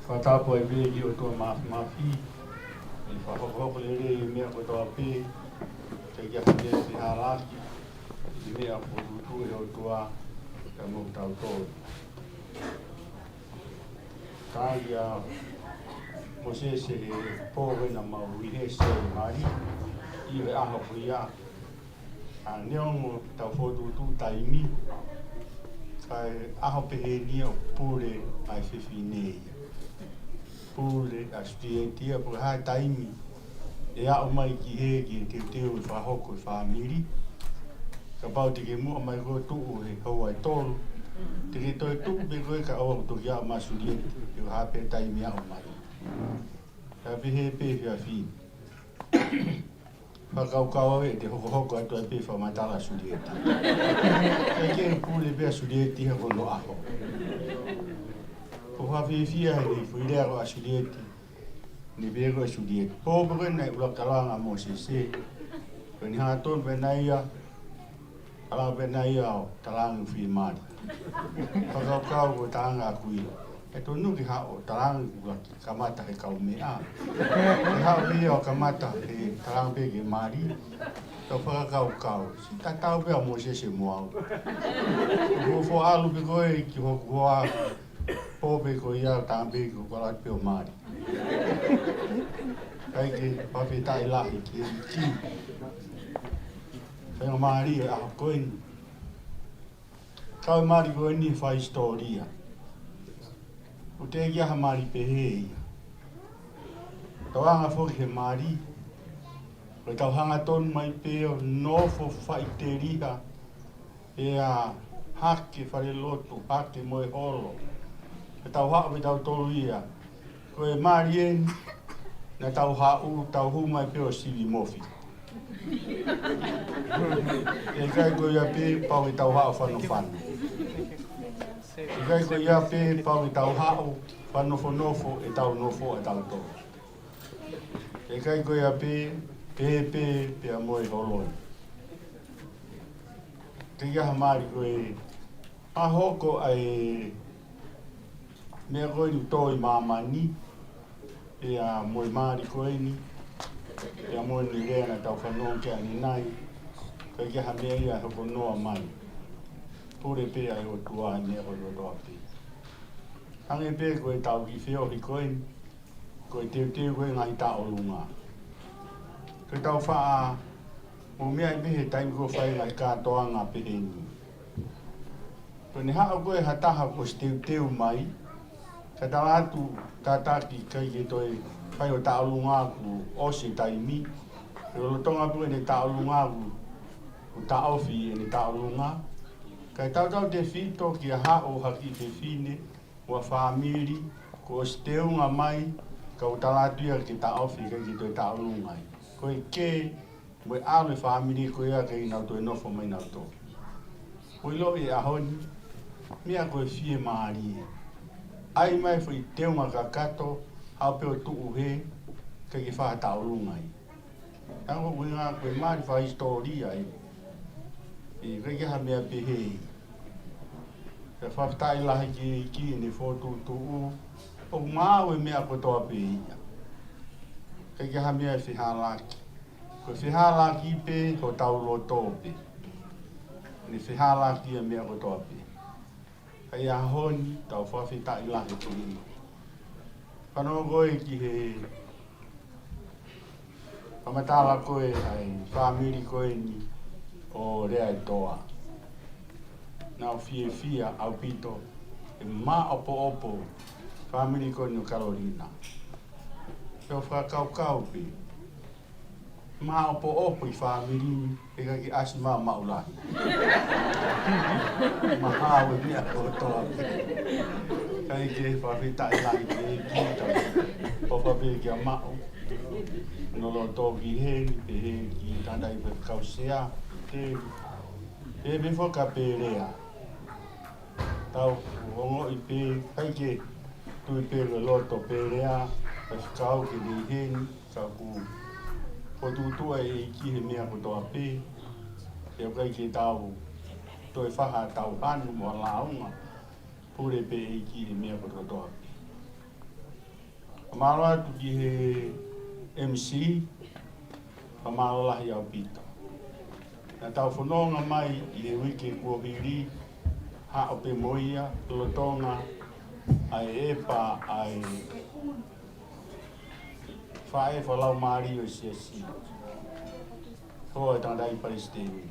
Fakatapu ai pē ki he ʻOtua Māfimafi, ʻi he fakahokohoko lelei e meʻa kotoa pē, teʻeki ai ha meʻa ke halaaki, ʻi he meʻa fokotuʻutuʻu ʻe he ʻOtua, kia moutolu. Tali ʻa Mōsese he pō ko ē naʻa mau ʻi he sē mali, ʻi he ʻaho ko ia, ʻa neongo ʻetau fokotuʻutuʻu taimi, Kae ʻaho pehē ni ʻoku pule ʻa e fefine ia. Pule ʻa Sulieti ia, pule ha taimi ʻe aʻu mai ki hē ke teuteu e fakahoko e fāmili. Kapau te ke muʻa mai koe ʻo tuʻu he houa ʻe tolu, te ke toe tuʻu pē koe kae ʻoua kuo toki aʻu mai ʻa Sulieti, pe ko e hā pē taimi ʻe aʻu mai. Kae pehē pē fefine. Fakakaukau ʻe te hokohoko atu ai pē fakamatala ʻa Sulieti. ʻIkai ke pule pē ʻa Sulieti he ko hono ʻaho. Ko e fakafiefia he foʻi lea ko ē ʻa Sulieti. Ne pehē ko ē ʻe Sulieti, pō pē ko ē naʻe ʻuluaki kalanga ʻa Mōsese. Ko eni hangatonu pē naʻe ia, kalanga pē naʻe ia ʻo talaange ʻoku fie mali. Fakakaukau ko e talaange ʻaku ia, ʻe tonu ke haʻu ʻo talaange ʻoku ʻuluaki kamata he kaumeʻa. ʻE haʻu ia ʻo kamata he talaange pē ke mali. Tau fakakaukau, siʻi tatau pē ʻa Mōsese mo au. Ko e foʻi ʻalu pē ko ē ki hoku hoa, pō pē ko ia ʻo talaange pē ke u kala pē ʻo mali. ʻIkai ke, fakafetaʻi lahi ki he ʻEiki. Faingamālie ʻa e ʻaho ko eni. Kau e mali ko eni he fakahisitōlia. ʻOku teʻeki ai ha mali pehē ia. Tau anga foki he mali, ko ʻetau hangatonu mai pē ʻo nofo faʻiteliha, pea hake falelotu, hake mo e holo. Pea tau haʻu pē tautolu ia. Ko e mali eni, naʻa tau haʻu, tau hū mai pē ʻo sivi mofi. ʻIkai ko ia pē pau ke tau haʻu fanofano. ʻIkai ko ia pē pau ke tau haʻu fanofonofo ʻetau nofo ʻa tautolu. ʻIkai ko ia pē, pē, pē, pea mo e holo ni. Teʻeki ai ha mali ko e ʻa hoko ʻa e meʻa ko eni ʻoku tō ʻi māmani, pea mo e mali ko eni, pea mo eni lea naʻa tau fanongo ki ai ʻanenai, ʻikai ke ʻi ai ha meʻa ia ʻe hoko noa mai. Pule pē ʻa e ʻOtua he meʻa kotoa pē. Hangē pē ko ʻetau kiʻi feohi ko eni, ko e teuteu ko ē ngaahi taʻolunga. Ko ʻetau faʻa, mo meʻa ʻi pē he taimi ko ē ʻoku fai ngaahi kātoanga pehē ni. Ko ʻene haʻu ko ē ha taha kuo ʻosi teuteu mai, kae tala atu, tataki, ʻikai ke toe fai ʻo taʻolunga kuo ʻosi e taimi. Ko e lolotonga pē ʻene taʻolunga kuo, kuo taʻofi ʻene taʻolunga. Kae tautautefito ki ha haʻu ha kiʻi fefine, mo ha fāmili, kuo ʻosi teunga mai, ka ʻoku tala atu ia ke taʻofi, ʻikai ke toe taʻolunga ai. Ko e kē, mo e ʻalu e fāmili ko ia ke nau toe nofo mai nautolu. Ko e ʻilo ʻi he ʻaho ni, meʻa ko e fiemālie. ʻAi mai foʻi teunga kakato, haʻu pē ʻo tuʻu hē, ʻikai ke fai ha taʻolunga ai. Tango ko e ngaahi ko e mali fakahisitōlia ē. ʻIkai ke ʻi ai ha meʻa pehē. Pea fakafetaʻi lahi ki he ʻEiki ʻene fokotuʻutuʻu. ʻOku maau e meʻa kotoa pē ia. ʻIkai ke ʻi ai ha meʻa ʻe fehālaaki. Ko e fehālaaki pē hotau loto pē. Ne fehālaaki e meʻa kotoa pē. ʻA ia ʻaho ni, tau fakafetaʻi lahi ki he ʻEiki. Fanongo ko ē ki he fakamatala ko ē ʻa e fāmili ko eni ʻo Leaʻaetoa. Naʻa ku fiefia ʻaupito he maʻopoʻopo fāmili ko eni ʻo Kalolina. Pea u fakakaukau pē, maʻopoʻopo e fāmili ni, ʻikai ke ʻasi mai ʻa Maʻulahi. Maʻu e meʻa kotoa pē. ʻIkai ke, fakafetaʻi lahi ki he ʻEiki, tau ʻofa pē kia Maʻu. Nolo tō ki heni, pehē ki he tangataʻeiki faifekau sea, Teli. Pehē pē foki kia Pelea. Tau ongoʻi pē, ʻikai ke tui pē ʻa e loto ʻo Pelea, faifekau ke ne ʻi heni, ka ʻoku fokotuʻutuʻu ʻa e ʻEiki he meʻa kotoa pē, pea ʻoku ʻikai ke tau toe fai ha tau hanu mo ha lāunga, pule pē ʻEiki he meʻa kotoa pē. Fakamālō atu ki he M C, fakamālō lahi ʻaupito. Naʻa tau fononga mai ʻi he uike kuo hili, haʻu pē mo ia, lolotonga ʻa e ʻepa ʻa e faʻē fakalaumālie ʻo e siasi. Hoa e tangataʻeiki palesiteni.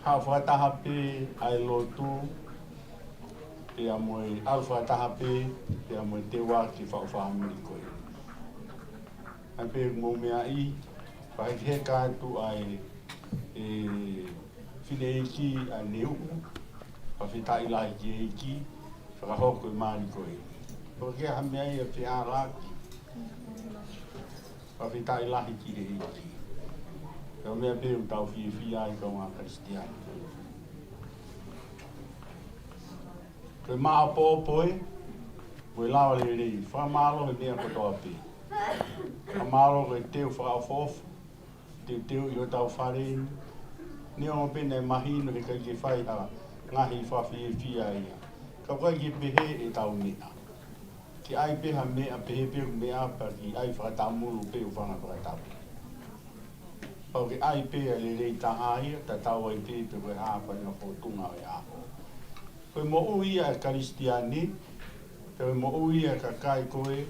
Haʻu fakataha pē ʻa e lotu, pea mo e ʻalu fakataha pē, pea mo e teuaki faʻu fāmili ko ē. ʻA pē mo e meʻa ʻi, fakaheka atu ʻa e, e, fineʻeiki ʻa Neuʻu, fakafetaʻi lahi ki he ʻEiki, fakahoko e mali ko ē. Ko e hā ha meʻa ia ʻe feʻālaaki. Fakafetaʻi lahi ki he ʻEiki. Ko e meʻa pē ʻoku tau fiefia ai kāinga Kalisitiane. Ko e maʻopoʻopo ē, ko e lava lelei, fakamālō he meʻa kotoa pē. Fakamālō ko e teu fakaʻofoʻofa, teuteu ʻi hotau fale ni. Neongo pē naʻe mahino he ʻikai ke fai ha ngaahi fakafiefia ia. Ka ʻoku ʻikai ke pehē ʻetau meʻa. Ke ʻai pē ha meʻa, pehē pē ʻoku meʻa pea ke ʻai fakatamulu pē ʻo fanga fakatamulu. Pau ke ʻai pē ʻa e lelei taha ia, tatau ai pē pe ko e hā fanga fōtunga ʻo e ʻaho. Ko e moʻui ia ʻa e Kalisitiane, ko e moʻui ia ʻa e kakai ko ē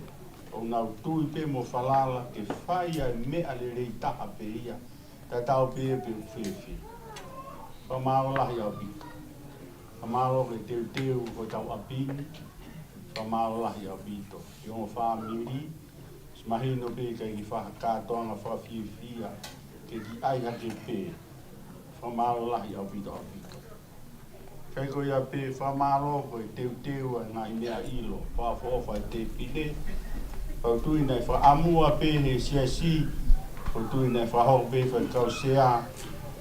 ʻoku nau tui pē mo falala ke fai ʻa e meʻa lelei taha pē ia, tatau pē pe ʻoku fēfē. Fakamālō lahi ʻaupito. Fakamālō ko e teuteu hotau ʻapi ni. Fakamālō lahi ʻaupito. ʻI he ongo fāmili, ʻosi mahino pē ʻikai ke fai ha kātoanga fakafiefia, ke kiʻi ʻai hake pē. Fakamālō lahi ʻaupito ʻaupito. Kae ko ia pē fakamālō ko e teuteu ʻa e ngaahi meʻa ʻilo, fakaʻofoʻofa e tēpile. Pau tui naʻe fakaʻamua pē he siasi, pau tui naʻe fakahoko pē faikau sea,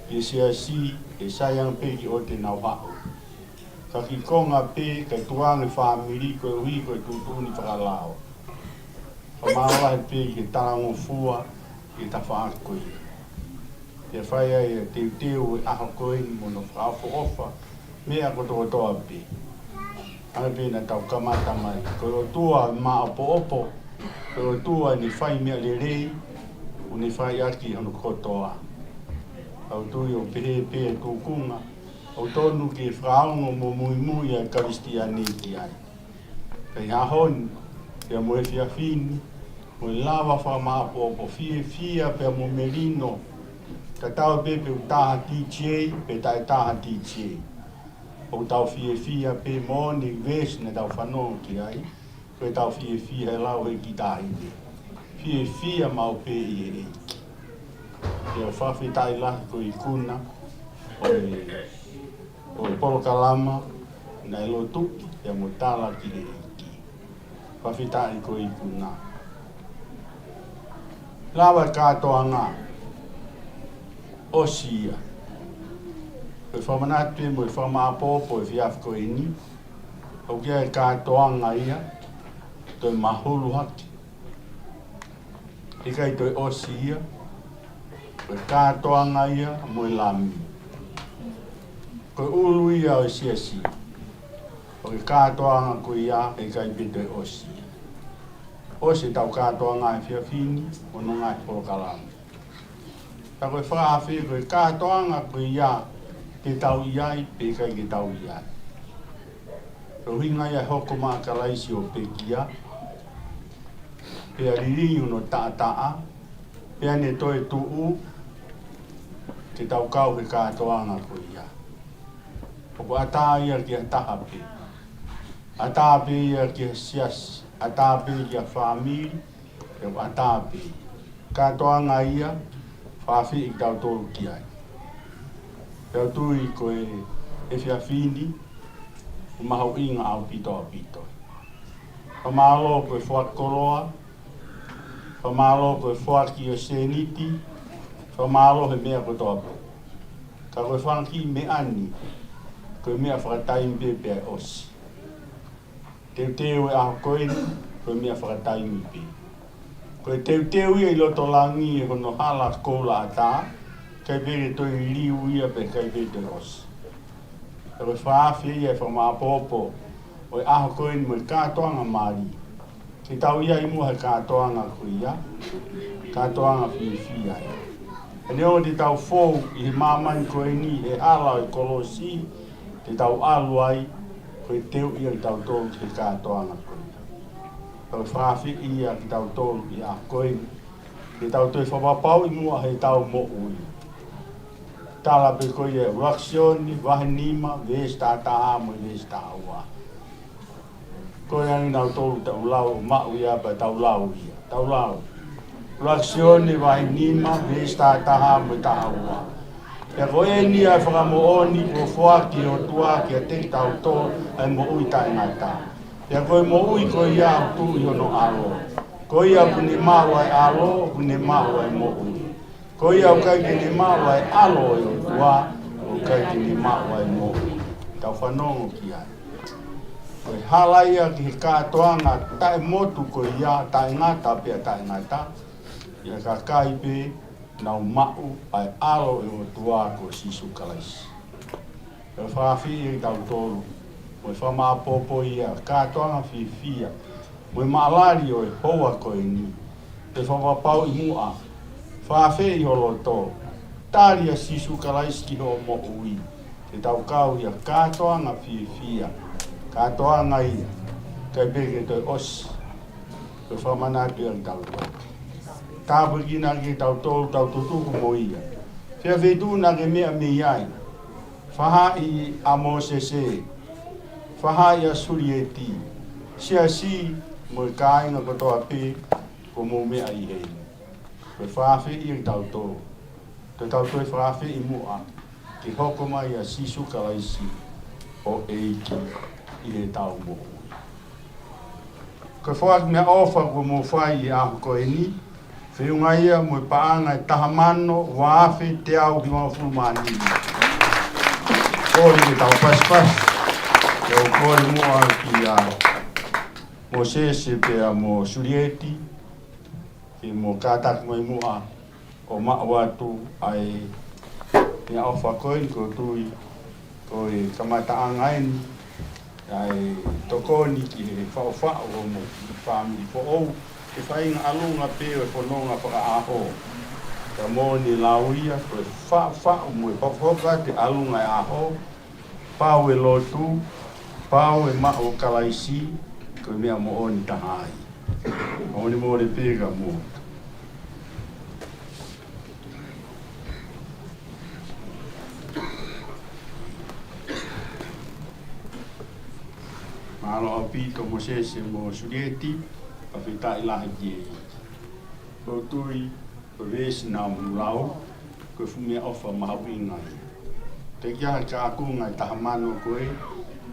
pea siasi, ʻe sai ange pē ki ʻoua te nau haʻu. Ka kiʻi konga pē, kae tukuange fāmili koeʻuhi ko e tuʻutuʻuni fakalao. Fakamālō lahi pē ki he talangofua, ki he tafaʻaki ko ia. Pea fai ai ʻa e teuteu ʻo e ʻaho ko eni mo hono fakaʻofoʻofa, meʻa kotokotoa pē. Hangē pē naʻa tau kamata mai, ko e ʻOtua maʻopoʻopo, ko e ʻOtua ʻene fai meʻa lelei, ʻoku ne fai ʻaki hono kotoa. Pau tui ʻoku pehē pē ʻa e tūkunga, ʻoku tonu ke fakaongo mo muimui ʻa e Kalisitiane ki ai. Ka ʻi he ʻaho ni, pea mo e efiafi ni, mo e lava fakamaʻopoʻopo fiefia pea mo melino, tatau pē pe ʻoku taha D J, pe taʻe taha D J. ʻOku tau fiefia pē mo e veesi naʻa tau fanongo ki ai, ko ʻetau fiefia he lau he kiʻi taʻahine. Fiefia maʻu pē ʻi he ʻEiki. Pea fakafetaʻi lahi ko e ikuna ʻo e, ʻo e polokalama naʻe lotu, pea mo tala ki he ʻEiki. Fakafetaʻi ko e ikuna. Lava e kātoanga. ʻOsi ia. Ko e fakamanatu mo e fakamaʻopoʻopo he efiafi ko eni. ʻOku ʻi ai e kātoanga ia, toe mahulu hake. ʻIkai toe ʻosi ia, ko e kātoanga ia mo e Lami. Ko e ʻulu ia ʻo e siasi. Ko e kātoanga ko ia, ʻikai pē toe ʻosi ia. ʻOsi ʻetau kātoanga he efiafi ni, mo hono ngaahi polokalama. Ka ko e fakaafe ko e kātoanga ko ia, te tau ʻi ai, pe ʻikai ke tau ʻi ai. Ko e ʻuhinga ia hoko mai ʻa Kalaisi ʻo pekia, pea lilingi hono taʻataʻa, pea ne toe tuʻu, ke tau kau he kātoanga ko ia. ʻOku ʻatā ia ki ha taha pē. ʻAtā pē ia ki ha siasi, ʻatā pē ki ha fāmili, ʻoku ʻatā pē ia. Kātoanga ia, fakaafeʻi kitautolu ki ai. Pea u tui ko e efiafi ni, ʻoku mahuʻinga ʻaupito ʻaupito. Fakamālō ko e foaki koloa, fakamālō ko e foaki ʻo e sēniti, fakamālō he meʻa kotoa pē. Ka ko e fanga kiʻi meʻa ni, ko e meʻa fakataimi pē pea ʻosi. Teuteu e ʻaho ko eni, ko e meʻa fakataimi pē. Ko e teuteu ia ʻi loto langi ʻi hono hala koula ʻatā, ʻikai pē ke toe liliu ia pea ʻikai pē toe ʻosi. Ka ko e fakaafe ia e fakamaʻopoʻopo ʻo e ʻaho ko eni mo e kātoanga mali. Ke tau ʻi ai muʻa he kātoanga ko ia, kātoanga fiefia ia. He neongo te tau fou ʻi he māmani ko eni he hala ʻo e kolosi, te tau ʻalu ai, ko e teu ia kitautolu ki he kātoanga ko ia. Tau fakaafe ia kitautolu ʻi he ʻaho ko eni, ke tau toe fakapapauʻi muʻa heʻetau moʻui. Tala pē ko ia ʻUluaki Sione vahe nima, veesi taha taha mo e veesi taha ua. Ko ia ʻoku tau tolu tau lau, maʻu ia pea tau lau ia. Tau lau. ʻUluaki Sione vahe nima, veesi taha taha mo e taha ua. Pea ko eni ʻa e fakamoʻoni kuo foaki ʻe he ʻOtua kiate kitautolu ʻa e moʻui taʻengata. Pea ko e moʻui ko ia ʻoku tuʻu ʻi hono ʻAlo. Ko ia ʻoku ne maʻu ʻa e ʻAlo, ʻoku ne maʻu ʻa e moʻui. Ko ia ʻoku ʻikai ke ne maʻu ʻa e ʻAlo ʻo e ʻOtua, ʻoku ʻikai ke ne maʻu ʻa e moʻui. Tau fanongo ki ai. Ko e hala ia ki he kātoanga taʻemotu ko ia, taʻengata pea taʻengata, ʻa e kakai pē naʻa nau maʻu ʻa e ʻAlo ʻo e ʻOtua ko Sīsū Kalaisi. Pea fakaafeʻi kitautolu mo e fakamāʻopoʻopo ia ʻa e kātoanga fiefia mo e maʻalali ʻo e houa ko eni. Pea fakapapauʻi muʻa, fakaafeʻi ho loto, tali ʻa Sīsū Kalaisi ki hoʻo moʻui, te tau kau ʻi ha kātoanga fiefia, kātoanga ia ʻikai pē ke toe ʻosi. Pea fakamanatu ia kitautolu. Tāpuekina kitautolu, tau tutuku mo ia. Fēfē ʻa e feituʻu naʻa ke meʻa mei ai? Faʻahi ʻa Mōsese, faʻahi ʻa Sulieti, siasi mo e kāinga kotoa pē kuo mou meʻa ʻi heni. Ko e fakaafeʻi ia kitautolu. Te tau toe fakaafeʻi muʻa ke hoko mai ʻa Sīsū Kalaisi ʻo ʻEiki ʻi heʻetau moʻui. Ko e foaki meʻaʻofa kuo mou fai ʻi he ʻaho ko eni, feʻunga ia mo e paʻanga ʻe taha mano ua afe teau hivangofulu mā nima. Kole ke tau pasipasi. Te u kole muʻa kia Mōsese pea mo Sulieti ke mou kātaki mai muʻa ʻo maʻu atu ʻa e meʻaʻofa ko eni. Ko e tui ko e kamataʻanga eni ʻa e tokoni ki he faʻufaʻu ʻo hoʻomou fāmili foʻou, ke fai ʻa e ʻalunga pē ʻo e fononga fakaʻaho. Ka moʻoni e lau ia, ko e faʻufaʻu mo e hokohoko atu e ʻalunga e ʻaho, pau e lotu, pau e maʻu ʻo Kalaisi, ko e meʻa moʻoni taha ia. Molemole pē ka mou. Mālō ʻaupito Mōsese mo Sulieti, fakafetaʻi lahi ki he ʻEiki. Ko e tui, ko e veesi naʻa mou lau, ko e fuʻu meʻaʻofa mahuʻinga ia. Teʻeki ai ke akonga e taha mano ko ē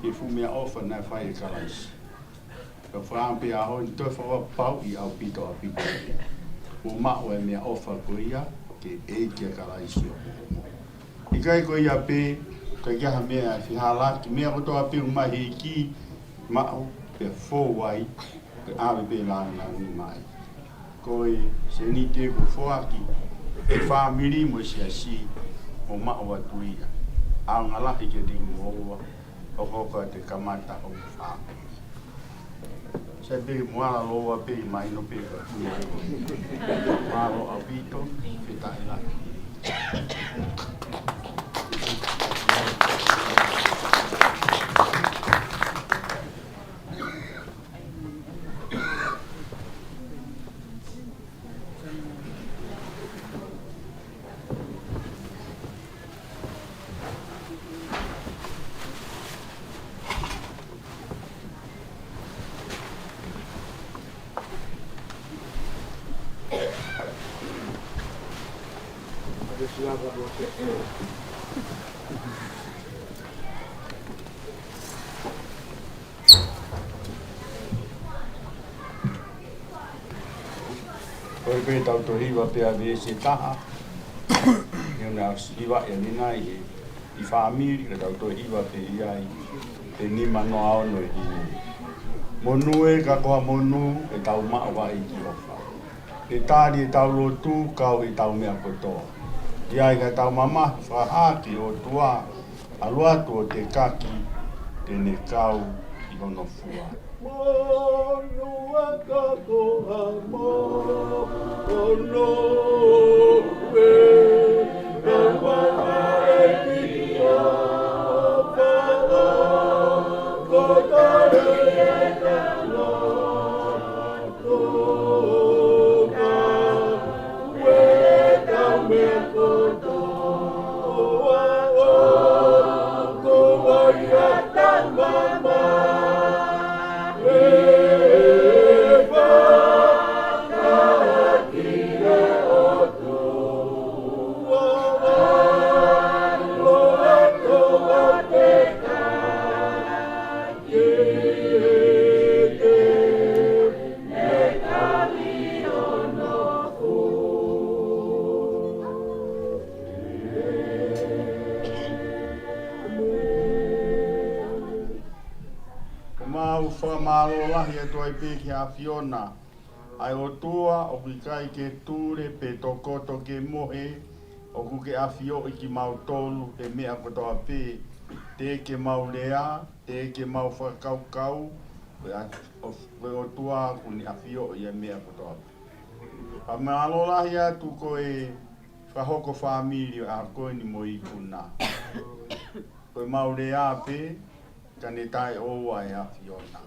ki he fuʻu meʻaʻofa naʻe fai ʻe Kalaisi. Ka fakaʻamu pē ʻaho ni, toe fakapapauʻi ʻaupito ʻaupito. Mou maʻu e meʻaʻofa ko ia, ke ʻEiki ʻa Kalaisi ʻo mou. ʻIkai ko ia pē, ka ʻi ai ha meʻa ʻe fehālaaki, meʻa kotoa pē ʻoku ʻomai ʻe he ʻEiki, maʻu, pea fou ai, pea ʻave pē lāngilangi mai. Ko e sēniti ʻoku foaki ʻe he fāmili mo e siasi, mou maʻu atu ia. ʻAonga lahi kiate kimoua, hokohoko atu e kamata hoʻomou fāmili. Sai pē ke mou ala lōua pē, mahino pē ka puna. Mālō ʻaupito, fakafetaʻi lahi. Ko e pē tau toe hiva pē ʻa e veesi ʻe taha. ʻI heʻene ʻosi hivaʻi ʻanenai ʻe he fāmili, ka tau toe hiva pē ia ʻi he nima noa ono ʻi he. Monū ē, ka ko ha monū ʻetau maʻu ʻa e ʻEiki ʻofa. Ke tali ʻetau lotu, kau ʻetau meʻa kotoa. ʻI ai ka tau mamahi fakahā ki he ʻOtua, ʻalu atu ʻo tekaki, te ne kau ʻi hono fua. Monū ē, ka ko ha monū ē, ka ko ha monū ē, Mālō lahi atu ai pē ki he ʻAfiona, ʻa e ʻOtua ʻoku ʻikai ke tule pe tokoto ke mohe, ʻoku ke ʻafioʻi kimautolu he meʻa kotoa pē, teʻeki ke mau lea, teʻeki ke mau fakakaukau, ko e ʻa-, ʻo, ko e ʻOtua ʻoku ne ʻafioʻi ʻa e meʻa kotoa pē. Fakamālō lahi atu ko e fakahoko fāmili ʻo e ʻaho ko eni mo e ikuna. Ko e mau lea pē, ka ne taʻeʻoua ʻa e ʻAfiona.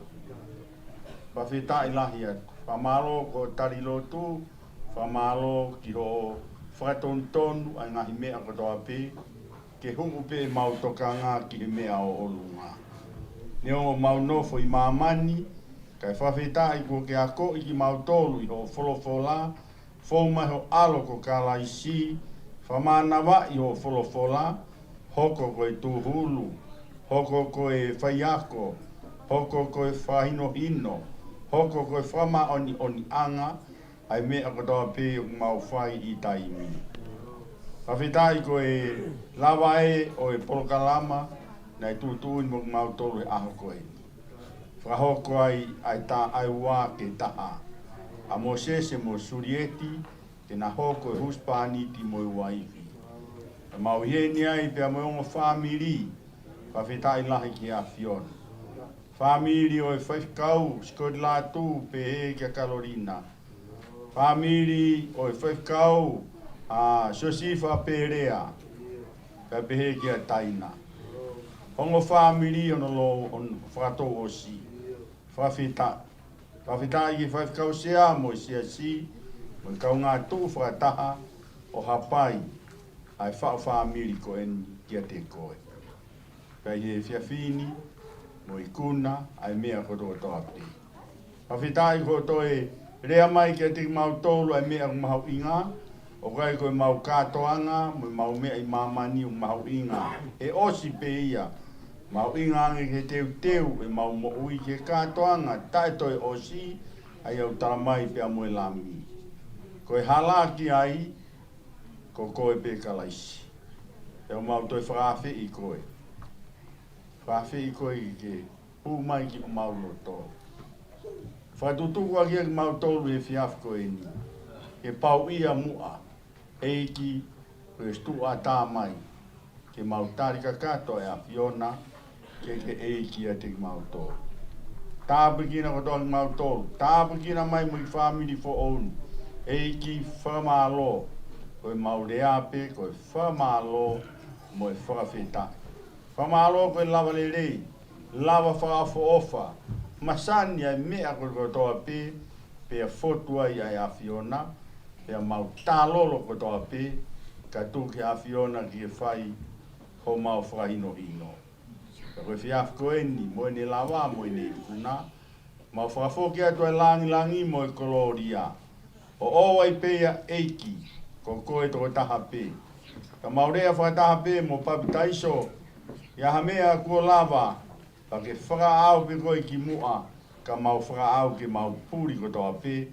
Fakafetaʻi lahi atu. Fakamālō ko e tali lotu, fakamālō ki hoʻo fakatonutonu ʻa e ngaahi meʻa kotoa pē, ke huʻu pē ʻemau tokanga ki he meʻa ʻo ʻolunga. Neongo ʻemau nofo ʻi māmani, kae fakafetaʻi kuo ke akoʻi kimautolu ʻi hoʻo folofola, fou mai ho ʻAlo ko Kalaisi, fakamānavaʻi hoʻo folofola, hoko ko e tūhulu, hoko ko e faiako, hoko ko e fakahinohino, hoko ko e fakamāʻoniʻoniʻanga, ʻa e meʻa kotoa pē ʻoku mau fai ʻi taimi. Fakafetaʻi ko e lava ē ʻo e polokalama naʻe tuʻutuʻuni mo kimautolu he ʻaho ko eni. Fakahoko ai ʻa e taʻau ua ke taha, ʻa Mōsese mo Sulieti, ke na hoko e husepāniti mo e uaifi. ʻA mau ʻi heni ai pea mo e ongo fāmili, fakafetaʻi lahi ki he ʻAfiona. Fāmili ʻo e faifekau, Scott Latu, pehē kia Kalolina. Fāmili ʻo e faifekau, ʻa Siosifa Pelea, pea pehē kia Taina. Ongo fāmili ʻo e ongo lō, ʻo e fakatouʻosi. Fakafetaʻi. Fakafetaʻi ki he faifekau sea mo e siasi, mo e kaungā tuʻu fakataha ʻo hapai ʻa e faʻu fāmili ko eni kiate koe. Pea ʻi he efiafi ni, mo ikuna ʻa e meʻa kotoa kotoa pē. Fakafetaʻi ko e toe lea mai kiate kimautolu ʻa e meʻa ʻoku mahuʻinga, ʻoku ʻikai ko ʻemau kātoanga, mo ʻemau meʻa ʻi māmani ʻoku mahuʻinga. ʻE ʻosi pē ia, mahuʻinga ange ke teuteu ʻemau moʻui ki he kātoanga taʻetoeʻosi, ʻa ia ʻoku tala mai pea mo e Lami. Ko e hala ki ai, ko koe pē Kalaisi. Pea ʻoku mau toe fakaafeʻi koe. Fakaafeʻi koe ke hū mai ki homau loto. Fakatutuku ʻaki kimautolu he efiafi ko eni. Ke pau ia muʻa, ʻEiki, ko e situʻa tā mai. Ke mau tali kakato ʻa e ʻAfiona, ke ke ʻEiki ʻiate kimautolu. Tāpuekina kotoa kimautolu, tāpuekina mai mo e fāmili foʻou ni. ʻEiki fakamālō, ko ʻemau lea pē, ko e fakamālō mo e fakafetaʻi. Fakamālō ko e lava lelei, lava fakaʻofoʻofa, masani ʻa e meʻa ko ē kotoa pē, pea fotu ai ʻa e ʻAfiona, pea mau tālolo kotoa pē, kae tuku ki he ʻAfiona ke fai homau fakahinohino. Pea ko e efiafi ko eni, mo ʻene lava, mo ʻene ikuna, mau fakafoki atu ʻa e langilangi mo e kolōlia. ʻO ʻoua ʻe pehē ʻEiki, ko koe tokotaha pē. Ka mau lea fakataha pē mo papitaiso, ʻi ha meʻa kuo lava, pea ke fakaʻau pē koe ki muʻa, ka mau fakaʻau ke mau puli kotoa pē,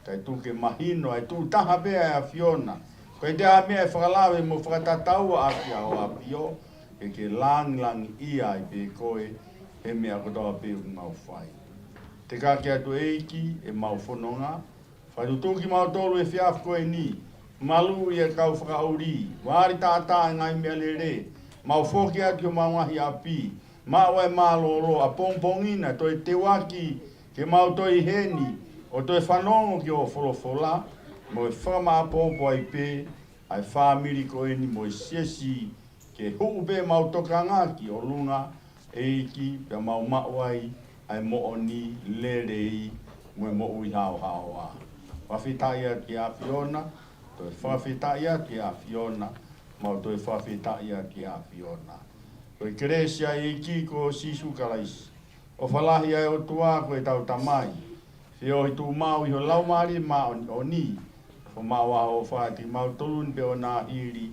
kae tuku ke mahino ʻa e tuʻu taha pē ʻa e ʻAfiona. Ko e ʻikai ha meʻa ʻe fakalave mo fakatataua ʻaki ʻa hoʻo ʻAfio, ke ke langilangiʻia ai pē koe, he meʻa kotoa pē ʻoku mau fai. Tekaki atu ʻEiki, ʻemau fononga, fakatutuki kimautolu he efiafi ko eni, maluʻi ʻa e kau fakaʻuli, vali taʻataʻa ʻa e ngaahi meʻalele, mau foki atu ki homau ngaahi ʻapi, maʻu ʻa e mālōlō, ʻapongipongi na toe teuaki, ke mau toe ʻi heni, ʻo toe fanongo ki hoʻo folofola, mo e fakamāʻopoʻopo ai pē, ʻa e fāmili ko eni mo e siasi, ke huʻu pē ʻemau tokanga ki ʻolunga, ʻEiki, pea mau maʻu ai, ʻa e moʻoni lelei, mo e moʻui haohaoa. Fakafetaʻi atu ki he ʻAfiona, toe fakafetaʻi atu ki he ʻAfiona, mau toe fakafetaʻi atu ki he ʻAfiona. Ko e kelesi ʻa e ʻEiki ko Sīsū Kalaisi, ʻofa lahi ʻa e ʻOtua ko ʻetau Tamai, feohi tuʻumaʻu ʻi ho Laumālie Māʻoniʻoni, ʻo maʻu ʻa e ʻofa ʻiate kimautolu ni pea ʻo nāhili,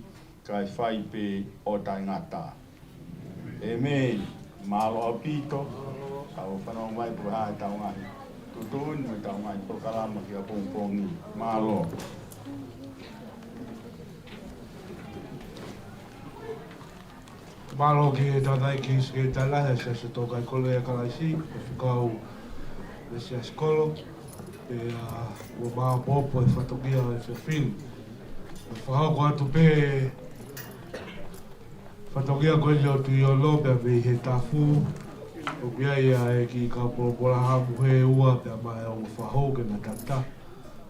kae fai pē ʻo taʻengata. ʻĒmeni. Mālō ʻaupito, tau fanongo mai pe ko e hā ʻetau ngaahi tuʻutuʻuni mo ʻetau ngaahi polokalama ki ʻapongipongi. Mālō. Mālō ki he tangataʻeiki Sekelitali Lahi ʻa e Siasi ʻo e Tō Kai Kolo ʻia Kalaisi, Faifekau Siasi Kolo, pea ʻoku mau maʻopoʻopo e fatongia ʻo e fefine. ʻOku fakahoko atu pē fatongia ko eni ʻo Tuʻiono pea mei he tafu. ʻOku ʻi ai ʻa e kiʻi kau polopola hamu he ua pea mai ʻo fakahoko ke na tata.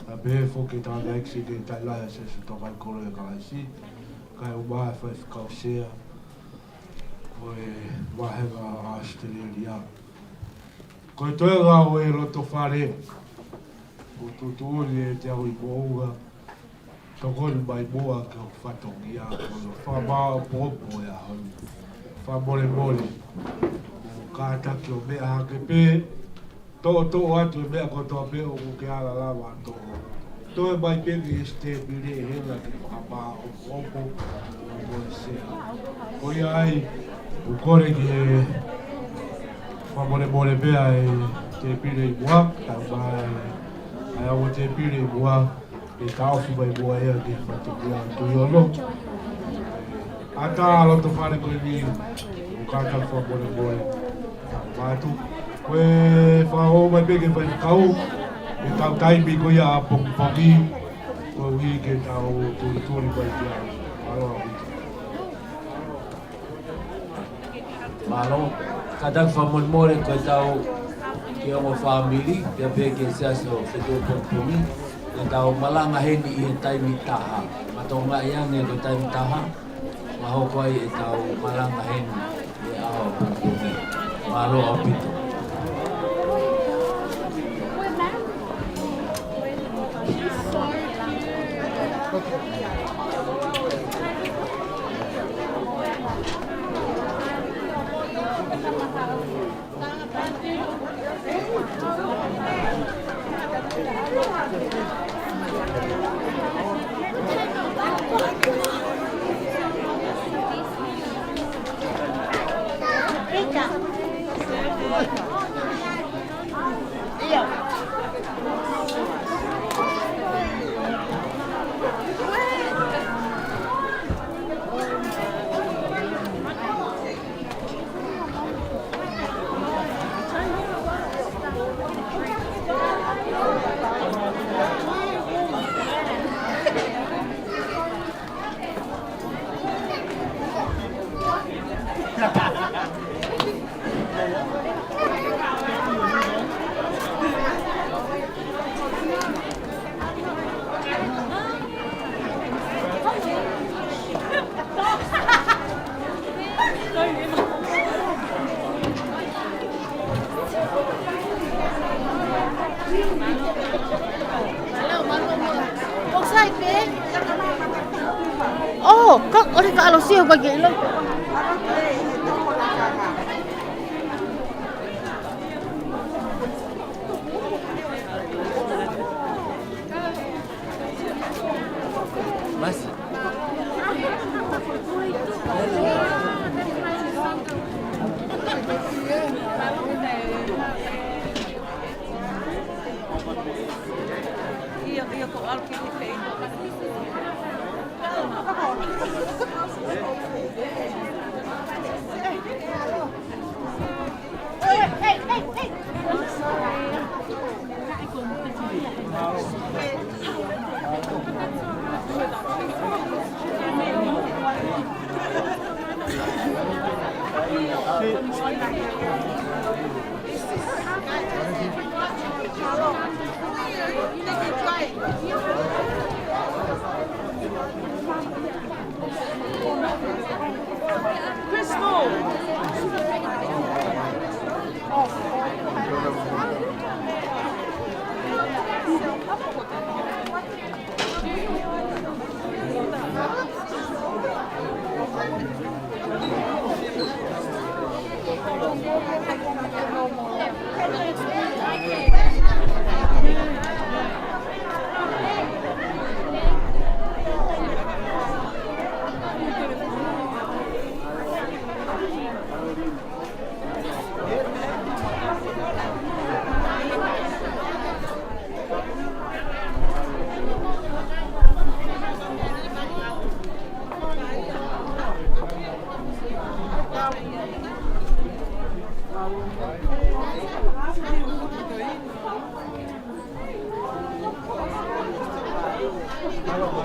Pea pehē foki ke tau nai ki he tailai ʻa Siasi Tokoni Kolo ʻia Kalaisi. Kae ʻumaʻā e faifekau sea ko e vāhenga ʻAositelēlia. Ko e toenga ʻo e loto fale, ʻoku tuʻutuʻuni ʻe te au ʻi moʻunga, tokoni mai muʻa ki hoku fatongia, ko hono fakamaʻopoʻopo e ʻaho ni. Fakamolemole, ʻoku kātaki ʻo meʻa hake pē, toʻotoʻo atu e meʻa kotoa pē ʻoku ke ala lava ʻo toʻo. Toe mai pē ki he tēpile ʻi hena ke fakamaʻopoʻopo mo e sea. Ko ia ai, ʻoku kole ke fakamolemole pē ʻa e tēpile ʻi muʻa, kae ʻumaʻā ʻa e ongo tēpile ʻi muʻa, ke taʻofi mai muʻa ia ki he fatongia ʻo Tuʻiono. ʻAtā loto fale ko eni, ʻoku kātaki fakamolemole. Mālō atu. Ko e fakaʻosi mai pē ki he faifekau, ʻetau taimi ko ia ʻapongipongi, koeʻuhi ke tau tulituli mai ki ai. Mālō ʻaupito. Mālō, kātaki fakamolemole ko ʻetau kiʻi ongo fāmili, pea pehē ki he Siasi ʻo Fetuʻu Pongipongi, ke tau malanga heni ʻi he taimi taha. Matoʻongaʻi ange ko e taimi taha, ʻe hoko ai ʻetau malanga heni he ʻaho pongipongi. Mālō ʻaupito. ʻOku sai pē. ʻŌ, ka ʻoua leva ke ʻalu ʻo sio ka ke ʻilo. Masi. Mālō.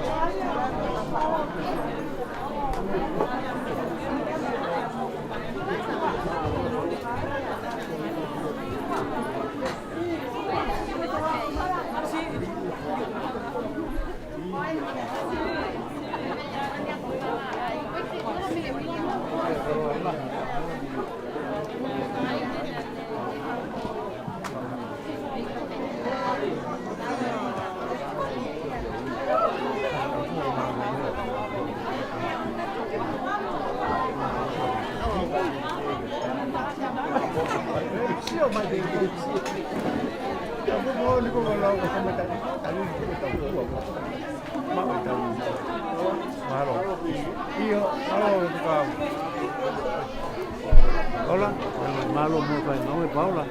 ʻIo, mālō, tuka. Hola, mālō mo e fai, mau e Paula.